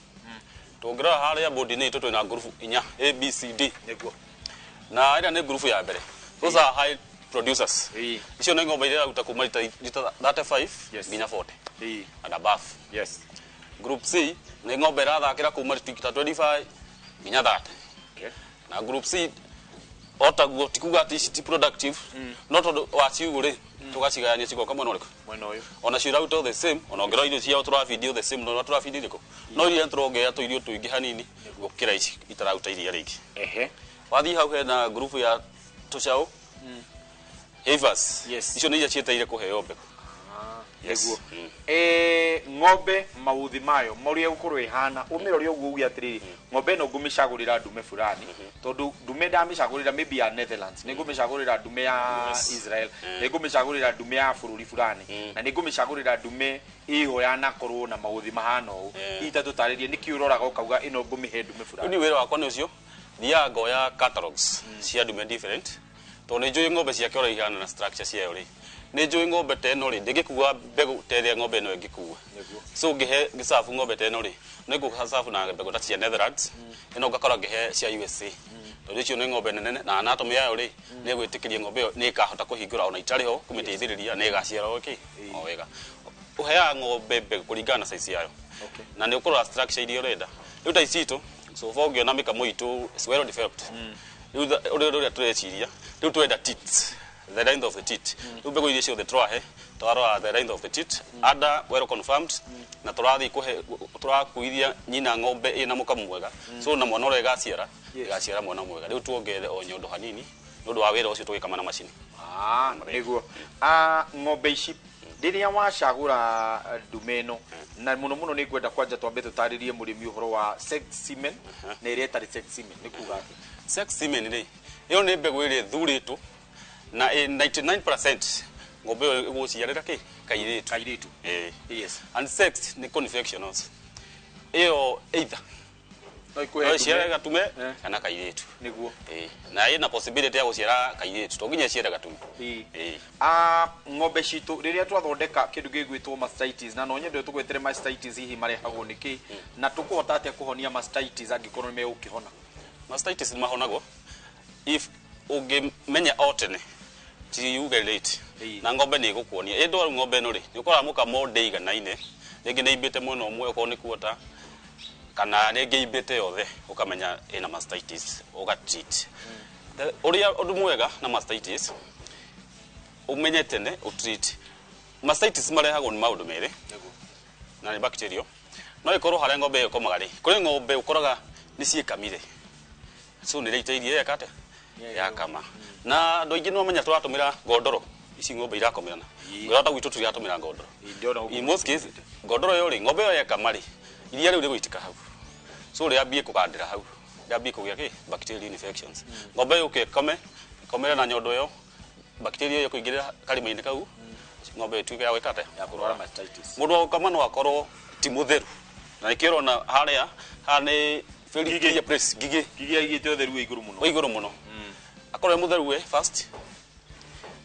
Tũngĩrora harĩa bodi-inĩ itũ twĩna ngurubu 4, A, B, C, D.
Nĩguo.
Na ĩrĩa nĩ ngurubu ya mbere. Those are high producers. Icio nĩ ng'ombe iria iraruta kuma lita 35 nginya 40 and above. Group C nĩ ng'ombe ĩrathakĩra kuma lita 25 nginya 30. Na group C otaguo ti kuga atĩ ici ti productive, no tondũ wa ciugũ rĩ tũgacigayania cigoka mwena ũrĩkũ?
Mwena ũyũ.
Ona cio iraruta the same, ona ũngĩrora irio ciao tũrabidi the same, no tũrabidi irĩkũ? No iria tũrongerera tũirio tũingĩ hanini gũkĩra ici itararuta iria rĩingĩ. Wathiĩ hau hena ngurubu ya tũcaũ, heifers. Icio nĩ iria cietereire kũheo mbegũ.
Nĩguo. Ng'ombe maũthĩ mayo marĩa ĩgũkorwo ĩhana, ũmĩrore ũguo uge atĩrĩrĩ, ng'ombe ĩno ngũmĩcagũrĩra ndume fulani, tondũ ndume ndamĩcagũrĩra maybe ya Netherlands, nĩ ngũmĩcagũrĩra ndume ya Israel, nĩ ngũmĩcagũrĩra ndume ya bũrũri fulani, na nĩ ngũmĩcagũrĩra ndume ĩho yanakorwo na maũthĩ mahana ũũ. Hihi ta tũtarĩrie nĩkĩ ũroraga ũkauga ĩno ngũmĩhe ndume fulani?
Rĩu niĩ wĩra wakwa nĩ ũcio, thiaga ngoya catalogs cia ndume different, tondũ nĩ njũĩ ng'ombe ciake ũrĩa ihana na structure ciayo rĩ, nĩ njũĩ ng'ombe ta ĩno rĩ ndĩngĩkua mbegũ ta ĩrĩa ng'ombe ĩno ĩngĩkua. So ngĩhe ngĩcabu ng'ombe ta ĩno rĩ nĩ ngũcabu na mbegũ ta cia Netherlands, ĩno ngakora ngĩhe cia USA, tondũ icio nĩ ng'ombe nene na anatomy yayo rĩ nĩ ĩgwĩtĩkĩria ng'ombe ĩyo nĩ ĩkahota kũhingũra ona itarĩ ho kũmĩteithĩrĩria nĩ ĩgaciara o kĩ o wega. Ũheaga ng'ombe mbegũ kũringana na size yayo na nĩ ũkũrora structure iria ũrenda. Rĩu ta ici citũ so far ũngĩona mĩkamo itũ is well developed. Rĩu ũrĩa tũreciria rĩu tũrenda teats, the length of the teat. Rĩu mbegũ iria ciothe tũrahe twarora the length of the teat, ada well confirmed, na tũrathiĩ kũhe tũrakuithia nyina ng'ombe ĩna mũkamo mwega, so na mwana ũrĩa ĩgaciara ĩgaciara mwana mwega. Rĩu tuongerere o nyondo hanini nĩ ũndũ wa wĩra ũcio tũgĩkama na macini.
Nĩguo. Ng'ombe ici rĩrĩa wacagũra ndume ĩno, na mũno mũno nĩ ngwenda kwanja twambe tũtarĩrie mũrĩmi ũhoro wa sex semen na ĩrĩa ĩtarĩ sex semen nĩ kuga atĩa?
Sex semen rĩ ĩyo nĩ mbegũ ĩrĩa ĩthurĩtwo na 99% ng'ombe ĩyo ĩgũciarĩra kĩ kairĩtu.
Kairĩtu.
And sex nĩ confection also. Ĩyo either
no ĩkũhe
ĩciare gatume kana kairĩtu.
Nĩguo.
Na ĩna possibility ya gũciara kairĩtu to nginya ĩciare gatume.
Ng'ombe citũ rĩrĩa twathondeka kĩndũ gĩgwĩtwo mastitis, na no nyende tũgwetere mastitis hihi marehagwo nĩkĩ, na tũkũhota atĩa kũhonia mastitis angĩkorwo nĩ megũkĩhona?
Mastitis nĩ mahonagwo if ũngĩmenya o tene ti uge late, na ng'ombe nĩ ĩgũkuonia ĩ ndwaru ng'ombe ĩno rĩ nĩ ũkoraga mũkamo ndĩiganaine, rĩngĩ nĩ imbĩte mwena ũmwe okorwo nĩ kuota kana rĩngĩ imbĩte yothe, ũkamenya ĩna mastitis ũgatreat. Ũrĩa ũndũ mwega na mastitis ũmenye tene ũtreat. Mastitis marehagwo nĩ maũndũ merĩ na nĩ bacterial, no ĩkorwo harĩa ng'ombe ĩyo ĩkomaga rĩ, kũrĩ ng'ombe ũkoraga nĩ ciĩkamire, so nĩ ĩraita iria yakate yakama, na andũ aingĩ nĩ mamenya tũratũmĩra ngondoro Ici ng'ombe irakomerana. Ngorota gwitũ tũtiratũmĩra ngondoro. In most cases ngondoro ĩyo rĩ, ng'ombe ĩyo yekama rĩ, iria rĩu rĩgũitĩka hau. So rĩambie kũgandĩra hau, rĩambie kũgĩa kĩ bacterial infections. Ng'ombe ĩyo yũke ĩkome, ĩkomere na nyondo ĩyo, bacteria ĩyo ĩkũingĩrĩra karima-inĩ kau, ng'ombe ĩtuĩke ya gwĩka atĩa?
Ya kũrwara mastitis.
Mũndũ wa gũkama no akorwo ti mũtheru. Na nĩkĩo ũrona harĩa, haha nĩ very clear place, ngigĩ.
Ngigĩ aigĩte ũtheru wĩ igũrũ mũno.
Wĩ igũrũ mũno. Akorwo e mũtheru we first,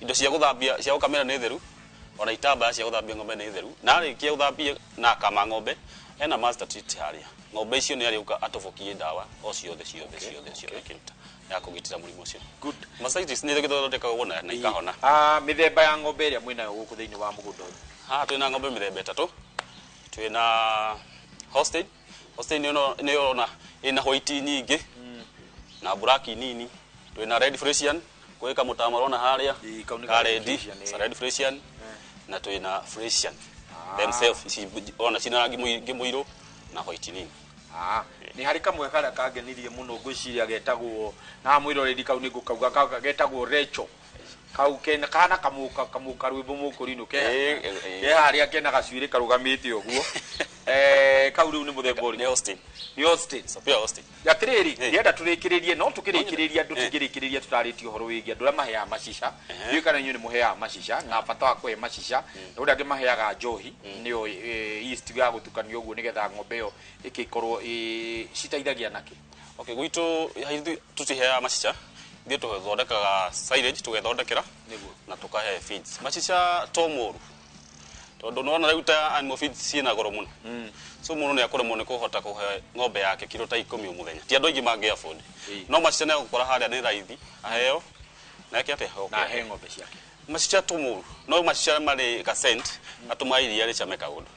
indo cia gũthambia cia gũkamĩra nĩ theru, ona itambaya cia gũthambia ng'ombe nĩ theru. Na arĩkia gũthambia na akama ng'ombe, ena master treat harĩa. Ng'ombe icio nĩ arĩũka atũbũkie ndawa o ciothe ciothe ciothe ciothe akĩruta ya kũgitĩra mũrimũ ũcio.
Good.
Mastitis nĩ ĩgĩthondekagwo na ikahona.
Mĩthemba ya ng'ombe ĩrĩa mwĩnayo gũkũ thĩinĩ wa mũgũnda ũyũ?
Haha twĩna ng'ombe mĩthemba ĩtatũ. Twĩna Holstein. Holstein nĩ ũrona ĩna white nyingĩ na black nini. Twĩna Red Frisian, kwĩ kamũtama ũrona harĩa, ka red, red Frisian, na twĩna Frisian themselves, ici ona cina rangi mũingĩ mũirũ na white nini.
Nĩ harĩ kamwe karĩa kangenirie mũno ngwĩciria getagwo, na mwĩroreri kau nĩ ngũkauga, getagwo Recho. Kau kena kana kamuka kamuka rwimbo mũkũrinũ ke harĩa kena gacuĩrĩ karũgamĩte ũguo. Kau rĩu nĩ mũthemba ũrĩkũ?
Nĩ Holstein.
Nĩ Holstein.
So pure Holstein.
Atĩrĩrĩ, ndĩrenda tũrĩkĩrĩrie, no tũkĩrĩkĩrĩria andũ tũngĩrĩkĩrĩria tũtarĩtie ũhoro wĩgiĩ andũ arĩa maheaga macica. Ndiũĩ kana inyuĩ nĩ mũheaga macica, na bata wa kũhe macica, na ũrĩa angĩ maheaga njohi, nĩyo yeast ya gũtukanio ũguo nĩgetha ng'ombe ĩyo ĩgĩkorwo citeithagia nakĩ?
Okay, gwitũ ithuĩ tũtiheaga macica, ithuĩ tũthondekaga silage tũgethondekera na tũkahe feeds. Macica to moru, tondũ nĩwona rĩu ta animal feeds ciĩna goro mũno. So mũndũ nĩ akũremwo nĩ kũhota kũhe ng'ombe yake kiro ta 10 o mũthenya. Ti andũ aingĩ mangĩ afford. No macica nĩ agũkora harĩa nĩ raithi, aheo, na eke atĩa?
Na ahe ng'ombe ciake.
Macica to moru, no macica marĩ ga scent, gatũmaga iria rĩcame kaũndũ.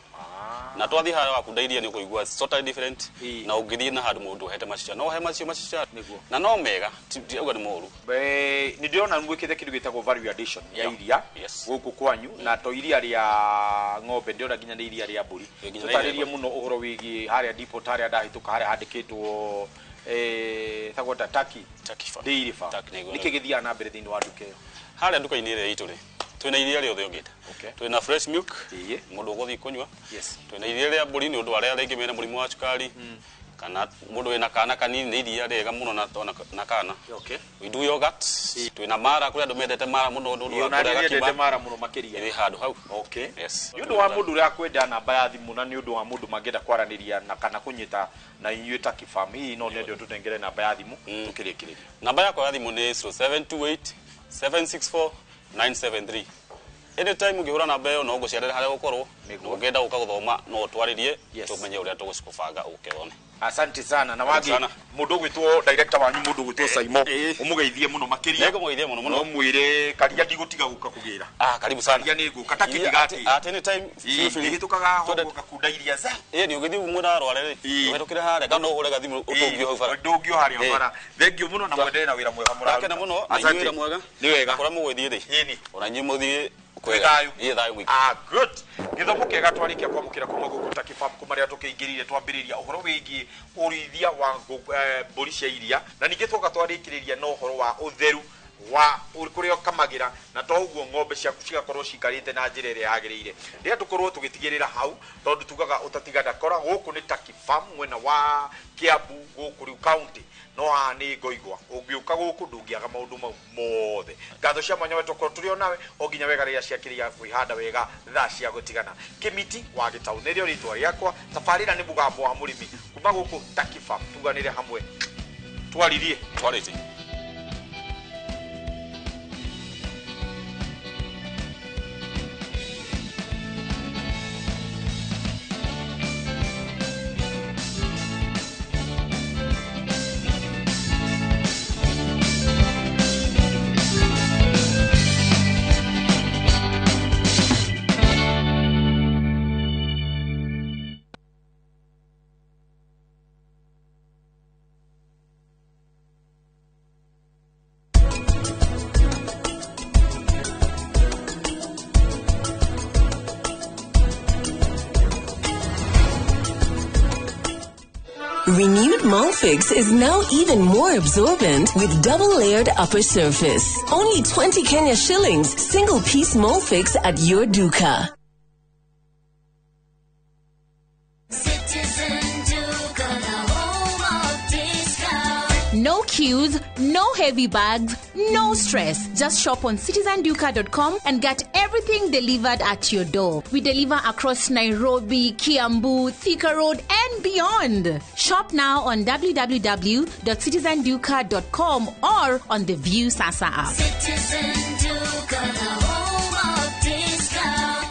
Na twathiĩ harĩa wakunda iria nĩ ũkũigua it's totally different, na ũngĩthiĩ na handũ mũndũ ũhete macica, no ũhe macio macica. Na no mega, ndirauga nĩ moru.
Nĩ ndĩrona mwĩkĩte kĩndũ gĩtagwo value addition ya iria gũkũ kwanyu, na to iria rĩa ng'ombe, ndĩrona nginya nĩ iria rĩa mbũri. Tũtarĩrie mũno ũhoro wĩgiĩ harĩa depot harĩa ndahĩtũka harĩa handĩkĩtwo ĩtagwo ta Turkey Dairy Farm. Nĩkĩ gĩthiaga na mbere thĩinĩ wa nduka ĩyo?
Harĩa nduka-inĩ ĩrĩa itũ rĩ, twĩna iria rĩothe ũngĩenda. Twĩna fresh milk, mũndũ ũgũthiĩ kũnyua. Twĩna iria rĩa mbũri nĩ ũndũ arĩa rĩngĩ mena mũrimũ wa cukari, kana mũndũ wĩna kana kanini nĩ iria rĩega mũno na kana. We do yogurt. Twĩna mara, kũrĩ andũ mendete mara mũno nĩ ũndũ wa kũrĩa gakima.
Mara mũno makĩria.
Ĩrĩ handũ hau. Yes.
Nĩ ũndũ wa mũndũ ũrĩa akwenda namba ya thimũ na nĩ ũndũ wa mũndũ mangĩenda kwaranĩria na kana kũnyita na inyuĩ Turkey Farm, hihi no nyende ũtũnengere namba ya thimũ tũkĩrĩkĩrĩria.
Namba yakwa ya thimũ nĩ 0728 764 973. Anytime ũngĩhũra namba ĩyo no ngũcerere harĩa ũgũkorwo, na ũngĩenda gũka gũthoma no ũtwarĩrie, tũmenye ũrĩa tũgũcibanga ũke wone.
Asante sana. Na wagi mũndũ ũgwĩtwo director wanyu, mũndũ ũgwĩtwo Saimo, ũmũgeithie mũno makĩria.
Nĩngũmũgeithia mũno mũno.
No mwĩre karia ndigũtiga gũka kũgĩra.
Karibu sana.
Karia nĩ ngũka ta kĩndigati.
At any time feel free.
Nĩhĩtũkaga ho gakunda iria za.
Nĩ ũgĩthiĩ mwena arware rĩ, ũhĩtũkĩre harĩa kana ũhũre gathimũ ũtũngio hau bara.
Ndũngio harĩa bara. Thank you mũno na mwendelee na wĩra mwega mũraruta.
Ndakena mũno na inyuĩ wĩra mwega.
Nĩ wega.
Kũrĩa mũgũthiĩ rĩ. Ona inyuĩ mũthiĩ
thayũ.
Thayũ mũingĩ.
Good. Gĩthomo kĩega twarĩkia kwamũkĩra kuma gũkũ Turkey Farm kuma rĩrĩa tũkĩingĩrire twambĩrĩria ũhoro wĩgiĩ ũrĩithia wa mbũri cia iria, na ningĩ twoka twarĩkĩrĩria na ũhoro wa ũtheru wa kũrĩa ũkamagĩra, na to ũguo ng'ombe ciaku cigakorwo cikarĩte na njĩra ĩrĩa yagĩrĩire. Rĩrĩa tũkorwo tũgĩtigĩrĩra hau, tondũ tugaga ũtatiga ndakora, gũkũ nĩ Turkey Farm mwena wa Kiambu gũkũ rĩu county, no haha nĩ Ngoigwa. Ũngĩũka gũkũ ndũngĩaga maũndũ mau mothe. Ngatho cia mwanya we tũkorwo tũrĩ o nawe o nginya wega rĩrĩa ciakĩrĩria kwĩhanda wega thaa cia gũtigana. Kĩmiti wa Gĩtaũ nĩrĩo rĩtwa rĩakwa. Tabarĩra nĩ mũgambo wa mũrĩmi kuma gũkũ Turkey Farm. Tuganĩre hamwe twaririe.
Twarĩtie.
Renewed Comfort Molfix is now even more absorbent with double-layered upper surface. Only 20 Kenya shillings, single piece Molfix at your duka.
Citizen Duka, the home of discount.
No queues, no heavy bags, no stress. Just shop on citizenduka.com and get everything delivered at your door. We deliver across Nairobi, Kiambu, Thika Road, and beyond. Shop now on www.citizenduka.com or on the View Sasa app.
Citizen Duka, the home of discount.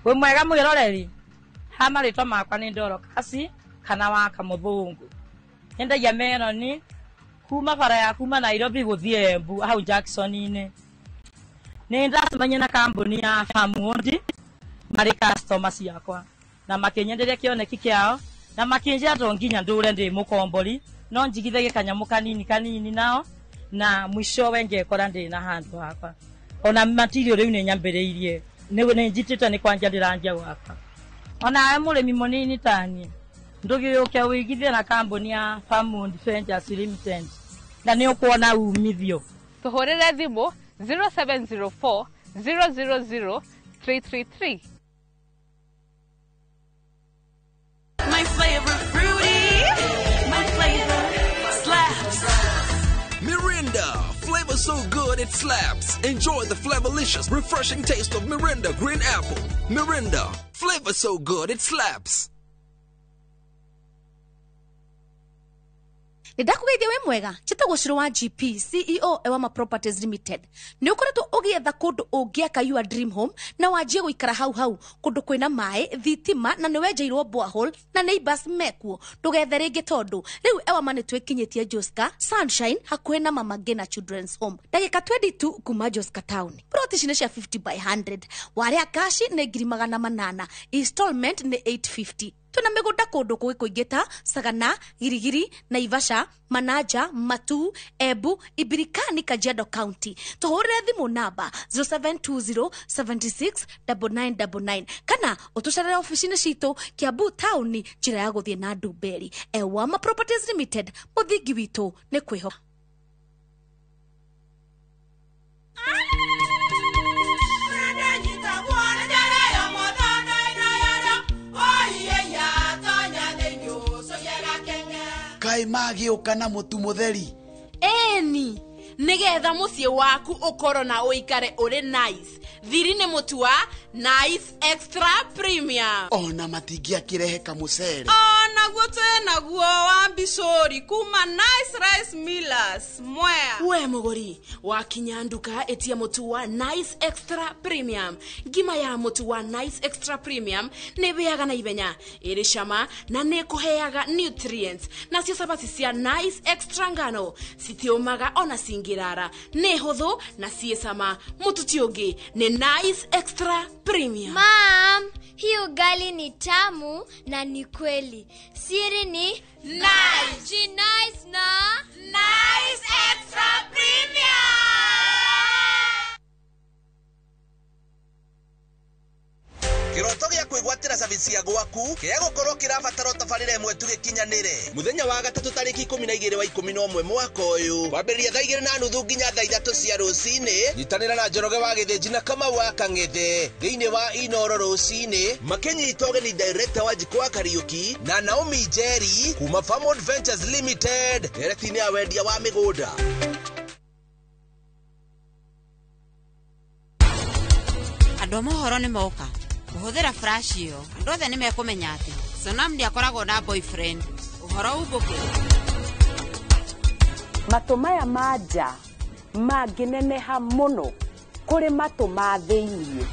Wĩ mwega mwĩroreri ha marĩtwa makwa nĩ Dorokasi kana wa Kamũthũngũ. Nyendagia meroni kuma bara ya kuma Nairobi gũthiĩ Embu hau Jackson-inĩ. Nĩ ndacemania na kambuni ya Famundi marĩ customer ciakwa na makĩnyenderia kĩoneki kĩao na makĩnjĩra to nginya ndũre ndĩ mũkombori no njigithagie kanyamũ kanini kanini nao na mwishowe ngekora ndĩ na handũ hakwa. Ona material rĩu nĩ nyambĩrĩirie nĩ njitĩte nĩ kwanja ndĩranjia gwaka. Onawe mũrĩmi mũnini taniĩ ndũgĩũke ũigithie na kambuni ya Famundi Ventures Limited na nĩ ũkuona umithio.
Tũhũrĩre thimũ 0704 000 333.
My flavor fruity, my flavor slaps.
Mirinda, flavor so good it slaps. Enjoy the flavorlicious, refreshing taste of Mirinda Green Apple. Mirinda, flavor so good it slaps.
Nĩndakũgeithia wĩ mwega njĩtagwo Ciro wa GP CEO Ewama Properties Limited. Nĩ ũkoretwo ũgĩetha kũndũ ũngĩaka your dream home na wanjie gũikara hau hau kũndũ kwĩna maĩ thitima na nĩ wenjeirwo borehole na neighbors mekuo. Ndũgethe rĩngĩ tondũ rĩu Ewama nĩ twĩkinyĩtie Joska Sunshine hakuhĩ na Mama Ngina Children's Home, ndagĩka 22 kuma Joska town. Plot ici nĩ cia 50 by 100, warĩa kashi nĩ 800,000, installment nĩ 850. Twĩna mĩgũnda kũndũ kũngĩ kũingĩ ta Sagana, Girigiri, Naivasha, Manaja, Matu, Embu, Ibirikani, Kajiado County. Tũhũrĩre thimũ namba 0720 76 9999 kana ũtũcerere ofici-inĩ citũ Kiambu town njĩra ya gũthiĩ na Ndumberi. Ewama Properties Limited, mũthingi witũ nĩ kwĩhoka.
Kaĩ magĩũka na mũtu mũtheri.
Eni nĩgetha mũciĩ waku ũkorwo na ũikare ũrĩ nice. Thiri nĩ mũtu wa Nice Extra Premium.
Ona matingĩakĩrehe kamũcere.
Onaguo twĩnaguo wa mbicũri kuma Nice Rice Millers Mwea.
We mũgũri wakinya nduka ĩtia mũtu wa Nice Extra Premium. Ngima ya mũtu wa Nice Extra Premium nĩ ĩhĩaga na ihenya, ĩrĩ cama na nĩ ĩkũheaga nutrients. Nacio cabaci cia Nice Extra ngano citiũmaga ona cingĩrara, nĩ hũthũ na ciĩ cama. Mũtu ti ũngĩ nĩ Nice Extra Premium.
Mom, hii ugali ni tamu na ni kweli. Siri ni Nice. Nice na
Nice Extra Premium.
Kĩroto gĩa kwĩgwatĩra service ya gwaku kĩrĩa gũkorwo kĩrabatara tabarĩra ĩmwe tu gĩkinyanĩre. Mũthenya wa gatatũ tarĩki 12 wa 11 mwaka ũyũ kwambĩrĩria thaa 2:30 nginya thaa 3 cia rũcinĩ. Nyitanĩra na Njoroge wa Gĩthĩnji na Kamau wa Kang'ethe thĩinĩ wa Inoro rũcinĩ makĩnyita ũgeni director wa Jiko wa Kariuki na Naomi Njeri kuma Farmwood Ventures Limited ndereti-inĩ ya wendia wa mĩgũnda.
Andũ a mohoro nĩ moka kũhũthĩra flash ĩyo andũ othe nĩ mekũmenya atĩ Sonam ndĩakoragwo na boyfriend. Ũhoro umbũke.
Matũ maya ma nja mangĩneneha mũno kũrĩ matũ ma thĩiniĩ,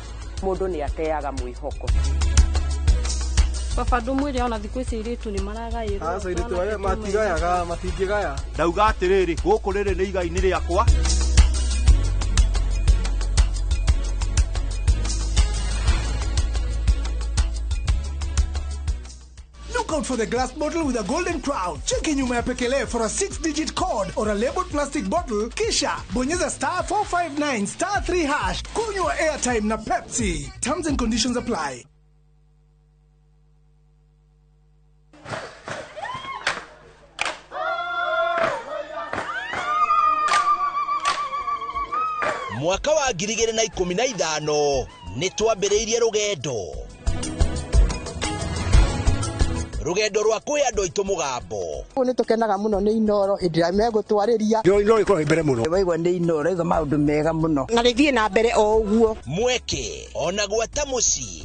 mũndũ nĩ ateaga mwĩhoko.
Baba ndũmwĩre ona thikũ ici airĩtu nĩ maragaĩrwo.
Aca airĩtu aya matigayaga matingĩgaya.
Ndauga atĩrĩrĩ, gũkũ rĩrĩ nĩ igai-inĩ rĩakwa.
Look out for the glass bottle with a golden crown. Cheki nyuma ya pekele for a 6-digit code or a labeled plastic bottle. Kisha bonyeza star 459 star 3 hash. Kunywa airtime na Pepsi. Terms and conditions apply.
Mwaka wa 2015 nĩ twambĩrĩirie rũgendo. Rũgendo rwa kwĩ andũ aitũ mũgambo.
Nĩ tũkenaga mũno nĩ Inooro hĩndĩ ĩrĩa megũtwarĩria.
Inooro ĩkoragwo mbere mũno.
Waigua nĩ Inooro igua maũndũ mega mũno. Na rĩthiĩ na mbere o ũguo.
Mweke ona gwata mũciĩ.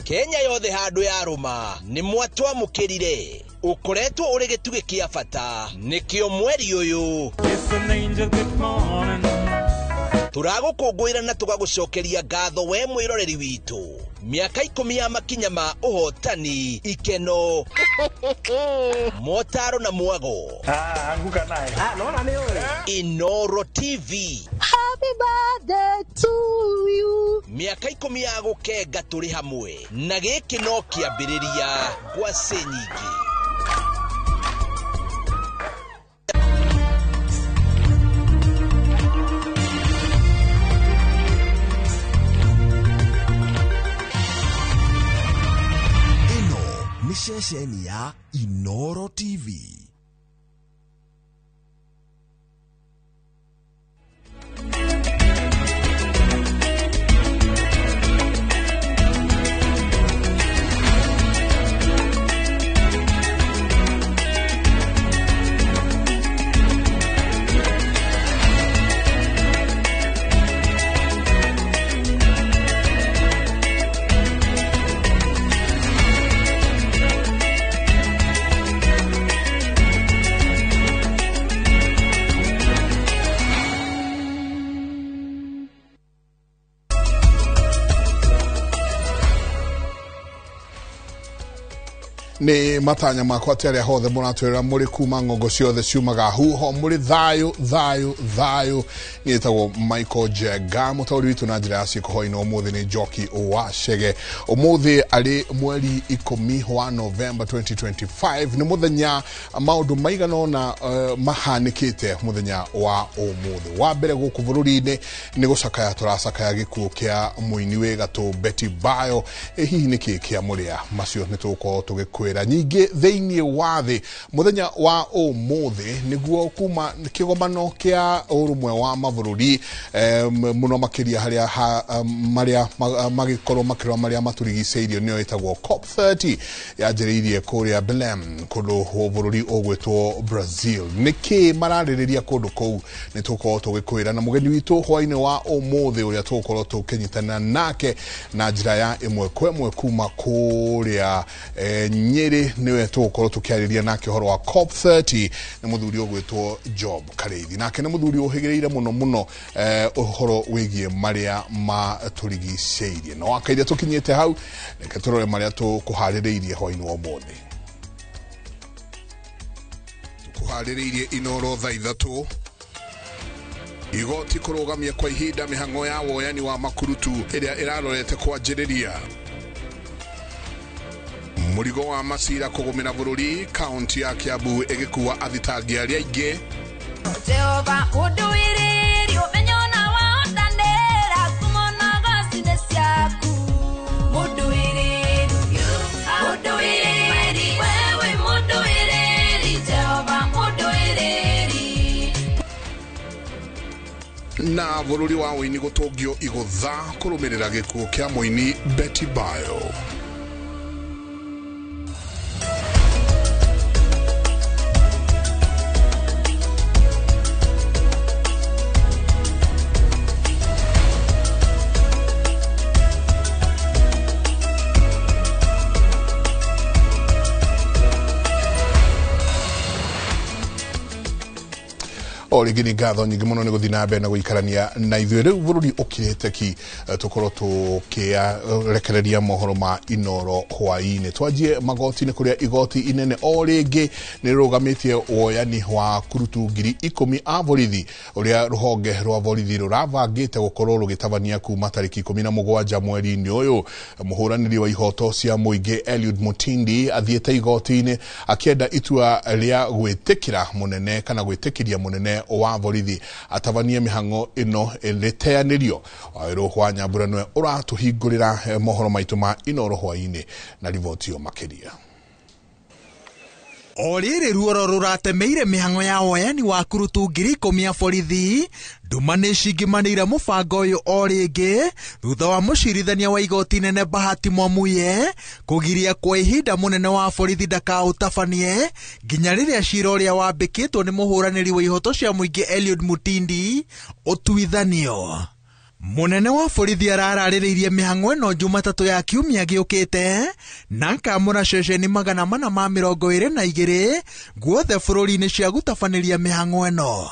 Kenya yothe handũ yarũma nĩ mwatwamũkĩrire. Ũkoretwo ũrĩ gĩtugĩ kĩa bata nĩkĩo mweri ũyũ tũragũkũngũĩra na tũgagũcokeria ngatho we mwĩroreri witũ. Mĩaka 10 ya makinya ma ũhotani, ikeno, motaro na mwago.
Anguka naye.
Inooro TV.
Happy birthday to you.
Mĩaka 10 ya gũkenga tũrĩ hamwe na gĩkĩ no kĩambĩrĩria ngwacĩ nyingĩ.
Ceceni ya Inooro TV.
Nĩ matanya makwa atĩ arĩa hothe mũratwĩrĩra mũrĩ kuma ng'ongo ciothe ciumaga huho mũrĩ thayũ thayũ thayũ. Niĩ ĩtagwo Michael Njenga, mũtaũri witũ na njĩra ya ciĩko hwaĩ-inĩ ũmũthĩ nĩ Njoki wa Chege. Ũmũthĩ arĩ mweri 10 wa November 2025 nĩ mũthenya maũndũ maigana ũna mahanĩkĩte mũthenya wa ũmũthĩ. Wa mbere gũkũ bũrũri-inĩ nĩ gũcakaya tũracakaya gĩkuũ kĩa mũini wĩ gatũ Betty Bayo. Hihi nĩkĩ kĩa mũrĩa? Macio nĩ tũgũkorwo tũgĩkwĩra. Nyingĩ thĩinĩ wa thĩ mũthenya wa ũmũthĩ nĩguo kuma kĩgomano kĩa ũrũmwe wa mabũrũri mũno makĩria harĩa marĩa magĩkorwo makĩrora marĩa matũrigicĩirio nĩyo ĩtagwo COP30 yanjĩrĩirie kũrĩa Belem kũndũ bũrũri ũgwĩtwo Brazil. Nĩkĩ mararĩrĩria kũndũ kũu nĩ tũgũkorwo tũgĩkwĩra na mũgeni witũ hwaĩ-inĩ wa ũmũthĩ ũrĩa tũgũkorwo tũkĩnyitanĩra nake na njĩra ya ĩmwe kwa ĩmwe kuma kũrĩa Nyeri niwe tũgũkorwo tũkĩarĩria nake ũhoro wa COP30 nĩ mũthuri ũgwĩtwo Job Karĩithi. Nake nĩ mũthuri ũhĩgĩrĩire mũno mũno ũhoro wĩgiĩ marĩa matũrigicĩirie. No akaire tũkinyĩte hau, reke tũrore marĩa tũkũharĩrĩirie hwaĩ-inĩ wa ũmũthĩ. Tũkũharĩrĩirie Inooro thaa 3. Igoti kũrũgamia kwa ihinda mĩhang'o ya woyani wa makurutu ĩrĩa ĩrarorete kwanjĩrĩria. Mũrigo wa macira kũgũmĩra bũrũri kaunti ya Kiambu ĩgĩkua athitangi arĩa aingĩ.
Jehova ũndũĩrĩrie ũmenyo na wahotanĩra kumo na goci ciaku. Mũndũĩrĩri, mũndũĩrĩri, wewe mũndũĩrĩri, Jehova mũndũĩrĩri.
Na bũrũri wa ũini gũtũngio igũtha kũrũmĩrĩra gĩkuũ kĩa mũini Betty Bayo. O rĩngĩ nĩ ngatho nyingĩ mũno nĩ gũthiĩ na mbere na gũikarania na ithuĩ. Rĩu bũrũri ũkirĩte ki tũkorwo tũkĩrekereria mohoro ma Inooro hwaĩ-inĩ. Twanjie magoti-inĩ kũrĩa igoti inene o rĩngĩ nĩ rĩrũgamĩtie woyani wa kurutu 10,000 a borithi ũrĩa rũhonge rwa borithi rũrabangĩte gũkorwo rũgĩtabania kuma tarĩki 17 mweri-inĩ ũyũ. Mũhũranĩri wa ihoto cia mũingĩ Eliud Mutindi athiĩte igoti-inĩ akĩenda itua rĩa gwĩtĩkĩra mũnene kana gwĩtĩkĩria mũnene wa borithi atabanie mĩhang'o ĩno ĩrĩteanĩrio. Wawerũ wa Nyambura nĩwe ũratũhingũrĩra mohoro maitũ ma Inooro hwaĩ-inĩ na riboti ĩyo makĩria.
O rĩrĩ ruoro rũratemeire mĩhang'o ya woyani wa kurutu 10,000 a borithi nduma nĩcingĩmanĩire mũbango ũyũ o rĩngĩ thutha wa mũcirithania wa igoti nene Bahati Mwamuye kũgiria kwa ihinda mũnene wa borithi ndakaũtabanie nginya rĩrĩa cira ũrĩa wambĩkĩtwo nĩ mũhũranĩri wa ihoto cia mũingĩ Eliud Mutindi ũtuithanio. Munene wa borithi arararĩrĩirie mĩhang'o ĩno Jumatatũ ya kiumia gĩũkĩte na akamũra ceceni 422 guothe bũrũri-inĩ cia gũtabanĩria mĩhang'o ĩno.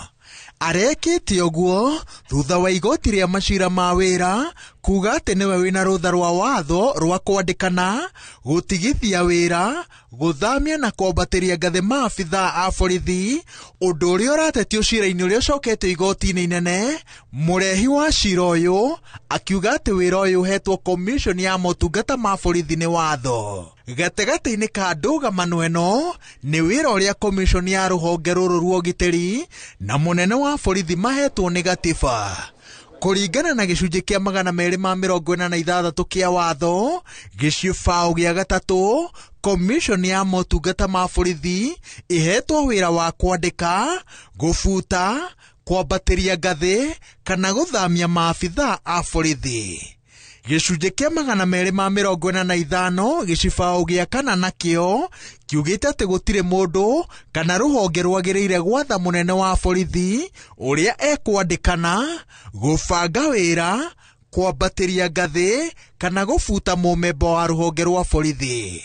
Arekĩte ũguo thutha wa igoti rĩa macira ma wĩra kuga atĩ nĩwe wĩna rũtha rwa watho rwa kwandĩkana, gũtigithia wĩra, gũthamia na kwambatĩria ngathĩ maabithaa a borithi, ũndũ ũrĩa ũratetio cira-inĩ ũrĩa ũcoketio igoti-inĩ inene. Mũrehi wa cira ũyũ akiuga atĩ wĩra ũyũ ũhetwo komishoni ya motungata ma borithi nĩ watho. Gatagatĩ-inĩ ka ndũgamano ĩno nĩ wĩra ũrĩa komishoni ya rũhonge rũrũ rwa ũgitĩri na mũnene wa borithi mahetwo nĩ gatiba. Kũringana na gĩcunjĩ kĩa 286 kĩa watho gĩcibaũ gĩa gatatũ, komishoni ya motungata ma borithi ĩhetwo wĩra wa kwandĩka, gũbuta, kwambatĩria ngathĩ kana gũthamia maabithaa a borithi. Gĩcunjĩ kĩa 245 gĩcibaũ gĩa kana nakĩo kiugĩte atĩ gũtirĩ mũndũ kana rũhonge rwagĩrĩire gwatha mũnene wa borithi ũrĩa ekwandĩkana, gũbanga wĩra, kwambatĩria ngathĩ kana gũbuta mũmemba wa rũhonge rwa borithi.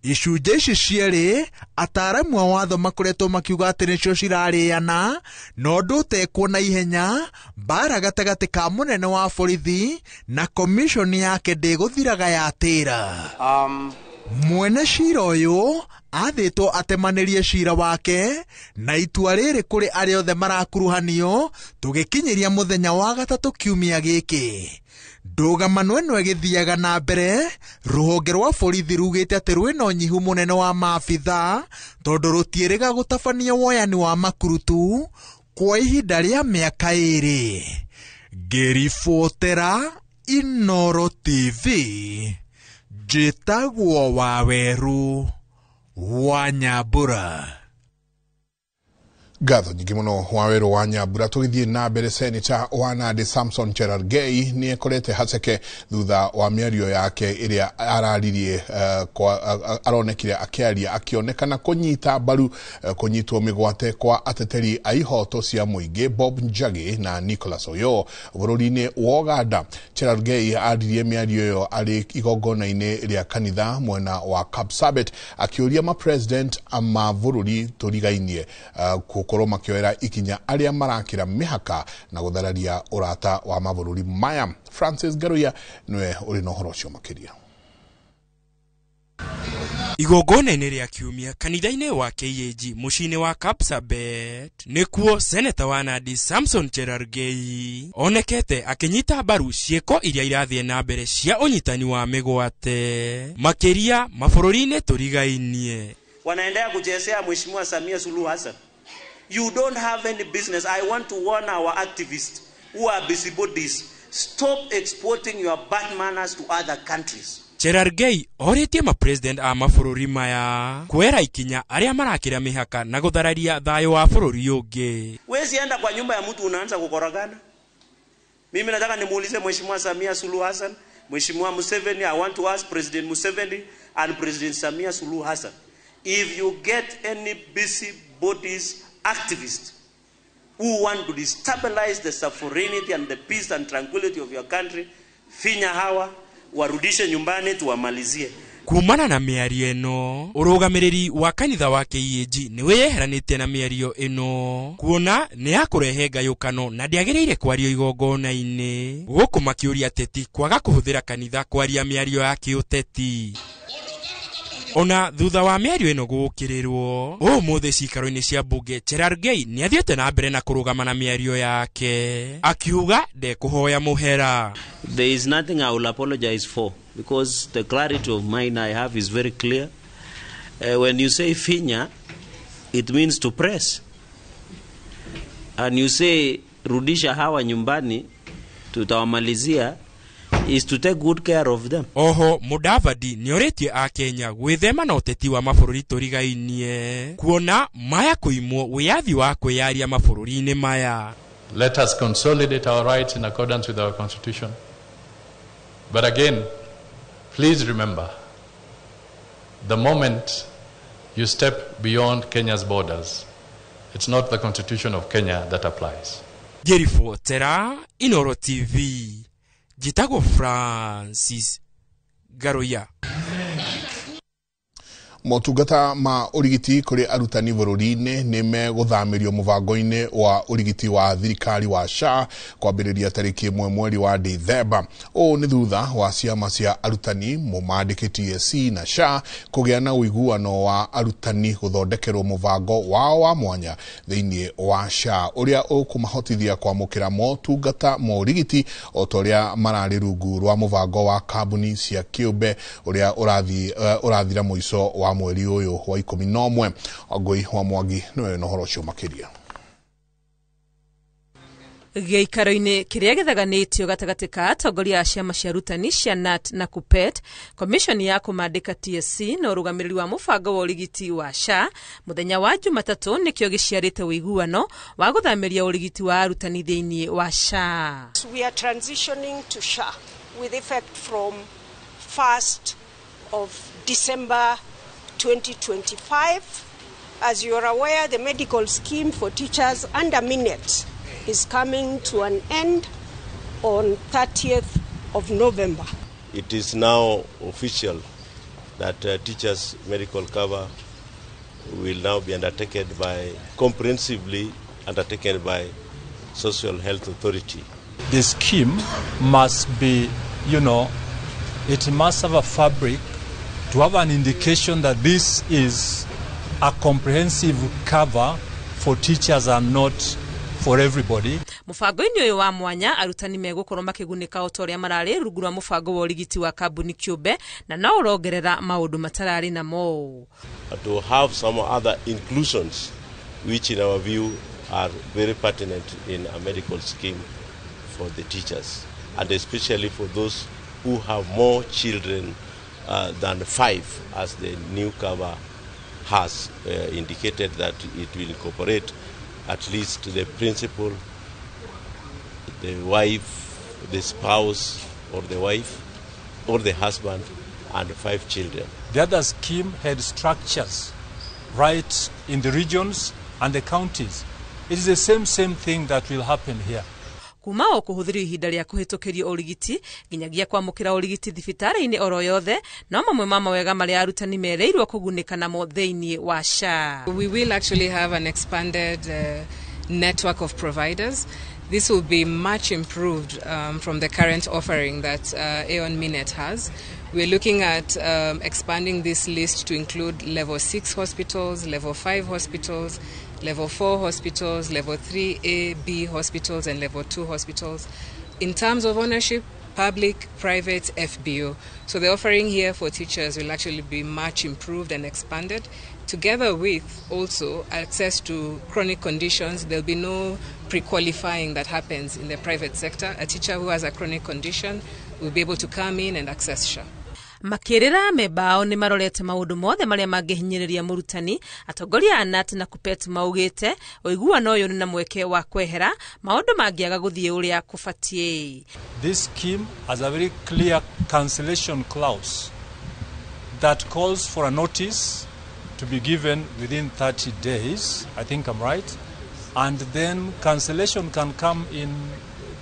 Icunjĩ ici cierĩ ataaramu a watho makoretwo makiuga atĩ nĩcio cirarĩana na ũndũ ũtekwo na ihenya mbara gatagatĩ ka mũnene wa borithi na komishoni yake ndĩgũthiraga yatĩra. Mwene cira ũyũ athĩtwo atemanĩrie cira wake na itua rĩrĩ kũrĩ arĩa othe marakuruhanio tũgĩkinyĩria mũthenya wa gatatũ kiumia gĩkĩ. Ndũgamano ĩno ĩgĩthiaga na mbere, rũhonge rwa borithi rugĩte atĩ rwĩna ũnyihu mũnene wa maabithaa tondũ rũtiĩrĩga gũtabania woyani wa makurutu kwa ihinda rĩa mĩaka 2. Ngĩribotera Inooro TV, njĩtagwo Waweru wa Nyambura.
Ngatho nyingĩ mũno Waweru wa Nyambura. Tũgĩthiĩ na mbere, Senator wa Nandi Samson Cherargei nĩ ekorete haceke thutha wa mĩario yake ĩrĩa araririe, aronekire akĩaria akĩonekana kũnyita mbaru kũnyitwo mĩgwate kwa ateteri a ihoto cia mũingĩ Bob Njagi na Nicholas Oyo bũrũri-inĩ wa Uganda. Cherargei aririe mĩario ĩyo arĩ igongona-inĩ rĩa kanitha mwena wa Kapsabet akĩũria ma-president ma bũrũri tũrigainie gũkorwo makĩoera ikinya arĩa marakĩra mĩhaka na gũthararia ũrata wa mabũrũri maya. Francis Garuya nĩwe ũrĩ na ũhoro ũcio makĩria.
Igongona-inĩ rĩa kiumia kanitha-inĩ wa KAG mũciĩ-inĩ wa Kapsabet nĩkuo Seneta wa Nandi Samson Cherargei onekete akĩnyita mbaru ciĩko iria irathiĩ na mbere cia ũnyitani wa mĩgwate makĩria mabũrũri-inĩ tũrigainie.
Wanaendelea kuchezea Mheshimiwa Samia Suluhu Hassan. You don't have any business. I want to warn our activists who are busybodies. Stop exporting your bad manners to other countries.
Cherargei orĩtie ma-president a mabũrũri maya kuoera ikinya arĩa marakĩra mĩhaka na gũthararia thayũ wa bũrũri ũngĩ.
Wezi enda kwa nyumba ya mtu unaanza kukorogana. Mimi nataka nimuulize Mheshimiwa Samia Suluhu Hassan, Mheshimiwa Museveni, I want to ask President Museveni and President Samia Suluhu Hassan, if you get any busybodies activists who want to destabilize the sovereignty and the peace and tranquility of your country, finya hawa, warudishe nyumbani tuwamalizie.
Kumana na mĩario ĩno, ũrũgamĩrĩri wa kanitha wa KAG nĩ wĩyeheranĩtie na mĩario ĩno kuona nĩ ya kũrehe ngayũkano na ndĩagĩrĩire kwario igongona-inĩ, gũkũ makĩũria ateti kwaga kũhũthĩra kanitha kwaria mĩario ya kĩũteti. Ona thutha wa mĩario ĩno gũũkĩrĩrwo ũmũthĩ ciikaro-inĩ cia mbunge, Cherargei nĩ athiĩte na mbere na kũrũgama na mĩario yake akiuga ndekũhoya mũhera.
There is nothing I will apologize for because the clarity of mind I have is very clear. When you say finya, it means to press. And you say rudisha hawa nyumbani tutawamalizia, is to take good care of them.
Oho Mudavadi nĩorĩtie akenya gwĩthema na ũteti wa mabũrũri tũrigainie kuona maya kũimwo wĩyathi wa kwĩyaria mabũrũri-inĩ maya.
Let us consolidate our rights in accordance with our constitution. But again, please remember, the moment you step beyond Kenya's borders, it's not the constitution of Kenya that applies.
Ngĩribotera Inooro TV, njĩtagwo Francis Ngaruiya.
Motungata ma ũrigiti kũrĩ arutani bũrũri-inĩ nĩ megũthamĩrio mũbango-inĩ wa ũrigiti wa thirikari wa SHA kwambĩrĩria tarĩki 1 mweri wa Dithemba. Ũũ nĩ thutha wa ciama cia arutani mũmandĩke TSC na SHA kũgĩa na ũiguano wa arutani gũthondekerwo mũbango wao wa mwanya thĩinĩ wa SHA ũrĩa ũkũmahotithia kwamũkĩra motungata ma ũrigiti o ta ũrĩa mararĩ rungu rwa mũbango wa kambuni cia kĩũmbe ũrĩa ũrathira mũico wa mweri ũyũ wa 11. Wangũi wa Mwangi nĩwe na ũhoro ũcio makĩria.
Gĩikaro-inĩ kĩrĩa gĩthaganĩtio gatagatĩ ka atongoria a ciama cia arutani cia KNUT na KUPPET, komishoni ya kũmandĩka TSC na ũrũgamĩrĩri wa mũbango wa ũrigiti wa SHA mũthenya wa Jumatatũ nĩkĩo gĩciarĩte ũiguano wa gũthamĩria ũrigiti wa arutani thĩinĩ wa SHA.
We are transitioning to SHA with effect from 1st of December 2025. As you are aware, the medical scheme for teachers under MINET is coming to an end on 30th of November.
It is now official that teachers' medical cover will now be undertaken by, comprehensively undertaken by Social Health Authority.
The scheme must be, it must have a fabric to have an indication that this is a comprehensive cover for teachers and not for everybody.
Mũbango-inĩ ũyũ wa mwanya arutani megũkorwo makĩgunĩka o ta ũrĩa mararĩ rungu rwa mũbango wa ũrigiti wa kambuni kĩũmbe na no ũrongerera maũndũ matararĩ namo.
To have some other inclusions which in our view are very pertinent in a medical scheme for the teachers, and especially for those who have more children than 5, as the new cover has indicated that it will incorporate at least the principal, the wife, the spouse or the wife or the husband, and 5 children.
The other scheme had structures right in the regions and the counties. It is the same thing that will happen here.
Kuma o kũhũthĩrio ihinda rĩa kũhĩtũkĩrio ũrigiti nginyagia kwamũkĩra ũrigiti thibitarĩ-inĩ oro yothe no mamwe ma mawega marĩa arutani mereirwo kũgunĩka namo thĩinĩ wa SHA.
We will actually have an expanded network of providers. This will be much improved from the current offering that Aon Minet has. We're looking at expanding this list to include level 6 hospitals, level 5 hospitals, level 4 hospitals, level 3A, B hospitals, and level 2 hospitals. In terms of ownership, public, private, FBO. So the offering here for teachers will actually be much improved and expanded, together with also access to chronic conditions. There'll be no pre-qualifying that happens in the private sector. A teacher who has a chronic condition will be able to come in and access SHA.
Makĩrĩra mebao nĩ marorete maũndũ mothe marĩa mangĩhinyĩrĩria mũrutani. Atongoria a KNUT na KUPPET maugĩte ũiguano ũyũ nĩ na mweke wa kwehera maũndũ mangĩaga gũthiĩ ũrĩa kũbatiĩ.
This scheme has a very clear cancellation clause that calls for a notice to be given within 30 days, I think I'm right, and then cancellation can come in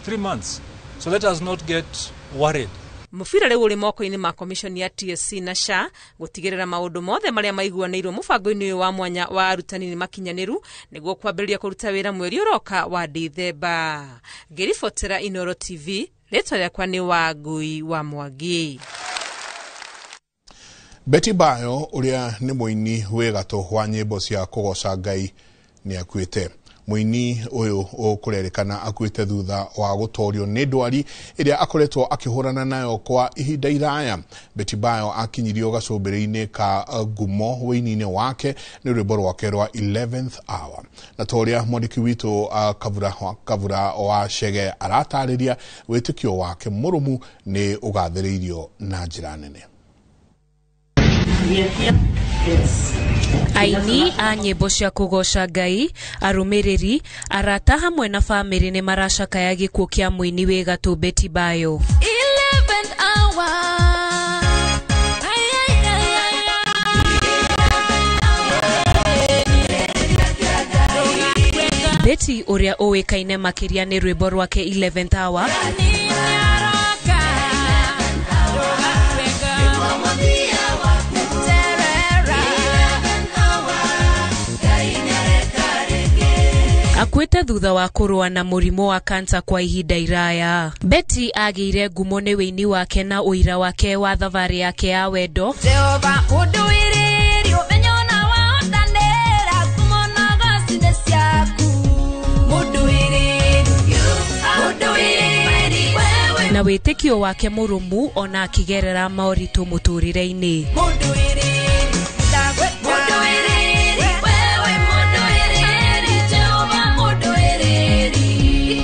3 months. So let us not get worried.
Mũbira rĩu ũrĩ moko-inĩ ma komishoni ya TSC na SHA gũtigĩrĩra maũndũ mothe marĩa maiguanĩirwo mũbango-inĩ ũyũ wa mwanya wa arutani nĩ makinyanĩru nĩguo kwambĩrĩria kũruta wĩra mweri ũroka wa Dithemba. Ngĩribotera Inooro TV, rĩtwa rĩakwa nĩ Wangũi wa Mwangi.
Betty Bayo ũrĩa nĩ mũini wĩ gatũ wa nyĩmbo cia kũgoca Ngai nĩ akuĩte. Mũini ũyũ ũkũrerĩkana akuĩte thutha wa gũtorio nĩ ndwari ĩrĩa akoretwo akĩhũrana nayo kwa ihinda iraya. Betty Bayo akinyirio gacũmbĩrĩ-inĩ ka ngumo wĩini-inĩ wake nĩ rwĩmbo rwake rwa 11th hour. Na ta ũrĩa mwandĩki witũ Kavura wa Chege aratarĩria, wĩtĩkio wake mũrũmu nĩ ũgathĩrĩirio na njĩra nene.
Aini a nyĩmbo cia kũgoca Ngai, arũmĩrĩri, arata hamwe na bamĩrĩ nĩ maracakaya gĩkuũ kĩa mũini wĩ gatũ Betty Bayo.
11th hour.
Betty ũrĩa ũĩkaine makĩria nĩ rwĩmbo rwake 11th hour akuĩte thutha wa kũrũa na mũrimũ wa kansa kwa ihinda iraya. Betty agĩire ngumo nĩ wĩini wake na ũira wake wa thabarĩ yake ya wendo.
Jehova ũndũĩrĩrie ũmenyo na wahotanĩra ngumo na goci nĩ ciaku. Mũndũĩrĩrie,
na wĩtĩkio wake mũrũmu ona akĩgerera moritũ mũtũrĩre-inĩ.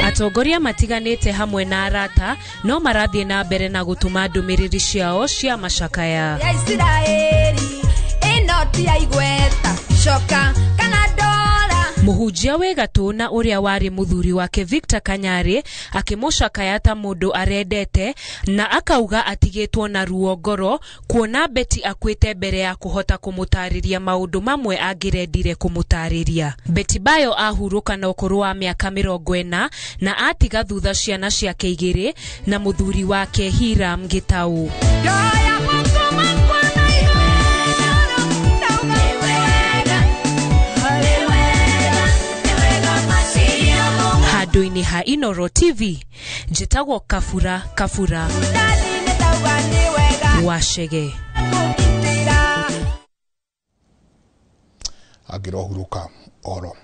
Atongoria matiganĩte hamwe na arata no marathiĩ na mbere na gũtũma ndũmĩrĩri ciao cia macakaya.
Ya Isiraeli ĩno ti ya igweta coka kana dola.
Mũhunjia wĩ gatũ na ũrĩa warĩ mũthuri wake Victor Kanyari akĩmũcakaya ta mũndũ arendete na akauga atigĩtwo na ruo ngoro kuona Betty akuĩte mbere ya kũhota kũmũtarĩria maũndũ mamwe angĩrendire kũmũtarĩria. Betty Bayo ahurũka na ũkũrũ wa mĩaka 40 na atiga thutha ciana ciake 2 na mũthuri wake Hiram Gitau. Handũ-inĩ ha Inoro TV, njĩtagwo Kabura Kabura wa Chege.
Angĩrohurũka oro.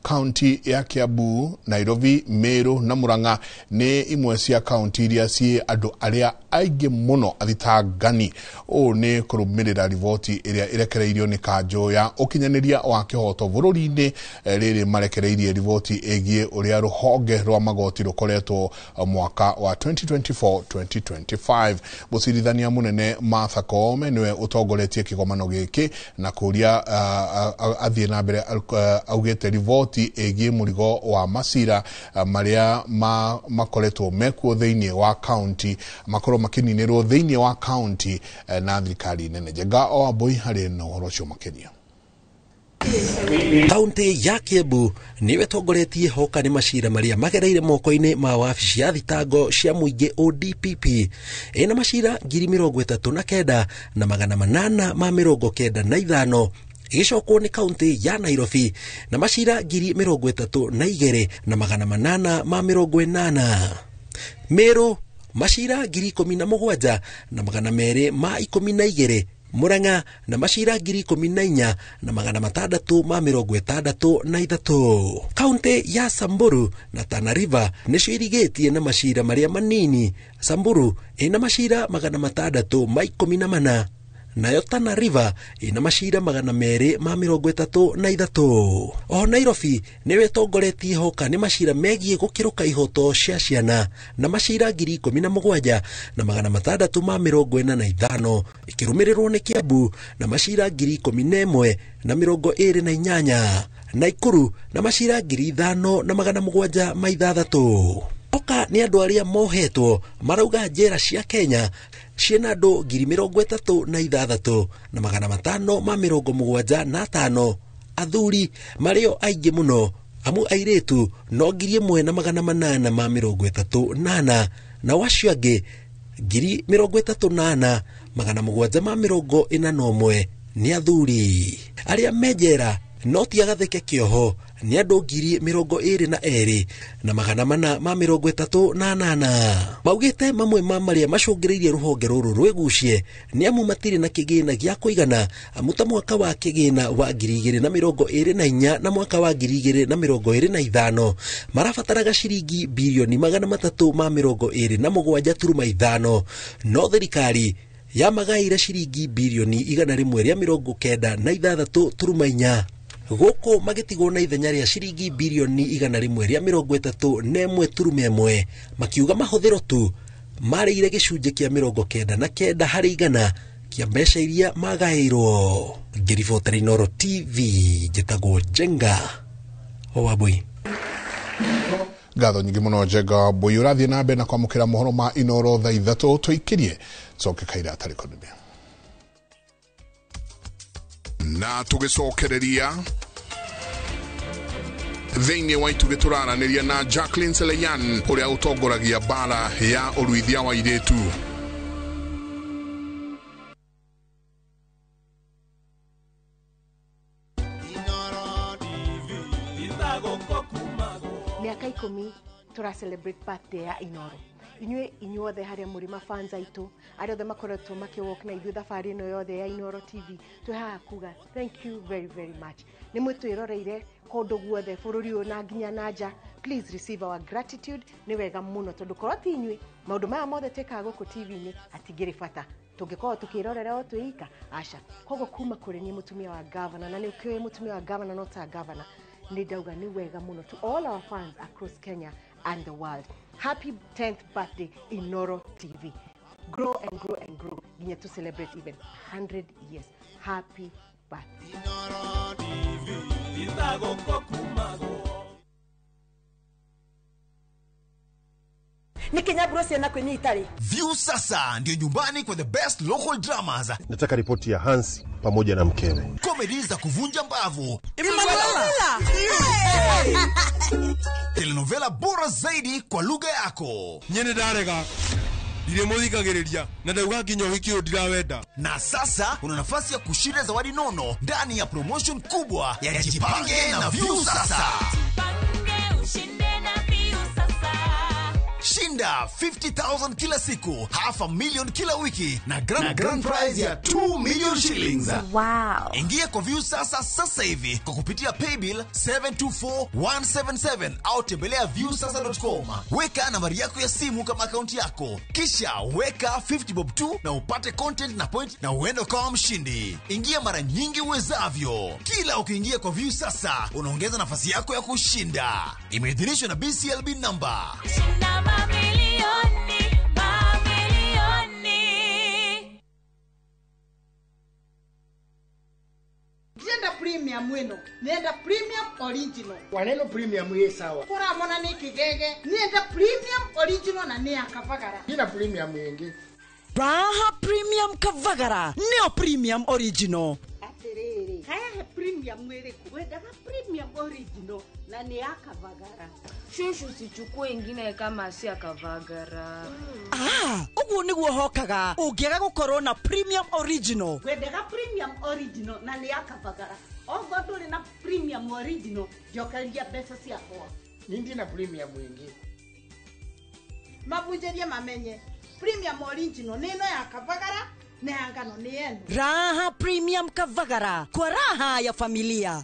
Kaunti ya Kiambu, Nairobi, Meru na Murang'a nĩ imwe cia kaunti iria ciĩ andũ arĩa aingĩ mũno athitangani. Ũũ nĩ kũrũmĩrĩra riboti ĩrĩa ĩrekereirio nĩ kanjũ ya ũkinyanĩria wa kĩhoto bũrũri-inĩ. Rĩrĩ marekereirie riboti ĩgiĩ ũrĩa rũhonge rwa magoti rũkoretwo mwaka wa 2024-2025. Mũcirithania mũnene Martha Koome nĩwe ũtongoretie kĩgomano gĩkĩ na kũria athiĩ na mbere augĩte riboti ĩgiĩ mũrigo wa macira marĩa makoretwo mekuo thĩinĩ wa kaunti makorwo makĩninĩrwo thĩinĩ wa kaunti na thirikari nene. Njenga o Wambui harĩ na ũhoro ũcio makĩria.
Kaunti ya Kiambu nĩyo ĩtongoretie hoka nĩ macira marĩa magereire moko-inĩ ma wabici ya thitango cia mũingĩ ODPP ĩna macira 39,895 ĩgĩcokwo nĩ kaunti ya Nairobi na macira 32,880. Meru macira 17,212, Murang'a na macira 14,663. Kaunti ya Samburu na Tana River nĩcio irigĩtie na macira marĩa manini. Samburu ĩna macira 614 nayo Tana River ĩna macira 233. Oho Nairobi nĩyo ĩtongoretie hoka nĩ macira megiĩ gũkĩrũka ihoto cia ciana na macira 17,645 ĩkĩrũmĩrĩrwo nĩ Kiambu na macira 11,028, Naikuru na macira 5,706. Oka nĩ andũ arĩa mohetwo marauga njera cia Kenya ciĩna andũ 36,575, athuri marĩo aingĩ mũno amu airĩtu no 1,834 na acio angĩ 34,741 nĩ athuri. Arĩa me njera no ti agathĩke kĩoho Nĩ andũ 22,438. Maugĩte mamwe ma marĩa macũngĩrĩirie rũhonge rũrũ rwĩgucie nĩ amu matirĩ na kĩgĩna gĩa kũigana, amu ta mwaka wa kĩgĩna wa 2024 na mwaka wa 2025 marabataraga ciringi birioni 327.5, no thirikari yamagaĩire ciringi birioni 196.4, gũkũ magĩtigwo na ithenya rĩa ciringi birioni 131.1, makiuga mahũthĩro tu marĩire gĩcunjĩ kĩa 99 harĩ igana kĩa mbeca iria magaĩirwo. Ngĩribotera Inooro TV, njĩtagwo Njenga Wambui.
Ngatho nyingĩ mũno Njenga Wambui. Ũrathiĩ na mbere na kwamũkĩra mohoro ma Inooro thaa 3 tũikĩrie coke kaira atarĩ kũnene na tũgĩcokereria thĩinĩ wa itugĩ tũraranĩria na Jacqueline Seleyan ũrĩa ũtongoragia bara ya ũruithia wa airĩtu.
Miaka 10 tura celebrate birthday ya Inooro. Inyuĩ inyuothe harĩa mũrĩ mafans aitũ, arĩa othe makoretwo makĩwalk na ithuĩ thabarĩ ĩno yothe ya Inooro TV, twĩ haha kuga thank you very very much. Nĩ mwĩtwĩroreire kũndũ guothe bũrũri ũyũ na nginya na nja. Please receive our gratitude. Nĩ wega mũno tondũ korwo ti inyuĩ maũndũ maya mothe twĩkaga gũkũ TV-inĩ hatingĩrĩ bata, tũngĩkorwo tũkĩrorera o twĩ ika aca. Koguo kuma kũrĩ niĩ mũtumia wa governor, na nĩ ũkĩũĩ mũtumia wa governor no ta governor, nĩ ndauga nĩ wega mũno to all our fans across Kenya and the world. Happy 10th birthday Inooro TV. Grow and grow and grow. Nginya to celebrate even 100 years. Happy birthday.
Inooro TV.
Nikinyaburo ciana kwinyi itari.
View sasa ndio nyumbani kwa the best local dramas.
Nataka ripoti ya Hansi pamoja na mkewe.
Comedy za kuvunja mbavu.
Emanuela.
Telenovela bora zaidi kwa lugha yako.
Nyene ndarega. Ndiremuthikagiriria na ndauga nginya ũhiki ũyũ ndirawenda.
Na sasa una nafasi ya kushinda zawadi nono ndani ya promotion kubwa ya Jipange na View Sasa.
Jipange ushinde na View Sasa.
Shinda 50,000 kila siku, 500,000 kila wiki na grand prize ya 2 million shillings.
Wow.
Ingia kwa View Sasa sasa hivi kwa kupitia paybill 724177 au tembelea viewsasa.com. Weka nambari yako ya simu kama akaunti yako, kisha weka 50 bob 2 na upate content na point na uende kama mshindi. Ingia mara nyingi uwezavyo. Kila ukiingia kwa View Sasa unaongeza nafasi yako ya kushinda. Imeidhinishwa na BCLB number.
Shinda mamilioni, mamilioni.
Nenda premium wino, nenda premium original.
Waneno premium ye sawa.
Kora mona ni kigege, nenda premium original na ni akavagara.
Nina premium yengi.
Raha premium kavagara, neo premium original.
Atiriri, haya premium mwiriku. Wendaga premium original na ni akavagara.
Shushu sichukue ingine kama si akavagara.
Ah, uguo niguo hokaga. Ungiaga gukorwo na premium original.
Wendaga premium original na ni akavagara. Ogo nduri na premium original, njokeria mbeca ciakwa.
Nindi na premium ingi.
Mabunjerie mamenye. Premium original nino ya kavagara na ya ngano ni yenu.
Raha premium kavagara kwa raha ya familia.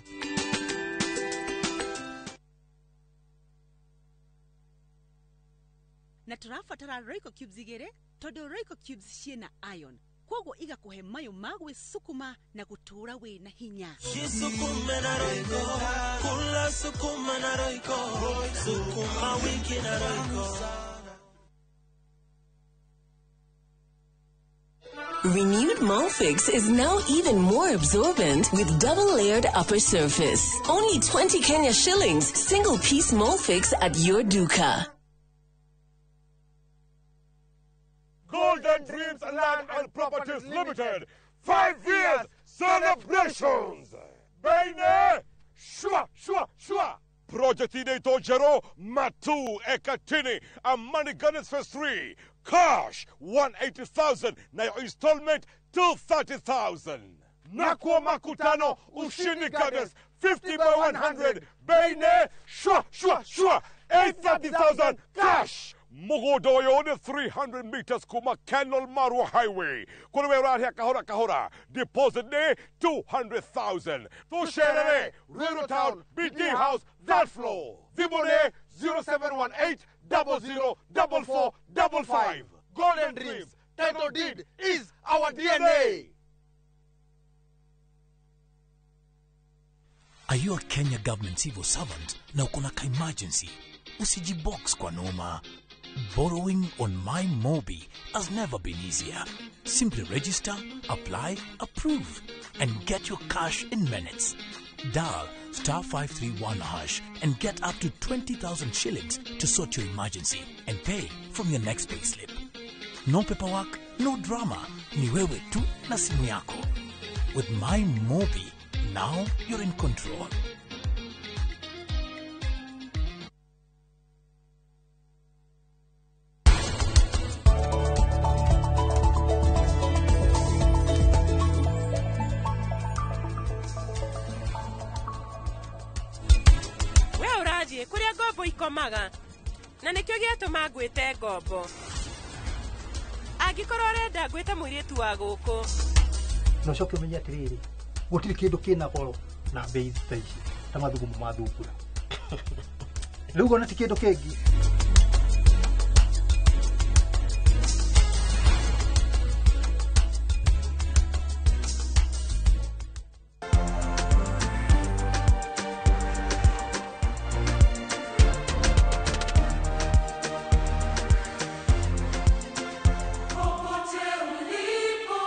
Na tũrabatara Royco cubes igĩrĩ tondũ Royco cubes ciĩna iron, koguo igakuhe mayo ma gwĩsukuma na gũtũũra wĩna hinya.
Jisukume na Royco, kula sukuma na Royco, sukuma wiki na Royco.
Renewed Molfix is now even more absorbent with double-layered upper surface. Only 20 Kenya shillings, single-piece Molfix at your duka.
Golden Dreams Land and Properties Limited, 5 years celebrations. Bene, shwa, shwa, shwa. Project inaitwa Jero Matu Ekatini, Amani Gardens Phase 3. Cash 180,000 na your installment 230,000. Na kwa makutano Ushindi Gardens 50 by 100. Bei nĩ shwa shwa shwa 830,000 cash. Mũgũnda ũyũ nĩ 300 meters kuma Kenol Marua Highway. Kũrĩ we ũrarĩha kahora kahora. Deposit nĩ 200,000. Tũcerere Ruiru Town, BD House, third floor. Thimũ nĩ 0718 00 44 55. Golden Dreams, title deed is our DNA.
Are you a Kenya government civil servant na uko na ka emergency? Usijibox kwa noma. Borrowing on MyMobi has never been easier. Simply register, apply, approve, and get your cash in minutes. Dial *531# and get up to 20,000 shillings to sort your emergency and pay from your next payslip. No paperwork, no drama. Ni wewe tu na simu yako. With MyMobi, now you're in control.
We ũrathiĩ kũrĩa ngombo ikomaga na nĩkĩo gĩatũma ngwĩte ngombo. Angĩkorwo ũrenda ngwĩte mũirĩtu wa gũkũ.
Na ũcoke ũmenye atĩrĩrĩ, gũtirĩ kĩndũ kĩna goro na bei ta ici ta mathugumo ma thungura. Rĩu ona ti kĩndũ kĩngĩ.
Popote ulipo.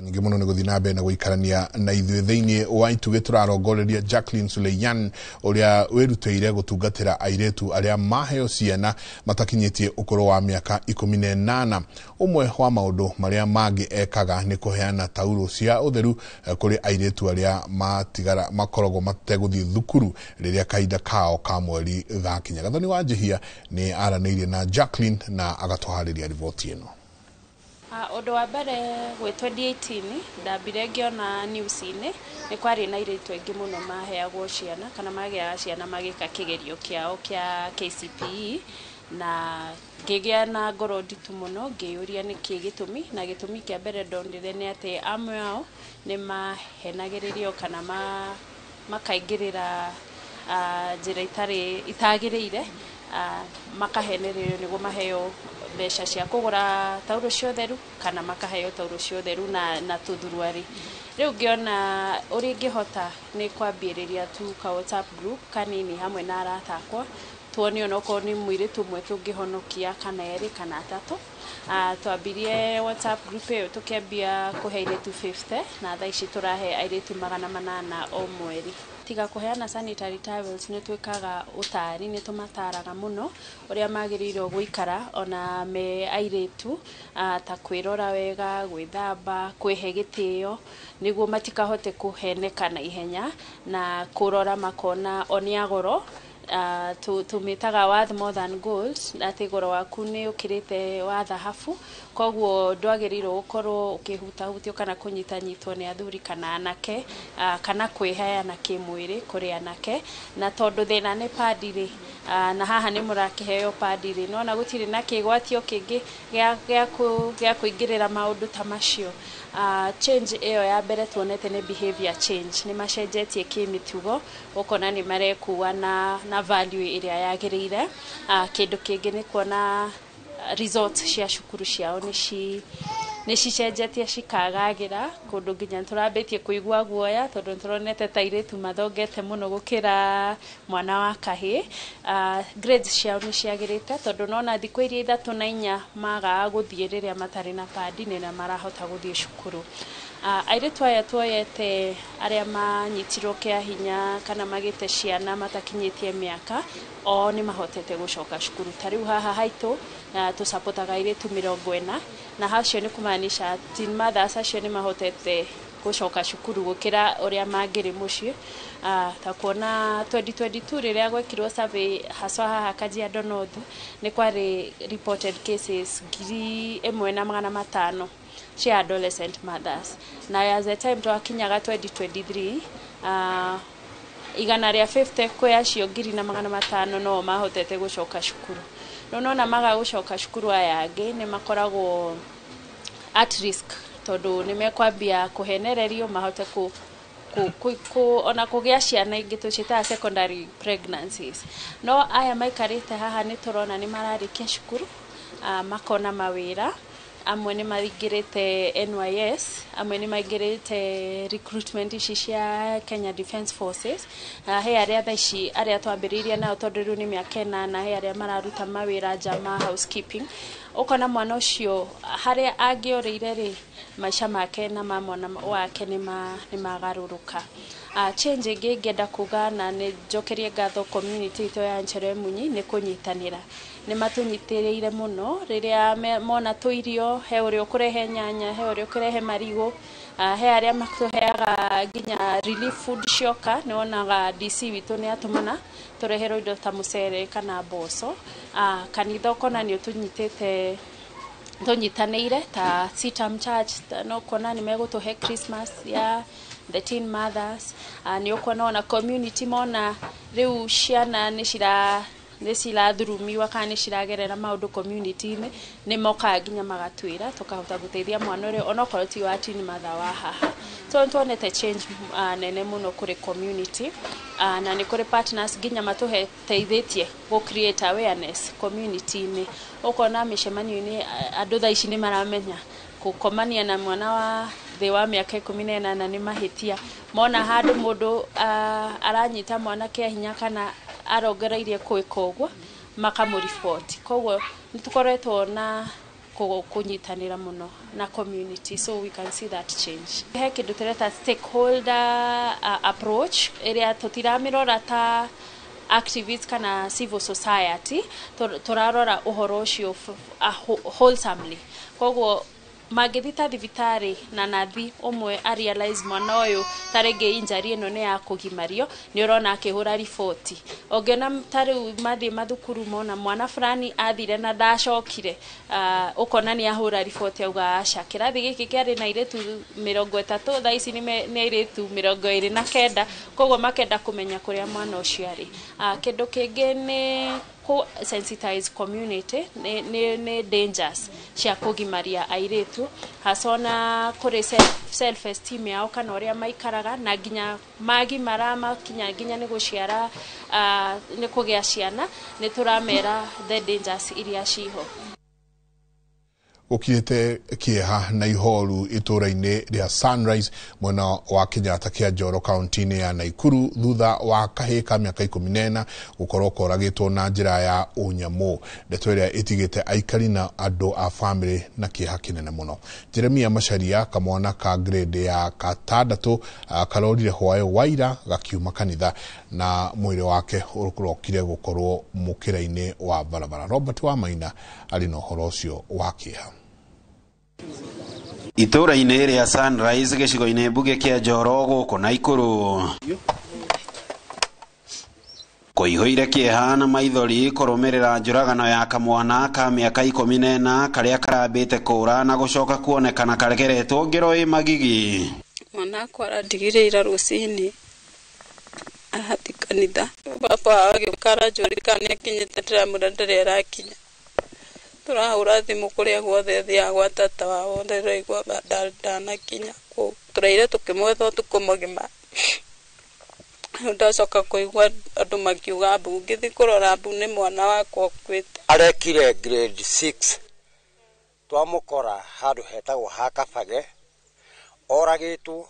Nyingĩ mũno nĩ gũthiĩ na mbere na gũikarania na ithuĩ thĩinĩ wa itugĩ. Tũrarongoreria Jacqueline Suleian ũrĩa wĩrutĩire gũtungatĩra airĩtu arĩa maheo ciana matakinyĩtie ũkũrũ wa mĩaka 18. Ũmwe wa maũndũ marĩa mangĩ ekaga nĩ kũheana taurũ cia ũtheru kũrĩ airĩtu arĩa matigara makoragwo mategũthiĩ thukuru rĩrĩa kahinda kao ka mweri gakinya. Gathoni wa Njihia nĩ aranĩirie na Jacqueline na agatũharĩria riboti ĩno.
Ũndũ wa mbere gwĩ 2018 ndambire ngĩona news-inĩ nĩ kwarĩ na airĩtu aingĩ mũno maheagwo ciana kana magĩaga ciana magĩka kĩgerio kĩao kĩa KCPE, na ngĩgĩa na ngoro nditũ mũno ngĩyũria nĩkĩ gĩtũmi, na gĩtũmi kĩa mbere ndonire nĩ atĩ amwe ao nĩ mahenagĩrĩrio kana makaingĩrĩra njĩra itarĩ itagĩrĩire, makahenererio nĩguo maheo mbeca cia kũgũra taurũ cia ũtheru kana makaheo taurũ cia ũtheru na tũthuruarĩ. Rĩu ngĩona ũrĩa ingĩhota nĩ kwambĩrĩria tu ka WhatsApp group kanini hamwe na arata akwa, tuone onokorwo nĩ mũirĩtu ũmwe tũngĩhonokia kana erĩ kana atatũ. Twambirie WhatsApp group ĩyo tũkĩambia kũhe airĩtu 50 na thaa ici tũrahe airĩtu 800 o mweri. Tiga kũheana sanitary towels nĩ twĩkaga ũtari, nĩ tũmataraga mũno ũrĩa magĩrĩirwo gũikara ona me airĩtu, ta kwĩrora wega, gwĩthamba, kwĩhe gĩtĩo nĩguo matikahote kũheneka na ihenya, na kũrora makona o nĩ a goro. Tũmĩtaga worth more than gold, atĩ goro waku nĩ ũkĩrĩte wa thahabu, koguo ndwagĩrĩirwo gũkorwo ũkĩhutahutio kana kũnyitanyitwo nĩ athuri kana anake, kana kwĩheana kĩmwĩrĩ kũrĩ anake. Na tondũ thĩna nĩ padi rĩ, na haha nĩ mũrakĩheo padi rĩ, nona gũtirĩ na kĩgwatio kĩngĩ gĩa kũingĩrĩra maũndũ ta macio. Change ĩyo ya mbere tuonete nĩ behavior change, nĩ macenjetie kĩmĩtugo, ũkona nĩ marekua na value ĩrĩa yagĩrĩire. Kĩndũ kĩngĩ nĩ kuona results cia cukuru ciao nĩ cicenjetie cikagagĩra, kũndũ nginya tũrambĩtie kũigua guoya tondũ nĩtũronete ta airĩtu mathongete mũno gũkĩra mwana wa kahĩĩ. Grades ciao nĩ ciagĩrĩte tondũ nona thikũ iria 3 na 4 magaga gũthiĩ rĩrĩa matarĩ na padi nĩ marahota gũthiĩ cukuru. Airĩtu aya tuoyete arĩa manyitirwo kĩa hinya kana magĩte ciana matakinyĩtie mĩaka, o nĩ mahotete gũcoka cukuru. Ta rĩu haha haitũ tũcapotaga airĩtu 40, na hacio nĩ kumaanisha teen mothers acio nĩ mahotete gũcoka cukuru gũkĩra ũrĩa mangĩrĩ mũciĩ. Ta kuona 2022 rĩrĩa gwekirwo survey haswa haha Kajiado North, nĩ kwarĩ reported cases 1,500 cia adolescent mothers, na as the time twakinyaga 2023, 150 kwĩ acio 1,500 no mahotete gũcoka cukuru. No nona maga gũcoka cukuru, aya angĩ nĩ makoragwo at risk tondũ nĩ mekwambia kũhenererio mahote ku ku ona kũgĩa ciana ingĩ tũciĩtaga secondary pregnancies. No aya maikarĩte haha nĩ tũrona nĩ mararĩkia cukuru, makona mawĩra, amwe nĩ maingĩrĩte NYS, amwe nĩ maingĩrĩte recruitment ici cia Kenya Defence Forces. He arĩa thaa ici arĩa twambĩrĩirie nao, tondũ rĩu nĩ mĩaka 8, he arĩa mararuta mawĩra nja ma housekeeping. Ũkona mwana ũcio harĩa angĩorĩire rĩ, maica make na ma mwana wake nĩ magarũrũka. Change ĩngĩ ingĩenda kuga na nĩ njokerie ngatho community itũ ya Nchere Munyi nĩ kũnyitanĩra. Nĩ matũnyitĩrĩire mũno rĩrĩa mona tũirio, he ũrĩa ũkũrehe nyanya, he ũrĩa ũkũrehe marigũ, he arĩa matũheaga nginya relief food cioka. Nĩ wonaga DC witũ nĩ atũmana tũreherwo indo ta mũcere kana mboco. Kanitha ũkona nĩ ũtũnyitĩte, tũnyitanĩire ta CITAM Church, no kuona nĩ megũtũhe Christmas ya the teen mothers. Nĩ ũkuona ona community mona rĩu ciana nĩ cirathurumiwa kana nĩ ciragerera maũndũ community-inĩ, nĩ mokaga nginya magatwĩra tũkahota gũteithia mwana ũrĩa onokorwo ti wa teen mother wa haha. So nĩ tuonete change nene mũno kũrĩ community, na nĩ kũrĩ partners nginya matũteithĩtie gũ create awareness community-inĩ. Ũkona mĩcemanio-inĩ andũ thaa ici nĩ maramenya gũkomania na mwana wa thĩ wa mĩaka 18 nĩ mahĩtia. Mona handũ mũndũ aranyita mwana kĩa hinya kana arongereirie gwĩka ũguo, makamũriboti. Koguo nĩ tũkoretwo na kũnyitanĩra mũno na community, so we can see that change. He kĩndũ tũreta stakeholder approach ĩrĩa tũtiramĩrora ta activists kana civil society, tũrarora ũhoro ũcio wholesomely. Koguo mangĩthiĩ ta thibitarĩ na nathi ũmwe a realize mwana ũyũ ta rĩngĩ injury ĩno nĩ ya kũgimario, nĩ ũrona akĩhũra riboti. Ũngĩona ta rĩu mathiĩ mathukuru mona mwana fulani athire na ndacokire, ũkona nĩ ahũra riboti auga aca, kĩrathi gĩkĩ kĩarĩ na airĩtu 30, thaa ici nĩ airĩtu 29, koguo makenda kũmenya kũrĩa mwana ũcio arĩ. Kĩndũ kĩngĩ nĩ kũ sensitize community nĩ dangers cia kũgimaria airĩtu, hasona kũrĩ self esteem yao kana ũrĩa maikaraga, na nginya magimara makinya nginya nĩ gũciara, nĩ kũgĩa ciana, nĩ tũramera the dangers iria ciho.
Gũkirĩte kĩeha na ihoru itũra-inĩ rĩa Sunrise mwena wa Kenyatta kĩa Njoro kaunti-inĩ ya Naikuru thutha wa kahĩĩ ka mĩaka 14 gũkorwo koragĩtwo na njĩra ya ũnyamũ. Ndeto ĩrĩa ĩtigĩte aikari na andũ a bamĩrĩ na kĩeha kĩnene mũno. Jeremia Macharia, kamwana ka grade ya gatandatũ, karorire hwaĩ wa ira gakiuma kanitha na mwĩrĩ wake ũrokire gũkorwo mũkĩra-inĩ wa barabara. Robert Wamaina arĩ na ũhoro ũcio wa kĩeha.
Itũra-inĩ rĩa Sunrise gĩcigo-inĩ mbunge kĩa Njoro gũkũ Naikuru kũihũire kĩeha na maithori kũrũmĩrĩra njũragano ya kamwana ka mĩaka 14 karĩa karambĩte kũra na gũcoka kuonekana karegeretwo ngero ĩ magigi.
Mwana akwa arandigire ira rũcinĩ arathiĩ kanitha, baba agĩũka aranjũria kana nĩakinyĩte, ndĩramwĩra ndarĩ arakinya. Tũrahũra thimũ kũrĩa guothe athiaga gwa tata wao, ndĩraigua ndanakinya kũu. Tũraire tũkĩmwetha ũtukũ mũgima. Rĩu ndacoka kũigua andũ makiuga mbu, ngĩthiĩ kũrora mbu nĩ mwana wakwa ũkuĩte.
Arekire grade 6, twamũkora handũ hetagwo ha Kabage, oragĩtwo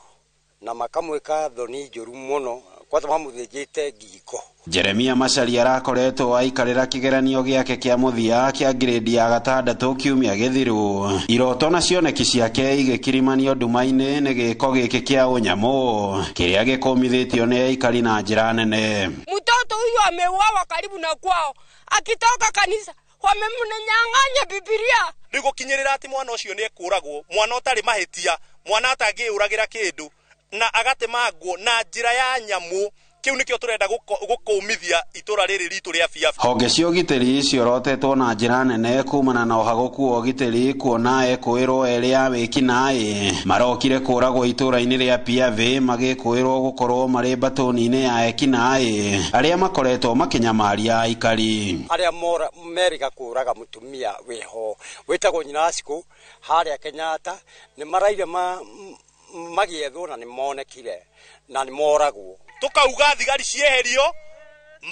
na makamwĩka thoni njũru mũno, kwanza mamũthĩnjĩte ngingo.
Jeremia Macharia arakoretwo aikarĩra kĩgeranio gĩake kĩa mũthia kĩa grade ya 6 kiumia gĩthiru. Iroto na cioneki ciake igĩkirimanio nduma-inĩ nĩ gĩko gĩkĩ kĩa ũnyamũ kĩrĩa gĩkũmithĩtio nĩ aikari na njĩra nene.
Mtoto huyu ameuawa karibu na kwao, akitoka kanisa wamemnyang'anya Biblia.
Rĩu gũkinyĩrĩra atĩ mwana ũcio nĩ ekũragwo, mwana ũtarĩ mahĩtia,
Mwana atangĩyũragĩra kĩndũ na agatemangwo na njĩra ya nyamũ. Kĩu nĩkĩo tũrenda gũkũmithia itũra rĩrĩ ritũ rĩa Biabi.
Honge cia ũgitĩri ciorotetwo na njĩra nene kumana na ũhagũku wa ũgitĩri kuona ekũĩrwo erĩ a wĩkinaĩ marokire kũragwo itũra-inĩ rĩa Piave magĩkũĩrwo gũkorwo marĩ mbatũni-inĩ ya ekinaĩ arĩa makoretwo makĩnyamaria aikari.
Arĩa merĩga kũraga mũtumia wĩho wĩtagwo nyina Acikũ harĩa Kenyatta nĩ maraire magĩethwo na nĩ monekire na nĩ moragwo.
Tukauga thigari cieherio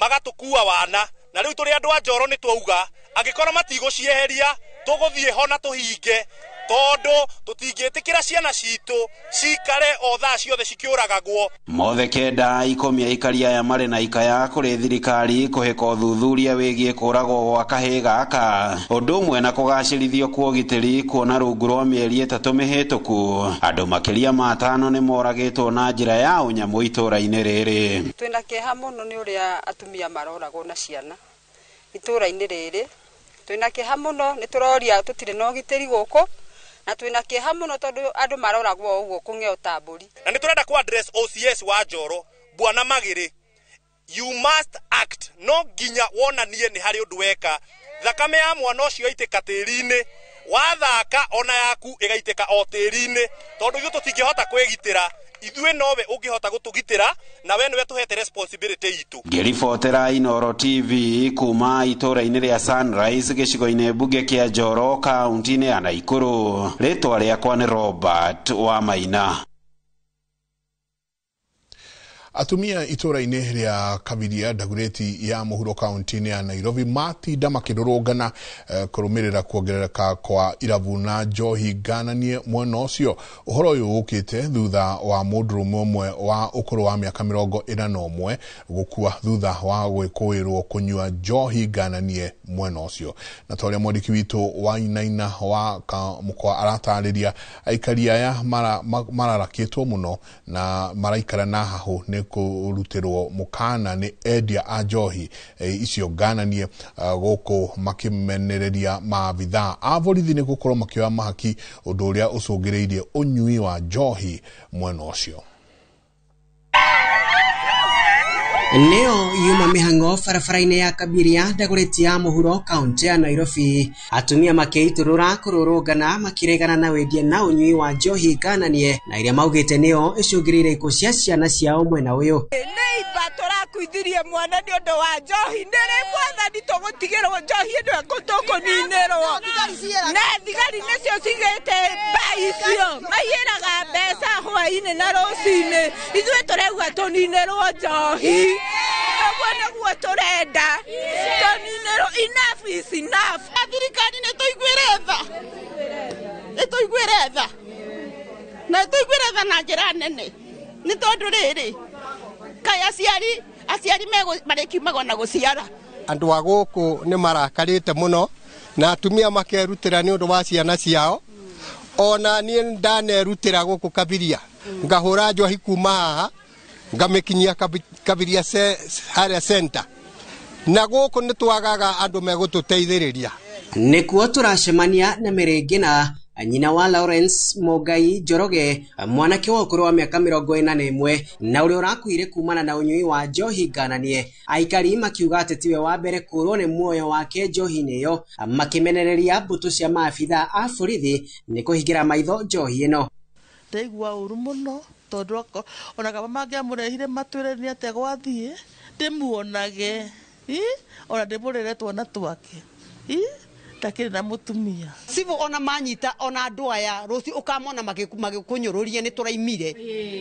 magatukua wana na riu turi andu a Njoro ni twauga angikorwo matigũcieheria tũgũthiĩ ho na tũhinge tondu tũtingĩtĩkĩra ciana citũ cikare o thaa ciothe cikĩũragagwo.
Mothe 9 10 aikari aya marĩ na ikaya kũrĩ thirikari kũhĩka ũthuthuria wĩgiĩ kũragwo gwa kahĩĩ gaka ũndũ ũmwe na kũgacĩrithio kwa ũgitĩri kuona rungu rwa mĩeri 3 mĩhĩtũku andũ makĩria ma 5 nĩ moragĩtwo na njĩra ya ũnyamũ itũra-inĩ rĩrĩ.
Twĩna kĩeha mũno nĩ ũrĩa atumia maroragwo na ciana itũra-inĩ rĩrĩ. Twĩna kĩeha mũno nĩ tũroria tũtirĩ na ũgitĩri gũkũ na twĩna kĩeha mũno tondũ andũ maroragwo ũguo kũng'eo ta mbũri.
Na nĩ tũrenda ku address OCS wa Njoro Bwana Magĩrĩ, you must act, no nginya wonanie nĩ harĩ ũndũ weka. Thakame ya mwana ũcio yaitĩka tĩri-inĩ, wathaka ona yaku ĩgaitĩka o tĩri-inĩ, tondũ ithuĩ tũtingĩhota kwĩgitĩra, ithuĩ nowe ũngĩhota gũtũgitĩra na we nĩwe tũhete responsibility itũ.
Ngĩribotera Inooro TV kuma itũra-inĩ rĩa Sunrise gĩcigo-inĩ mbunge kĩa Njoro kaunti-inĩ ya Naikuru, rĩtwa rĩakwa nĩ Robert Wamaina.
Atumia itũra-inĩ rĩa Kabiria Ndagureti ya mũhuro kaunti-inĩ ya Nairobi matinda makĩrũrũngana kũrũmĩrĩra kuongerereka kwa irabu na njohi ngananie mwena ũcio. Ũhoro ũyũ ũkĩte thutha wa mũndũrũme ũmwe wa ũkũrũ wa mĩaka 41 gũkua thutha wa gwĩkũĩrwo kũnyua njohi ngananie mwena ũcio. Na ta ũrĩa mwandĩki witũ wa Inaina wa Kamũkwa aratarĩria, aikari aya mararakĩtwo mũno na maraikara na hahũ nĩ kũrutĩrwo mũkana nĩ endia a njohi icio ngananie gũkũ makĩmenereria maabithaa a borithi nĩ gũkorwo makĩoya mahaki ũndũ ũrĩa ũcũngĩrĩirie ũnyui wa njohi mwena ũcio.
Neo yuma mihango barabara-inĩ ya Kabiria Ndagureti ya mũhuro kaunti ya Nairobi atumia makĩitũrũra kũrũrũngana makĩregana na wendia na ũnyui wa njohi ngananie na iria maugĩte nĩo ĩcũngĩrĩire ikuũ cia ciana ciao mwena ũyũ.
Nĩ imba tũrakuithirie mwana nĩ ũndũ wa njohi, nĩ rĩ mwathani tũgũtigĩrwo njohi ĩno tũkũninĩrwo na thigari nĩcio cigĩte mbaa icio maiyĩraga mbeca hwaĩ-inĩ na rũcinĩ, ithuĩ tũrauga tũninĩrwo njohi. Ũguo nĩguo tũrenda tũninĩrwo, enough is enough.
Thirikari nĩ tũiguĩre tha, nĩ tũiguĩre tha na tũiguĩre tha na njĩra nene, nĩ tondũ rĩrĩ kaĩ aciari marĩkiumagwo na gũciara.
Andũ a gũkũ nĩ marakarĩte mũno na atumia makerutĩra nĩ ũndũ wa ciana ciao. Ona niĩ ndanerutĩra gũkũ Kabiria ngahũra njohi kuma haha ngamĩkinyia Kabiria harĩa center, na gũkũ nĩ twagaga andũ megũtũteithĩrĩria.
Nĩkuo tũracemania na Mary na nyina wa Lawrence Mũngai Njoroge mwanake wa ũkũrũ wa mĩaka 41 na ũrĩa ũrakuire kumana na ũnyui wa njohi ngananie. Aikari makiuga atĩ tiwe wa mbere kũrwo nĩ muoyo wake njohi-inĩ ĩyo, makĩmenereria mbũtũ cia maabithaa a borithi nĩ kũhingĩra maitho njohi ĩno.
Ndaigua ũru mũno tondũ ona kaba mangĩamũrehire matwĩre nĩ atĩa gwathiĩ ndĩmuonage, ona ndĩmũrere twana twake ndakĩrĩ na mũtumia.
Civil ona manyita ona andũ aya rũciũ ũkamona magĩkũnyũrũria nĩ tũraimire.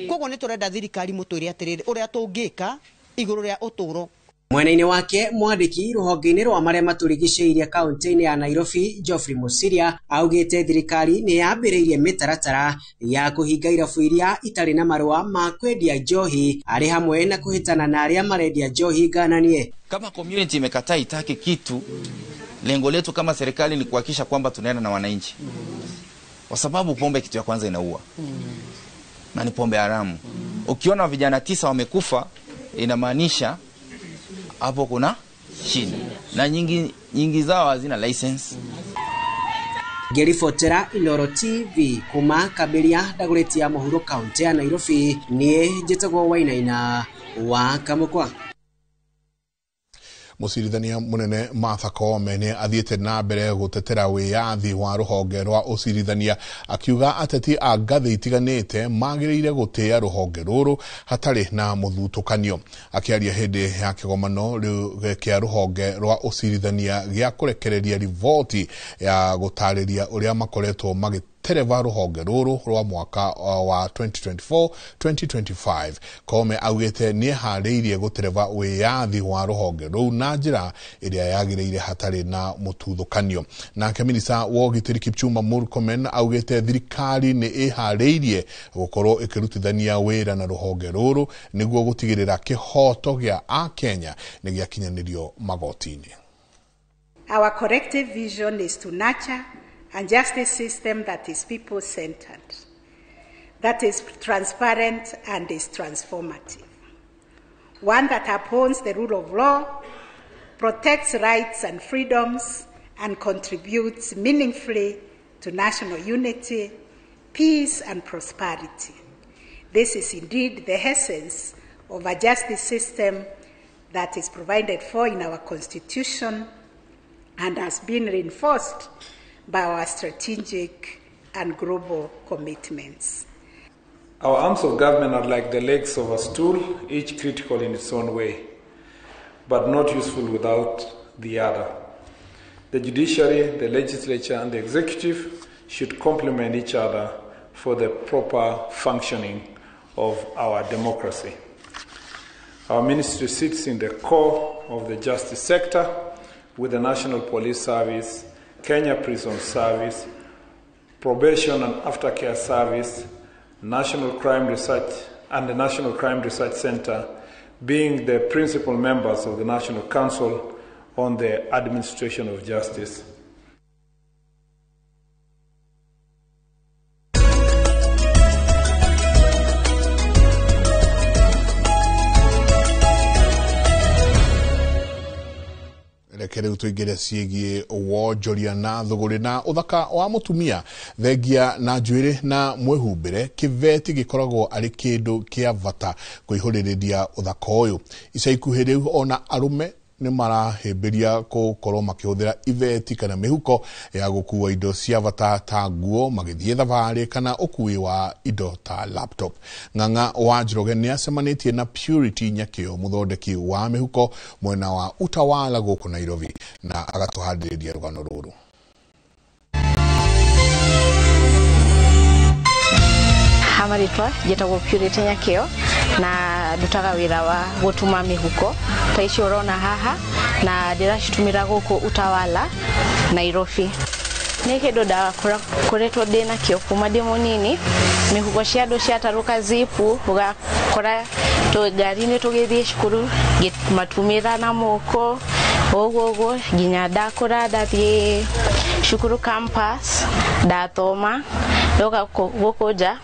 Koguo nĩ tũrenda thirikari mũtwĩre atĩrĩrĩ ũrĩa tũngĩka igũrũ rĩa ũtũro.
Mwena-inĩ wake mwandĩki rũhonge-inĩ rwa marĩa matũrigicĩirie kaunti-inĩ ya Nairobi Geoffrey Mosiria augĩte thirikari nĩ yambĩrĩirie mĩtaratara ya kũhinga irabu iria itarĩ na marũa ma kwendia njohi arĩ hamwe na kũhĩtana na arĩa marendia njohi ngananie.
Kama community imekataa itaki kitu, lengo letu kama serikali ni kuhakikisha kwamba tunaenda na wananchi, kwa sababu pombe kitu ya kwanza inaua na ni pombe haramu. Ukiona vijana 9 wamekufa inamaanisha hapo kuna shida, na nyingi zao hazina license.
Ngĩribotera Inoro TV kuma Kabiria Dagoretti ya Mũhuro kaunti ya Nairobi, niĩ njĩtagwo Wainaina wa Kamũkwa.
Mũcirithania mũnene Martha Koome nĩ athiĩte na mbere gũtetera wĩyathi wa rũhonge rwa ũcirithania, akiuga ateti a ngathĩ itiganĩte magĩrĩire gũtĩĩa rũhonge rũrũ hatarĩ na mũthutũkanio. Akĩaria hĩndĩ ya kĩgomano kĩa rũhonge rwa ũcirithania gĩa kũrekereria riboti ya gũtarĩria ũrĩa makoretwo magĩtereva rũhonge rũrũ rwa mwaka wa 2024-2025, Koome augĩte nĩeharĩirie gũtereva wĩyathi wa rũhonge rũu na njĩra ĩrĩa yagĩrĩire hatarĩ na mũtuthũkanio. Nake minista wa ũgitĩri Kipchumba Murkomen augĩte thirikari nĩ ĩharĩirie gũkorwo ĩkĩrutithania wĩra na rũhonge rũrũ nĩguo gũtigĩrĩra kĩhoto gĩa Akenya nĩ gĩakinyanĩrio magoti-inĩ.
Our collective vision is to nurture a justice system that is people-centered, that is transparent and is transformative, one that upholds the rule of law, protects rights and freedoms, and contributes meaningfully to national unity, peace, and prosperity. This is indeed the essence of a justice system that is provided for in our Constitution and has been reinforced by our strategic and global commitments.
Our arms of government are like the legs of a stool, each critical in its own way, but not useful without the other. The judiciary, the legislature, and the executive should complement each other for the proper functioning of our democracy. Our ministry sits in the core of the justice sector with the National Police Service, Kenya Prison Service, Probation and Aftercare Service, National Crime Research and the National Crime Research Center being the principal members of the National Council on the Administration of Justice.
Reke rĩu tũingĩre ciĩgiĩ wonjoria na thũgũrĩ na ũthaka wa mũtumia thengia na njuĩrĩ na mwĩhumbĩre. Kĩveti gĩkoragwo arĩ kĩndũ kĩa bata kũihũrĩrĩria ũthaka ũyũ. Ica ikuhĩ rĩu ona arũme nĩ marahĩmbĩria gũkorwo makĩhũthĩra iveti kana mĩhuko ya gũkua indo cia bata ta nguo magĩthiĩ thabarĩ kana ũkui wa indo ta laptop. Ng'ang'a wa Njoroge nĩ acemanĩtie na Purity Nyakĩo, mũthondeki wa mĩhuko mwena wa Utawala gũkũ Nairobi, na agatũhandĩrĩria rũgano rũrũ.
Marĩtwa njĩtagwo Purity Nyakĩo na ndutaga wĩra wa gũtuma mĩhuko ta ici ũrona haha, na ndĩracitumĩra gũkũ Utawala Nairobi. Nĩ kĩndũ ndakoretwo ndĩ nakĩo kuma ndĩ mũnini. Mĩhuko cia andũ ciatarũka zipu, ũgakora ngari-inĩ tũgĩthiĩ cukuru ngĩmatumĩra na moko ũguo ũguo nginya ndakũra ndathiĩ cukuru campus ndathoma ndoka gũkũ nja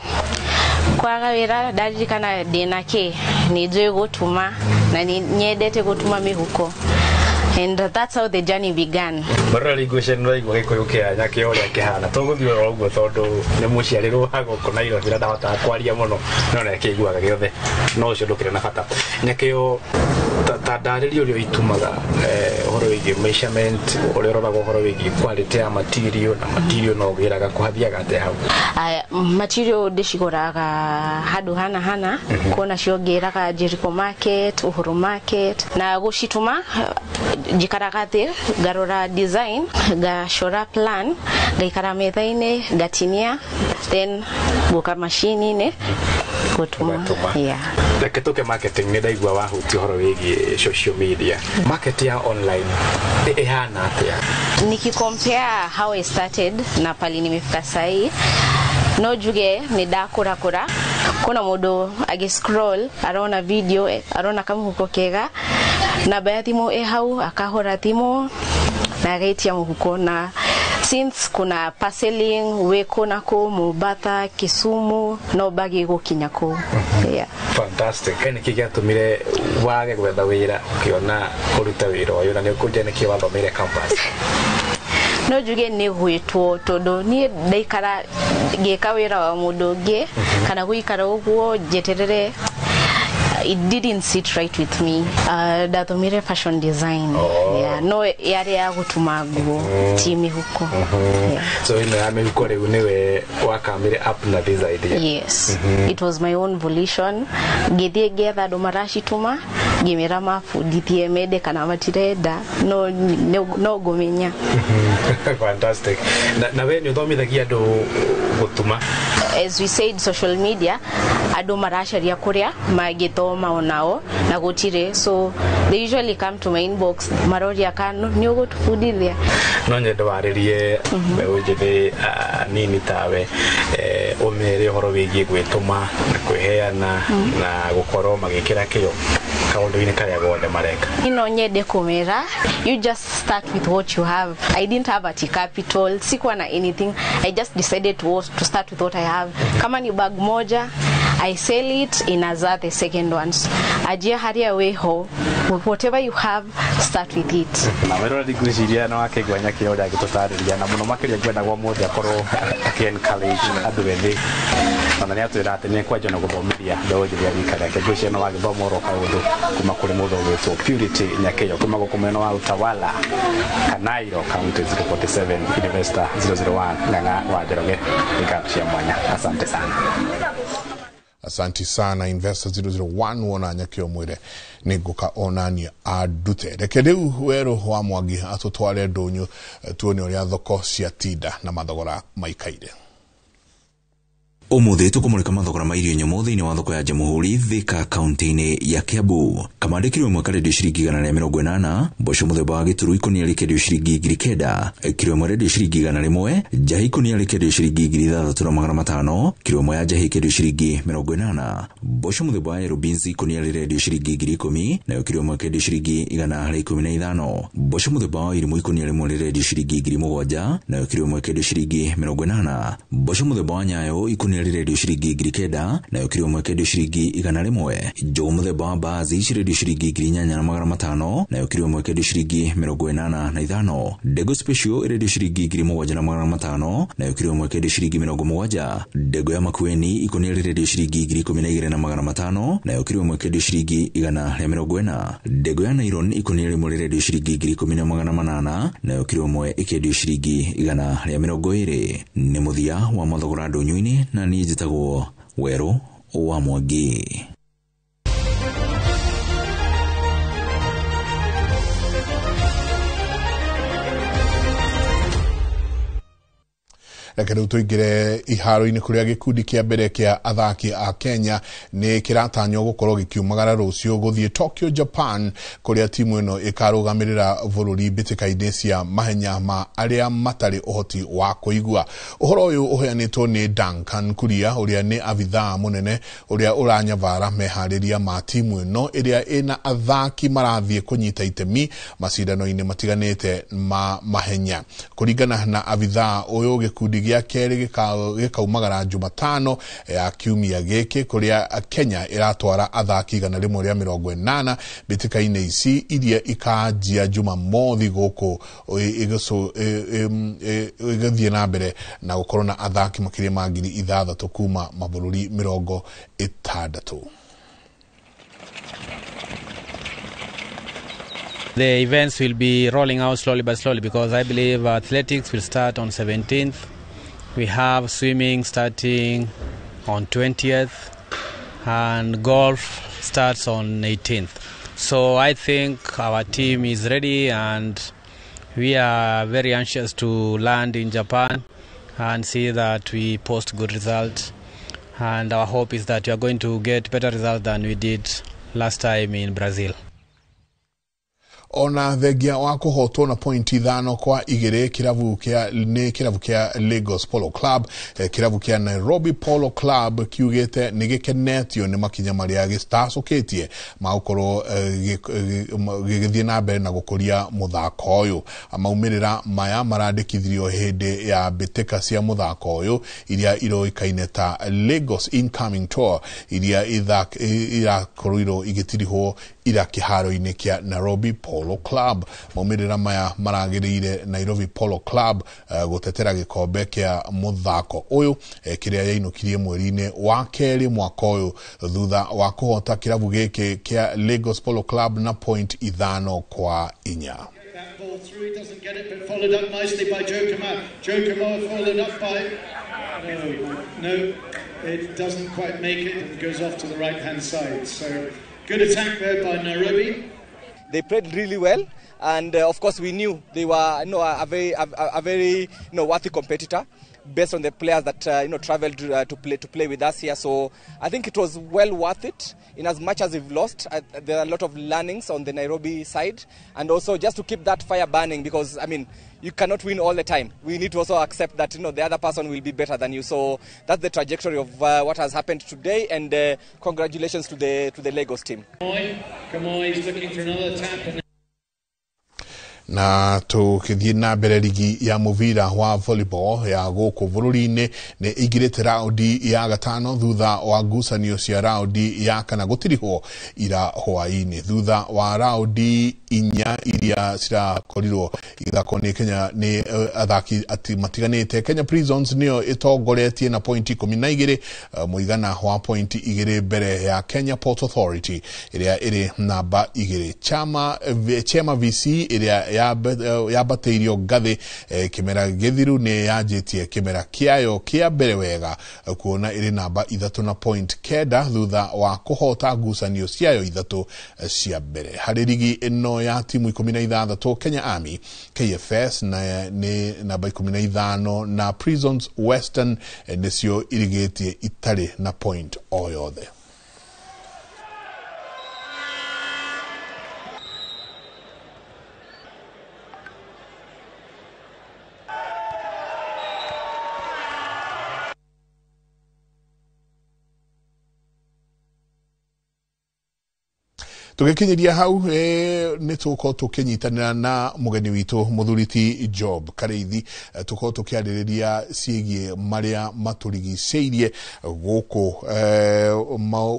kwaga wĩra ndaririkana ndĩna kĩ nĩ njũĩ gũtuma na nĩ nyendete gũtuma mĩhuko, and that's how the journey began.
Marora ngwĩciria nĩ ũraigua Gĩkũyũ kĩa Nyakĩo ũrĩa kĩhana. Tũgũthiĩ oro ũguo tondũ nĩ mũciarĩrwo wa gũkũ Nairobi na ndahotaga kwaria mũno, no nĩ akĩiguaga gĩothe, no ũcio ndũkĩrĩ na bata. Nyakĩo, ta ndarĩria ũrĩa itumaga ũhoro wĩgiĩ measurement, ũrĩa ũroraga ũhoro wĩgiĩ quality ya material, na material no ũgĩraga kũhathiaga atĩa hau?
Aya, material ndĩcigũraga handũ hana hana, kuona cio ngĩraga Jericho Market, Uhuru Market, na gũcituma njikaraga thĩ ngarora design, ngacora plan, ngaikara metha-inĩ ngatinia, then ngũka macini-inĩ gũtuma. Yeah.
Reke tũke marketing, nĩ ndaigua wahutia ũhoro wĩgiĩ social media. Market ya online ĩhana atĩa?
Nikicompare how I started na pali nimefika sahi, no njuge nĩ ndakũrakũra. Kuna mũndũ agĩ-scroll arona video, arona kamũhuko kega, namba ya thimũ ĩ hau, akahũra thimũ na agaitia mũhuko. Na since kuna parceling wĩ kũ na kũ Mombasa, Kisumu, no bagi gũkinya kũu. Yeah.
Fantastic. Nĩkĩ gĩatũmire wage gwetha wĩra ũkĩona kũruta wĩra ũyũ, na nĩ ũkũnjia nĩkĩ wathomeire campus?
No njuge nĩ gwĩtwo tondũ niĩ ndaikara ngĩka wĩra wa mũndũ ũngĩ kana gũikara ũguo njeterere, it didn't sit right with me. Ndathomire fashion design. Yeah, no yarĩ ya gũtuma nguo, ti mĩhuko.
So ĩno ya mĩhuko rĩu nĩwe wakamire up na this idea?
Yes. It was my own volition. Ngĩthiĩ ngĩetha andũ maracituma, ngĩmera mabundithie, mende kana matirenda, no ngũmenya.
Fantastic. Na we nĩ ũthomithagia andũ gũtuma?
As we said, social media, andũ maracaria kũrĩa mangĩthoma onao na gũtirĩ, so they usually come to my inbox, maroria kana nĩ ũgũtũbundithia.
No nyende warĩrie mbeũ njĩthĩ nini tawe, ũmere ũhoro wĩgiĩ gwĩtũma na kwĩheana na gũkorwo magĩkĩra kĩyo kaũndũ-inĩ karĩa gothe mareka.
Ino nyende kumera, you just start with what you have. I didn't have a capital, sikuwa na anything. I just decided to start with what I have. Kama ni bag moja, I sell it, inazaa the second ones. Ajia haria weho, whatever you have, start with it.
Na wĩroreri, ngwĩciria nĩ wakĩigua Nyakĩo ũrĩa agĩtũtarĩria, na mũno makĩria ngwenda mũthĩ akorwo akĩ-encourage andũ ethĩ, ona nĩ atwĩra atĩ nĩ ekwanjia na gũthomithia mbeũ njĩthĩ ya rika rĩake. Ngwĩciria no wagĩthoma oro kaũndũ kuma kũrĩ mũndũ ũgwĩtwo Purity Nyakĩo kuma gũkũ mwena wa Utawala, Kanairo, County 047, Investor 001, Ng'ang'a wa Njoroge. Nĩ cia mwanya, asante sana.
Asanti sana, Investor 001. Wona Nyakĩo mwĩre nĩ ngũka onania andute. Reke rĩu Werũ wa Mwangi atũtware ndũnyũ, tuone ũrĩa thoko ciatinda na mathogora maikaire.
Umuthi tukumurika mathogora ma irio nyũmũ thĩinĩ wa thoko ya Jamhuri, Thika, kaunti-inĩ ya Kiambu. Kamande kiro ĩmwe karendio ciringi 180, mboco mũthemba wa gĩturu ikũnia rĩkendio ciringi 9,000, kiro ĩmwe rendio ciringi 100, njahi ikũnia rĩkendio ciringi 6,500, kiro ĩmwe ya njahi ĩkendio ciringi 80, mboco mũthemba wa yellow beans ikũnia rĩrendio ciringi 10,000, nayo kiro ĩmwe ĩkendio ciringi 115, mboco mũthemba wa irimũ ikũnia rĩmwe rĩrendio ciringi 7,000, nayo kiro ĩmwe ĩkendio ciringi 80, mboco mũthemba wa nyayo ikũnia rĩrendio ciringi 9,000, nayo kiro ĩmwe ĩkendio ciringi 100, njũgũ mũthemba wa mbaazi cirendio ciringi 8,500, nayo kiro ĩmwe ĩkendio ciringi 85, ndengũ special ĩrendio ciringi 7,500, nayo kiro ĩmwe ĩkendio ciringi 70, ndengũ ya makueni ikũnia rĩrendio ciringi 12,500, nayo kiro ĩmwe ĩkendio ciringi 140, ndengũ ya nylon ikũnia rĩmwe rĩrendio ciringi 10,800, nayo kiro ĩmwe ĩkendio ciringi 120. Nĩ mũthia wa mathogora ndũnyũ-inĩ, na niĩ njĩtagwo Werũ wa Mwangi.
Reke rĩu tũingĩre iharo-inĩ kũrĩa gĩkundi kĩa mbere kĩa athaki a Kenya nĩ kĩratanywo gũkorwo gĩkiumagara rũciũ gũthiĩ Tokyo, Japan, kũrĩa timu ĩno ĩkarũgamĩrĩra bũrũri mbĩtĩka-inĩ cia mahenya ma arĩa matarĩ ũhoti wa kũigua. Ũhoro ũyũ ũheanĩtwo nĩ Duncan Kuria, ũrĩa nĩ abithaa mũnene ũrĩa ũranyabara meharĩria ma timu ĩno ĩrĩa ĩna athaki marathiĩ kũnyita itemi macindano-inĩ matiganĩte ma mahenya. Kũringana na abithaa ũyũ, gĩkundi gĩa kerĩ gĩkaumagara Jumatano ya kiumia gĩkĩ, kũrĩa Kenya ĩratwara athaki 180 mbĩtĩka-inĩ ici iria ikanjia Jumamothi gũkũ ĩgĩthiĩ na mbere na gũkorwo na athaki makĩria ma 6,000 kuma mabũrũri 60.
The events will be rolling out slowly but slowly, because I believe athletics will start on 17th. We have swimming starting on 20th, and golf starts on 18th. So I think our team is ready, and we are very anxious to land in Japan and see that we post good results. And our hope is that we are going to get better results than we did last time in Brazil.
Ona thengia wa kũhotwo na pointi 5-2 kĩrabu kĩa nĩ kĩrabu kĩa Lagos Polo Club, kĩrabu kĩa Nairobi Polo Club kiugĩte nĩ gĩkenetio nĩ makinya marĩa gĩtacũkĩtie ma gũkorwo gĩgĩthiĩ na mbere na gũkũria mũthako ũyũ. Maumĩrĩra maya marandĩkithirio hĩndĩ ya mbĩtĩka cia mũthako ũyũ iria iroĩkaine ta Lagos Incoming Tour, iria irakorirwo igĩtirihwo ira kĩharo-inĩ kĩa Nairobi Polo Polo Club. Maumĩrĩra maya maragĩrĩire Nairobi Polo Club gũtetera gĩkombe kĩa mũthako ũyũ kĩrĩa yainũkirie mweri-inĩ wa kerĩ mwaka ũyũ thutha wa kũhota kĩrabu gĩkĩ kĩa Lagos Polo Club na point 5-4.
That ball through, he doesn't get it, but followed up nicely by Joe Kamau. Joe Kamau followed up by... No, it doesn't quite make it and goes off to the right-hand side. So, good attack there by Nairobi.
They played really well, and of course we knew they were a very worthy competitor based on the players that traveled to play with us here. So I think it was well worth it. In as much as we've lost, there are a lot of learnings on the Nairobi side, and also just to keep that fire burning, because I mean, you cannot win all the time. We need to also accept that the other person will be better than you. So that's the trajectory of what has happened today, and congratulations to the Lagos team.
Kamoi is looking for another tap.
Na tukithie na mbere ligi ya muvira wa volleyball ya guku bururi-ini ni ingirite raundi ya gatano thutha wa ngucanio cia raundi ya kana gutirihwo ira hwaini thutha wa raundi inya iria cirakorirwo ithako ni Kenya ni athaki ati matiganite. Kenya Prisons niyo itongoretie na point 12 muigana wa point 2 mbere ya Kenya Port Authority iria iri namba 2. Chama VC iria yambatĩirio ngathĩ kĩmera gĩthiru nĩ yanjĩtie kĩmera kĩayo kĩa mbere wega kuona ĩrĩ namba 3 na point 9 thutha wa kũhota ngucanio ciayo 3 cia mbere. Harĩ ligi ĩno ya timu 16 Kenya Army, KFS na nĩ namba 15 na Prisons Western nĩcio irigĩtie itarĩ na point o yothe. Tugikinyiria hau nĩ tũgũkorwo tũkĩnyitanĩra na mũgeni witũ mũthuri ti Job Karĩithi, tũkorwo tũkĩarĩrĩria ciĩgiĩ marĩa matũrigicĩirie gũkũ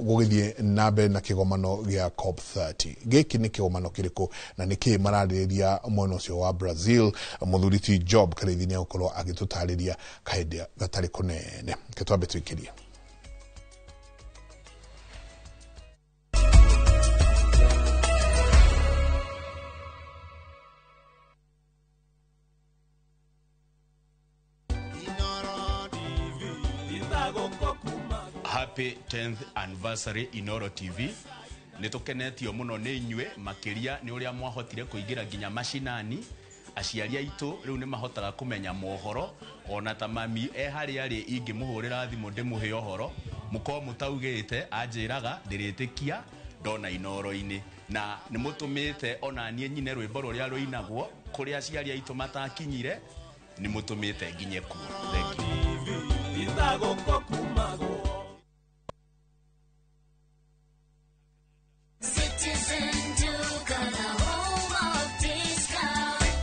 gũgĩthiĩ na mbere na kĩgomano gĩa COP30. Gĩkĩ nĩ kĩgomano kĩrĩkũ na nĩkĩ mararĩrĩria mwena ũcio wa Brazil? Mũthuri ti Job Karĩithi nĩ egũkorwo agĩtũtarĩria kahinda gatarĩ kũnene. Reke twambe twĩkĩrie.
Happy 10th anniversary Inoro TV. Nitukenetio muno ni inyue makiria ni uria mwahotire kuingira nginya mashinani. Aciari aitu riu ni mahotaga kumenya mohoro ona ta mami e hari ari ingimuhurira thimu ndimuhe uhoro mukorwo mutaugite anjiraga ndiritikia ndona Inoro-ini na ni mutumite ona nie nyine rwimbo ruria ruinagwo kuria aciari aitu matakinyire ni mutumite nginye kuo. Thank you.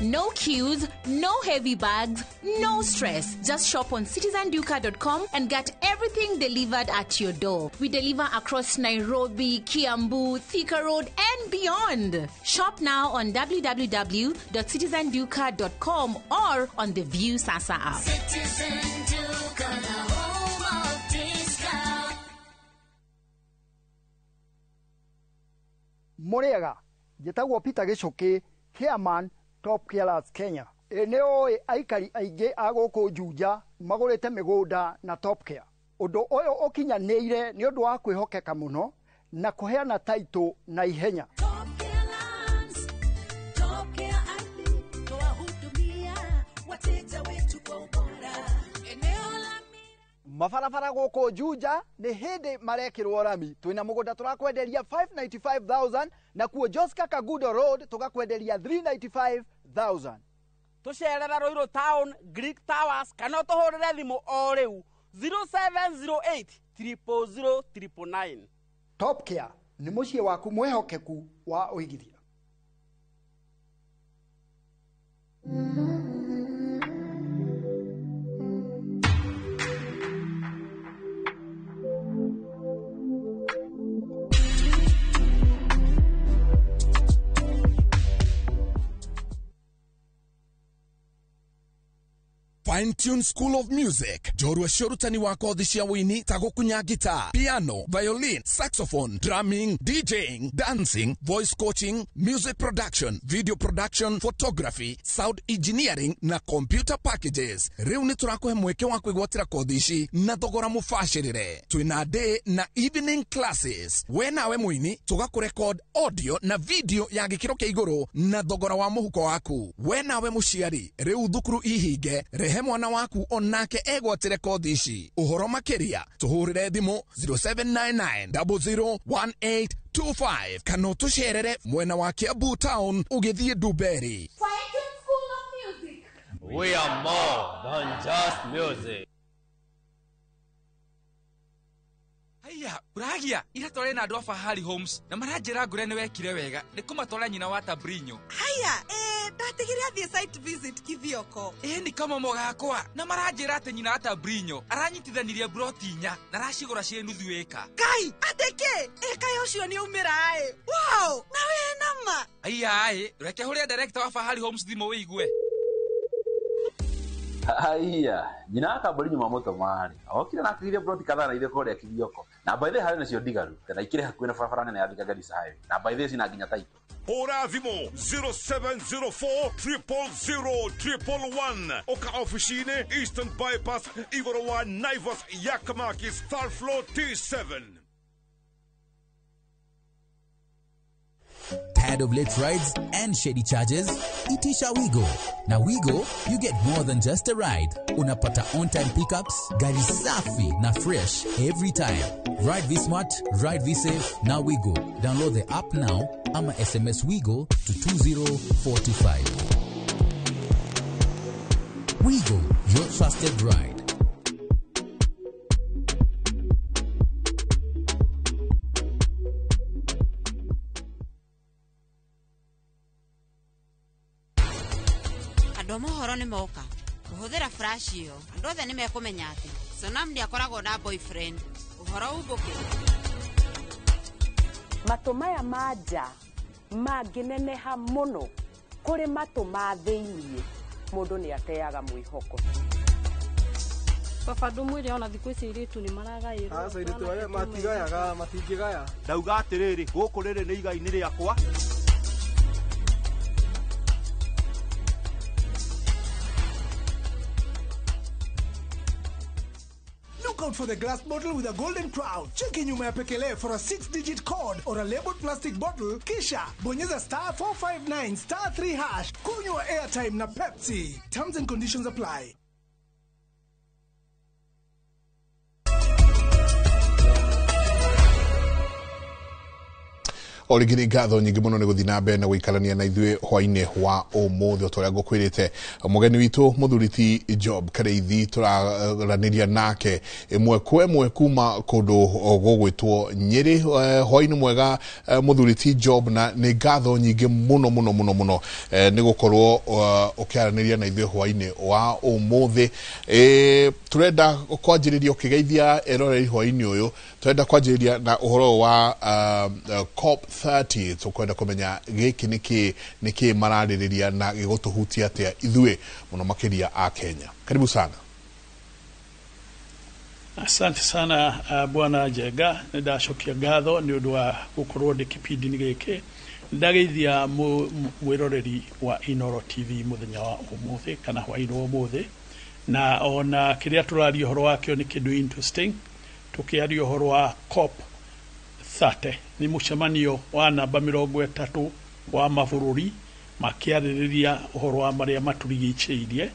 No queues, no heavy bags, no stress. Just shop on citizenduka.com and get everything delivered at your door. We deliver across Nairobi, Kiambu, Thika Road, and beyond. Shop now on www.citizenduka.com or on the View Sasa app.
Citizen Duka, the home of discount.
Muriaga, njĩtagwo Peter Gĩcũkĩ, chairman Top Killers Kenya. Nĩ oĩ aikari aingĩ a gũkũ Juja magũrĩte mĩgũnda na Top Care. Ũndũ ũyũ ũkinyanĩire nĩ ũndũ wa kwĩhokeka mũno na kũheana taitũ na ihenya. Mabarabara gũkũ Juja nĩ hĩndĩ marekĩrwo rami. Twĩna mũgũnda tũrakwenderia 595,000 na kuo Joska Kagudo Road tũgakwenderia 395,000.
Tũcerera Ruiru Town, Greek Towers kana ũtũhũrĩre thimũ o rĩu 0708 000 999.
Top Care nĩ mũciĩ waku mwĩhokeku wa ũigithia.
Fine Tune School of Music, njorua cia ũrutani wa kothi cia wĩini ta gũkunya guitar, piano, violin, saxophone, drumming, DJing, dancing, voice coaching, music production, video production, photography, sound engineering na computer packages. Rĩu nĩ tũrakũhe mweke wa kwĩgwatĩra kothi ici na thogora mũbacĩrĩre. Twĩna day na evening classes. We nawe mũini tũgakũrekod audio na video ya gĩkĩro kĩa igũrũ na thogora wa mũhuko waku. We nawe mũciari, rĩu thukuru ihinge, rehe mwana waku onake egwatĩre kothi ici. Ũhoro makĩria tũhũrĩre thimũ 0799 001825 kana ũtũcerere mwena wa Kiambu Town ũgĩthiĩ Ndumberi.
We are more than just music.
Haiya, uragia ira tware na andu a Fahari Homes na maranjira ngure ni wekire wega ni kumatwara nyina wa Tabrinyo.
Haya, ndatigire athie site visit Kithioko.
Ni kama gakwa na maranjira ati nyina wa Tabrinyo aranyitithanirie broti 4 na aracigura ciĩ nuthu ĩka.
Kai, ateke, kai ucio ni umira ĩ. Wow, na we nama.
Haiya ĩ, reke huria director wa Fahari Homes thimũ wĩigue.
Haiya, nyina wa Kaburi nyuma mũtũmarĩ okire na akĩgiria broti kadhaa na ithuĩ kũrĩa Kithioko, na by the way harĩ nacio ndigaru na ikĩrĩ hakuhĩ na barabara nene ya Thika Garissa Highway, na by the way cina nginya taito.
Hũra thimũ 0704 000 111 oka ofici-inĩ Eastern Bypass igũrũ wa Naivas Yakamakis, third floor, T7.
Tired of late rides and shady charges? Itisha Wigo. Na Wigo, you get more than just a ride. Unapata on-time pickups, gari safi na fresh every time. Ride V Smart, ride V Safe, na Wigo. Download the app now ama SMS Wigo to 20425. Wigo, your trusted ride.
Andũ a mohoro nĩ moka kũhũthĩra flash ĩyo, andũ othe nĩ mekũmenya atĩ Sonam ndĩakoragwo na boyfriend. Ũhoro umbũke.
Matũ maya ma nja mangĩneneha mũno kũrĩ matũ ma thĩiniĩ, mũndũ nĩ ateaga mwĩhoko.
Baba, ndũmwĩre ona thikũ ici airĩtu nĩ maragaĩrwo.
Aca, airĩtu aya matigayaga, matingĩgaya.
Ndauga atĩrĩrĩ, gũkũ rĩrĩ nĩ igai-inĩ rĩakwa.
Look out for the glass bottle with a golden crown. Cheki nyuma ya pekele for a 6-digit code or a labeled plastic bottle. Kisha bonyeza *459*3#. Kunywa airtime na Pepsi. Terms and conditions apply.
O rĩngĩ nĩ ngatho nyingĩ mũno nĩ gũthiĩ na mbere na gũikarania na ithuĩ hwainĩ wa ũmũthĩ. O ta ũrĩa ngũkwĩrĩte, mũgeni witũ mũthuri ti Job Kareithi tũraranĩria nake ĩmwe kwa ĩmwe kuma kũndũ gũgwĩtwo Nyĩrĩ. Hwainĩ mwega, mũthuri ti Job, na nĩ ngatho nyingĩ mũno mũno mũno mũno nĩ gũkorwo ũkĩaranĩria na ithuĩ hwainĩ wa ũmũthĩ. Tũrenda kwanjĩrĩria ũkĩgeithia eroreri hwainĩ ũyũ, tũrenda kwanjĩrĩria na ũhoro wa COP 30. Tũkwenda kũmenya gĩkĩ nĩkĩ mararĩrĩria na gĩgũtũhutia atĩa ithuĩ mũno makĩria a Kenya. Karibu sana.
Asante sana, bwana Njega. Nĩ ndacokia ngatho nĩ ũndũ wa gũkorwo ndĩ kĩbindi-inĩ gĩkĩ. Ndageithia mwĩroreri wa Inoro TV mũthenya wa ũmũthĩ kana hwainĩ wa ũmũthĩ, na ona kĩrĩa tũraria ũhoro wakĩo nĩ kĩndũ interesting. Tũkĩaria ũhoro wa COP 30, nĩ mũcemanio wa namba 30 wa mabũrũri makĩarĩrĩria ũhoro wa marĩa matũrigicĩirie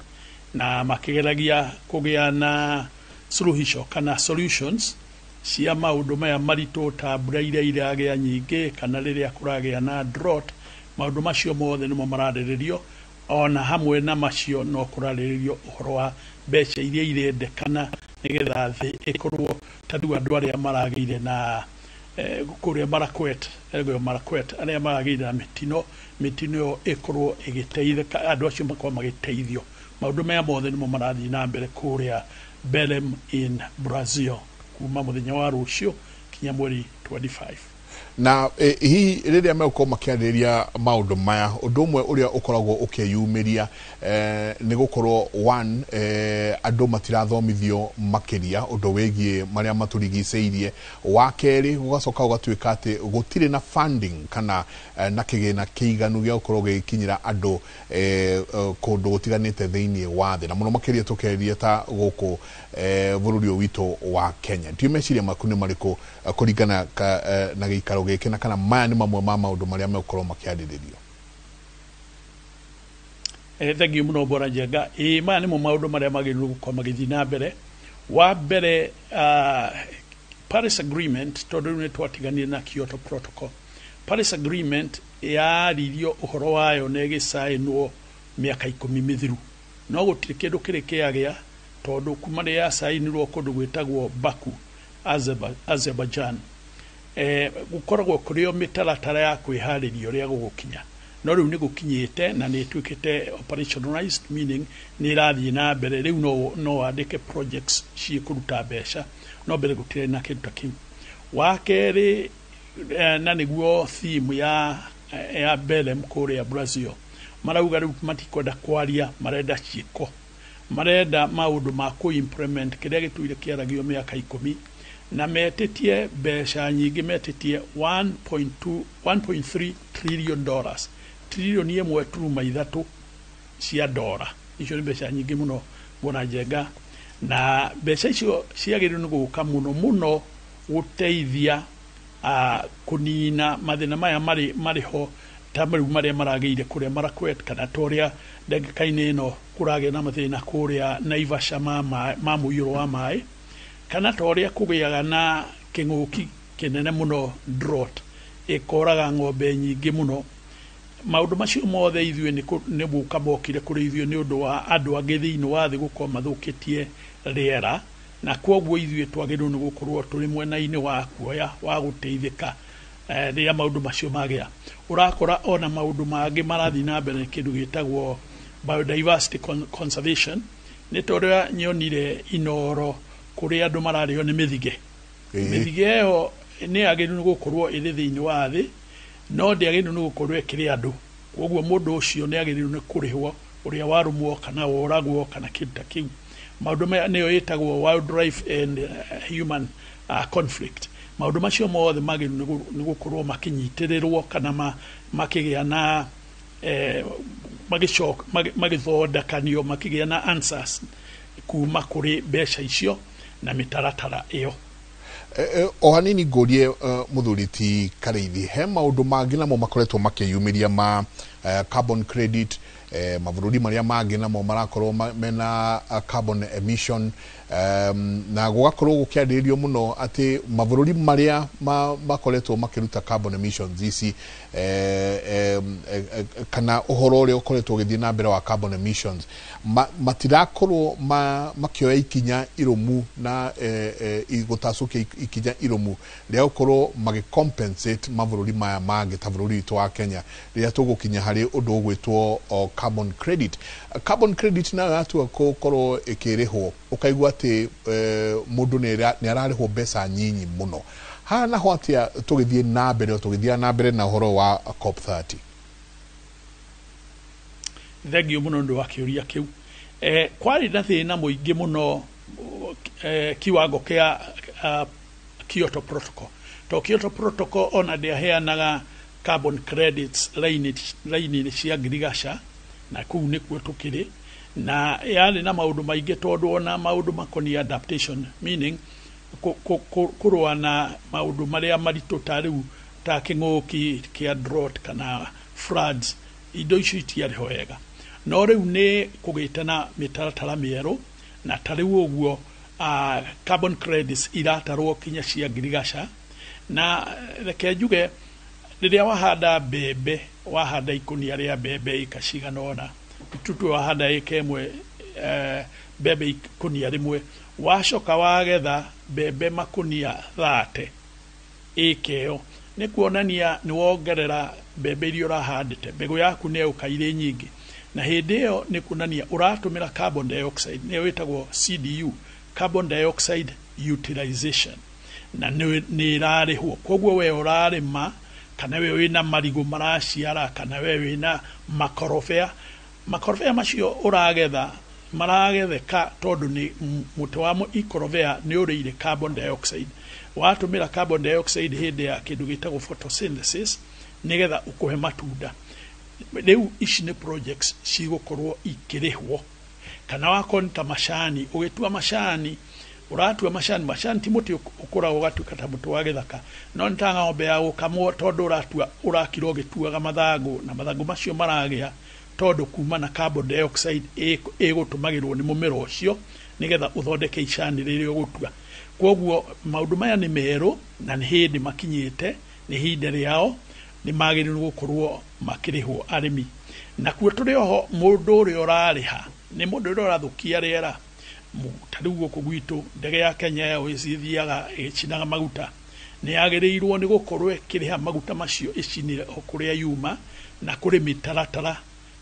na makĩgeragia kũgĩa na suluhisho kana solutions cia maũndũ maya maritũ ta mbura iria iragĩa nyingĩ kana rĩrĩa kũragĩa na drought. Maũndũ macio mothe nĩmo mararĩrĩrio. Ona hamwe na macio no kũrarĩrĩrio ũhoro wa mbeca iria irendekana nĩgetha thĩ ĩkorwo ta rĩu andũ arĩa maragĩire na kũrĩa Marakwet, Elgeyo Marakwet, arĩa maragĩire na mĩtino ĩyo ĩkorwo ĩgĩteithĩka, andũ acio makorwo magĩteithio. Maũndũ maya mothe nĩmo marathiĩ na mbere kũrĩa Belem in Brazil kuma mũthenya wa rũciũ kinya mweri 25.
Na hihi rĩrĩa megũkorwo makĩarĩrĩria maũndũ maya, ũndũ ũmwe ũrĩa ũkoragwo ũkĩyumĩria nĩ gũkorwo one, andũ matirathomithio makĩria ũndũ wĩgiĩ marĩa matũrigicĩirie. Wa kerĩ, gũgacoka gũgatuĩka atĩ gũtirĩ na funding kana na kĩgĩna kĩiganu gĩa gũkorwo gĩgĩkinyĩra andũ kũndũ gũtiganĩte thĩinĩ wa thĩ, na mũno makĩria tũkĩarĩria ta gũkũ bũrũri ũyũ witũ wa Kenya. Ndiũĩ meciria maku nĩ marĩkũ kũringana na gĩikaro gĩkĩ, na kana maya nĩ mamwe ma maũndũ marĩa megũkorwo makĩarĩrĩrio?
Thengiũ mũno, Bwana Njenga. Ĩ, maya nĩmo maũndũ marĩa magĩrĩirwo gũkorwo magĩthiĩ na mbere. Wa mbere, Paris Agreement, tondũ rĩu nĩ twatiganire na Kyoto Protocol. Paris Agreement yaririo ũhoro wayo na ĩgĩcainwo mĩaka 10 mĩthiru, no gũtirĩ kĩndũ kĩrĩ kĩagĩa, tondũ kuma rĩrĩa yacainirwo kũndũ gwĩtagwo Baku, Azerbaijan, gũkoragwo kũrĩ o mĩtaratara ya kwĩharĩria ũrĩa gũgũkinya, no rĩu nĩ gũkinyĩte na nĩ ĩtuĩkĩte operationalized, meaning nĩ ĩrathiĩ na mbere rĩu. No wandĩke projects ciĩkũruta mbeca, no mbere gũtirĩ na kĩndũ ta kĩu. Wa kerĩ, na nĩguo theme ya Belem kũrĩa Brazil, marauga rĩu matikwenda kwaria, marenda ciĩko, marenda maũndũ ma kũ-implement kĩrĩa gĩtũire kĩaragio mĩaka 10, na metĩtie mbeca nyingĩ, metĩtie 1.2 $1.3 trillion, 1.3 trillion cia dora. Icio nĩ mbeca nyingĩ mũno, Bwana Njenga, na mbeca icio ciagĩrĩirwo nĩ gũka mũno mũno gũteithia kũnina mathĩna maya marĩ ho, ta rĩu marĩa maragĩire kũrĩa Marakwet, kana ta ũrĩa ndagĩka-inĩ ĩno kũragĩa na mathĩna kũrĩa Naivasha ma mũiyũro wa maĩ, kana ta ũrĩa kũgĩaga na kĩng'ũki kĩnene mũno, drought, ĩkoraga ng'ombe nyingĩ mũno. Maũndũ macio mothe ithuĩ nĩ gũka mokire kũrĩ ithuĩ nĩ ũndũ wa andũ angĩ thĩinĩ wa thĩ gũkorwo mathũkĩtie rĩera, na kwoguo ithuĩ twagĩrĩirwo nĩ gũkorwo tũrĩ mwena-inĩ wa kuoya wa gũteithĩka rĩrĩa maũndũ macio magĩa. Ũrakora ona maũndũ mangĩ marathiĩ na mbere, kĩndũ gĩtagwo biodiversity conservation, nĩ ta ũrĩa nyonire Inoro kũrĩa andũ mararĩo nĩ mĩthige. Mĩthige ĩyo nĩ yagĩrĩirwo nĩ gũkorwo ĩrĩ thĩinĩ wa thĩ, no ndĩagĩrĩirwo nĩ gũkorwo ĩkĩrĩ andũ. Koguo mũndũ ũcio nĩ agĩrĩirwo nĩ kũrĩhwo ũrĩa warũmwo kana woragwo kana kĩndũ ta kĩu. Maũndũ maya nĩyo ĩtagwo wildlife and human conflict. Maũndũ macio mothe magĩrĩirwo nĩ gũkorwo makĩnyitĩrĩrwo kana makĩgĩa na magĩthondekanio, makĩgĩa na answers kuma kũrĩ mbeca icio na mĩtaratara ĩyo.
O hanini ngũrie, mũthuri ti Karĩithi, he maũndũ mangĩ namo makoretwo makĩyumĩria ma carbon credit, mabũrũri marĩa mangĩ namo marakorwo mena carbon emission, na gũgakorwo gũkĩarĩrĩrio mũno atĩ mabũrũri marĩa makoretwo makĩruta carbon emissions ici, kana ũhoro ũrĩa ũkoretwo ũgĩthiĩ na mbere wa carbon emissions, matirakorwo makĩoya ikinya irũmu na gũtacũkia ikinya irũmu rĩa gũkorwo magĩ-compensate mabũrũri maya mangĩ ta bũrũri witũ wa Kenya rĩrĩa tũgũkinya harĩ ũndũ ũgwĩtwo carbon credit. Carbon credit nayo yatua gũkorwo ĩkĩrĩhwo, ũkaigua atĩ mũndũ nĩ ararĩhwo mbeca nyinyi mũno. Haha naho atĩa tũgĩthiĩ na mbere, o tũgĩthiaga na mbere na ũhoro wa COP 30?
Thengiũ mũno nĩ ũndũ wa kĩũria kĩu. Kwarĩ na thĩna mũingĩ mũno kiwango kĩa Kyoto Protocol, to Kyoto Protocol ona ndĩaheanaga carbon credits raini-inĩ cia ngirigaca, na kũu nĩkuo tũkĩrĩ na yarĩ na maũndũ maingĩ, tondũ ona maũndũ makoniĩ adaptation, meaning kũrũa na maũndũ marĩa maritũ ta rĩu ta kĩng'ũki kĩa drought kana floods, indo icio itiarĩ ho wega. No rĩu nĩ kũgĩte na mĩtaratara mĩerũ, na ta rĩu ũguo carbon credits iratarwo kinya cia ngirigaca. Na reke njuge, rĩrĩa wahanda mbembe, wahanda ikũnia rĩa mbembe ĩka cigana ũna, tutue wahanda ĩka 1, mbembe ikũnia 1, wacoka wagetha mbembe makũnia 30 ĩka ĩyo, nĩ kuonania nĩ wongerera mbembe iria ũrahandĩte, mbegũ yaku nĩ yoka irĩ nyingĩ, na hĩndĩ ĩyo nĩ kuonania ũratũmĩra carbon dioxide, nĩyo ĩtagwo CDU, carbon dioxide utilization. Na nĩ ĩrarĩhwo. Koguo we ũrarĩma, kana we wĩna marigũ maraciara, kana we wĩna makorobea, makorobea macio ũragetha maragetheka tondũ nĩ mũtĩ wa ikorobea nĩ ũrĩire carbon dioxide. Watũmĩra carbon dioxide hĩndĩ ya kĩndũ gĩtagwo photosynthesis nĩgetha ũkũhe matunda. Rĩu ici nĩ projects cigũkorwo ikĩrĩhwo. Kana wakorwo nĩ ta macani, ũgĩtua macani, ũratua macani, macani ti mũtĩ ũkũraga ũgatuĩka ta mũtĩ wa gĩthaka, no nĩ ta ng'ombe ya gũkamwo, tondũ ũratua ũrakira ũgĩtuaga mathangũ, na mathangũ macio maragĩa tondũ kuma na carbon dioxide ĩgũtũmagĩrwo nĩ mũmera ũcio nĩgetha ũthondeke icani rĩrĩa ũgũtua. Koguo maũndũ maya nĩ merũ na nĩ hĩndĩ makinyĩte, nĩ ihinda rĩao, nĩ magĩrĩirwo gũkorwo makĩrĩhwo arĩmi. Nakuo tũrĩ oho, mũndũ ũrĩa ũrarĩha nĩ mũndũ ũrĩa ũrathũkia rĩera. Ta rĩu gũkũ gwitũ ndege ya Kenya Airways ĩthiaga ĩgĩcinaga maguta, nĩ yagĩrĩirwo nĩ gũkorwo ĩkĩrĩha maguta macio ĩcinire o kũrĩa yuma, na kũrĩ mĩtaratara.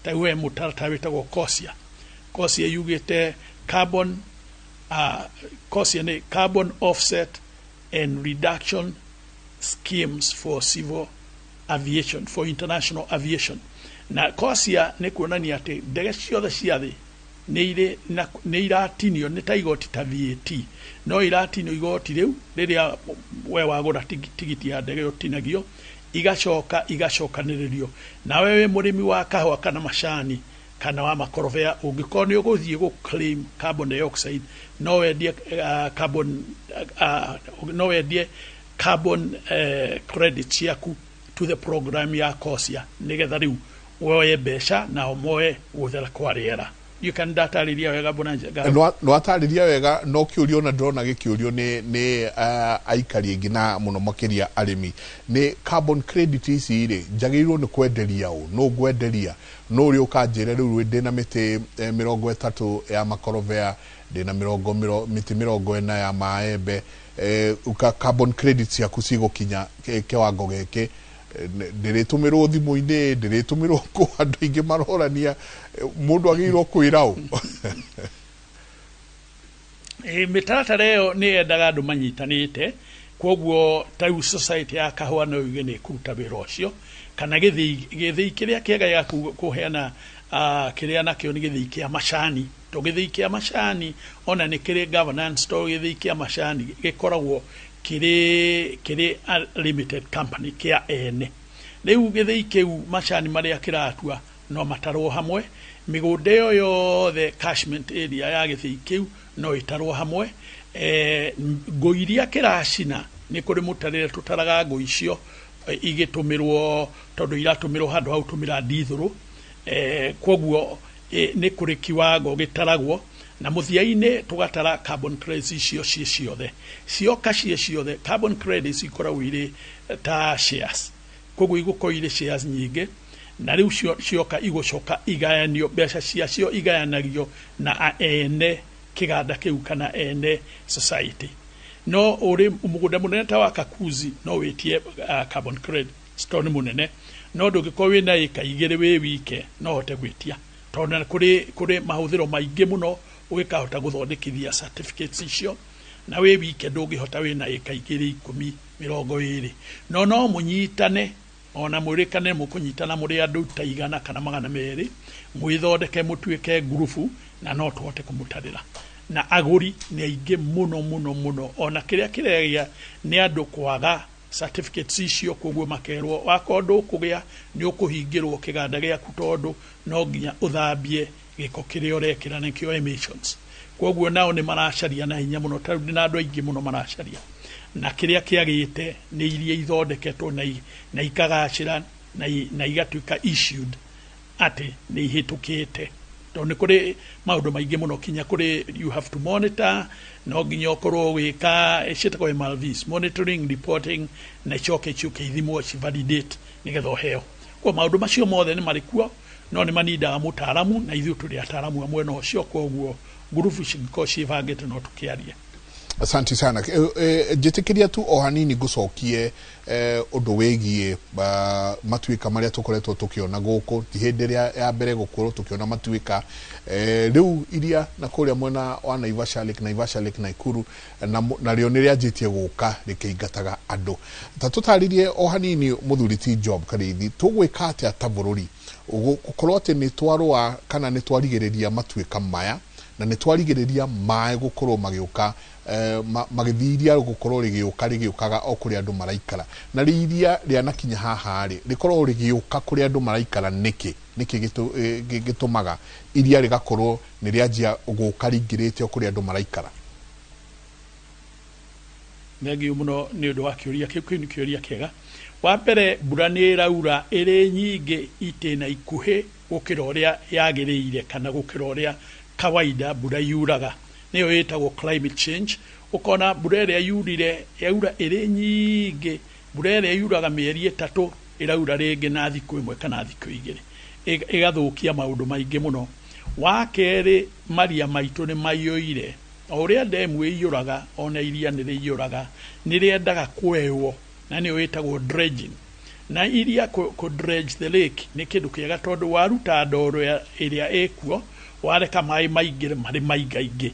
Ta rĩu he mũtaratara wĩtagwo COSIA. COSIA yugĩte carbon, COSIA nĩ Carbon Offset and Reduction Schemes for Civil Aviation, for International Aviation. Na COSIA nĩ kuonania atĩ ndege ciothe cia thĩ nĩ irĩ na nĩ iratinio, nĩ ta igoti ta VAT, no iratinio igoti rĩu rĩrĩa we wagũra tigiti ya ndege ũtinagio, igacoka igacokanĩrĩrio. Nawe wĩ mũrĩmi wa kahũa kana macani kana wa makorobea, ũngĩkorwo nĩ ũgũthiĩ gũ claim carbon dioxide, no wendie carbon, no wendie carbon credit ciaku to the program ya COSIA, nĩgetha rĩu woye mbeca nao moe gũthera kwa rĩera. You can ndatarĩria wega, Bwana Njenga?
Nĩwatarĩria wega, no kĩũrio na ndĩrona gĩkĩũrio nĩ aikari aingĩ na mũno makĩria arĩmi nĩ carbon credit ici rĩ, njagĩrĩirwo nĩ kwenderia ũ? Nũ ngwenderia? Nũ ũrĩa ũkanjĩra rĩu ndĩna mĩtĩ 30 ya makorobea, ndĩna mĩtĩ 40 ya maembe, carbon credit ciaku cigũkinya kĩwango gĩkĩ, ndĩrĩtũmĩrwo thimũ-inĩ, ndĩrĩtũmĩrwo kũ? Andũ aingĩ marorania mũndũ agĩrĩirwo kwĩra ũ?
Mĩtaratara ĩyo nĩ yendaga andũ manyitanĩte. Koguo ta rĩu society ya kahũa no yuge nĩ ĩkũruta wĩra ũcio, kana gĩthĩi kĩrĩa kĩega gĩa kũheana kĩrĩa nakĩo nĩ gĩthĩi kĩa macani, to gĩthĩi kĩa macani ona nĩ kĩrĩ governance, to gĩthĩi kĩa macani gĩkoragwo kĩrĩ a limited company kĩa ene. Rĩu gĩthĩi kĩu macani marĩa kĩratua no matarwo hamwe, mĩgũnda ĩyo yothe catchment area ya gĩthĩi kĩu no ĩtarwo hamwe, ngũ iria kĩracina nĩ kũrĩ mũtarĩre tũtaraga ngũ icio igĩtũmĩrwo, tondũ iratũmĩrwo handũ ha gũtũmĩra ndithũrũ. Koguo nĩ kũrĩ kiwango gĩtaragwo, na mũthia-inĩ tũgatara carbon credits icio ciĩ ciothe. Cioka ciĩ ciothe, carbon credits ikoragwo irĩ ta shares, koguo igũkorwo irĩ shares nyingĩ, na rĩu cioka igũcoka igayanio, mbeca ciacio igayanagio na ene kĩganda kĩu kana ene society. No ũrĩ mũgũnda mũnene ta wa Kakuzi no wĩtie carbon credit tondũ nĩ mũnene, no ndũngĩkorwo wĩna ĩka 2 wĩ wike no ũhote gwĩtia, tondũ kũrĩ mahũthĩro maingĩ mũno ũgĩkahota gũthondekithia certificates icio, na wĩ wike ndũngĩhota wĩna ĩka 2 10 20. No mũnyitane, ona mwĩrĩkane mũkũnyitana mũrĩ andũ ta 100 kana 200, mwĩthondeke mũtuĩke ngurubu, na no tũhote kũmũtarĩra. Na agũri nĩ aingĩ mũno mũno mũno, ona kĩrĩa kĩregĩa nĩ andũ kwaga certificates icio, koguo makerwo wakorwo ndũkũgĩa nĩ ũkũhingĩrwo kĩganda gĩaku, tondũ no nginya ũthambie gĩko kĩrĩa ũrekĩra, nĩkĩo emissions. Koguo nao nĩ maracaria na hinya mũno, ta rĩu ndĩna andũ aingĩ mũno maracaria, na kĩrĩa kĩagĩte nĩ iria ithondeketwo na ikagacĩra na igatuĩka issued atĩ nĩ ihĩtũkĩte, tondũ nĩ kũrĩ maũndũ maingĩ mũno, kinya kũrĩ you have to monitor, no nginya ũkorwo ũgĩka ciĩtagwo MRVs, monitoring, reporting, na icoke ciũke ithimwo ci validate nĩgetha ũheo. Kwa maũndũ macio mothe nĩ marĩ kuo, no nĩ manindaga mũtaaramu, na ithuĩ tũrĩ ataaramu a mwena ũcio, koguo ngurubu cingĩkorwo ciĩbangĩte no tũkĩarie.
Asante sana. Njĩtĩkĩria tu o hanini ngũcokie ũndũ wĩgiĩ matuĩka marĩa tũkoretwo tũkĩona gũkũ. Ti hĩndĩ ĩrĩa ya mbere gũkorwo tũkĩona matuĩka. Rĩu iria na kũrĩa mwena wa Naivasha Lake, Naivasha Lake Naikuru, narĩo nĩ rĩanjĩtie gũka rĩkĩingataga andũ. Ta tũtarĩrie o hanini, mũthuri ti Job Karĩithi, tũgwĩka atĩa ta bũrũri gũkorwo atĩ nĩ twarũa kana nĩ twarigĩrĩria matuĩka maya, na nĩ twarigĩrĩria maĩ gũkorwo magĩũka, magĩthiĩ iria gũkorwo rĩgĩũka rĩgĩũkaga o kũrĩa andũ maraikara, na rĩiria rĩanakinya haha rĩ, rĩkorwo rĩgĩũka kũrĩa andũ maraikara nĩkĩ? Nĩkĩ gĩtũmaga iria rĩgakorwo nĩ rĩanjia gũka rĩingĩrĩte o kũrĩa andũ maraikara?
Thengiũ mũno nĩ ũndũ wa kĩũria kĩu. Kĩu nĩ kĩũria kĩega. Wa mbere, mbura nĩ ĩraura ĩrĩ nyingĩ itĩna ikuhĩ gũkĩra ũrĩa yagĩrĩire, kana gũkĩra ũrĩa kawaida mbura yuraga, nĩyo ĩtagwo climate change. Ũkona mbura ĩrĩa yurire yaura ĩrĩ nyingĩ, mbura ĩrĩa yuraga mĩeri 3 ĩraura rĩngĩ na thikũ 1 kana thikũ 2, ĩgathũkia maũndũ maingĩ mũno. Wa kerĩ, maria maitũ nĩ maiyũire. O ũrĩa ndemu ĩiyũraga, ona iria nĩ rĩiyũraga, nĩ rĩendaga kwewo, na nĩyo ĩtagwo dredging. Na iria kũ dredge the lake nĩ kĩndũ kĩega, tondũ waruta ndoro ĩrĩa ĩkuo, wareka maĩ maingĩre marĩ maingaingĩ.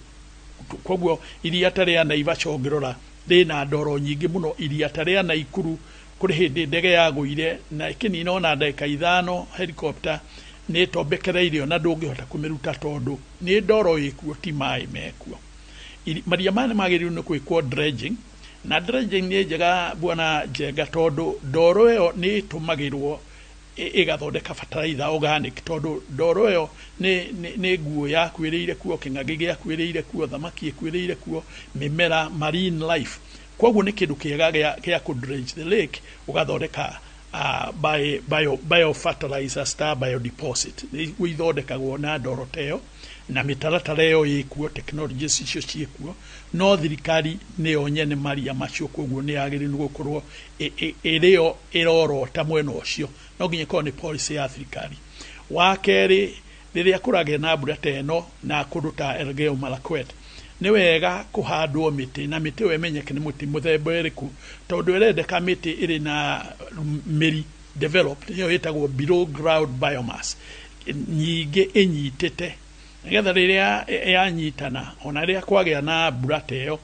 Koguo iria ta rĩa Naivasha ũngĩrora rĩna ndoro nyingĩ mũno. Iria ta rĩa Naikuru, kũrĩ hĩndĩ ndege yagũire na ĩkĩnina ona ndagĩka 5, helicopter nĩ ĩtombekereirio na ndũngĩhota kũmĩruta, tondũ nĩ ndoro ĩkuo, ti maĩ mekuo. Maria maya nĩ magĩrĩirwo nĩ gwĩkwo dredging, na dredging nĩ njega, bwana Njenga, tondũ ndoro ĩyo nĩ ĩtũmagĩrwo ĩgathondeka fertilizer organic, tondũ ndoro ĩyo nĩ nguo yakuĩrĩire kuo, kĩng'ang'i gĩakuĩrĩire kuo, thamaki ĩkuĩrĩire kuo, mĩmera, marine life. Koguo nĩ kĩndũ kĩega gĩa kũ dredge the lake, ũgathondeka bio fertilizers ta biodeposit, nĩguo ithondekagwo na ndoro ta ĩyo, na mĩtaratara ĩyo ĩkuo, technologies icio ciĩkuo, no thirikari nĩyo nyene maria macio, koguo nĩ yagĩrĩirwo nĩ gũkorwo ĩrĩo ĩrorota mwena ũcio. No nginya ĩkorwo nĩ policy ya thirikari. Wa kerĩ, rĩrĩa kũragĩa na mbura ta ĩno na kũndũ ta Elgeyo Marakwet, nĩ wega kũhandwo mĩtĩ, na mĩtĩ ĩyo ĩmenyeke nĩ mũtĩ mũthemba ĩrĩkũ, tondũ ĩrendeka mĩtĩ ĩrĩ na mĩri developed, nĩyo ĩtagwo below ground biomass nyingĩ, ĩnyitĩte, nĩgetha rĩrĩa yanyitana, ona rĩrĩa kwagĩa na mbura ta ĩyo,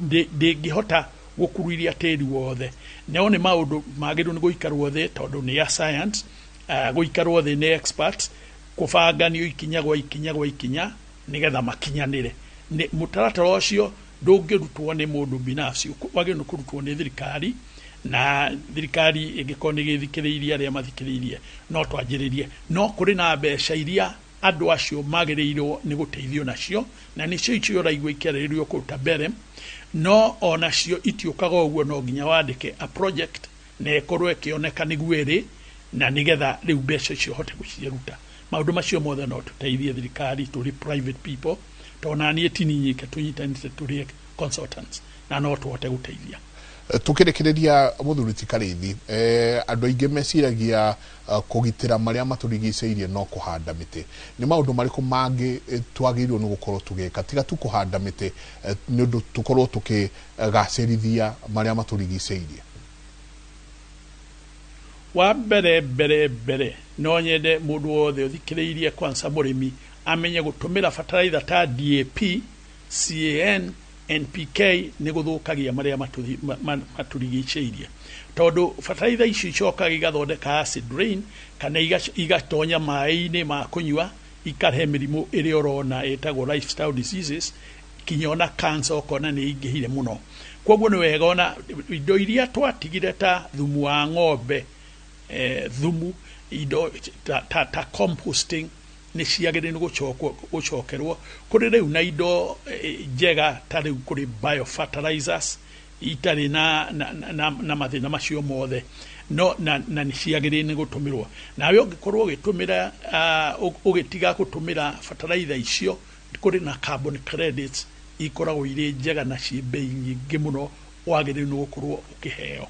ndĩngĩhota gũkuruiria tĩri wothe. No nĩ maũndũ magĩrĩirwo nĩ gũikarwo thĩ, tondũ nĩ ya science, gũikarwo thĩ nĩ experts, kũbanganio ikinya gwa ikinya gwa ikinya, nĩgetha makinyanĩre. Nĩ mũtaratara ũcio ndũngĩrutwo nĩ mũndũ binafsi, wagĩrĩirwo nĩ kũrutwo nĩ thirikari, na thirikari ĩngĩkorwo nĩ ĩgĩthikĩrĩirie arĩa mathikĩrĩirie, no twanjĩrĩrie. No kũrĩ na mbeca iria andũ acio magĩrĩirwo nĩ gũteithio nacio, na nĩcio icio ũraigua ikĩarĩrĩrio kũu ta mbere, no onacio itiũkaga ũguo. No nginya wandĩke a project na ĩkorwo ĩkĩoneka nĩguo ĩrĩ, na nĩgetha rĩu mbeca icio ũhote gũciruta. Maũndũ macio mothe no tũteithie thirikari tũrĩ private people, tondũ na niĩ ti niĩ nyike, tũnyitanĩte tũrĩ consultants, na no tũhote gũteithia.
Tukĩrĩkĩrĩria, mũthuri ti Karĩithi, andũ aingĩ meciragia kũgitĩra marĩa matũrigicĩirie no kũhanda mĩtĩ. Nĩ maũndũ marĩkũ mangĩ twagĩrĩirwo nĩ gũkorwo tũgĩka tiga tu kũhanda mĩtĩ, nĩ ũndũ tũkorwo tũkĩgacĩrithia marĩa matũrigicĩirie?
Wa mbere mbere mbere, no nyende mũndũ wothe ũthikĩrĩirie, kwanza mũrĩmi, amenye gũtũmĩra fertilizer ta DAP, CAN, NPK nĩ gũthũkagia marĩa matũrigicĩirie, tondũ fertilizer icio icokaga igathondeka acid rain, kana igatonya maĩ-inĩ ma kũnyua, ikarehe mĩrimũ ĩrĩa ũrona ĩtagwo lifestyle diseases, kinya ona cancer ũkona nĩ ingĩhire mũno. Koguo nĩ wega ona indo iria twatigire ta thumu wa ng'ombe, thumu, indo ta composting, nĩ ciagĩrĩirwo gũcokerwo. Kũrĩ rĩu na indo njega, ta rĩu kũrĩ biofertilizers itarĩ na mathĩna macio mothe, no na nĩ ciagĩrĩire nĩ gũtũmĩrwo. Nawe ũngĩkorwo ũgĩtũmĩra, ũgĩtiga gũtũmĩra fertilizer icio, kũrĩ na carbon credits ikoragwo irĩ njega na ciĩ mbei nyingĩ mũno, wagĩrĩirwo nĩ gũkorwo ũkĩheo.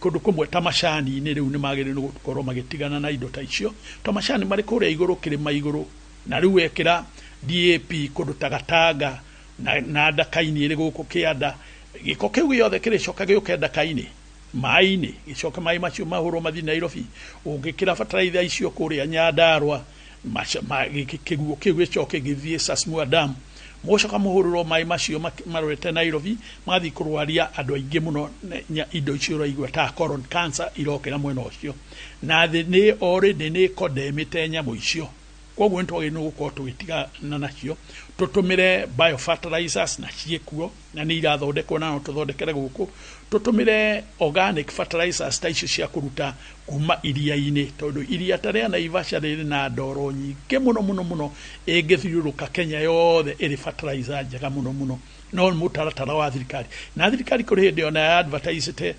Kũndũ kũmwe ta macani-inĩ rĩu nĩ magĩrĩirwo nĩ gũkorwo magĩtigana na indo ta icio, to macani marĩ kũrĩa igũrũ kĩrĩma igũrũ, na rĩu wekĩra DAP kũndũ ta Gatanga na ndaka-inĩ ĩrĩ gũkũ kĩanda. Gĩko kĩu gĩothe kĩrĩcoka gĩũke ndaka-inĩ maĩ-inĩ, gĩcoke maĩ macio mahũrwo mathiĩ Nairobi. Ũngĩkĩra bataraitha icio kũrĩa Nyandarua, kĩguo kĩu gĩcoke gĩthiĩ Sasmua Dam, mũcoka mũhũrĩrwo maĩ macio marorete Nairobi, magathiĩ kũrwaria andũ aingĩ mũno indo icio ũraigua ta colon cancer irokĩra mwena ũcio. Na thĩ nĩ already nĩ ĩkondemĩte nyamũ icio, koguo nĩ twagĩrĩirwo gũkorwo tũgĩtigana nacio, tũtũmĩre biofertilizers na ciĩkuo na nĩ irathondekwo na no tũthondekere gũkũ, tũtũmĩre organic fertilizers ta icio cia kũruta kuma iria-inĩ, tondũ iria ta rĩa Naivasha rĩrĩ na ndoro nyingĩ mũno mũno mũno, ĩngĩthiũrũrũka Kenya yothe ĩrĩ fertilizer njega mũno mũno. No mũtaratara wa thirikari, na thirikari kũrĩ hĩndĩ ona ya advertisete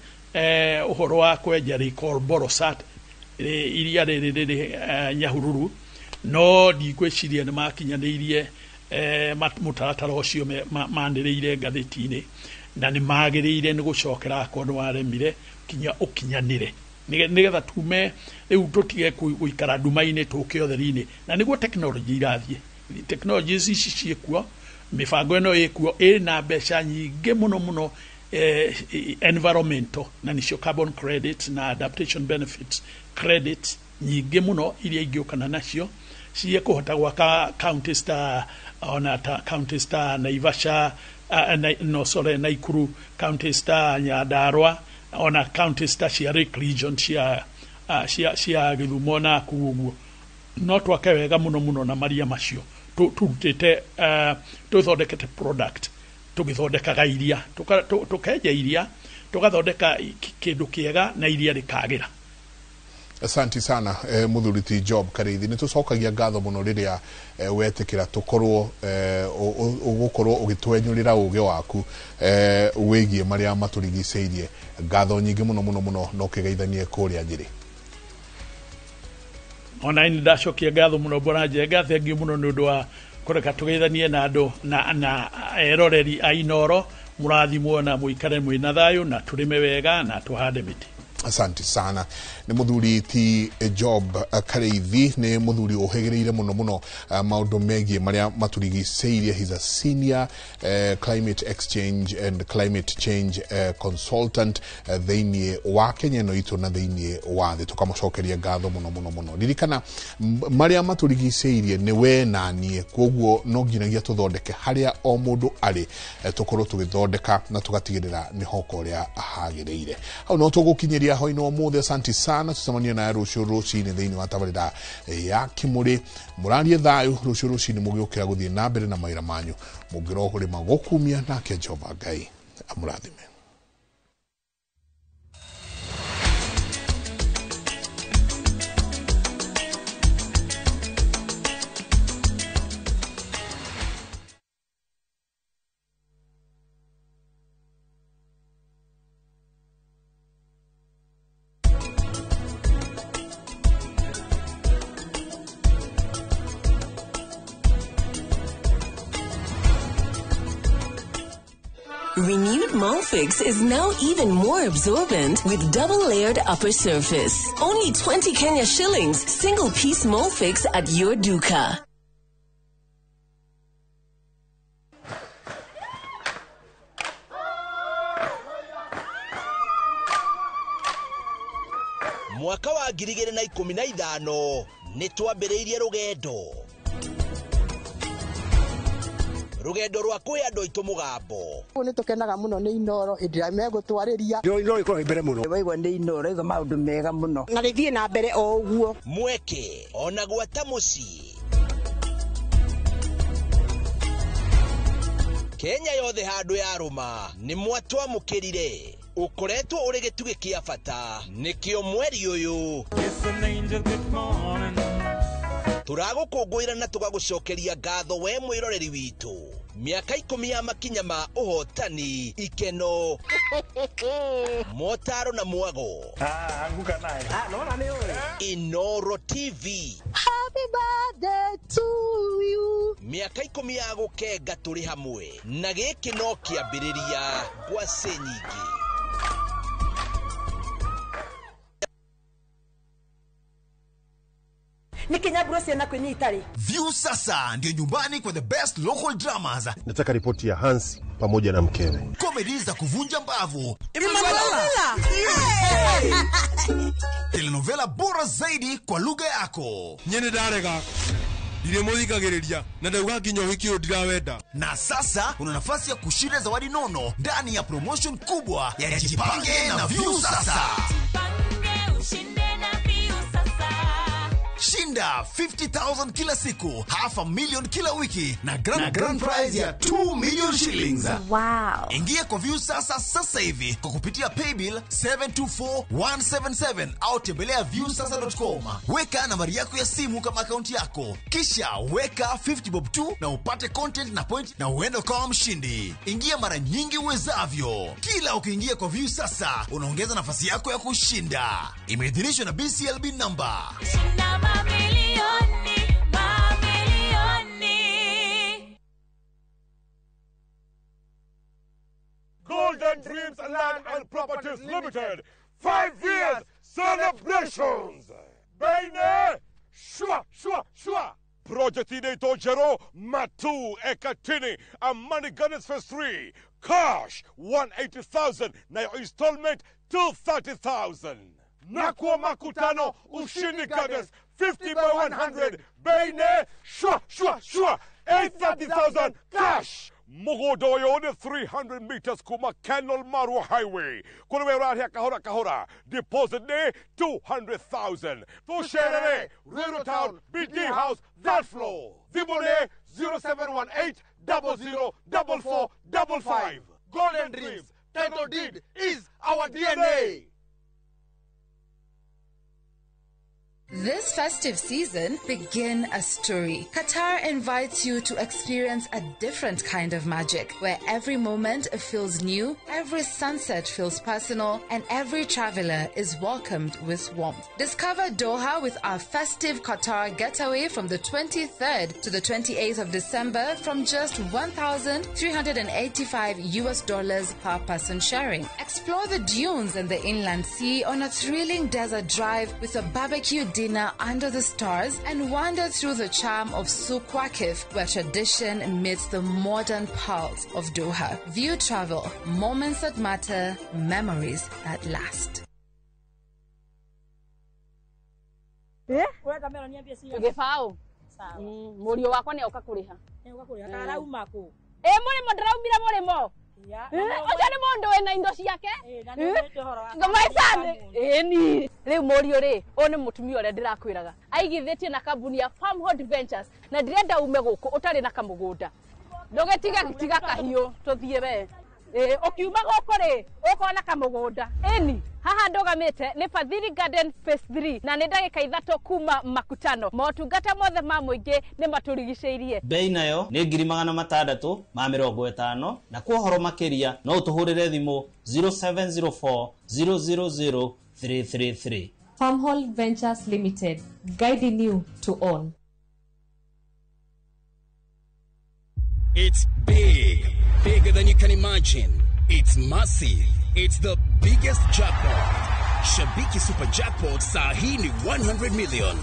ũhoro wa kwenja Lake Olbolosat, iria rĩrĩ rĩrĩ Nyahururu, no ndigwĩciria nĩ makinyanĩirie mũtaratara ũcio manĩrĩire ngathĩti-inĩ, na nĩ magĩrĩire nĩ gũcokera akorwo nĩ waremire kinya ũkinyanĩre, nĩgetha tume rĩu tũtige gũikara nduma-inĩ tũke ũtheri-inĩ. Na nĩguo tekinoronjĩ irathiĩ, tekinoronjĩ ici ciĩkuo, mĩbango ĩno ĩkuo, ĩna mbeca nyingĩ mũno mũno, environmental na nĩcio carbon credits na adaptation benefits credits nyingĩ mũno iria ingĩũkana nacio ciekũhota gwaka counties ta ona ta counties ta Naivasha, no sorry, Nakuru, counties ta Nyandarua, ona counties ta cia Lake Region cia Gĩthumo na kũu ũguo. No twake wega mũno mũno na maria macio tũrutĩte, tũthondekete product, tũgĩthondekaga iria, tũkenja iria, tũgathondeka kĩndũ kĩega na iria rĩkagĩra.
Asante sana muthuri ti Job Kariithi, nĩ tũcokagia ngatho mũno rĩrĩa wetĩkĩra tũkorwo ũgũkorwo ũgĩtwenyũrĩra ũgĩ waku wĩgiĩ marĩa matũrigicĩirie. Ngatho nyingĩ mũno mũno mũno, no kĩgeithanie kũrĩa Nyĩrĩ.
Ona nĩ ndacokia ngatho mũno Bwana Njenga, thengiũ mũno nĩ ũndũ wa kũreka tũgeithanie na andũ na eroreri a Inooro. Mũrathimwo na mũikare mwĩna thayũ, na tũrĩme wega na tũhande mĩtĩ.
Asante sana. Nĩ muthuri ti Job Kariithi, nĩ muthuri ũhĩgĩrĩire mũno mũno maũndũ megiĩ marĩa matũrigicĩirie. He's a senior climate exchange and climate change consultant thĩinĩ wa Kenya ĩno itũ na thĩinĩ wa thĩ. Tũkamũcokeria ngatho mũno mũno mũno. Ririkana marĩa matũrigicĩirie nĩ we na niĩ, koguo no nginyagia tũthondeke harĩa o mũndũ arĩ, tũkorwo tũgĩthondeka na tũgatigĩrĩra nĩ hoka ũrĩa hagĩrĩire. Hau no tũgũkinyĩria hoino ũmũthĩ. Asante sana, tucemanie nawe rũciũ rũcinĩ thĩinĩ wa tabarĩra ya Kĩmũrĩ. Mũrarie thayũ rũciũ rũcinĩ mũgĩũkĩra gũthiĩ na mbere na mawĩra manyu, mũngĩrogũrĩma gũkumia, nake Jehova Ngai amũrathime.
Renewed Molfix is now even more absorbent with double-layered upper surface. Only 20 Kenya shillings, single-piece Molfix at your duka.
Mwaka wa 2015 nĩ twambĩrĩirie rũgendo rwa kwĩ andũ aitũ mũgambo.
Nĩ tũkenaga mũno nĩ Inooro hĩndĩ ĩrĩa megũtwarĩria.
Inooro ĩkoragwo mbere mũno.
Waigua nĩ Inooro ĩga maũndũ mega mũno. Na rĩthiĩ na mbere o ũguo.
Mweke ona gwata mũciĩ. Kenya yothe handũ yarũma nĩ mwatwamũkĩrire. Ũkoretwo ũrĩ gĩtugĩ kĩa bata nĩkĩo mweri ũyũ. Tũragũkũngũĩra na tũgagũcokeria ngatho we mwĩroreri witũ. Mĩaka 10 ya makinya ma ũhotani, ikeno, motaro na mwago.
Anguka naye.
Nona nĩ ũĩ.
Inooro TV.
Happy birthday to you.
Mĩaka 10 ya gũkenga tũrĩ hamwe, na gĩkĩ no kĩambĩrĩria ngwacĩ nyingĩ.
Nĩ Kenya Kuro ciana kwĩnyita rĩ.
View sasa ndio nyumbani kwa the best local dramas.
Nataka ripoti ya Hans pamoja na mkewe.
Comedy za kuvunja mbavu.
Emanuela.
Telenovela bora zaidi kwa lugha yako.
Nyene ndarega. Ndiremuthikagiriria na ndauga nginya uhiki uyu ndirawenda.
Na sasa una nafasi ya kushinda zawadi nono ndani ya promotion kubwa ya Jipange na View Sasa.
Jipange ushinde na View Sasa.
Shinda 50,000 kila siku, 500,000 kila wiki na grand prize ya 2 million shillings.
Wow.
Ingia kwa View Sasa sasa hivi kwa kupitia paybill 724177 au tembelea viewsasa.com. Weka nambari yako ya simu kama akaunti yako, kisha weka 50 bob tu na upate content na point na uende ukawa mshindi. Ingia mara nyingi uwezavyo. Kila ukiingia kwa View Sasa unaongeza nafasi yako ya kushinda. Imeidhinishwa na BCLB number.
Shinda mamilioni, mamilioni.
Golden Dreams Land and Properties Limited 5 years celebrations. Baine shwa shwa shwa. Project inaitwa Jero Matu Ekatini Amani Gardens Phase 3. Cash 180,000 na installment 230,000. Nakuwa makutano Ushindi Gardens 50 by 100. Baine shwa shwa shwa 830,000 cash. Mugodoyo ni 300 meters kuma Kenol Marua Highway. Kunawe rahia kahora kahora. Deposit ni 200,000. Tusherere, Ruiru Town, BD House, that floor. Thimũ 0718 00 44 55. Golden Dreams, title deed is our DNA.
This festive season, begin a story. Qatar invites you to experience a different kind of magic, where every moment feels new, every sunset feels personal, and every traveler is welcomed with warmth. Discover Doha with our festive Qatar getaway from the 23rd to the 28th of December from just $1,385 per person sharing. Explore the dunes and the inland sea on a thrilling desert drive with a barbecue dinner under the stars, and wander through the charm of Souq Waqif, where tradition meets the modern pulse of Doha. View Travel, moments that matter, memories that last.
Gĩbaũ mũriũ wakwa nĩ oka kũrĩha. Ĩ mũrĩmo ndĩraumire mũrĩmo. Ũcio nĩ mũndũ wĩna indo ciake. Ngamaicani. Ĩni. Rĩu mũriũ rĩ, ũyũ nĩ mũtumia ũrĩa ndĩrakwĩraga. Aigithĩtie na kambuni ya Farmhold Ventures na ndĩrenda ume gũkũ ũtarĩ na kamũgũnda. Ndũgĩtige tiga kahiũ tũthiĩ we. Ũkiuma gũkũ rĩ, ũkona kamũgũnda. Ĩni. Haha ndũgamĩte nĩ Fadhili Garden Phase 3 na nĩ ndagĩka 3 kuma Makutano. Motungata mothe ma mũingĩ nĩ matũrigicĩirie.
Bei nayo nĩ 650,000 na kwa ũhoro makĩria no ũtũhũrĩre thimũ 0704 000 333.
Farmhold Ventures Limited, guiding you to own.
It's big, bigger than you can imagine. It's massive. It's the biggest jackpot. Shabiki Super Jackpot saa hii ni 100 million.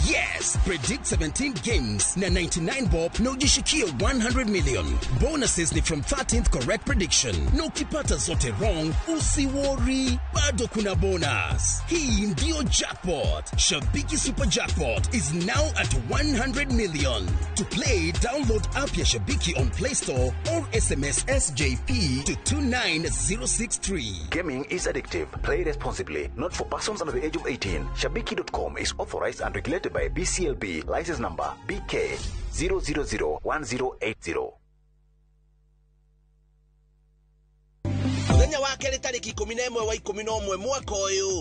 Yes, predict 17 games na 99 bob na ujishikie 100 million. Bonuses ni from 13th correct prediction. Na ukipata zote wrong, usiworry, bado kuna bonus. Hii ndio jackpot. Shabiki Super Jackpot is now at 100 million. To play, download app ya Shabiki on Play Store or SMS SJP to 29063.
Gaming is addictive. Play responsibly. Not for persons under the age of 18. Shabiki.com is authorized and regulated by BCLB. License number BK 0001080.
Mũthenya wa kerĩ tarĩki 11 wa 11 mwaka ũyũ.